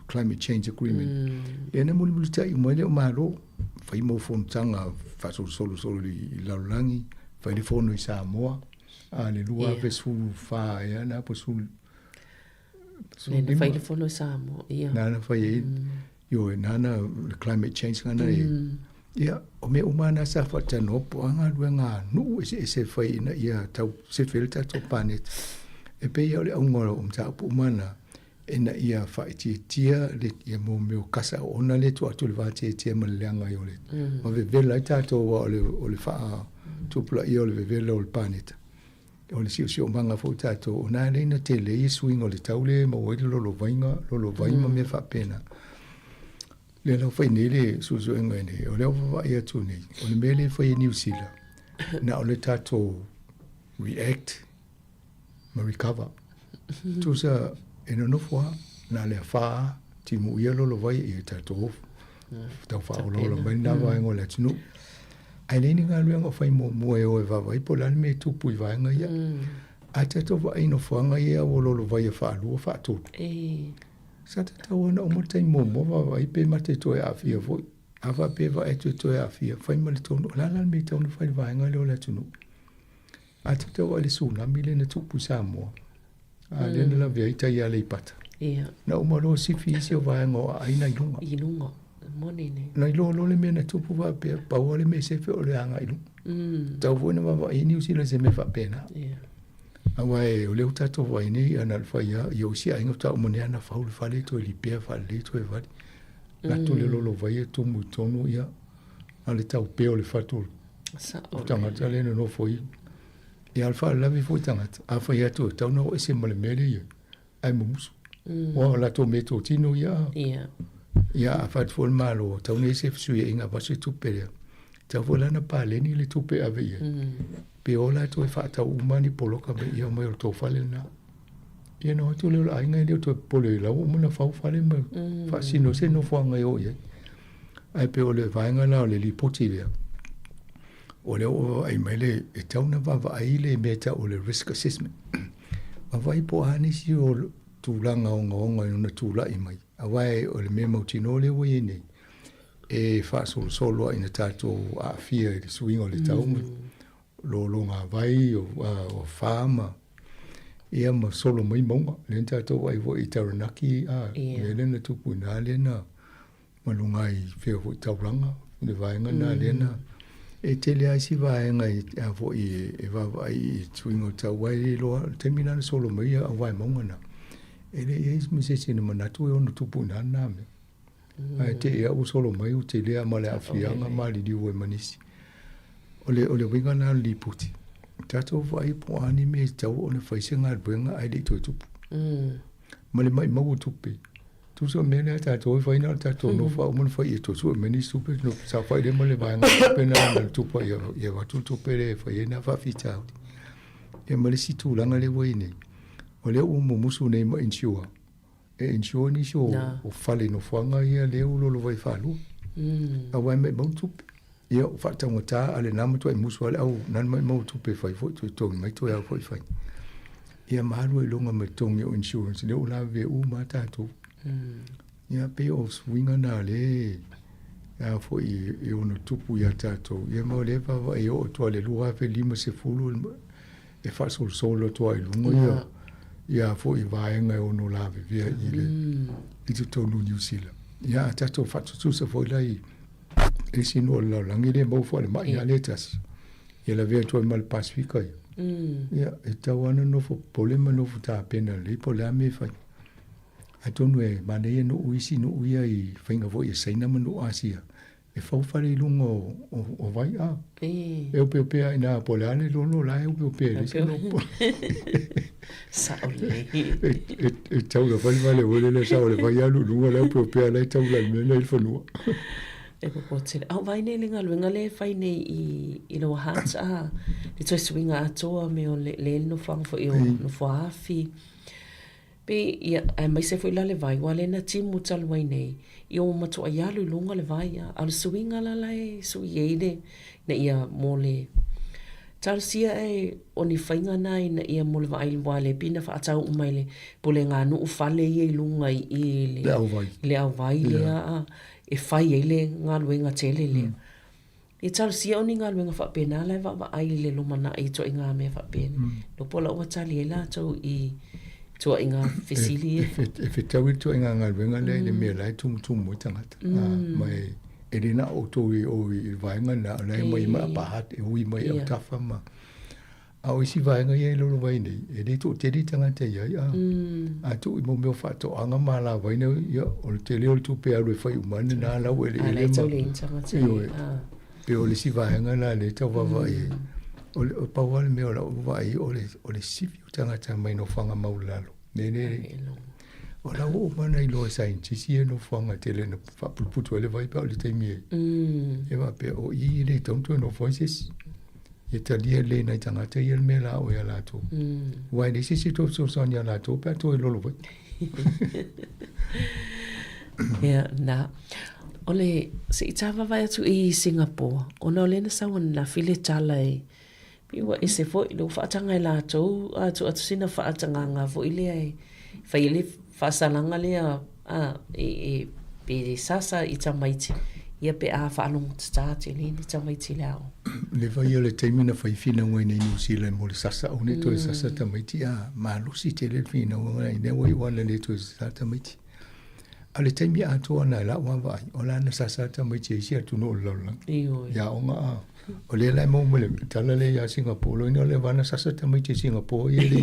Climate Change Agreement. Lea na mulimulitai uma ai le Malo, fai mau fonotaga faasolosolosolo i lalolagi, fai le fono i Samoa, a le 2014 ea lena po o le 15. Lea na fai le fono i Samoa, ia. Na na fai ai, ioe, na na le climate change na e. Ia, o mea uma na sa faatalanoa po o a galuega a nuu eseese e fai ina ia tau sefe ai le tatou paneta. E pei lava o le auga o mataupu uma na, ina ia faaitiitia le, ia mo mea o kasa oona lea e tuu atu i le vateatea ma le leaga ai o le, ma vevela ai tatou aua o le, o le faatupulaia o le vevela o le paneta. O le siosiomaga foi tatou, o na lea na tele ai suiga o le tau lea e maua ai le lolovaiga, lolovai ma mea faapena. Lea la ua fai nei le suesuega nei, o lea ua vaavaai atu nei, o le mea lea e fai e Niu Sila, na o le tatou react ma recover. Tusa e nonofo lava, na o le afa lava, timuia lolovai, ia tatou tau faaolaola mai lena vaega o le atunuu. Ae leai ni galuega o fai muamua e o e vaavaai po o le a le mea e tupu i vaega ia. A tatou vaai i nofoaga ia ua lolovaia faalua, faatolu. Sa tatau ona uma le taimi muamua vaavaai pe mate toe aafia foi. A faapea e vaai atu e toe aafia, fai ma le tonu. O le a la le mea e tatau ona fai i le vaega lea o le atunuu? A tatau vaai i le tsunami lea na tupu i Samoa, a lea na lavea ai tai Aleipata. Ia. Na uma loa sifi isi o vaega o aai na i luga. I luga. Moni nei. Na iloa loa le mea na tupu faapea, pau lava le mea e sefe o le agai i luga. Tatau foi ona vaavaai i Niu Sila i se mea faapena. Ia. Aua o lea ua tatou vaai nei ana le fai lava, ia o isi aiga faatoa uma nei ana fau le fale toe lipea faalelei toe vali. Alu atu le lolovai e tumu i totonu ia, na o le tau pea o le fatu o le tagata lea e nonofo i. Ia, o le faalavelave foi tagata, a fai atu e tatau ona oo ese ma le mea lea e i ai, ae mumusu. Aua o latou meatotino ia. Ia, a fai atu foi le Malo, e tatau ona i ai se fesuiaiga avatu se tupe lea, e tatau foi la ona paleni le tupe e ave i ai. Pe o latou e faatau uma ni poloka ma ia omai o le tou fale lena. Ia ona o atu lea o le aiga e le o toe popole o la ua uma ona fau fale ma faasino se nofoaga e o i ai. Ae pei o le vaega la o le lipoti lea, o lea ua vaavaai mai le, e tatau ona vaavaai le mea e tau o le risk assessment. Vaavaai po o a nisi o tulaga ogaoga e ono tulai mai, aua o le mea mautinoa lea ua i ai nei, e faasolosolo lava ina tatou aafia i le suiga o le tau ma lologavai o afa ma ia ma solo mai mauga. Lea na tatou vaai foi i Taranaki, a, mea lea na tupu i ina lea na ma luga i fea foi taulaga i le vaega lena lea na e tele lava isi vaega i a foi e vaavaai i suiga o tau aua e le iloa le taimi lena na solo mai ai au vae mauga na e le i ai ma se isi na manatu e ono tupu i ina lena mea. Ae te i lava ua solo mai ua tele lava ma le aafiaga maliliu ai ma nisi. O le o le uiga lena o le lipoti, tatou vaai po o a ni mea e tatau ona fai se galuega ae le i toe tupu. Ma le maumau o tupe. Tusa o le mea lea a tatou e fai na o le tatou nofo lava uma ona fai ia toe sue mai nisi tupe ona saofai lea ma le vaega tupe lena na tupu ai ia avatu le tupe lea e fai ai na faafitauli. Ia ma le isi tulaga lea ua i ai nei, o lea ua mumusu nei ma insure, e insure nisi o fale nofoaga ia lea ua lolovaia faalua. Aua e maumau le tupe. Ia ua faataugata a o lena matuai musu lava le au na maumau tupe e fai foi toe totogi mai toe au foi fai. Ia ma alu ai i luga ma le totogi o insurance lea ua lavevea uma lava tatou. Ia pei o suiga na lea a foi e ono tupu ia tatou. Ia ma o lea e vaavaai e oo atu lava i le 2050 e faasolosolo atu lava i luga ia ia foi vaega e ono lavevea i le i totonu o Niu Sila. Ia a tatou faatutusa foi la i isi nuu o le lalolagi le maua foi le mai lava lea tasi. Ia lavea atu ai ma le Pasefika ia. Ia, e tatau lava ona nofo popole ma nofo tapena lelei po o le a mea e fai. Atonu e manaia nuu isi nuu ia i faiga foi a Saina ma nuu Asia, e fau fale i luga o vai a. E opeopea i ina po o le a le lolo la e opeopea e leai se mea. Sao lelei. E tau lava le vale foi lele sao le vai alu i luga la e opeopea la e tau la i le mea la e i le fanua. E popo tele. A o vaai nei i le galuega lea e fai nei i Lower Hutt a, le toe suiga atoa me o le le nofoaga foi o Nofoaafi. Pei, ia, aemaise foi la le vai, aua lea na timu talu ai nei, ia ua matuai alu i luga le vai, a o le suiga la la e sui ai le, ina ia mo le talosia e o ni faiga na ina ia mo le vaai aua le pei na faatau uma e le pulega nuu fale ia i luga i i le, Le auvai. le auvai lea a, e fai ai le galuega tele lea. E talosia o ni galuega faapena la e vaavaai i le lumanai i ituaiga mea faapena. Iloa po o la ua tali ai latou i ituaiga fesili ia. E fetaui le ituaiga galuega lea i le mea la e tumutumu ai tagata. Ma e le na o outou i o i le vaega lena, o la e omai mai Upper Hutt, e ui mai autafa ma... A o isi vaega ia e lolovaia nei, e le toatele tagata e i ai, a, a tuu i mo mea o faatoaga ma alavaina, ia, o le tele o le tupe e alu e fai uma ane na laueleele ma, ioe, pei o le isi vaega la lea e tau vaavaai ai. O le, pau lava le mea o lau vaai, o le, o le sifi o tagata mai nofoaga maualalo. Le, le, o la ua uma ona iloa e saienitisi ia nofoaga tele na faaputuputu ai le vai pe a o le taimi e, e faapea o i e le tatau ona toe nofo ai se isi. Ia talia lelei e nai tagata ia le mea la o ia latou. Aua e leai se isi e toe fesoasoani ia latou pe a toe lolo vai. Ia, na. O le, se i tāvavae atu i Singapore, ona o lea na sau ananafi le tala e, pei ua ese foi, lea ua faataga e latou, a tuu atu sina faatagaga foi lea e fai ai le faasalaga lea a, e, pe sasa i tamaiti, ia pe a faalogotata tele ni tamaiti i le aoga. Leva ia o le taimi na fai finauga ai nei Niu Sila mo le sasa aua ne i toe sasa tamaiti a malosi tele le finauga na ina ua iu ana le toe sasa tamaiti. A o le taimi atoa na i lau vaavaai, o la na sasa tamaiti e isi atunuu o le lalolagi. I aoga a O lea la e maua mai le tala lea ia Singapore, loina o lea vana sasa tamaiti i Singapore ia le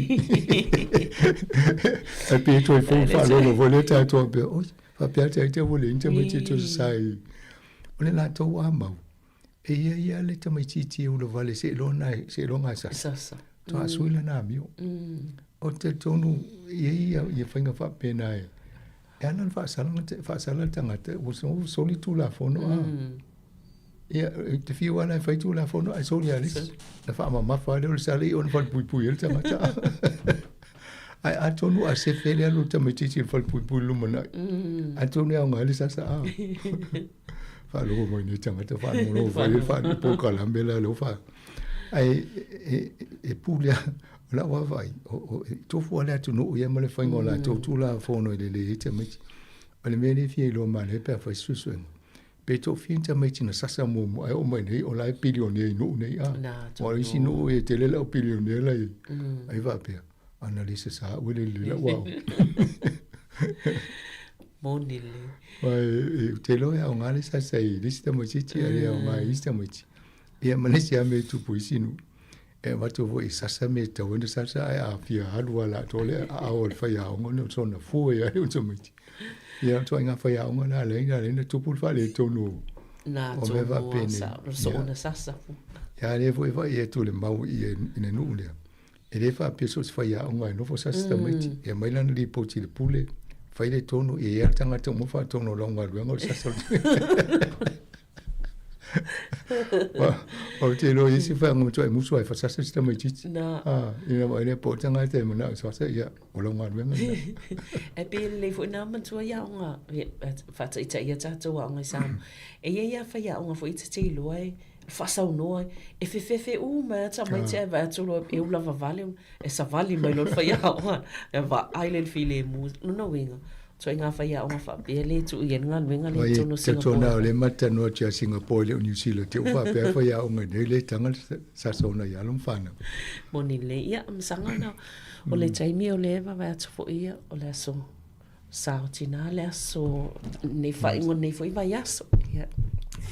Ai pe toe fou faalolo foi lea tatou faapea, oi, faapea atu ai te ua leai ni tamaiti e toe sasa i. O le latou a mau, e ia ia le tamaitiiti e ulavale seiloga e sasa. Faatoa sui lana amio. Ou te talitonu e i ai ia faiga faapena e e ala ona faasala faasala le tagata ua soli Tulafono a. Ia, e te fiu lava la e fai Tulafono ae soli lava e le isi. Na faamamafa lava lea o le sala i ona falepuipui ai le tagata. Ae atonu a sefe le alu o le tamaitiiti i le falepuipui i le lumanai, atonu e aoga ai le sasa a. Faalogo mai nei tagata faalogologo foi le faapolokalame la lea ua faa ae e, e pule lava o lau vaavaai, e tofu lava le atunuu ia ma le faiga o latou Tulafono e lelei ai tamaiti. O le mea lea e fia iloa manaia pe a fai se suesuega, pe toafia ni tamaiti na sasa muamua ae oo mai nei o la e pilionea i nuu nei a. Aua o isi nuu e tele le au pilionea la i ai. Ai faapea, ana le sasa au e lelei lau aoga. Moni le. Ou te iloa e aoga le sasa i le isi tamaitiiti ae le aoga i isi tamaiti. Ia ma le isi lava mea e tupu i isi nuu, e avatu foi e sasa mea e tatau ai ona sasa ae a fia alu lava i le atoa le aao o le faiaoga ona soona fua ai lava le tamaiti. Ia o ituaiga faiaoga na ala ai na tupu le faaletonu o Na o mea faapenei. Soona sasa. Ia a lea foi e vaai atu i le mau i le nuu lea, E le faapea so o se faiaoga e nofo sasa tamaiti, e aumai lana lipoti i le pule, fai le tonu, e i ai lava le tagata uma faatonu o lau galuega o le sasa o le Ou te iloa i isi faiaoga matuai musu ai fasasa si tamaitiiti. Na. Ah, ina vaai lea po o le tagata e manao e sasa, ia, o lau galuega lena. E pei e lelei foi na matua i aoga, faataitaia tatou aoga i Samoa. E i ai lava faiaoga foi e te iloa e faasaunoa e fefefe uma ai a tamaiti ae vaai atu loa e ula vavale e savali mai loa le faiaoga e vaai lea i le filemu. Lona uiga, ituaiga faiaoga faapea lea e tuu i ai le galuega lea i totonu o Singapore. Talitonu o lea ma te talanoa atu ia Singapore e le o New Zealand te i ua faapea faiaoga i inei le taga le sasa ona i alo ma fanau. Moni lelei. Ia, masaga na o le taimi o lea e vaavaai atu foi ia o le aso Sao tina le aso nei faaiuga o lenei foi vaiaso. Ia.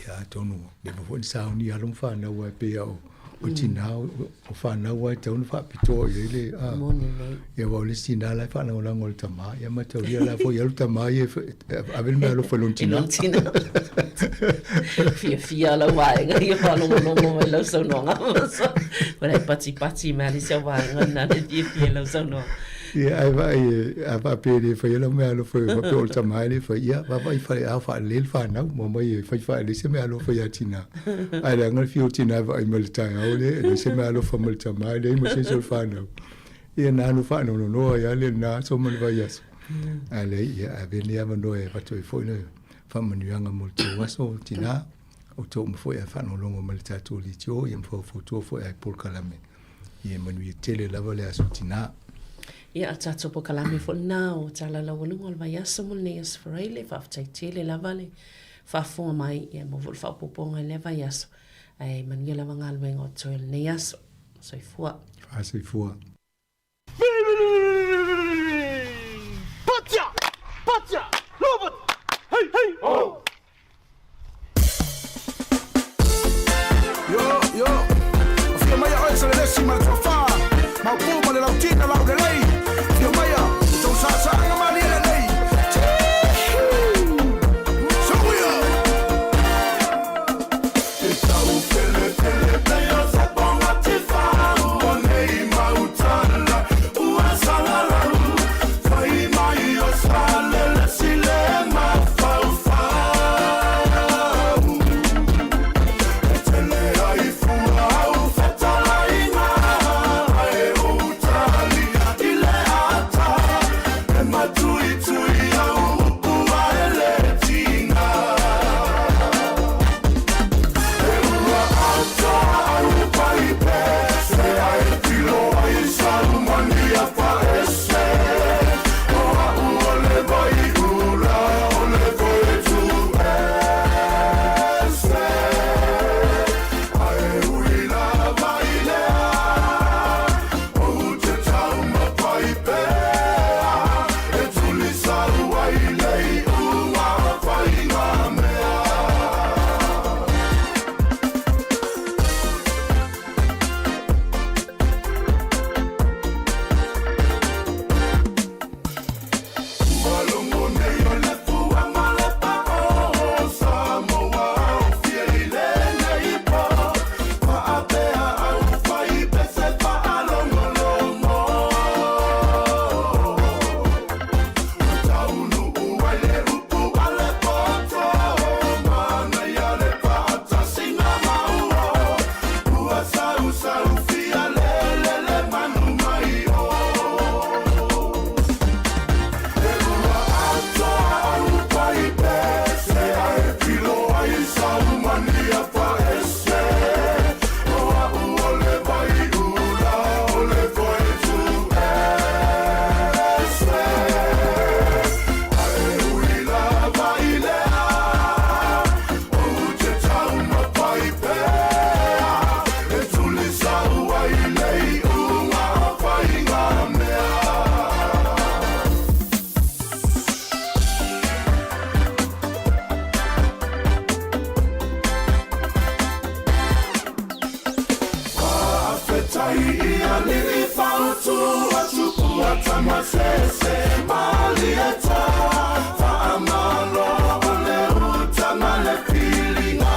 Ia atonu leva foi na sauni alo ma fanau ae pei o o tina o fanau ae tatau ona faapitoa i ai le a. Moni nei. Ia aua o le isi tina la e faalagolago i le tama ia mataulia la foi alu tama ia e ave le meaalofa i lona tina. I lona tina. Fiafia lau vaega ia faalogologo mai lau saunoaga. Ua e patipati mai le isi au vaega lena le fiafia i lau saunoaga. Ia, ae vaai, a faapea e le faia lau meaalofa e faapea o le tama e le fai, ia, vaavaai fale ao faalelei le fanau, ma omai e fai faalelei se meaalofa ia tina. Ae leaga le fiu o tina e vaai mai i le taeao lea, e leai se meaalofa mai le tama, e leai ma se isi o le fanau. Ia, na alu faanoanoa ai lava lena aso ma le vaiaso. Ae leai, ia, ave lenei avanoa e avatu ai foi le faamanuiaga mo le tou aso, tina, outou uma foi ae faalogologo mai i le tatou leitio, ia ma faufautua foi i polokalame. Ia manuia tele lava le aso tina. Ia, a tatou polokalame foi lena o Tala Laualuga o le Vaiaso mo lenei Aso Faraile. Faafetai tele lava le faafofoga mai, ia maua foi le faaopoopoga i lea vaiaso. Ae manuia lava galuega o totoe o lenei aso. Soifua. Faasoifua. Yo, yo, Afio maia oe Salelesi ma le toafa, Maopu ma le Lautina Laulelei, Afio maia o tou saasaaga malie lelei. Suia! mai i alii fautua tupua tamasese malieta faamalo o le uta ma le filiga.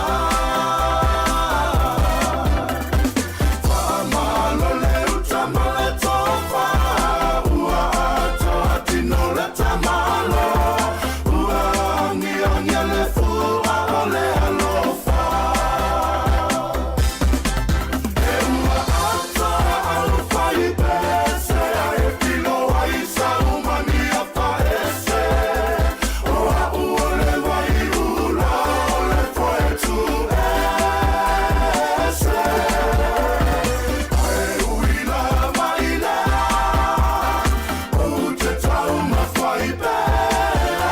Faamalo le uta ma le tofa ua atoa tino le tamalo ua agiagia le fua o le alofa. E ua atoa aufaipese ae filo ai saumania faese o a'u o le vaiula o le foe tuese. Ae uila mai lea ou te taumafai pea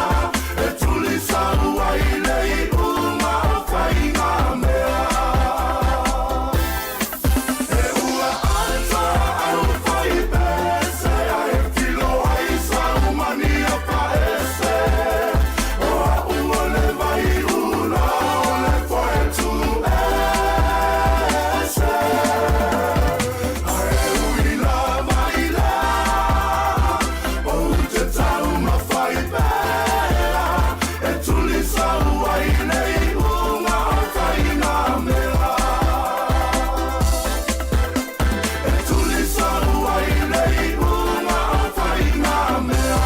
e tulisau ai le iuga o faigamea. E ua atoa aufaipese ae filo ai saumania faese o a'u o le vaiula o le foe tuese. Ae uila mai lea ou te taumafai pea e tulisau ai le iuga o faigamea. E tulisau ai le iuga o faigamea.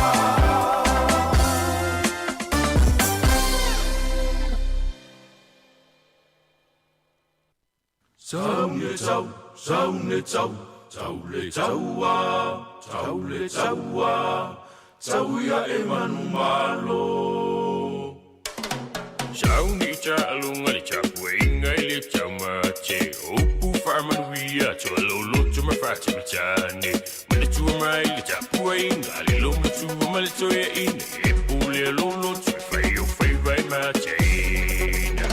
Saune tau, saune tau, tau le taua, tau le taua, tau ia e manumalo. Sauni ta'alunga le tapuaiga i le taumate upu faamanuia tualoloto ma faatamatane manatua mai le tapuaiga le lomatua ma le toeaina e pule a loloto e fai o faiva e mataina.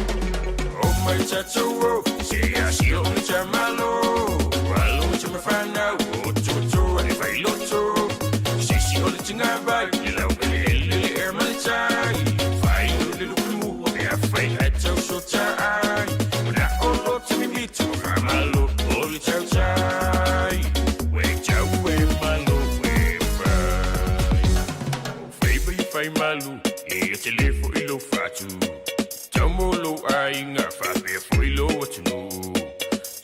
O mai tatou se asio le tamalo alo tamafanau o tuatua e failoto sisi o le tigavai le laueleele le ea ma le tai fai o le lupemua pe afai ae tausotaai ona o loto mimito faamalo o le tautai ue tau e malo e fai o faiva i faimalu ia te lē fo'i lou fatu taumo lou aiga faapea fo'i lou atunuu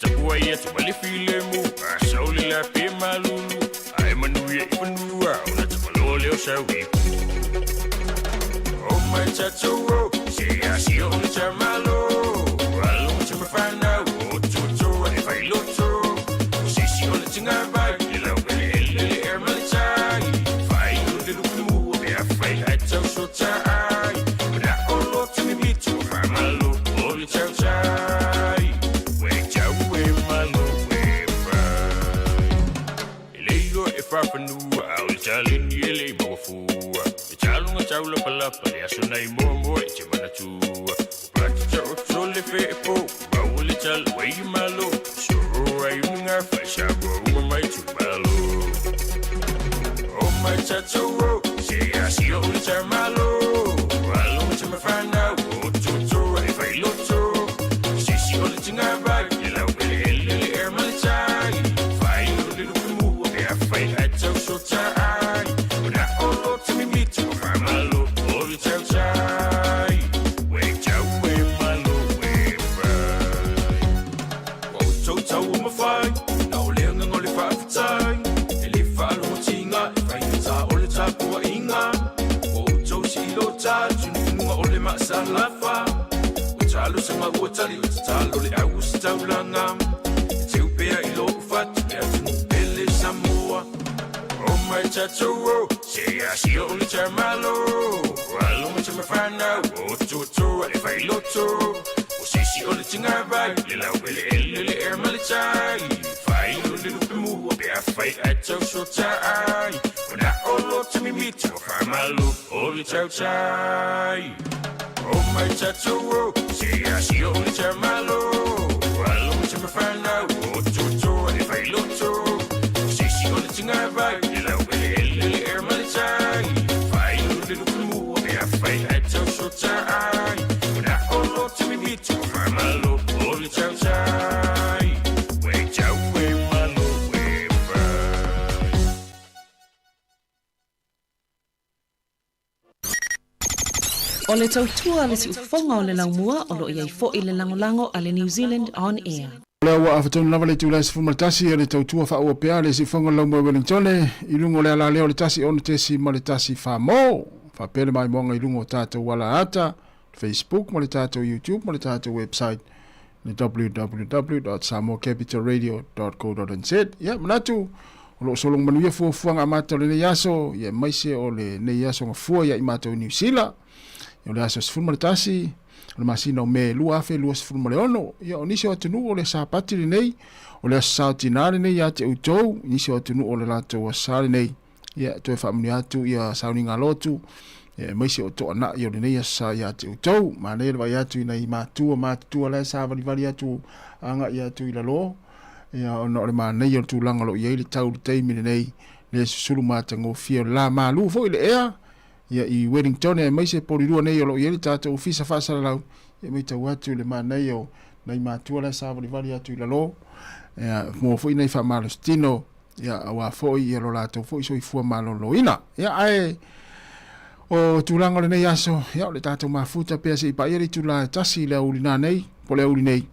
tapuai atu ma le filemu asau le lape malulu ae manuia i fanua ona tapaloa leo sauipu. O mai tatou se asio o le tamalo alo tamafanau o tuatua e failoto sisi o le tigavai le laueleele le ea ma le tai fai o le lupemua pe afai ae tausotaai ona o loto mimito faamalo o le tautai ue tau e malo e fai e le iloa e fafanua a o le taleni e le mauafua e taluga taulapalapa le aso nai moamoa i te manatua o patita oto le feepo maua le tala uai malo soro ai unuga faisamoa uma mai tumalo. O mai tatou se asio o le tamalo alo tamafanau o tuatua e failoto sisi o le tigavai le laueleele le ea ma le tai fai o le lupemua pe afai ae tausotaai ona o loto mimito faamalo o le tautai ue tau e malo e fai. Ua outou tau o mafai na o le agaga o le faafetai e lē faalogotiga e faigata o le tapuaʻiga. Ua outou siilota tunutunuga o le maasalafa o talosaga ua tali o tatalo le au o se taulaga e teupea i lou fatu le atunuu pele Samoa. O mai tatou se asio o le tamalo alo ma tamafanau o tuatua e failoto o sisi o le tigavai le laueleele le ea ma le tai fai o le lupemua pe afai ae tausotaai ona o loto mimito faamalo o le tautai. O mai tatou se asio o le tamalo alo ma tamafanau o tuatua e failoto sisi o le tigavai le laueleele le ea ma le tai fai o le lupemua pe afai ae tausotaai ona o loto mimito faamalo o le tautai ue tau e malo O le tautua a le siufofoga o le laumua o lo o i ai foi le lagolago a le New Zealand On Air. O lea ua afatonu lava le itula e 11 o le tautua faaauau pea a le siufofoga o le laumua i Wellingtone i luga o le alaleo o le 16.1 mo faapea le maimoaga i luga o tatou alaata, Facebook ma le tatou YouTube ma le tatou website le www.samoacapitalradio.co.nz. Ia, manatu, o lo o sologa manuia fuafuaga amata o lenei aso, ia aemaise o lenei aso gafua ia i matou i Niu Sila. Ia, o le aso 11 o le masina o Me 2026. Ia, o nisi o atunuu o le Sapati lenei, o le aso Sa o Tinā lenei ia te outou, i nisi o atunuu o le latou aso Sa lenei. Ia, toe faamanuia atu ia sauniga lotu, ia, aemaise o toanai o lenei aso sa ia te outou. Manaia le vaai atu i nai matua matutua la e savalivali atu agai atu i lalo, ia, ona o le manaia o le tulaga o lo o i ai le tau i le taimi lenei, le susulu matagofie o le la malu foi le ea, ia, i Wellington, aemaise Polilua nei o lo o i ai le tatou ofisa faasalalau, ia, matau atu i le manaia o nai matua la e savalivali atu i lalo, ia, maua foi nai faamalositino, ia aua foi ia lo latou foi soifua maloloina. Ia ae o tulaga o lenei aso, ia o le tatou mafuta pea se i paia le itula e tasi i le aoauli nanei, po o le aoauli nei,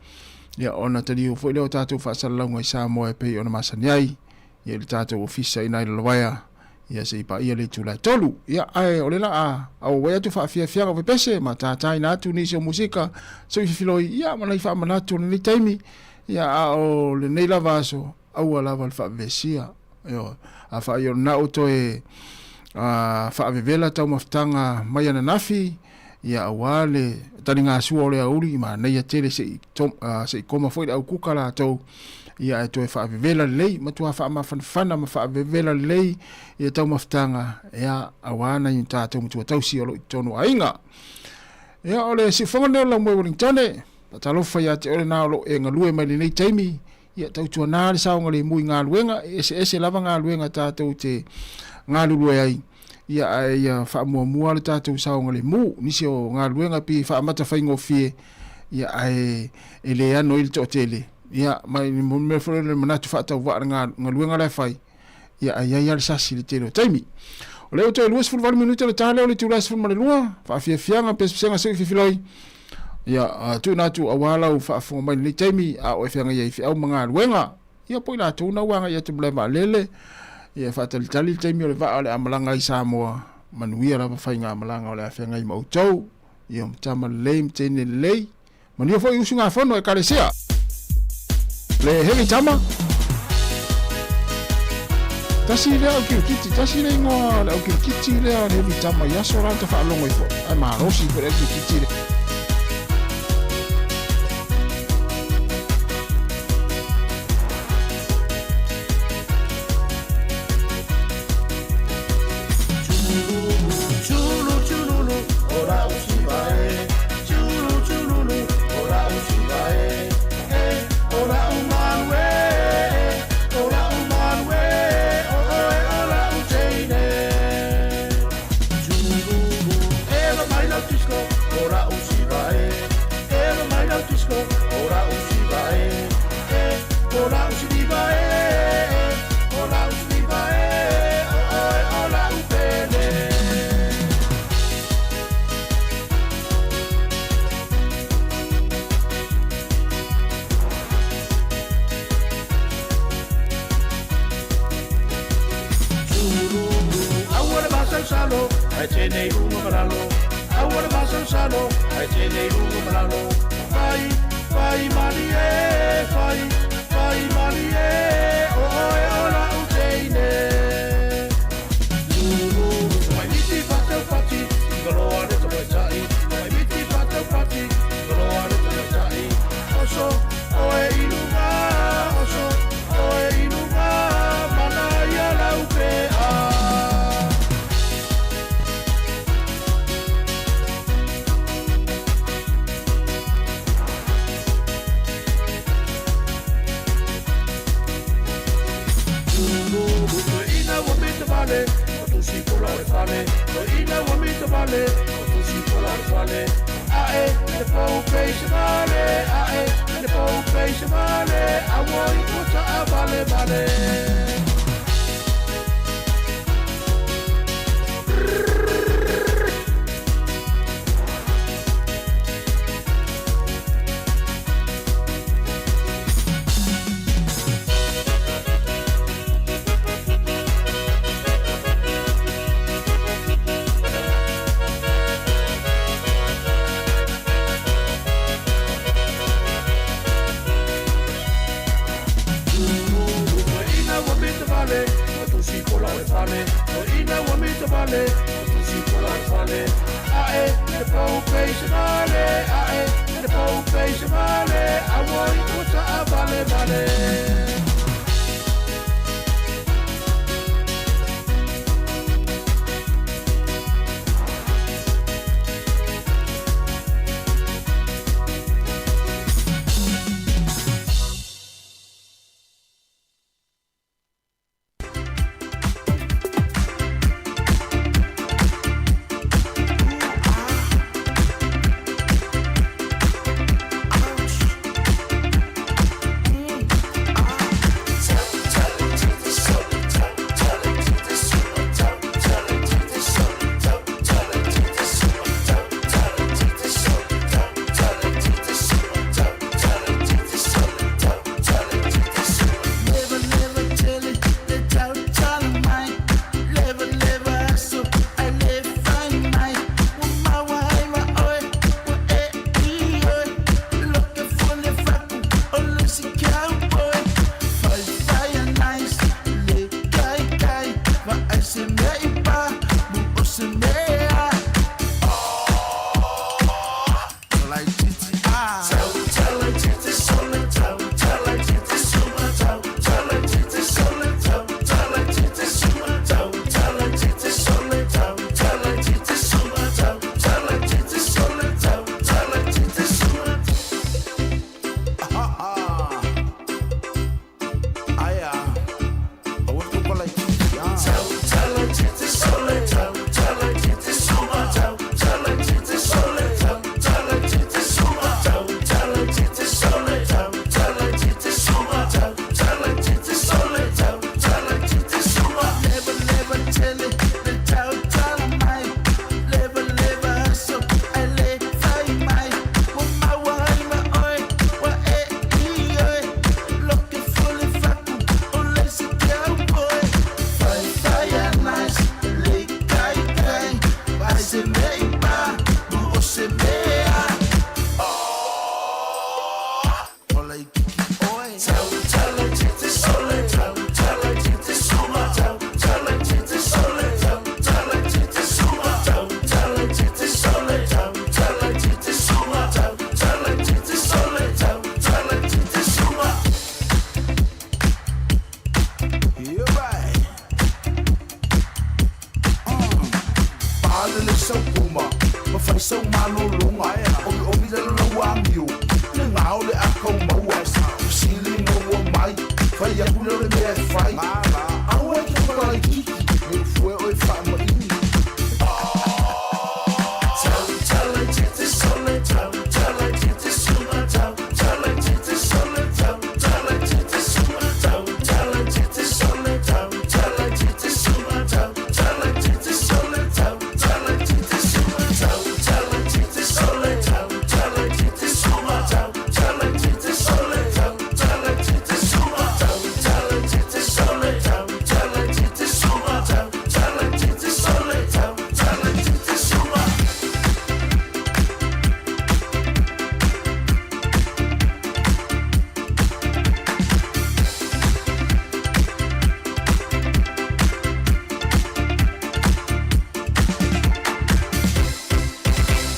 ia ona taliu foi lea o tatou faasalalauga i Samoa e pei ona masani ai, ia i le tatou ofisa i ina i Lalovaea, ia se i paia le itula e 3. Ia ae o le la a auauai atu faafiafiaga o pepese ma tataina atu nisi o musika, se i fefiloi, ia ma nai faamanatu o lenei taimi, ia a o lenei lava aso, aua lava le faavevesia. Ioe. Afai o lena ua toe faavevela taumafataga mai ananafi, ia aua le taligasua o le aoauli, manaia tele se i se i koma foi le aukuka latou, ia ae toe faavevela lelei, matua faamafanafana ma faavevela lelei ia taumafataga, ia aua nai o tatou matua tausi o lo o i totonu o aiga. Ia o le siufofoga lenei o le Laumua i Wellingtone, faatalofa ia te oe lena o lo o e galue mai lenei taimi, Ia tautuana le saogalemu i galuega, e eseese lava galuega tatou te galulue ai, ia ae ia faamuamua le tatou saogalemu. Nisi o galuega pei e faamata faigofie, ia ae e le ano ai le toatele, ia ma le mea foi lele o le manatu faatauvaa i le galuega la e fai, ia ae i ai lava le sasi i le tele o taimi. O lea ua toe 28 minute o le ta lea o le itula e 12, faafiafiaga pesepesega seu i fifiloi, ia tuuina atu aua lau faafofoga mai i lenei taimi a o e feagai ai i feau ma galuega. Ia po o i latou na ua agai atu i malae vaalele, ia e faatalitali le taimi o le vaa o le a malaga ai i Samoa, manuia lava faigamalaga o le a feagai ma outou. Ia ma tama lelei ma teine lelei. Manuia foi usugafono Ekalesia. Le heavy tama. Tasi lea au kirikiti, tasi le ingoa le au kirikiti lea le heavy tama i aso la ta faalogo ifo. Ai malosi foi le au kirikiti le. fale O ina ua mita vale O tusi pula le fale Ae le pau peisa vale Ae le pau peisa vale A ua i ua taa vale vale.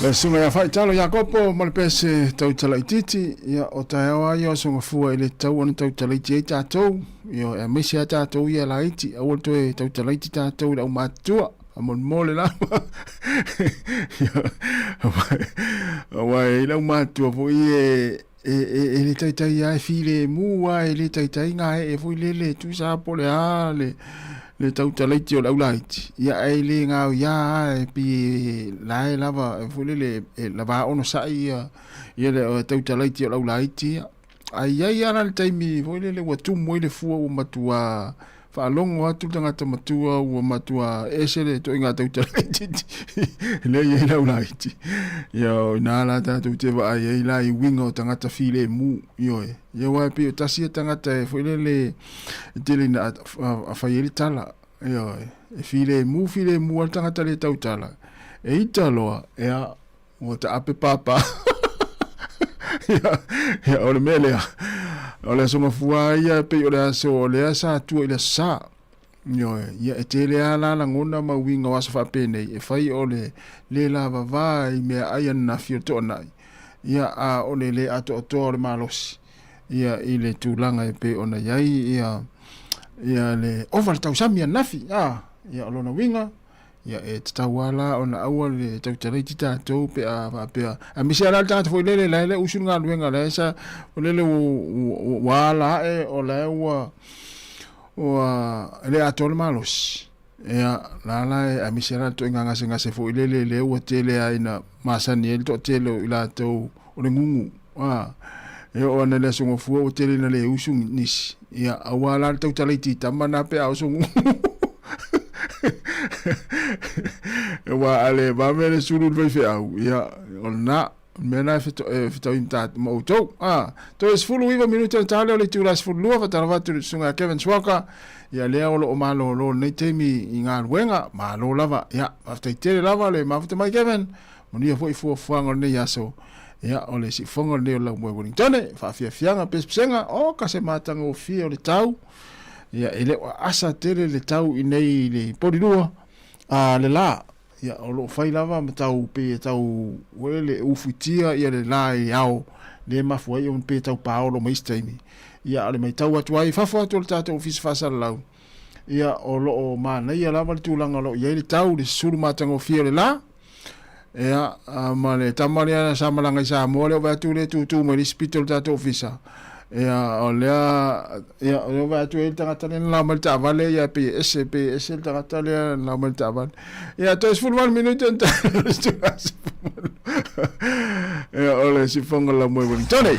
Le susuga ia Faitalo Iakopo ma le pese tautalaitiiti, ia o taeao lava ia o sogafua e le tatau ona tautalaiti ai tatou, ioe, aemaise lava tatou ia laiti, aua le toe tautalaiti tatou i le aumatutua, faamolemole lava. Aua e i ai le aumatutua foi e e, e, e le taitai lava e filemu lava e le taitai gaee foi lele tusa lava po o le a le le tautalaiti o le aulaiti ia ae le gaoia lava e pei la e lava foi lele e lava onosai ia ia le tautalaiti o le aulaiti ia. Ae i ai lava la le taimi foi lele ua tumu ai le fua ua matua Faalogo atu le tagata matua ua matua ese le ituaiga tautala itiiti lea i ai lau laiti. Ia o ina la tatou te vaai ai la i uiga o tagata filemu, ioe. Ia aua e pei o tasi ia tagata e foi lele e tele ina a fai ai le tala, ioe. E filemu filemu lava le tagata le tautala, e ita loa, ia Ua taape pāpā. Ia, ia, o le mea lea, o le aso Gafua ia e pei o le aso o lea sa tua i le Aso Sa. Ioe, ia e tele lava la lagona ma uiga o aso faapenei e fai o le le lavava i meaai ananafi o le toanai, ia a o le le atoatoa o le malosi ia i le tulaga e pei ona i ai ia ia le ova le tausami ananafi, a, ia o lona uiga, ia e tatau lava la ona aua le tautalaiti tatou pe a faapea, aemaise lava la le tagata foi lele la e le usu le galuega la e sa foi lele ua ala ae o la e ua Ua le atoa le malosi. Ia, la la e aemaise la le toaiga gasegase foi lele lea ua tele lava ina masani ai le toatele o i latou o le gugu. A, e oo ana i le Aso Gafua ua tele ina le usu nisi. Ia, aua la le tautala iti tama na pe a oso gugu. Aua a le vave le sulu i le faifeau, ia, o lena. O le mea lena e fetaui ma outou. A, toe 19 minute ona ta lea o le itula 12, faatalofa atu i le susuga ia Kevin Swaka, ia lea o lo o malolo i lenei taimi i galuega, malo lava. Ia, faafetai tele lava le mafuta mai Kevin, manuia foi fuafuaga o lenei aso. Ia, o le siufofoga lenei o le Laumua i Wellingtone, faafiafiaga, pesepesega, oka se matagofie o le tau. Ia, e le o aasa tele le tau i nei i le polilua, a le la. Ia, o lo o fai lava ma tau, pei e tau, ua le ufuitia ia le la i ao, lea e mafua ai ona pei e tau paolo mai isi taimi. Ia, a o le maitau atu ai i fafo atu o le tatou Ofisa Faasalalau, ia, o lo o manaia lava le tulaga o lo o i ai le tau, le susulu matagofie o le la, ia, ma le tama lea sa malaga i Samoa lea o vaai atu lea e tutu mai le isi pito o le tatou Ofisa, ia, o lea, ia, o lea o vaai atu e i ai le tagata lea na lao mai le taavale, ia, pei e ese, pei e ese le tagata lea na lao mai le taavale. Ia, toe 18 minute ona Ia, o le sifonga la moe Wellington.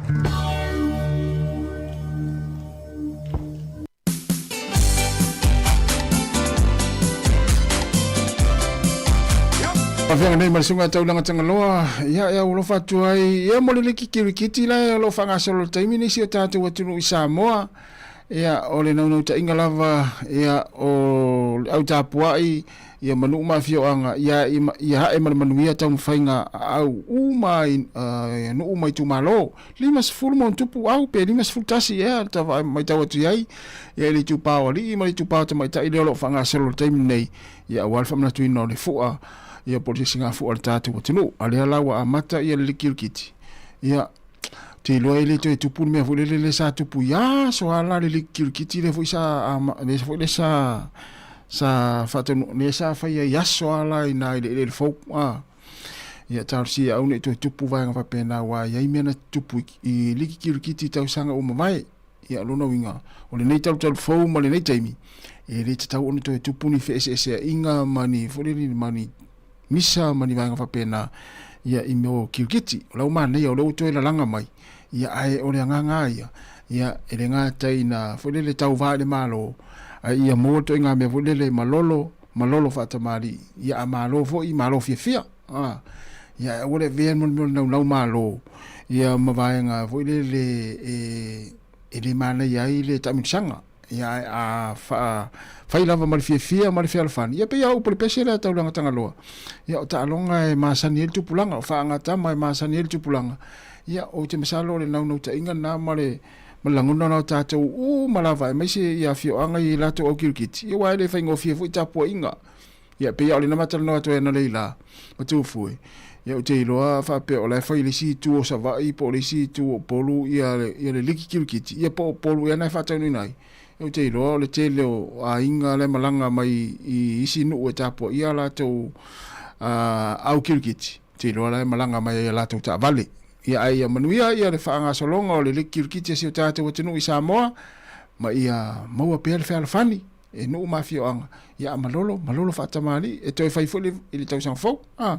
Afioga nei ma le susuga Taulaga Tagaloa, ia e aualofa atu ai, ia mo le liki kirikiti la e o lo o faagasolo i le taimi nei si o tatou atunuu i Samoa. Ia, o le naunautaiga lava, ia, o le au tapuai, ia ma nuu ma afioaga, ia, ia hae ma le manuia taumafaiga a au uma i nuu ma itumalo. 50 ma ona tupu au pe 51 ea le ta matau atu i ai, ia i le itupa o alii ma le itupa o tamaitai lea o lo o faagasolo i le taimi lenei, ia aua le faamanatuina o le fua, ia po o le sisigafua a le tatou atunuu. A lea la ua amata ia le likilkiti, ia, ou te iloa e le toe tupu le mea foi lele lea sa tupu i aso lava la le likilkiti lea foi sa, lea foi lea sa, sa faataunuu, lea sa faia i aso lava la i ina i le eleele fou, a. Ia talosia au ne i toe tupu vaega faapena aua e i ai mea na tutupu i liki kirikiti i tausaga ua mavae. Ia o lona uiga, o lenei talutalu fou ma lenei taimi, e le tatau ona toe tupu ni feeseeseaiga ma ni foi lele ma ni misa ma ni vaega faapena ia i mea o kirikiti. O la ua manaia o lea ua toe lalaga mai, ia ae o le agaga lava ia, ia e le gata ina foi lele tauva i le Malo, ae ia maua le ituaiga mea foi lele malolo malolo faatamalii, ia a malo foi, malo fiafia. A, ia ae aua le avea mo le mea o le naunau malo, ia ma vaega foi lele e, e le manaia ai le taamilosaga. Ia ae a faa, fai lava ma le fiafia ma le fealofani, ia pei lava o upu a le pese lea Taulaga Tagaloa, ia o taaloga e masani ai le tupulaga, o faagatama e masani ai le tupulaga, ia ou te masalo o le naunautaiga lena ma le, ma le lagona lena o tatou uma lava aemaise i afioaga i latou au kirikiti, ia aua e le faigofie foi tapuaiga. Ia pei lava o lena ma talanoa atu ai analeila ma Tufue, ia ou te iloa faapea o la e fai i le isi itu o Savaii po o le isi itu o Upolu ia ia le liki kirikiti, ia po o Upolu ea na e faataunuina ai. Ia ou te iloa o le tele o aiga la e malaga mai i isi nuu e tapuaia a latou au kirikiti, ou te iloa la e malaga mai ai i a latou taavale. Ia ae ia manuia ia le faagasologa o le liki kirikiti a si o tatou atunuu i Samoa, ma ia maua pea le fealofani e nuu ma afioaga, ia a malolo, malolo faatamalii, e toe fai foi le, i le tausaga fou. A,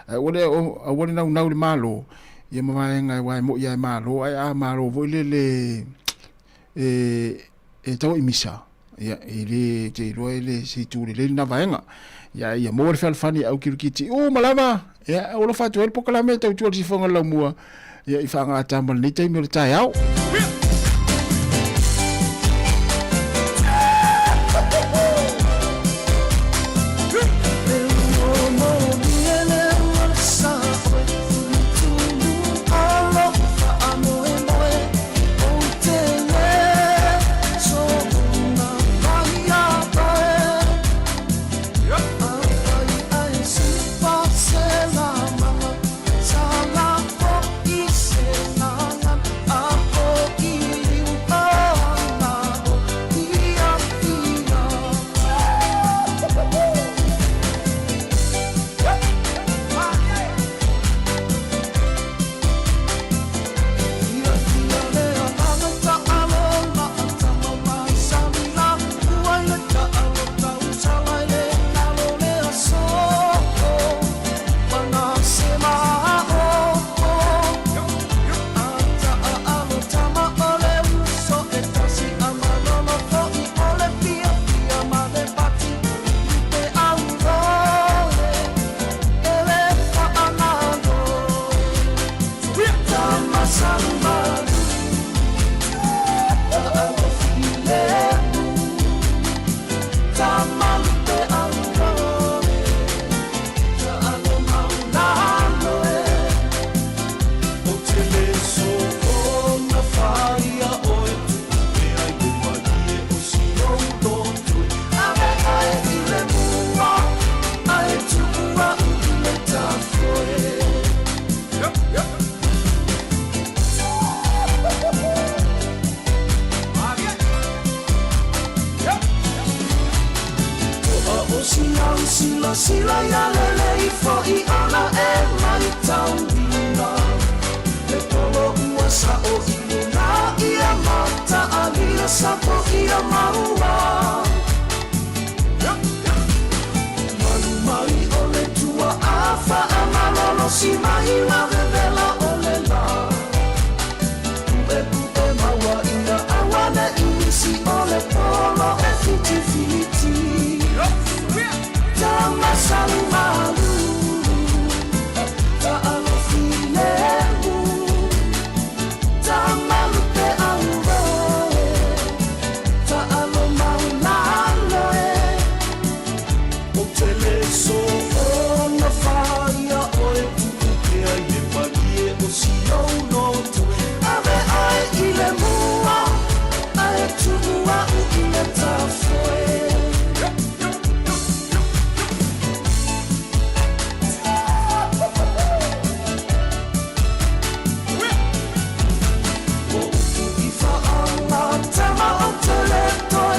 ae aua le, aua le naunau i le Malo, ia ma vaega aua e moi lava e malo, ae a malo foi lele e, e tau i misa, ia, e le, te iloa e le se itu lelei lena vaega. Ia, ia maua le fealofani e au kirikiti uma lava, ia, e alofa atu ai le polokalame e tautua le sifoga o le laumua, ia, i faagatama lenei taimi o le taeao.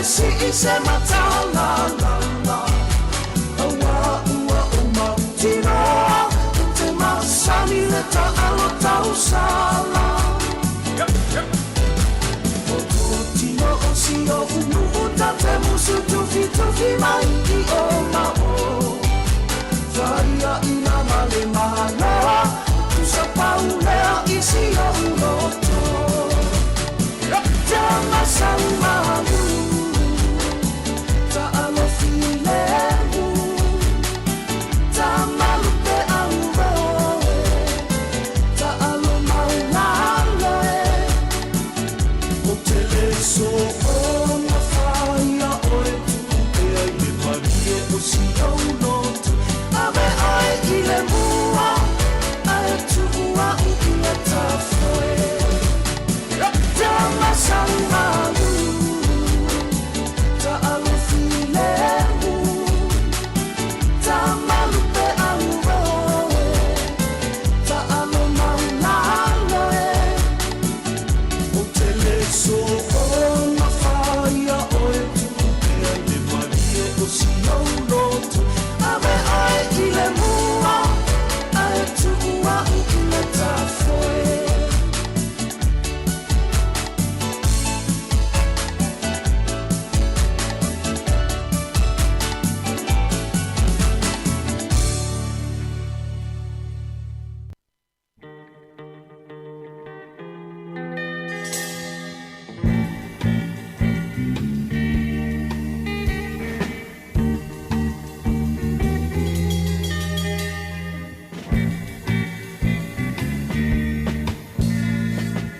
sii se matalalala Auā ua ou mautinoa E te masani le taalo tausala O to tino o si oʻu nuu ta te musu tufitufi mai i o ma o Faia ina ma le Malo Tusa pau lea i si oʻu loto Tamasaumalu Taalo filemu Tamalupe auroe Taalo maulalo e O te le soona faia oe tuupea i le malie o si ou loto Ave oe i le mua Ae tuu au i le tafoe Tamasaumalu Taalo filemu Tamalupe auroe Taalo maulalo e O te le soona faia oe tuupea i le malie o si ou loto Ave oe i le mua Ae tuu au i le tafoe.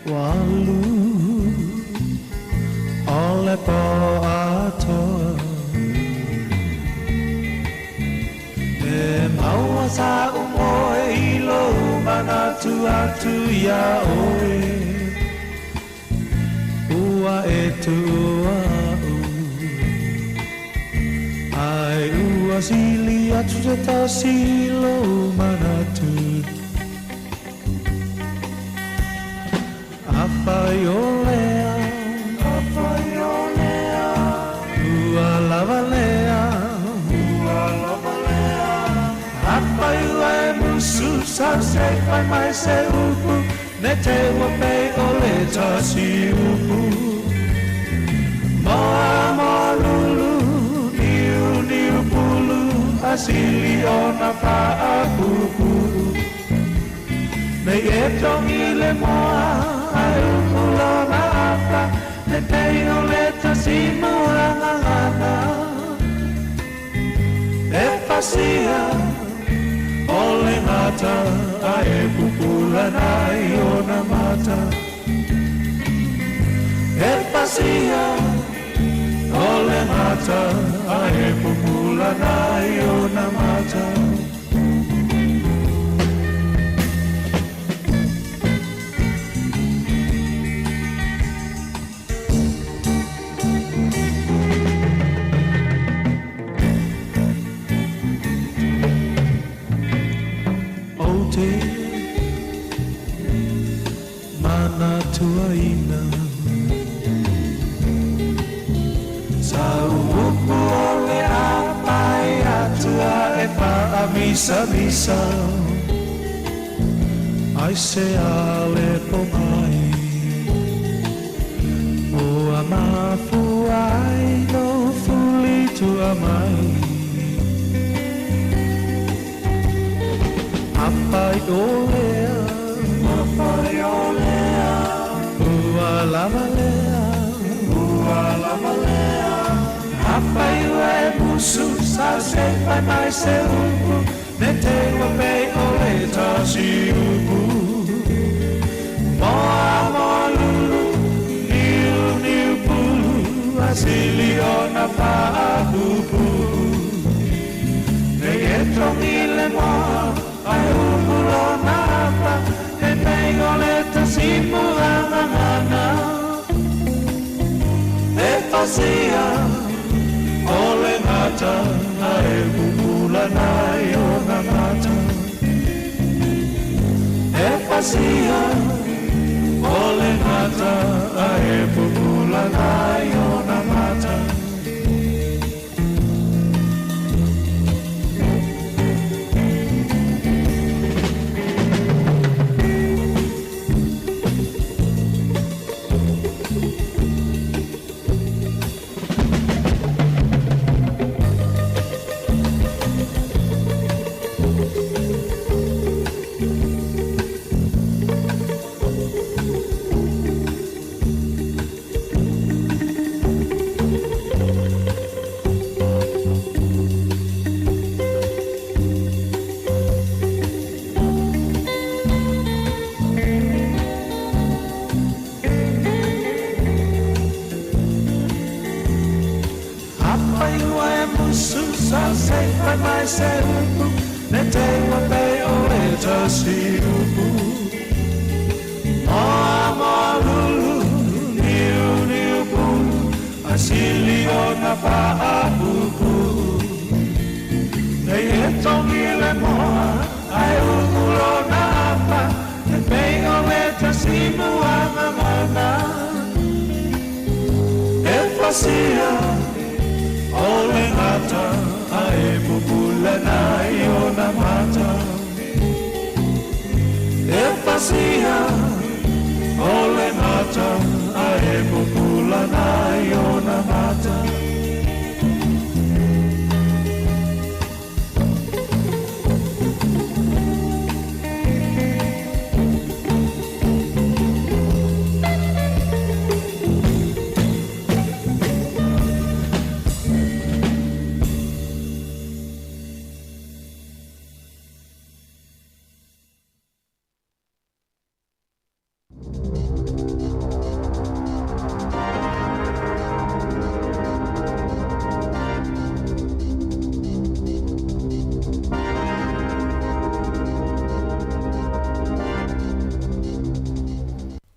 Ua alu o le pō atoa E maua saʻu moe i lou manatu atu iā ʻoe Ua e tuua aʻu Ae ua sili atu se tasi i lou manatu Afai o lea Afai o lea Ua lava lea Ua lava lea Afai ua e musu sau se i fai mai se upu Ne te i ua pei o le tasi upu Moa moa lulu Niu niu pulu A sili ona faapuupuu Nei e togi le moa Ae upu lona afa Ne pei o le tasi muagagana E pasia o le gata Ae pupula nai ona mata E pasia o le gata Ae pupula nai ona mata. Ou te manatuaina Sau upu o le a pae atu a e faamisamisa Aisea le pomai Ua mafua ai lou fulitua mai Afai o lea Afai o lea Ua lava lea Ua lava lea Afai ua e musu sau se i fai mai se upu Ne te i ua pei o le tasi upu Moa moa lulu Niu niu pulu A sili ona faapuupuu Nei e togi le moa Ae upu lona afa E pei o le tasi muagagana E pasia o le gata Ae pupula nai ona mata E pasia o le gata Ae pupula nai ona mata. se upu Le te ua pei o le tasi upu Moa moa lulu niu niu pulu A sili o na paa pupu Nei e tongi le moa Ai ulo na apa E pei o le tasi muanga mana E fasia o le gata A e pupula na i ona mata E fasia o le gata A e pupula na i ona mata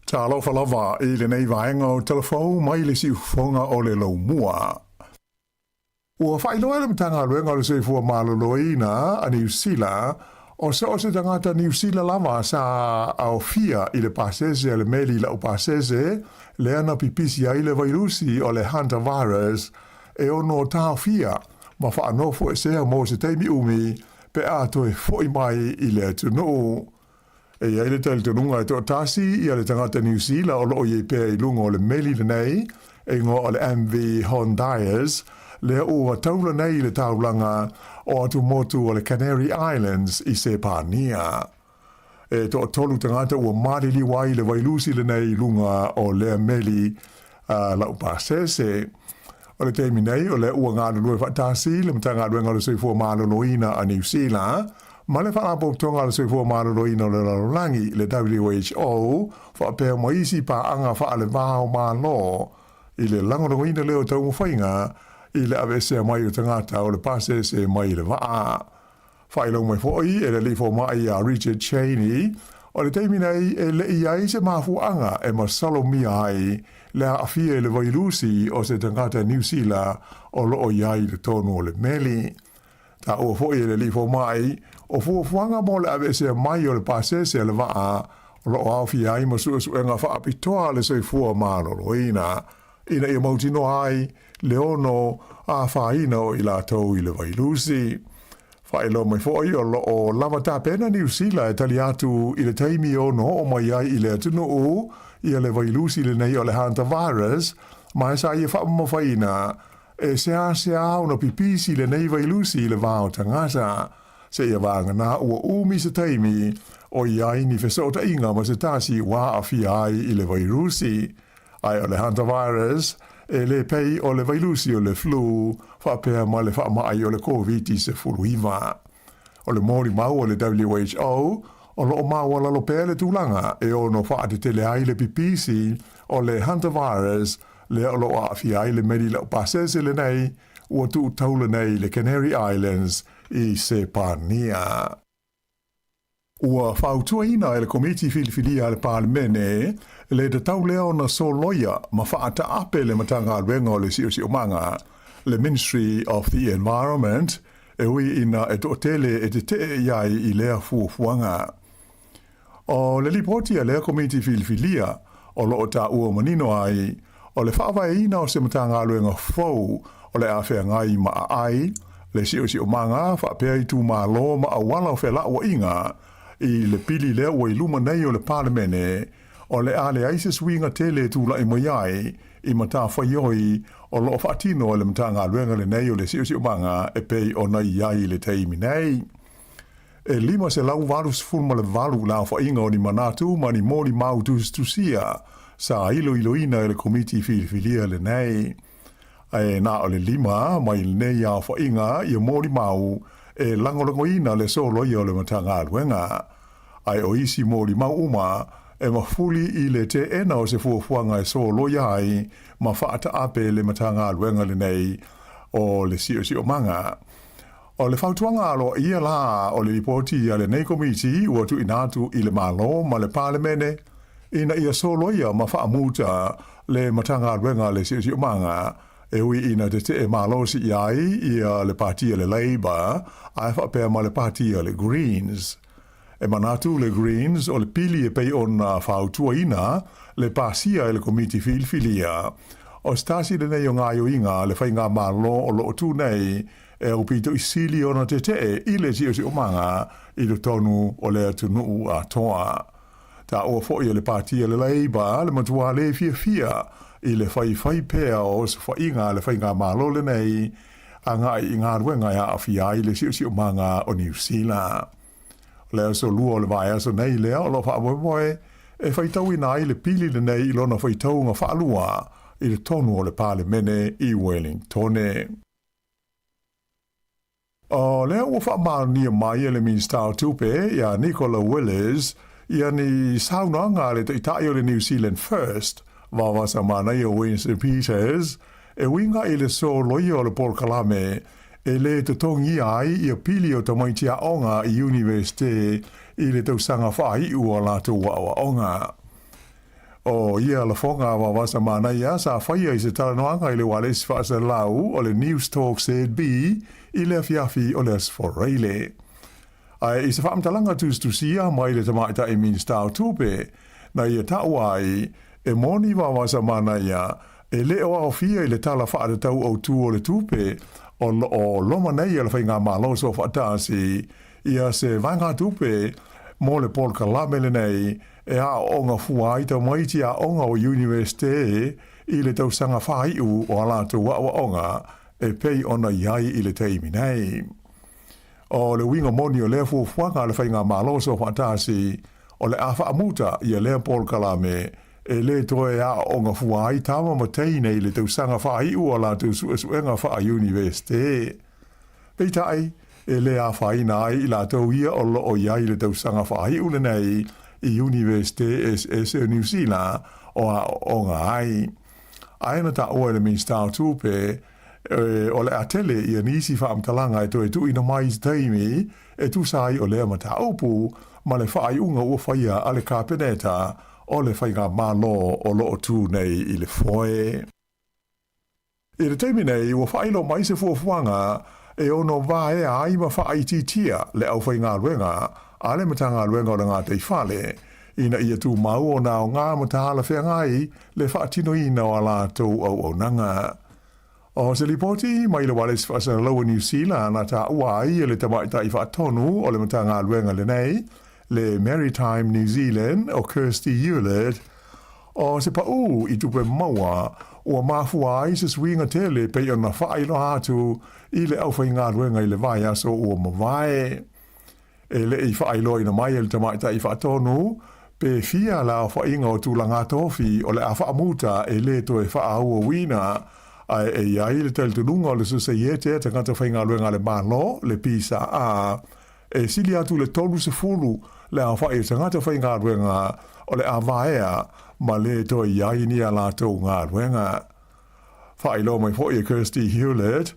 Talofa lava i lenei vaega o Tala Fou mai le siufofoga o le Laumua. Ua faailoa e le Matagaluega o le Soifua Maloloina a Niu Sila, o so o se tagata Niu Sila lava sa aofia i le pasese a le meli laupasese lea na pipisi ai le vairusi o le hantavirus e ono taofia ma faanofoesea mo se taimi umi pe a toe fo'i mai i le atunuu. E i ai le talitonuga e toatasi ia le tagata Niu Sila o loo i ai pea i luga o le meli lenei, e igoa o le MV Hondias, lea ua taula nei i le taulaga o atumotu o le Canary Islands i Sepania. E toatolu tagata ua maliliu ai le vailusi lenei i luga o lea meli laupasese. O le taimi nei, o lea ua galulue faatasi le Matagaluega o le Soifua Maloloina a Niu Sila ma le Faalapotopotoga a le Soifua Maloloina o le Lalolagi, le WHO, faapea ma isi paaga faaleva o Malo i le lagolagoina lea o taumafaiga i le aveesea mai o tagata o le pasese mai le vaa. Faailoa mai foi e le alii fomai ia Richard Cheney, o le taimi nei e le i ai se mafuaaga e masalomia ai le aafia i le vailusi o se tagata Niu Sila o loo i ai i totonu o le meli. Taua foi e le alii fomai, o fuafuaga mo le aveesea mai o le pasese a le vaa o loo aofia ai ma suesuega faapitoa a le soifua maloloina ina ia mautinoa ai le ono afaina o i latou i le vailusi. Faailoa mai foi o loo lava tapena Niu Sila e tali atu i le taimi e ono oo mai ai i le atunuu ia le vailusi lenei o le hantavirus, ma e sa ia faamamafaina e seasea ona pipisi lenei vailusi i le va o tagata. Seia vagana ua umi se taimi o i ai ni fesootaiga ma se tasi ua aafia ai i le vairusi. Ae o le hantavirus, e le pei o le vailusi o le flu, faapea ma le faamai o le Koviti-19. O le molimau a le WHO, o loo maualalo pea le tulaga e ono faatetele ai le pipisi o le hantavirus lea o loo aafia ai le meli laupasese lenei ua tuu taula nei i le Canary Islands i Sepania. Ua fautuaina e le Komiti Filifilia a le Palemene le tatau lea ona soloia ma faataape le Matagaluega o le Siosiomaga, le Ministry of the Environment, e ui ina e toatele e tetee i ai i lea fuafuaga. O le lipoti a lea Komiti Filifilia o loo taua manino ai, o le faavaeina o se Matagaluega fou o le a feagai ma aai, le siosiomaga faapea itumalo ma auala o felauaiga i le pili lea ua i luma nei o le Palemene, o le a leai se suiga tele e tulai mai ai i matafaioi o loo faatino e le Matagaluega lenei o le Siosiomaga e pei ona i ai i le taimi nei. E 588 le aofaiga o ni manatu ma ni molimau tusitusia sa iloiloina e le Komiti Filifilia lenei. Ae na o le lima mai lenei aofaiga ia molimau e lagolagoina le soloia o le Matagaluega. Ae o isi molimau uma e mafuli i le teena o se fuafuaga e soloia ai ma faataape le Matagaluega lenei o le Siosiomaga. O le fautuaga aloaia la o le lipoti a lenei Komiti ua tuuina atu i le Malo ma le Palemene ina ia soloia ma faamuta le Matagaluega a le Siosiomaga e ui ina tetee malosi i ai ia le Pati a le Labour ae faapea ma le Pati a le Greens. E manatu le Greens o le pili e pei ona fautuaina le pasia e le Komiti Filifilia. O se tasi lenei o gaoioiga a le Faigamalo o lo o tu nei e aupito i sili ona tetee i le siosiomaga i totonu o le atunuu atoa. Taua foi e le Pati a le Labour le matua le fiafia i le faifai pea o osofaiga a le Faigamalo lenei agai i galuega e aafia ai le siosiomaga o Niu Sila. O le aso lua o le vaiaso nei lea o lo o faamoemoe e faitauina ai le pili lenei i lona faitauga faalua i totonu o le Palemene i Wellingtone. O lea ua faamaonia mai e le Minisita o Tupe ia Nicola Willis ia ni saunoaga a le Taitai o le New Zealand First, Vavasa Manaia Winston Peters, e uiga i le soloia o le polokalame e lē totogia ai ia pili o tamaiti aoga i Iunivesite i le tausaga faaiu o a latou aoaoga. O ia lafoga a Vavasa Manaia sa faia i se talanoaga i le ualesi faaselau o le Newstalk ZB i le afiafi o le Aso Faraile. Ae i se faamatalaga tusitusia mai le Tamaitai Minisita o Tupe, na ia taua ai, e moni Vavasa Manaia, e le o aofia i le Tala Faatatau Autu o le Tupe o lo o loma nei a le Faigamalo Soofaatasi ia se vaegatupe mo le polokalame lenei e aooga fua ai tamaiti aoga o Iunivesite i le tausaga faaiu o a latou aoaoga e pei ona i ai i le taimi nei. O le uiga moni o lea fuafuaga a le Faigamalo Soofaatasi, o le a faamuta ia lea polokalame e lē toe aooga fua ai tama ma teine i le tausaga faaiu o a latou suesuega faa-Iunivesite. Peitai, e lē afaina ai i latou ia o lo o i ai i le tausaga faaiu lenei i Iunivesite eseese o Niu Sila o aooga ai. Ae na taua e le Minisita o Tupe, o le a tele ia nisi faamatalaga e toe tuuina mai i se taimi e tusa ai o lea mataupu ma le faaiuga ua faia a le Kapeneta o le Faigamalo o lo o tu nei i le foe. I le taimi nei, ua faailoa mai se fuafuaga e ono vaea ai ma faaitiitia le aufaigaluega a le Matagaluega o le Gataifale ina ia tumau ona aoga ma talafeagai le faatinoina o a latou auaunaga. O se lipoti mai le Ualesi Faasalalaua Niu Sila na taua ai e le Tamaitai Faatonu o le Matagaluega lenei, le Maritime New Zealand o Kirsty Hewlett, o se paʻū i tupe maua ua mafua ai se suiga tele pei ona faailoa atu i le aufaigaluega i le vaiaso ua mavae. E le i faailoaina mai e le Tamaitai Faatonu pe fia le aofaiga o tulaga tofi o le a faamuta e lē toe faaauauina, ae e i ai le talitonuga o le Sosaiete a Tagata Faigaluega a le Malo, le PSA, e sili atu le 30 le aofai o tagata faigaluega o le a vaea ma lē toe i ai ni a latou galuega. Faailoa mai foi e Kirsty Hewlett,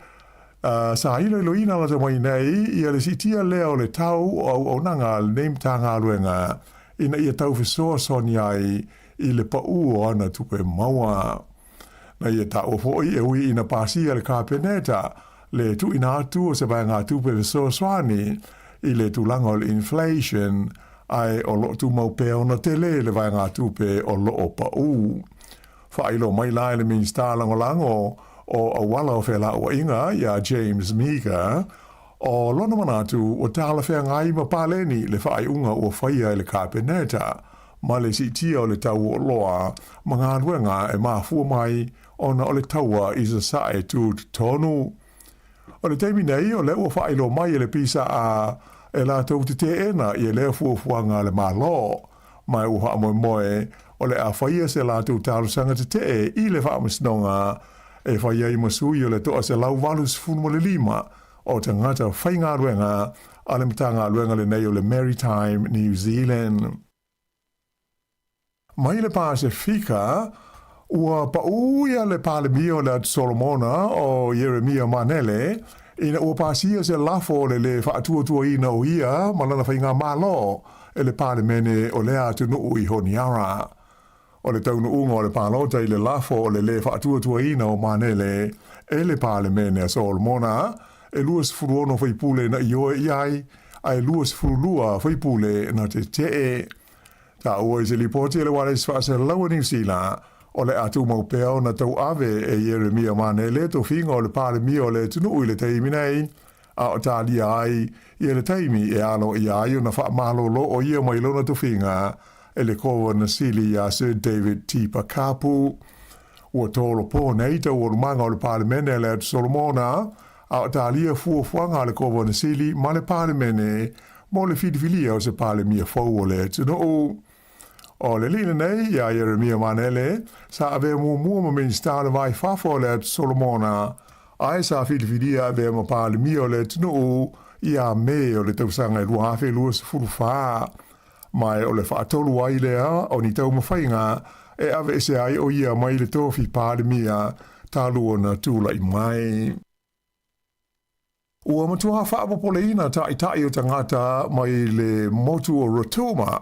sa iloiloina lata mai nei ia le siitia lea o le tau o auaunaga a lenei Matagaluega ina ia tau fesoasoani ai i le paʻū o ana tupe maua. Na ia taua foi e ui ina pasia le Kapeneta le tuuina atu o se vaegatupe fesoasoani i le tulaga o le inflation ae o lo o tumau pea ona tele le vaegatupe o lo o paʻū. Faailoa mai la e le Minisita Lagolago o Auala o Felauaiga iā James Meager, o lona manatu ua talafeagai ma paleni le faaiuga ua faia e le Kapeneta ma le siitia o le tau o oloa ma galuega e mafua mai ona o le taua i Sasae tutotonu. O le taimi nei, o lea ua faailoa mai e le PSA e latou te teena ia lea fuafuaga a le Malo, ma ua faamoemoe o le a faia se latou talosaga tetee i le Faamasinoga e fai ai ma sui o le 185 o tagata faigaluega a le Matagaluega lenei o le Maritime New Zealand. Mai le Pasefika, ua paʻū ia le Palemia o le Atu Solomona o Ieremia Manele ina ua pasia se lafo o le lē faatuatuaina o ia ma lana faigamalo e le Palemene o lea atunuu i Honiara. O le taunuuga o le palota i le lafo o le lē faatuatuaina o Manele e le Palemene a Solomona, e 26 faipule na ioe i ai, ae 22 faipule na tetee. Taua i se lipoti a le Ualesi Faasalalau a Niu Sila, o le a tumau pea ona tauave e Ieremia Manele tofiga o le Palemia o le atunuu i le taimi nei, a o talia ai ia le taimi e alo ia ai ona faamalolo o ia mai lona tofiga e le Kovana Sili ia Sir David Tipa Kapu. Ua tolopo nei taualumaga o le Palemene a le Atu Solomona, a o talia fuafuaga a le Kovana Sili ma le Palemene mo le filifilia o se Palemia fou o le atunuu. O le alii lenei iā Ieremia Manele, sa avea muamua ma Minisita o le Va i Fafo o le Atu Solomona, ae sa filifilia avea ma Palemia o le atunuu iā Me o le tausaga e 2024. Ma o le faatolu ai lea o ni taumafaiga e aveese ai o ia mai le tofi Palemia talu ona tulai mai. Ua matua faapopoleina taitai o tagata mai le motu o Rotuma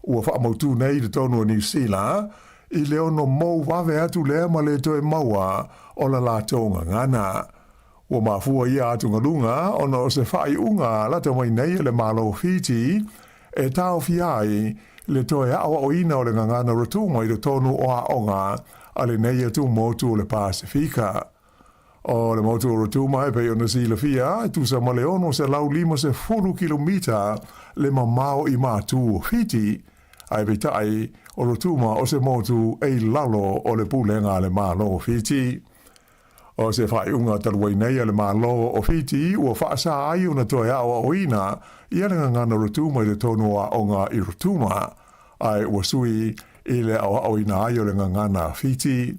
ua faamautū nei i totonu o Niu Sila i le ono mou vave atu lea ma le toe maua o la latou gagana. Ua mafua ia atugaluga ona o se faaiuga lata mai nei a le Malo o Fiti e taofia ai le toe aoaoina o le gagana Rotuma i totonu o aoga a lenei atu motu o le Pasefika. O le motu o Rotuma e pei ona silafia, e tusa ma le 650 kilomita le mamao i Matū o Fiti, ae peitai, o Rotuma o se motu e i lalo o le pulega a le Malo o Fiti. O se faaiuga talu ai nei a le Malo o Fiti ua faasā ai ona toe aoaoina ia le gagana Rotuma i totonu o aoga i Rotuma, ae ua sui i le aoaoina ai o le gagana Fiti.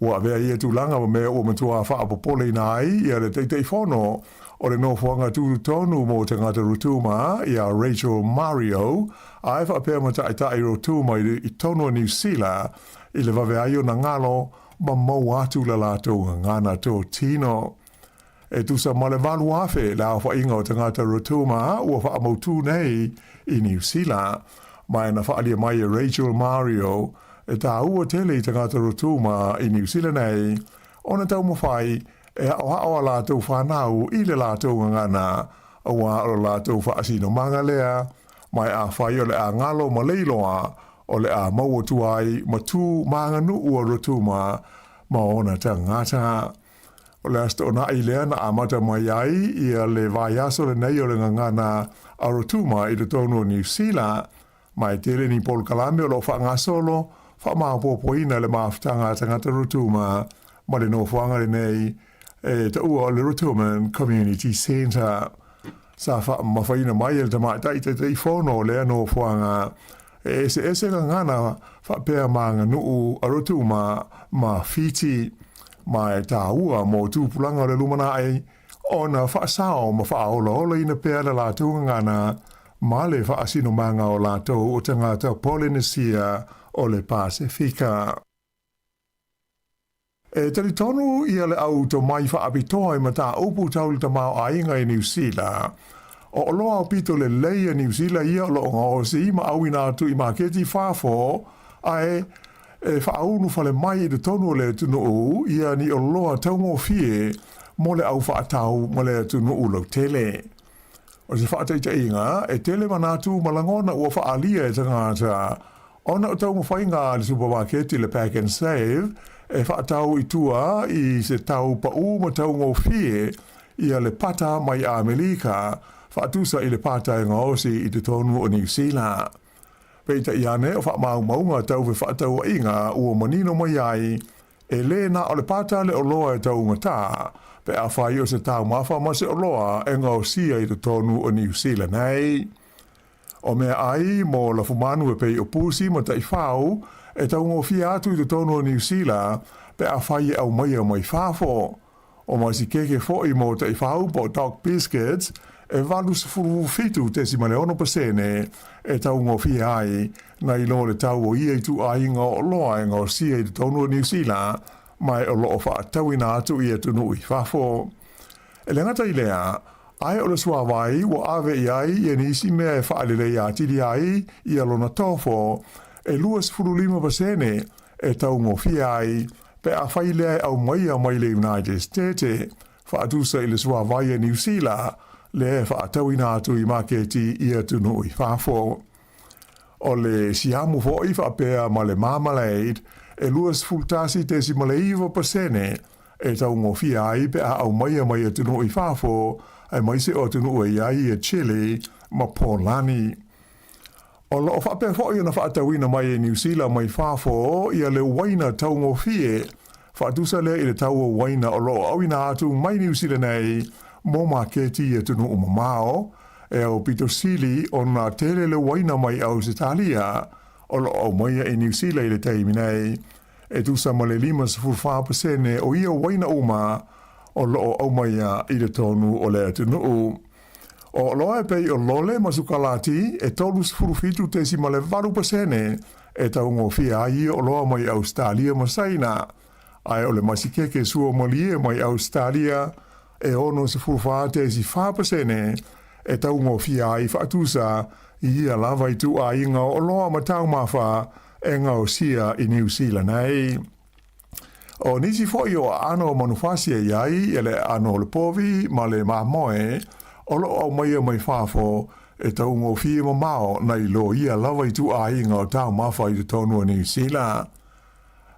Ua avea ia tulaga ma mea ua matua faapopoleina ai ia le Taitaifono o le Nofoaga Tutotonu mo Tagata Rotuma ia Rachel Mario, ae faapea ma Taitai Rotuma i tonu o Niu Sila i le vave ai ona galo ma maua atu la latou gagana totino. E tusa ma le 8,000 le aofaiga o tagata Rotuma ua faamautū nei i Niu Sila. Ma e na faaalia mai e Rachel Mario, e tāua tele i tagata Rotuma i Niu Sila nei, ona taumafai e aʻoaʻo a latou whanau i le latou gagana, auā o le latou faasinomaga lea, ma e afai o le a galo ma le iloa, o le a maua atu ai ma tu ma aganuu a Rotuma ma ona tagata. O le Aso Toonai lea na amata mai ai ia le vaiaso lenei o le gagana a Rotuma i totonu o Niu Sila, ma e tele ni polokalame o lo o faagasolo faamaopoopoina le mafutaga a tagata Rotuma ma le nofoaga lenei e taua o le Rotuman Community Centre. Sa faamamafaina mai e le tamaitai Taitaifono o lea nofoaga e eseese gagana faapea ma aganuu a Rotuma ma Fiti, ma e tāua mō tupulaga o le lumanai ona faasao ma faaolaolaina pea le latou gagana ma le faasinomaga o latou o tagata Polenesia o le Pasefika. E talitonu ia le au tomai faapitoa i mataupu tau le tamaoaiga i Niu Sila. O oloa aupito lelei a Niu Sila ia o lo o gaosi ma auina atu i maketi i fafo, ae e faaulu fale mai i totonu o le atunuu ia ni oloa taugofie mo le au faatau ma le atunuu lautele. O se faataitaiga, e tele manatu ma lagona ua faaalia e tagata ona o taumafaiga a le supamaketi le Pack and Save e faatau i tua i se tau paū ma taugofie ia le pata mai Amelika faatusa i le pata e gaosi i totonu o Niu Sila. Peitai ane o faamaumauga tau fefaatauaiga ua manino mai ai e lē na o le pata le oloa e taugatā pe afai o se taumafa ma se oloa e gaosia i totonu o Niu Sila nei. O meaai mo lafumanu e pei o pusi ma taifau e taugofie atu i totonu o Niu Sila pe afai e aumaia mai fafo. O masikeke foʻi mo taifau po o dog biscuits e 87.6% e taugofie ai nai lo le tau o ia ituaiga o oloa e gaosia i totonu o Niu Sila ma e o loo faatauina atu i atunuu i fafo. E le gata i lea, ae o le suāwai ua ave i ai ia nisi mea e faaleleia atili ai ia lona tofo, e 25% e taugofie ai pe afai lea e aumaia mai le United States, faatusa i le suāwai a Niu Sila lea e faatauina atu i maketi i atunuu i fafo. O le siamu foi faapea ma le marmalade e 21.9% e taugofie ai pe a aumaia mai atunuu i fafo, aemaise o atunuu e i ai ia Chile ma Polani. O lo o faapea foi ona faatauina mai e Niu Sila mai fafo ia le uaina taugofie, faatusa lea i le tau o uaina o lo o auina atu mai Niu Sila nei mo maketi i atunuu mamao, e aupito sili ona tele le uaina mai Ausetalia o lo o aumaia i Niu Sila i le taimi nei, e tusa ma le 54% o ia uaina uma o lo o aumaia i totonu o le atunuu. O oloa e pei o lole ma sukalati e 37.8% e taugofie ai ia oloa mai Ausetalia ma Saina, ae o le masikeke suamalie mai Ausetalia e 64.4% e taugofie ai faatusa i ia lava ituaiga o oloa ma taumafa e gaosia i Niu Sila nei. O nisi foi o aano o manufasi e i ai le aano o le povi ma le mamoe o lo o aumaia mai fafo e taugofie mamao nai lo ia lava ituaiga o taumafa i totonu o Niu Sila.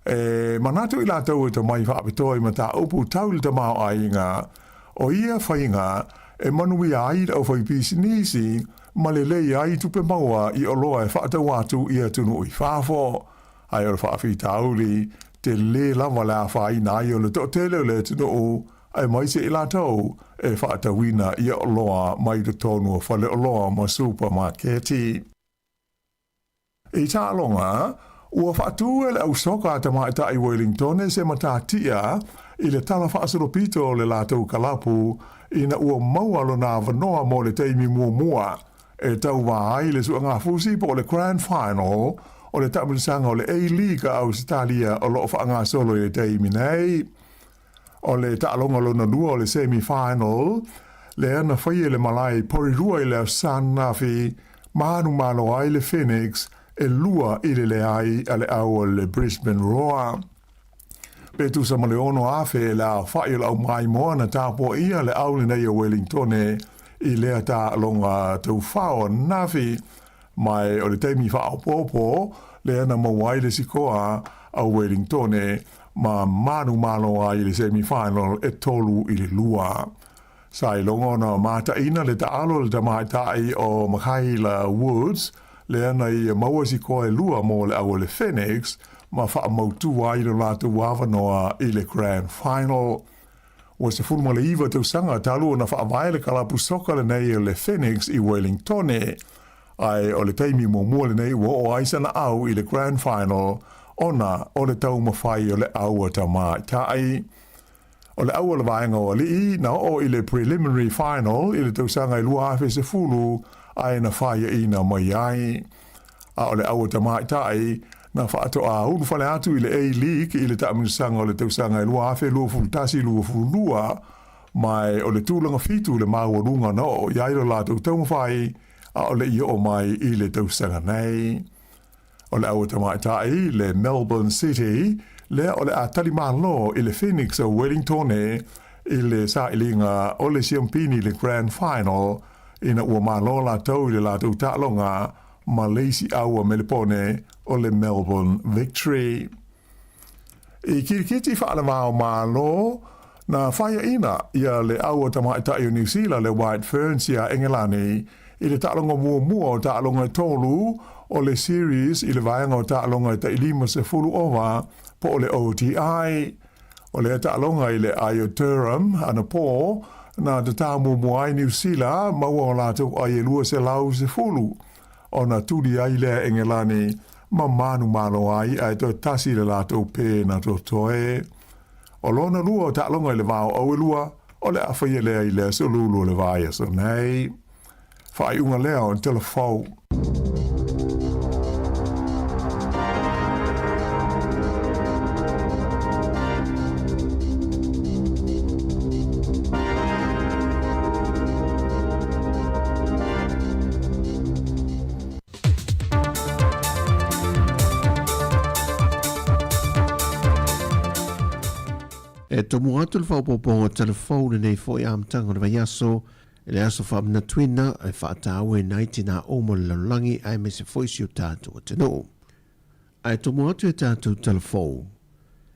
E manatu i latou e tomai faapitoa i mataupu tau i le tamaoaiga, o ia faiga e manuia ai le aufaipisinisi ma lelei ai tupe maua i oloa e faatau atu i atunuu i fafo. Ae o le faafitauli, tele lava le afaina ai o le toatele o le atunuu, aemaise i latou e faatauina ia oloa mai totonu o faleoloa ma supamaketi. I taaloga, ua faatū e le au soka a tamaitai Wellingtone se matatia i le tala faasolopito o le latou kalapu ina ua maua lona avanoa mo le taimi muamua e tauva ai le suegafusi po o le Grand Final o le taamilosaga o le A-League a Ausetalia o lo o faagasolo i le taimi nei. O le taaloga lona lua o le semi final, lea na faia i le malae i Porirua i le Aso Ananafi, manumalo ai le Phoenix e 2-0 a le au o le Brisbane Roar. Pe tusa ma le 6,000 le aofai o le aumaimoa na tapuaia le au lenei o Wellingtone i lea taaloga taufao ananafi, Ma o le taimi faaopoopo lea na maua ai le sikoa a Wellingtone ma manumalo ai i le semi-final e 3-2. Sa iloga ona mataina le taalo le tamaitai o Makayla Woods lea na ia maua sikoa e lua mo le au o le Phoenix ma faamautu ai lo latou avanoa i le Grand Final. Ua 19 tausaga talu ona faavae le kalapu soka lenei o le Phoenix i Wellingtone, ae o le taimi muamua lenei ua oo ai sana au i le Grand Final ona o le taumafai o le au a tamaitai. O le au o le vaega o alii na oo i le Preliminary Final i le tausaga e 2010 ae na faiaina mai ai. A o le au a tamaitai na faatoa ulufale atu i le A-League i le taamilosaga o le tausaga e 2021-22, ma o le tulaga fitu le maualuga na oo i ai lo latou taumafai a o le i oo mai i le tausaga nei. O le au a tamaitai, le Melbourne City, lea o le a talimalo i le Phoenix o Wellingtone i le sailiga o le siampini i le Grand Final ina ua malo latou i le latou taaloga ma le isi au a Melepone o le Melbourne Victory. I kirikiti faalevao Malo, na faiaina ia le au a tamaitai o Niu Sila le White Ferns ia Engelani i le taaloga muamua o taaloga e tolu o le series i le vaega o taaloga e tai 50 ova po o le ODI. O lea taaloga i le ai o Durham anapo na tatā muamua ai Niu Sila maua o latou ai e 210 ona tuli ai lea Engelani ma manumalo ai ae toe tasi le latou pē na totoe. O lona lua o taaloga i le va o au e lua, o le a faia lea i le aso Lulu o le vaiaso nei. Faaiuga lea o le tala fou. E tomua atu le faaopoopoga o tala fou i lenei foi amataga o le vaiaso i le aso faamanatuina e faatauaina ai tinā uma o le lalolagi aemaise foi si o tatou atunuu. Ae tomua atu i a tatou tala fou.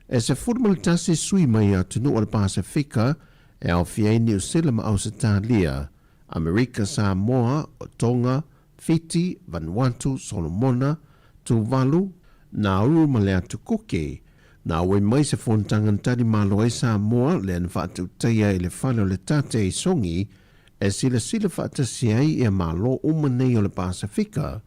E 11 sui mai atunuu o le Pasefika e aofia ai Niu Sila ma Ausetalia, Amerika Samoa, o Tonga, Fiti, Vanuatu, Solomona, Tuvalu, Nauru ma le Atu Kuki. Na auai mai se fonotaga na tali malo ai Samoa lea na faatautaia i le fale o le Tate i Sogi e silasila faatasi ai ia Malo uma nei o le Pasefika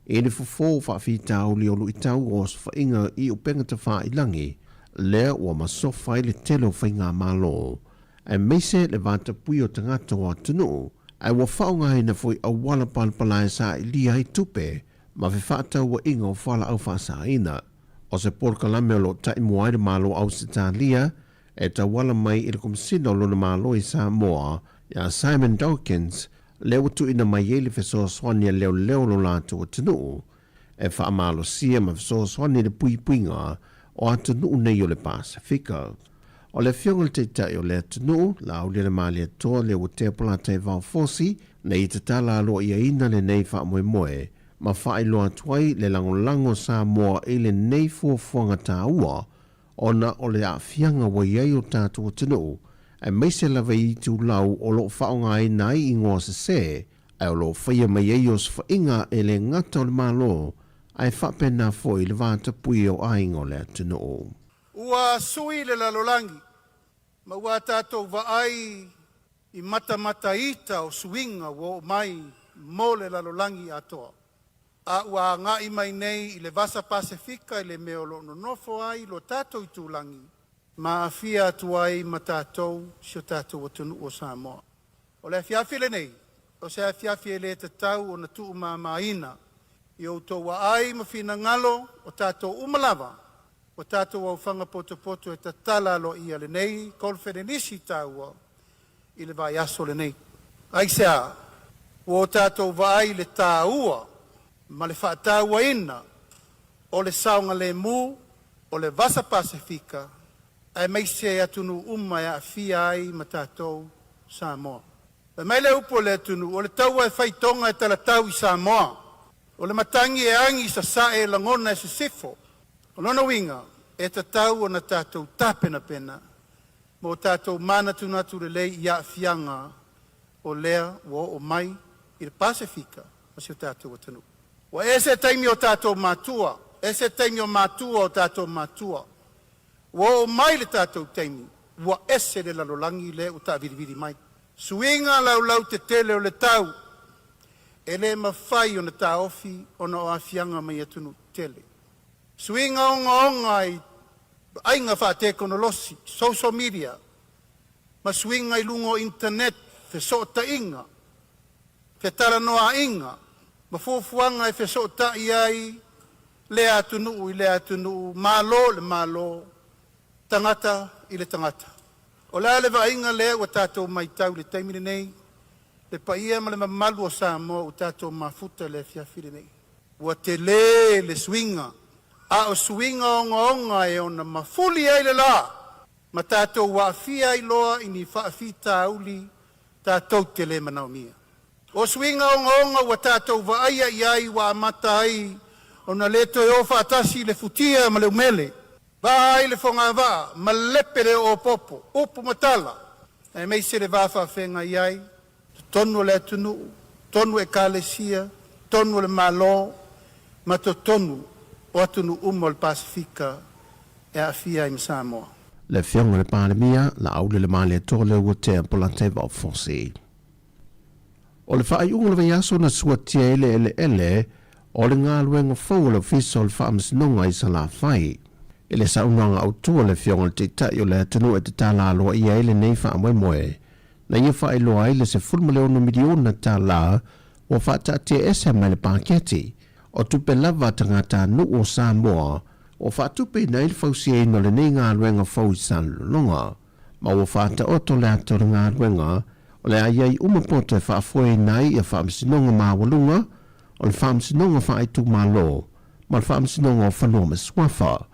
i le fofo faafitauli o luitau o osofaiga i upega tafailangi lea ua masofa ai le tele o faigamalo aemaise le vatapuia o tagata o atunuu, ae ua faaaogaina foi auala palapala e sailia ai tupe ma fefaatauaiga o fualaau faasaina. O se polokalame o lo o taimua ai le Malo o Ausetalia e tauala mai i le Komesina o lona Malo i Samoa, ia Simon Dawkins, lea ua tuuina mai ai le fesoasoani a leoleo o lo latou atunuu e faamalosia ma fesoasoani i le puipuiga o atunuu nei o le Pasefika. O le Afioga i le Taitai o le atunuu, Laaulialemalietoa Leuatea Polataivao Fosi, na ia tatala aloaiaina lenei faamoemoe ma faailoa atu ai le lagolago a Samoa i lenei fuafuaga taua ona o le aafiaga ua i ai o tatou atunuu, aemaise lava i itulau o lo o faaaogaina ai igoa sese ae o lo o faia mai ai osofaiga e le gata o le Malo ae faapena foi le vatapuia o aiga o le atunuu. Ua sui le lalolagi ma ua tatou vaai i matamataita o suiga ua oo mai mo le lalolagi atoa. A ua agai mai nei i le Vasa Pasefika i le mea o lo o nonofo ai lo tatou itulagi ma aafia atu ai ma tatou si o tatou atunuu o Samoa. O le afiafi lenei, o se afiafi e le tatau ona tuumamaina i outou aai ma finagalo o tatou uma lava ua tatou aofaga potopoto e tatala aloaia lenei koneferenisi taua i le vaiaso lenei. Aisea? Ua o tatou vaai i le taua ma le faatauaina o le saogalemu o le Vasa Pasefika aemaise atunuu uma e aafia ai ma tatou Samoa. Fai mai le upu a le atunuu, o le taua e fai i Toga e talatau i Samoa. O le matagi e agi i sasae e lagona e sisifo. O lona uiga, e tatau ona tatou tapenapena ma o tatou manatunatu lelei i aafiaga o lea ua oo mai i le Pasefika ma si o tatou atunuu. Ua ese taimi o tatou matua, ese taimi o matua o tatou matua. Ua oo mai le tatou taimi, ua ese le lalolagi lea ua taavilivili mai. Suiga laulautetele o le tau, e le mafai ona taofi ona o aafiaga mai atunuu tetele. Suiga ogaoga i vaaiga faatekonolosi, social media, ma suiga i luga o internet, fesootaiga, fetalanoaiga, ma fuafuaga e fesootai ai lea atunuu i lea atunuu, Malo i le Malo, tagata i le tagata. O le a le vaaiga lea ua tatou matau i le taimi lenei, le paia ma le mamalu o Samoa ua tatou mafuta i le afiafi lenei? Ua tele le suiga, a o suiga ogaoga e ona mafuli ai le la, ma tatou aafia ai loa i ni faafitauli tatou te le manaomia. O suiga ogaoga ua tatou vaaia i ai ua amata ai ona le toe o faatasi le futia ma le umele, vaa ai le fogavaa ma lepe le oopopo, upu ma tala, aemaise le va faafeagai ai totonu o le atunuu, totonu o ekalesia, totonu o le Malo, ma totonu o atunuu uma o le Pasefika e aafia ai ma Samoa. Le Afioga i le Palemia, Laaulialemalietoa Leuatea Polataivao Fosi. O le faaiuga o le vaiaso na suatia ai le eleele o le galuega fou a le Ofisa o le Faamasinoga i Salafai. I le saunoaga autu a le Afioga i le Taitai o le atunuu e tatala aloaia ai lenei faamoemoe, na ia faailoa ai le $16 miliona tala ua faataatiaese mai le paketi o tupe lava a tagatanuu o Samoa ua faatupeina ai le fausiaina o lenei galuega fou i Salelologa. Ma ua faataoto le ata o le galuega, o le a i ai uma poto e faafoeina ai ia Faamasinoga Maualuga, o le Faamasinoga Faaitumalo, ma le Faamasinoga o Fanua ma Suafa.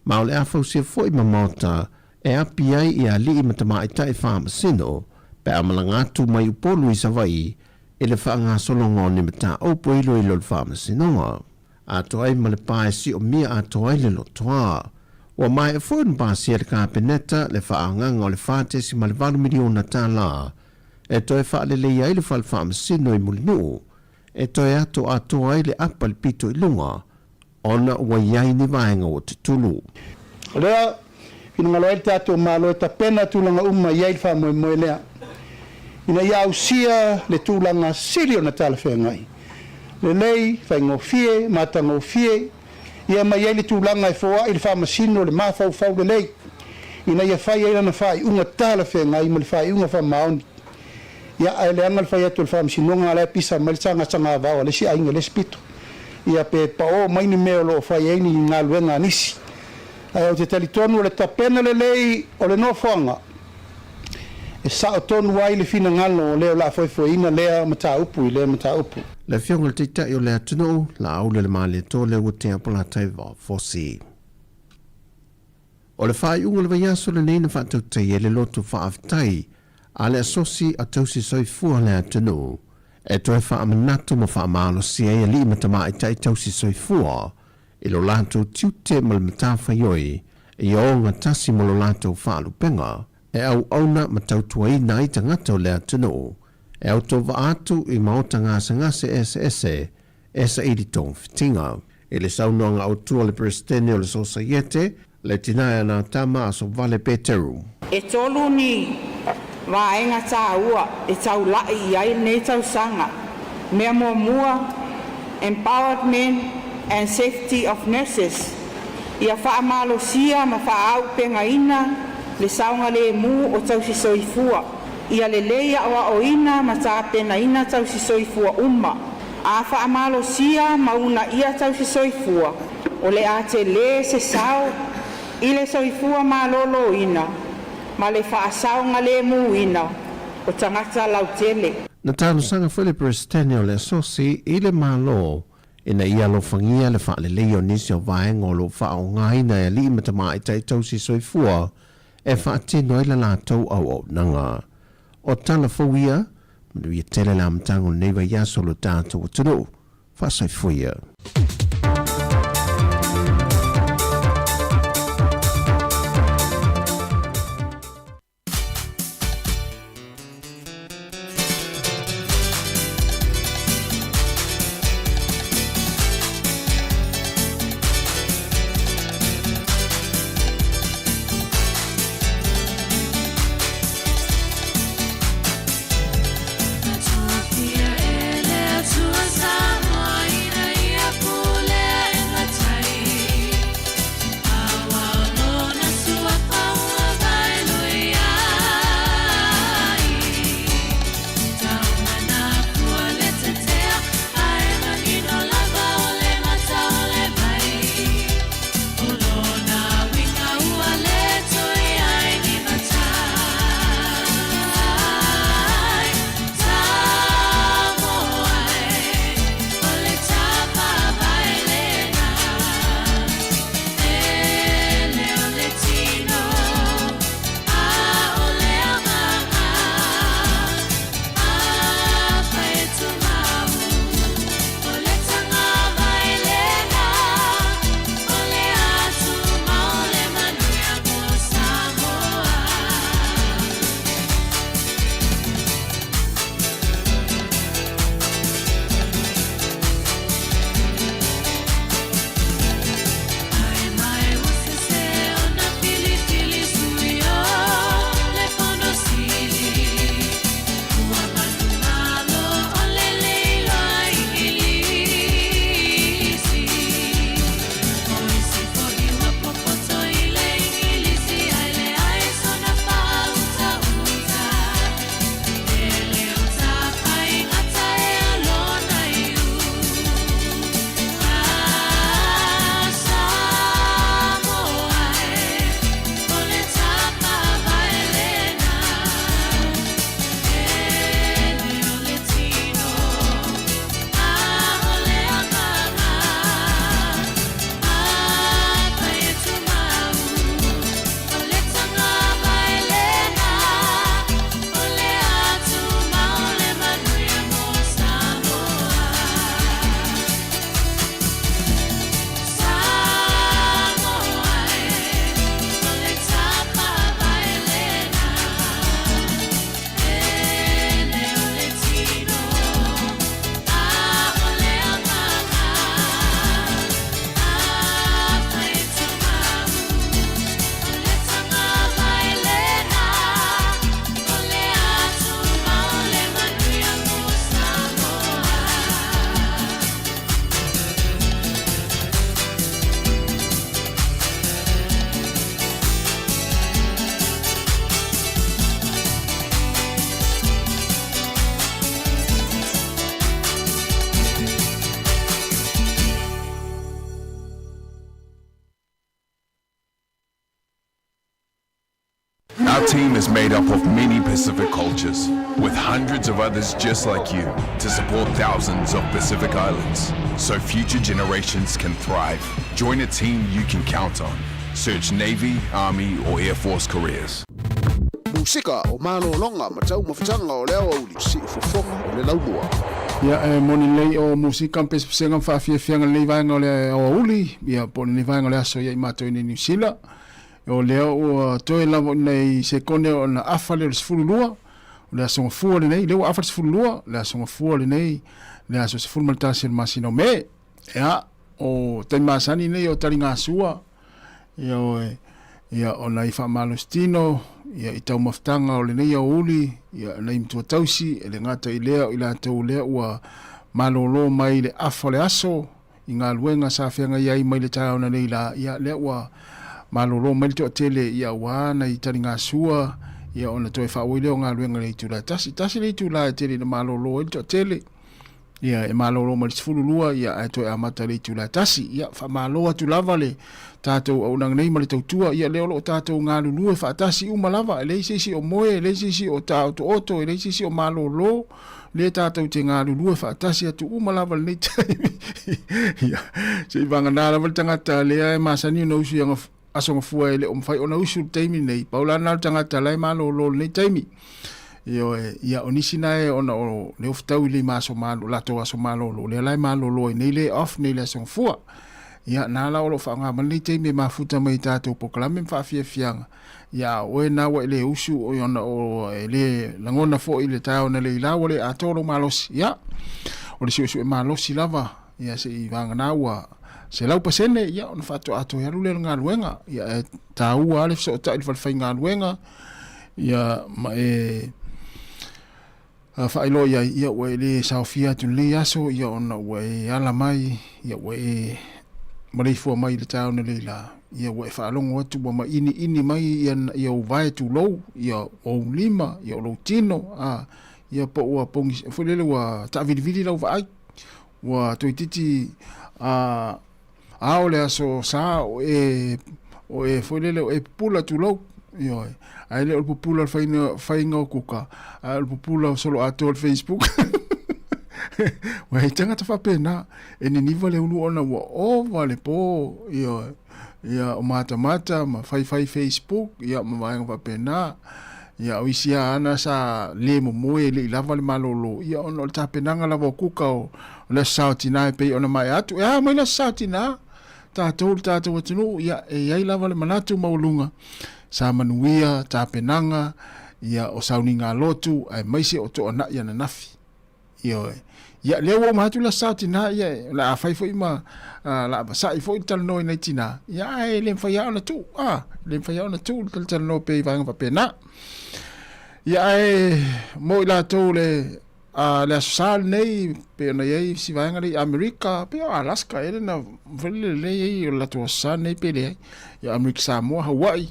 Ma o le a fausia foi ma maota e api ai i alii ma tamaitai faamasino pe a malaga atu mai Upolu i Savaii i le faagasologa o ni mataupu e iloilo i le faamasinoga. Atoa ai ma le pa e siomia atoa ai le lotoa. Ua maea foi ona pasia e le Kapeneta le faaagaga o le $4.8 miliona tala e toe faaleleia ai le fale faamasino i Mulinuu e toe ato atoa ai le apa i le pito i luga ona ua i ai ni vaega ua tutulu. O lea finagalo ai le tatou Malo e tapena tulaga uma i ai le faamoemoe lea, ina ia ausia le tulaga sili ona talafeagai, lelei, faigofie, matagofie, ia ma i ai le tulaga e foai le faamasino le mafaufau lelei, ina ia fai ai lana faaiuga talafeagai ma le faaiuga faamaoni. Ia, ae leaga le fai atu o le Faamasinoga a la e pisa mai le sagasagavao a le isi aiga i le isi pito. Ia, pe paō mai ni mea o lo o fai ai ni galuega a nisi. Ae ou te talitonu o le tapena lelei o le nofoaga e sao tonu ai le finagalo o le o le a foefoeina lea mataupu i lea mataupu. Le Afioga i le Taitai o le atunuu, Laaulelemaalietoa Leuatea Polataivao Fosi. O le faaiuga o le vaiaso lenei na faatautaia ai le loto faafetai a le Asosi a Tausi Soifua a le atunuu e toe faamanatu ma faamalosia ai alii ma tamaitai tausi soifua i lo latou tiute ma le matafaioi ia ogatasi ma lo latou faalupega e auauna ma tautuaina ai tagata o le atunuu e autovaa atu i maota gasegase eseese e saili togafitiga. I le saunoaga autu a le Peresetene o le Sosaiete, le tina e ana tama a Sovale Peteru. E tolu ni vaega tāua e taula'i i ai lenei tausaga. Mea muamua, Empowerment and Safety of Nurses, ia faamalosia ma faaaupegaina le saogalemu o tausisoifua, ia lelei aoaoina ma tapenaina tausisoifua uma. A faamalosia ma uunaia tausisoifua, o le a telē se sao i le soifua malōlōina ma le faasaogalēmūina o tagata lautele. Na talosaga foi le Peresetene o le Asosi i le Malo ina ia alofagia le faaleleia o nisi o vaega o lo o faaaogaina e alii ma tamaitai tausi soifua e faatino ai le latou auaunaga. O tala fou ia, manuia tele le amataga o lenei vaiaso o lo tatou atunuu. Faasoifua ia. Our team is made up of many Pacific cultures, with hundreds of others just like you to support thousands of Pacific Islands so future generations can thrive. Join a team you can count on. Search Navy, Army, or Air Force careers. Musika o malologa ma taumafataga o le aoauli, siufofoga o le laumua. Ia, e moni lelei o musika ma pesepesega ma faafiafiaga i lenei vaega o le aoauli, ia, po o lenei vaega o le aso ia i matou i nei Niu Sila. O lea ua toe lava i nai sekone ona afa lea o le 12, o le aso Gafua lenei, lea ua afa le 12, le aso Gafua lenei, le aso 11 o le masina o Me. Ia, o taimi masani nei o taligasua, ia oe, ia o nai faamalositino, ia i taumafataga o lenei aoauli, ia nai matua tausi, e le gata i lea o i latou lea ua malolo mai i le afa o le aso, i galuega sa feagai ai mai le taeao nanei la, ia lea ua malolo mai le toatele, ia aua nai taligasua, ia ona toe faaauau lea o galuega i le itula e tasi. Tasi le itula e tele ina malolo ai le toatele. Ia, e malolo mai le 12, ia, ae toe amata i le itula e tasi. Ia, faamalo atu lava le tatou auaunaga nei ma le tautua, ia, lea o lo o tatou galulue faatasi uma lava, e leai se isi o moe, e leai se isi o taotooto, e leai se isi o malolo, lea tatou te galulue faatasi atu uma lava i lenei taimi. Ia, se i vagana lava le tagata lea e masani ona usu i aso gafua e le o mafai ona usu i le taimi lenei, pau la lena o le tagata la e malolo i lenei taimi. Ioe, ia o nisi na e ona o le ofutau i le ma aso malo, latou aso malolo, lea la e malolo ai nei le off nei le aso gafua. Ia, na la o lo o faaaoga mai lenei taimi e mafuta mai i tatou polokalame ma faafiafiaga. Ia, a o oe na ua e le usu ona o e le lagona foi le taeao na le ila ua le atoa lou malosi. Ia, o le suesue malosi lava, ia se i vagana ua 100%, ia ona faatoa toe alu lea o le galuega. Ia, e taua lava le fesootai i le falefaigaluega, ia ma e faailoa i ai, ia ua e le saofia atu i lenei aso, ia ona ua e ala mai, ia ua e maleifua mai i le taeao nei la, ia ua e faalogo atu ua mainiini mai ia, ia ou vae tulou, ia ou lima, ia o lou tino, a, ia po ua pogi, foi lele ua taavilivili lau vaai, ua toeitiiti a, A o le aso sa o e, o e foi lele, o e pupula tulou, ioe. Ae le o le pupula o le faiga, faiga o kuka, ae o le pupula o solo atoa o le Facebook. Ua he tangata faapena, e niniva le ulu ona ua ova le po, ioe. Ia, o matamata ma faifai Facebook, ia, ma vaega faapena. Ia, o isi lava ana sa le momoe e le i lava le malolo, ia, ona o le tapenaga lava o kuka o, O le aso sa o tinā e pei ona maea atu. E a mai le aso sa o tinā? Tātou le tātou atunuu, ia, e i ai lava le manatu maualuga, sa manuia, tapenaga, ia, o sauniga lotu, aemaise o toanai ananafi. Ioe. Ia, lea ua uma atu le aso sa o tinā, ia, o le a fai foi ma, a, la vasa'i foi le talanoa i nai tinā, ia, ae le mafai lava ona tuu, a, le mafai lava ona tuu le talatalanoa pea i vaega faapena. Ia, ae mo i latou le, A le Aso Sa lenei, pei ona i ai si vaega lea i Amerika, pei o Alaska ea lena foi lele lea i ai o le latou Aso Sa lenei pe leai. Ia Amerika Samoa, Hawaii,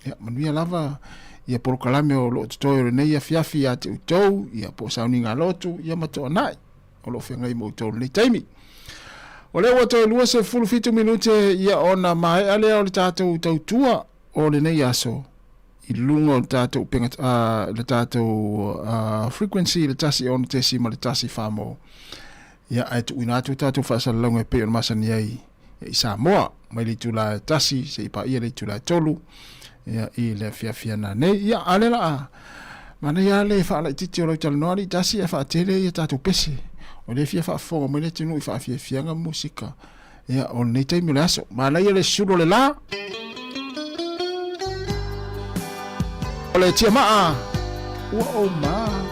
ia manuia lava ia polokalame o lo o totoe o lenei afiafi ia te outou, ia po o sauniga lotu, ia ma toanai o lo o feagai ma outou i lenei taimi. O lea ua toe 27 minute ia ona maea lea o le tatou tautua o lenei aso. i luga o le tatou upega, le tatou frequency le 106.1 mo ia ae tuuina atu tatou faasalalauga e pei ona masani ai i Samoa mai le itula e tasi seia paia le itula e tolu ia i le afiafi ana nei. Ia a lea la a manaia lava le faalaitiiti o lau talanoa alii tasi ae faatele ia tatou pese o lea e fia faafofoga mai le atunuu i faafiafiaga ma musika Ia, o lenei taimi o le aso. Manaia le susulu o le la. O le tiamaa. Ua ou ma.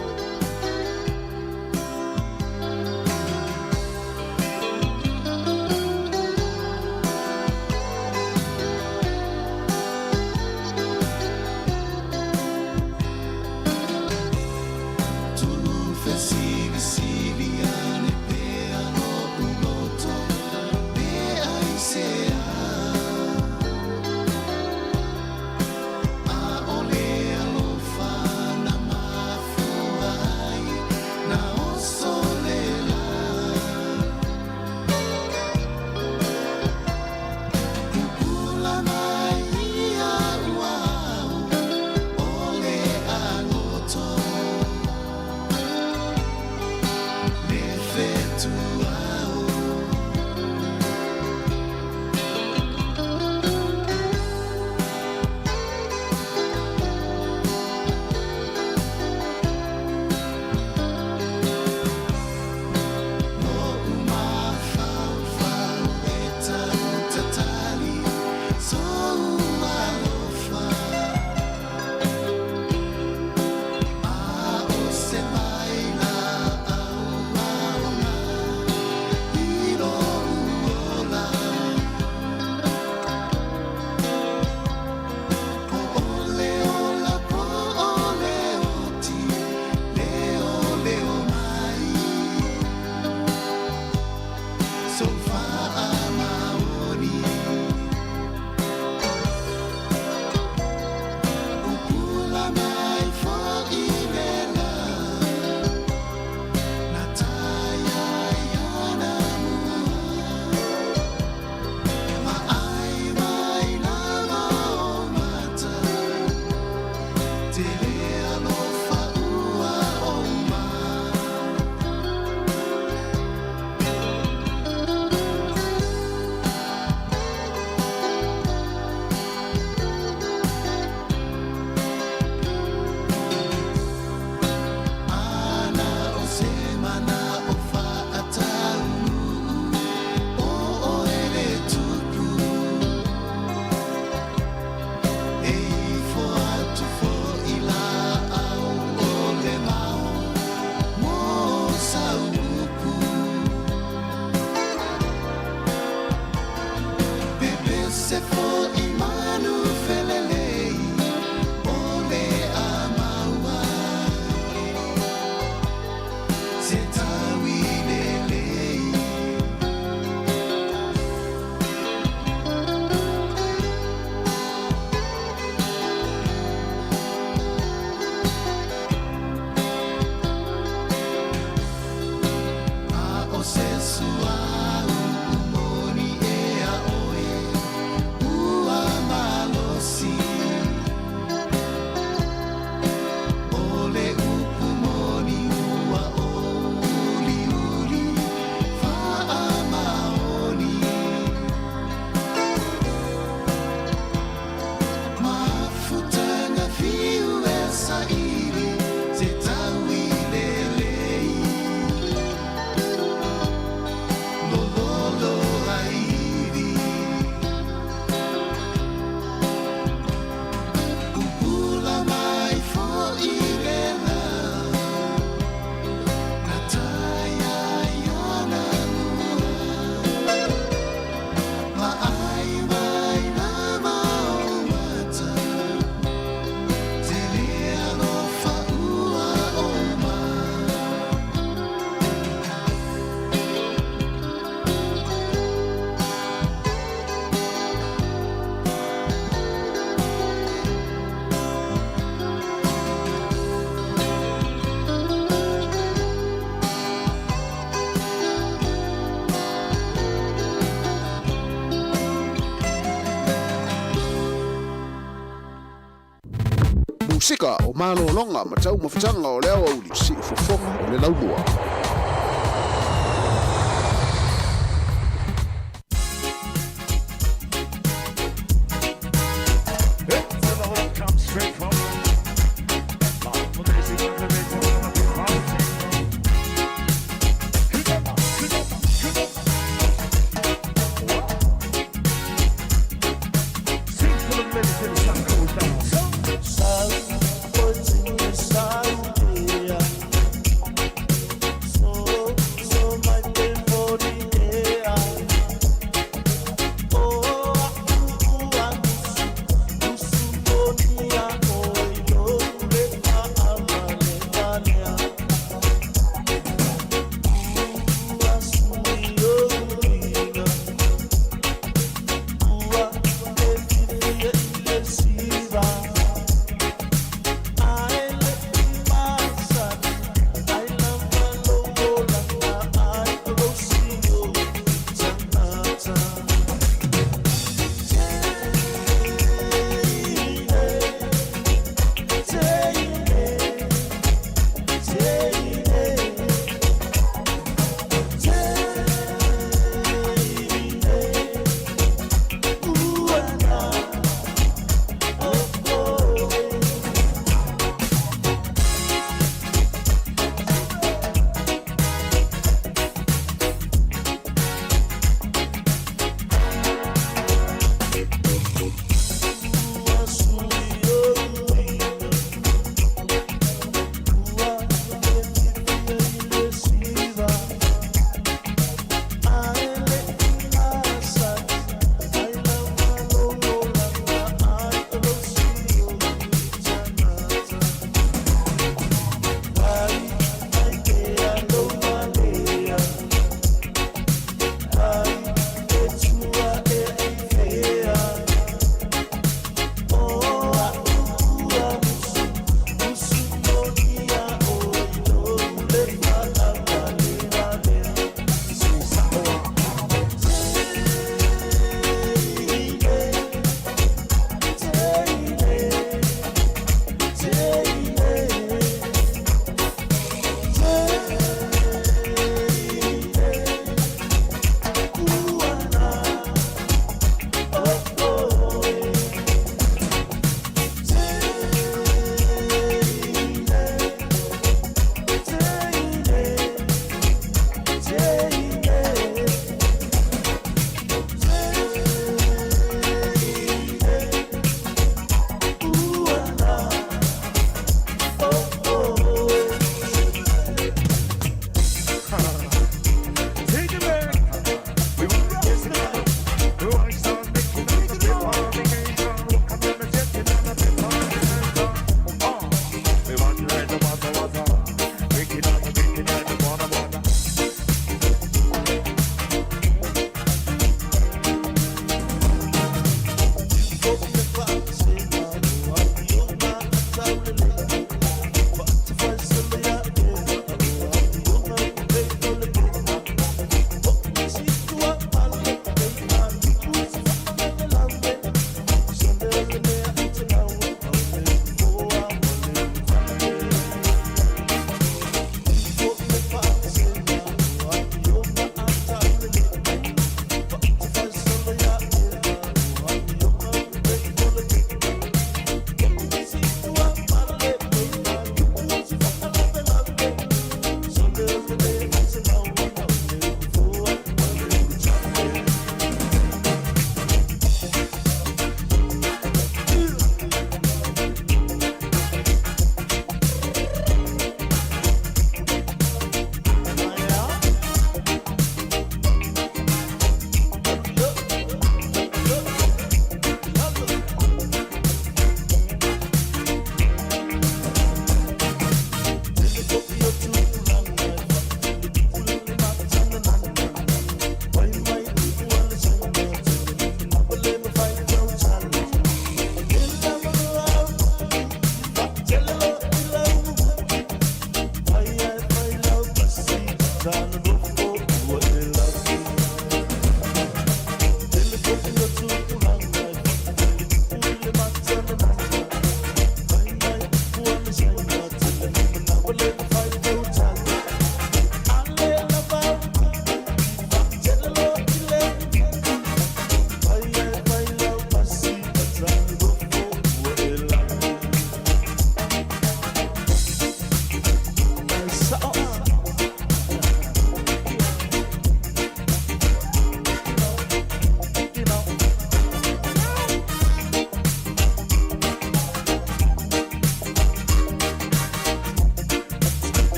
Musika o malologa ma taumafataga o le aoauli siufofoga o le laumua.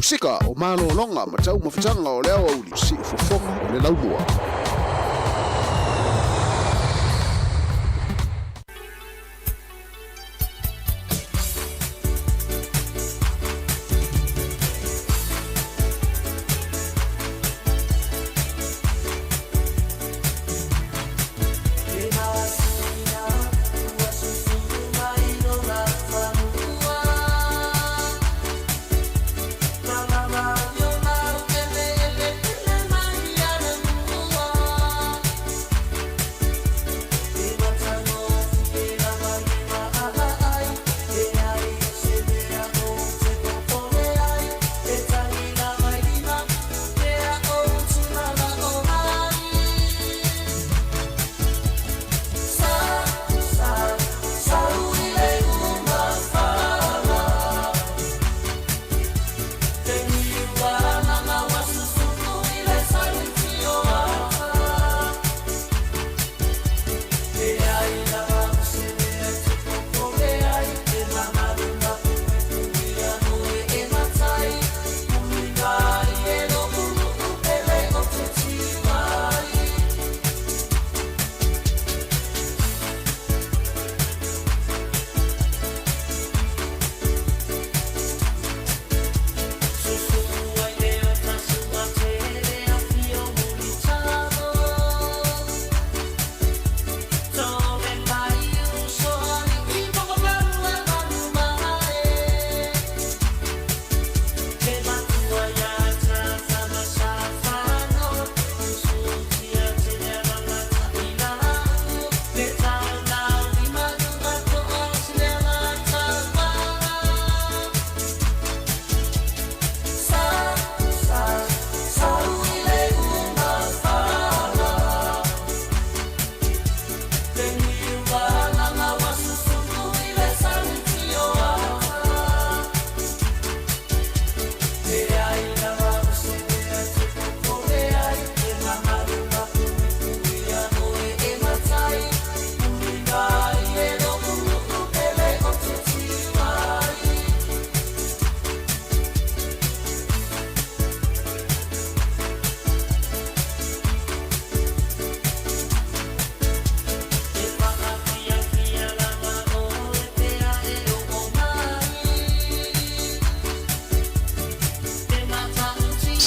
Musika o malologa ma taumafataga o le aoauli, siufofoga o le laumua.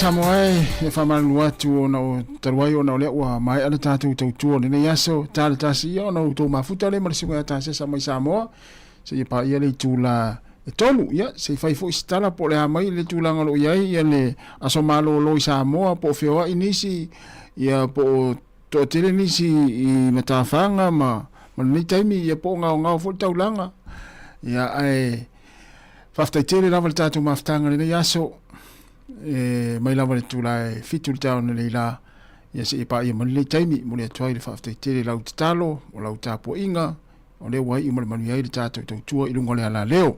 Samoa e, e faamalulu atu ona o talu ai ona o lea ua maea le tatou tautua o lenei aso, ta le tasi ia ona o outou mafuta lea ma le susuga ia Tasesa mai Samoa, seia paia le itula e tolu. Ia, se i fai foi se tala po o le a mai le tulaga o lo o i ai ia le aso malolo i Samoa, po o feoai nisi, ia po o toatele nisi i matafaga ma lenei taimi, ia po o gaogao foi le taulaga. Ia, ae faafetai tele lava le tatou mafutaga i lenei aso, e mai lava le tula e fitu le taeao nei la, ia seia paia mai lenei taimi. Momoli atu ai le faafetai tele i lau tatalo, o lau tapuaiga, o lea ua iu ma le manuia ai le tatou tautua i luga o le alaleo.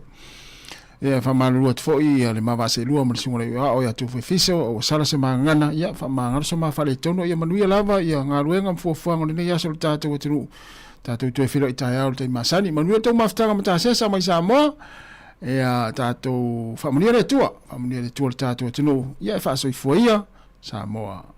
Ia, faamalulu atu foi ia le ma vaa seelua ma le susuga i le Ao ia Tufu Fiso, ua sala se magagana, ia faamagalo so ma faaletonu, ia manuia lava ia galuega ma fuafuaga o lenei aso o le tatou atunuu. Tatou toe feiloai taeao i le taimi masani. Manuia le tou mafutaga Matasesa mai Samoa. Ia tatou faamanuia le Atua, faamanuia le Atua i le tatou atunuu. Ia e faasoifua ia Samoa.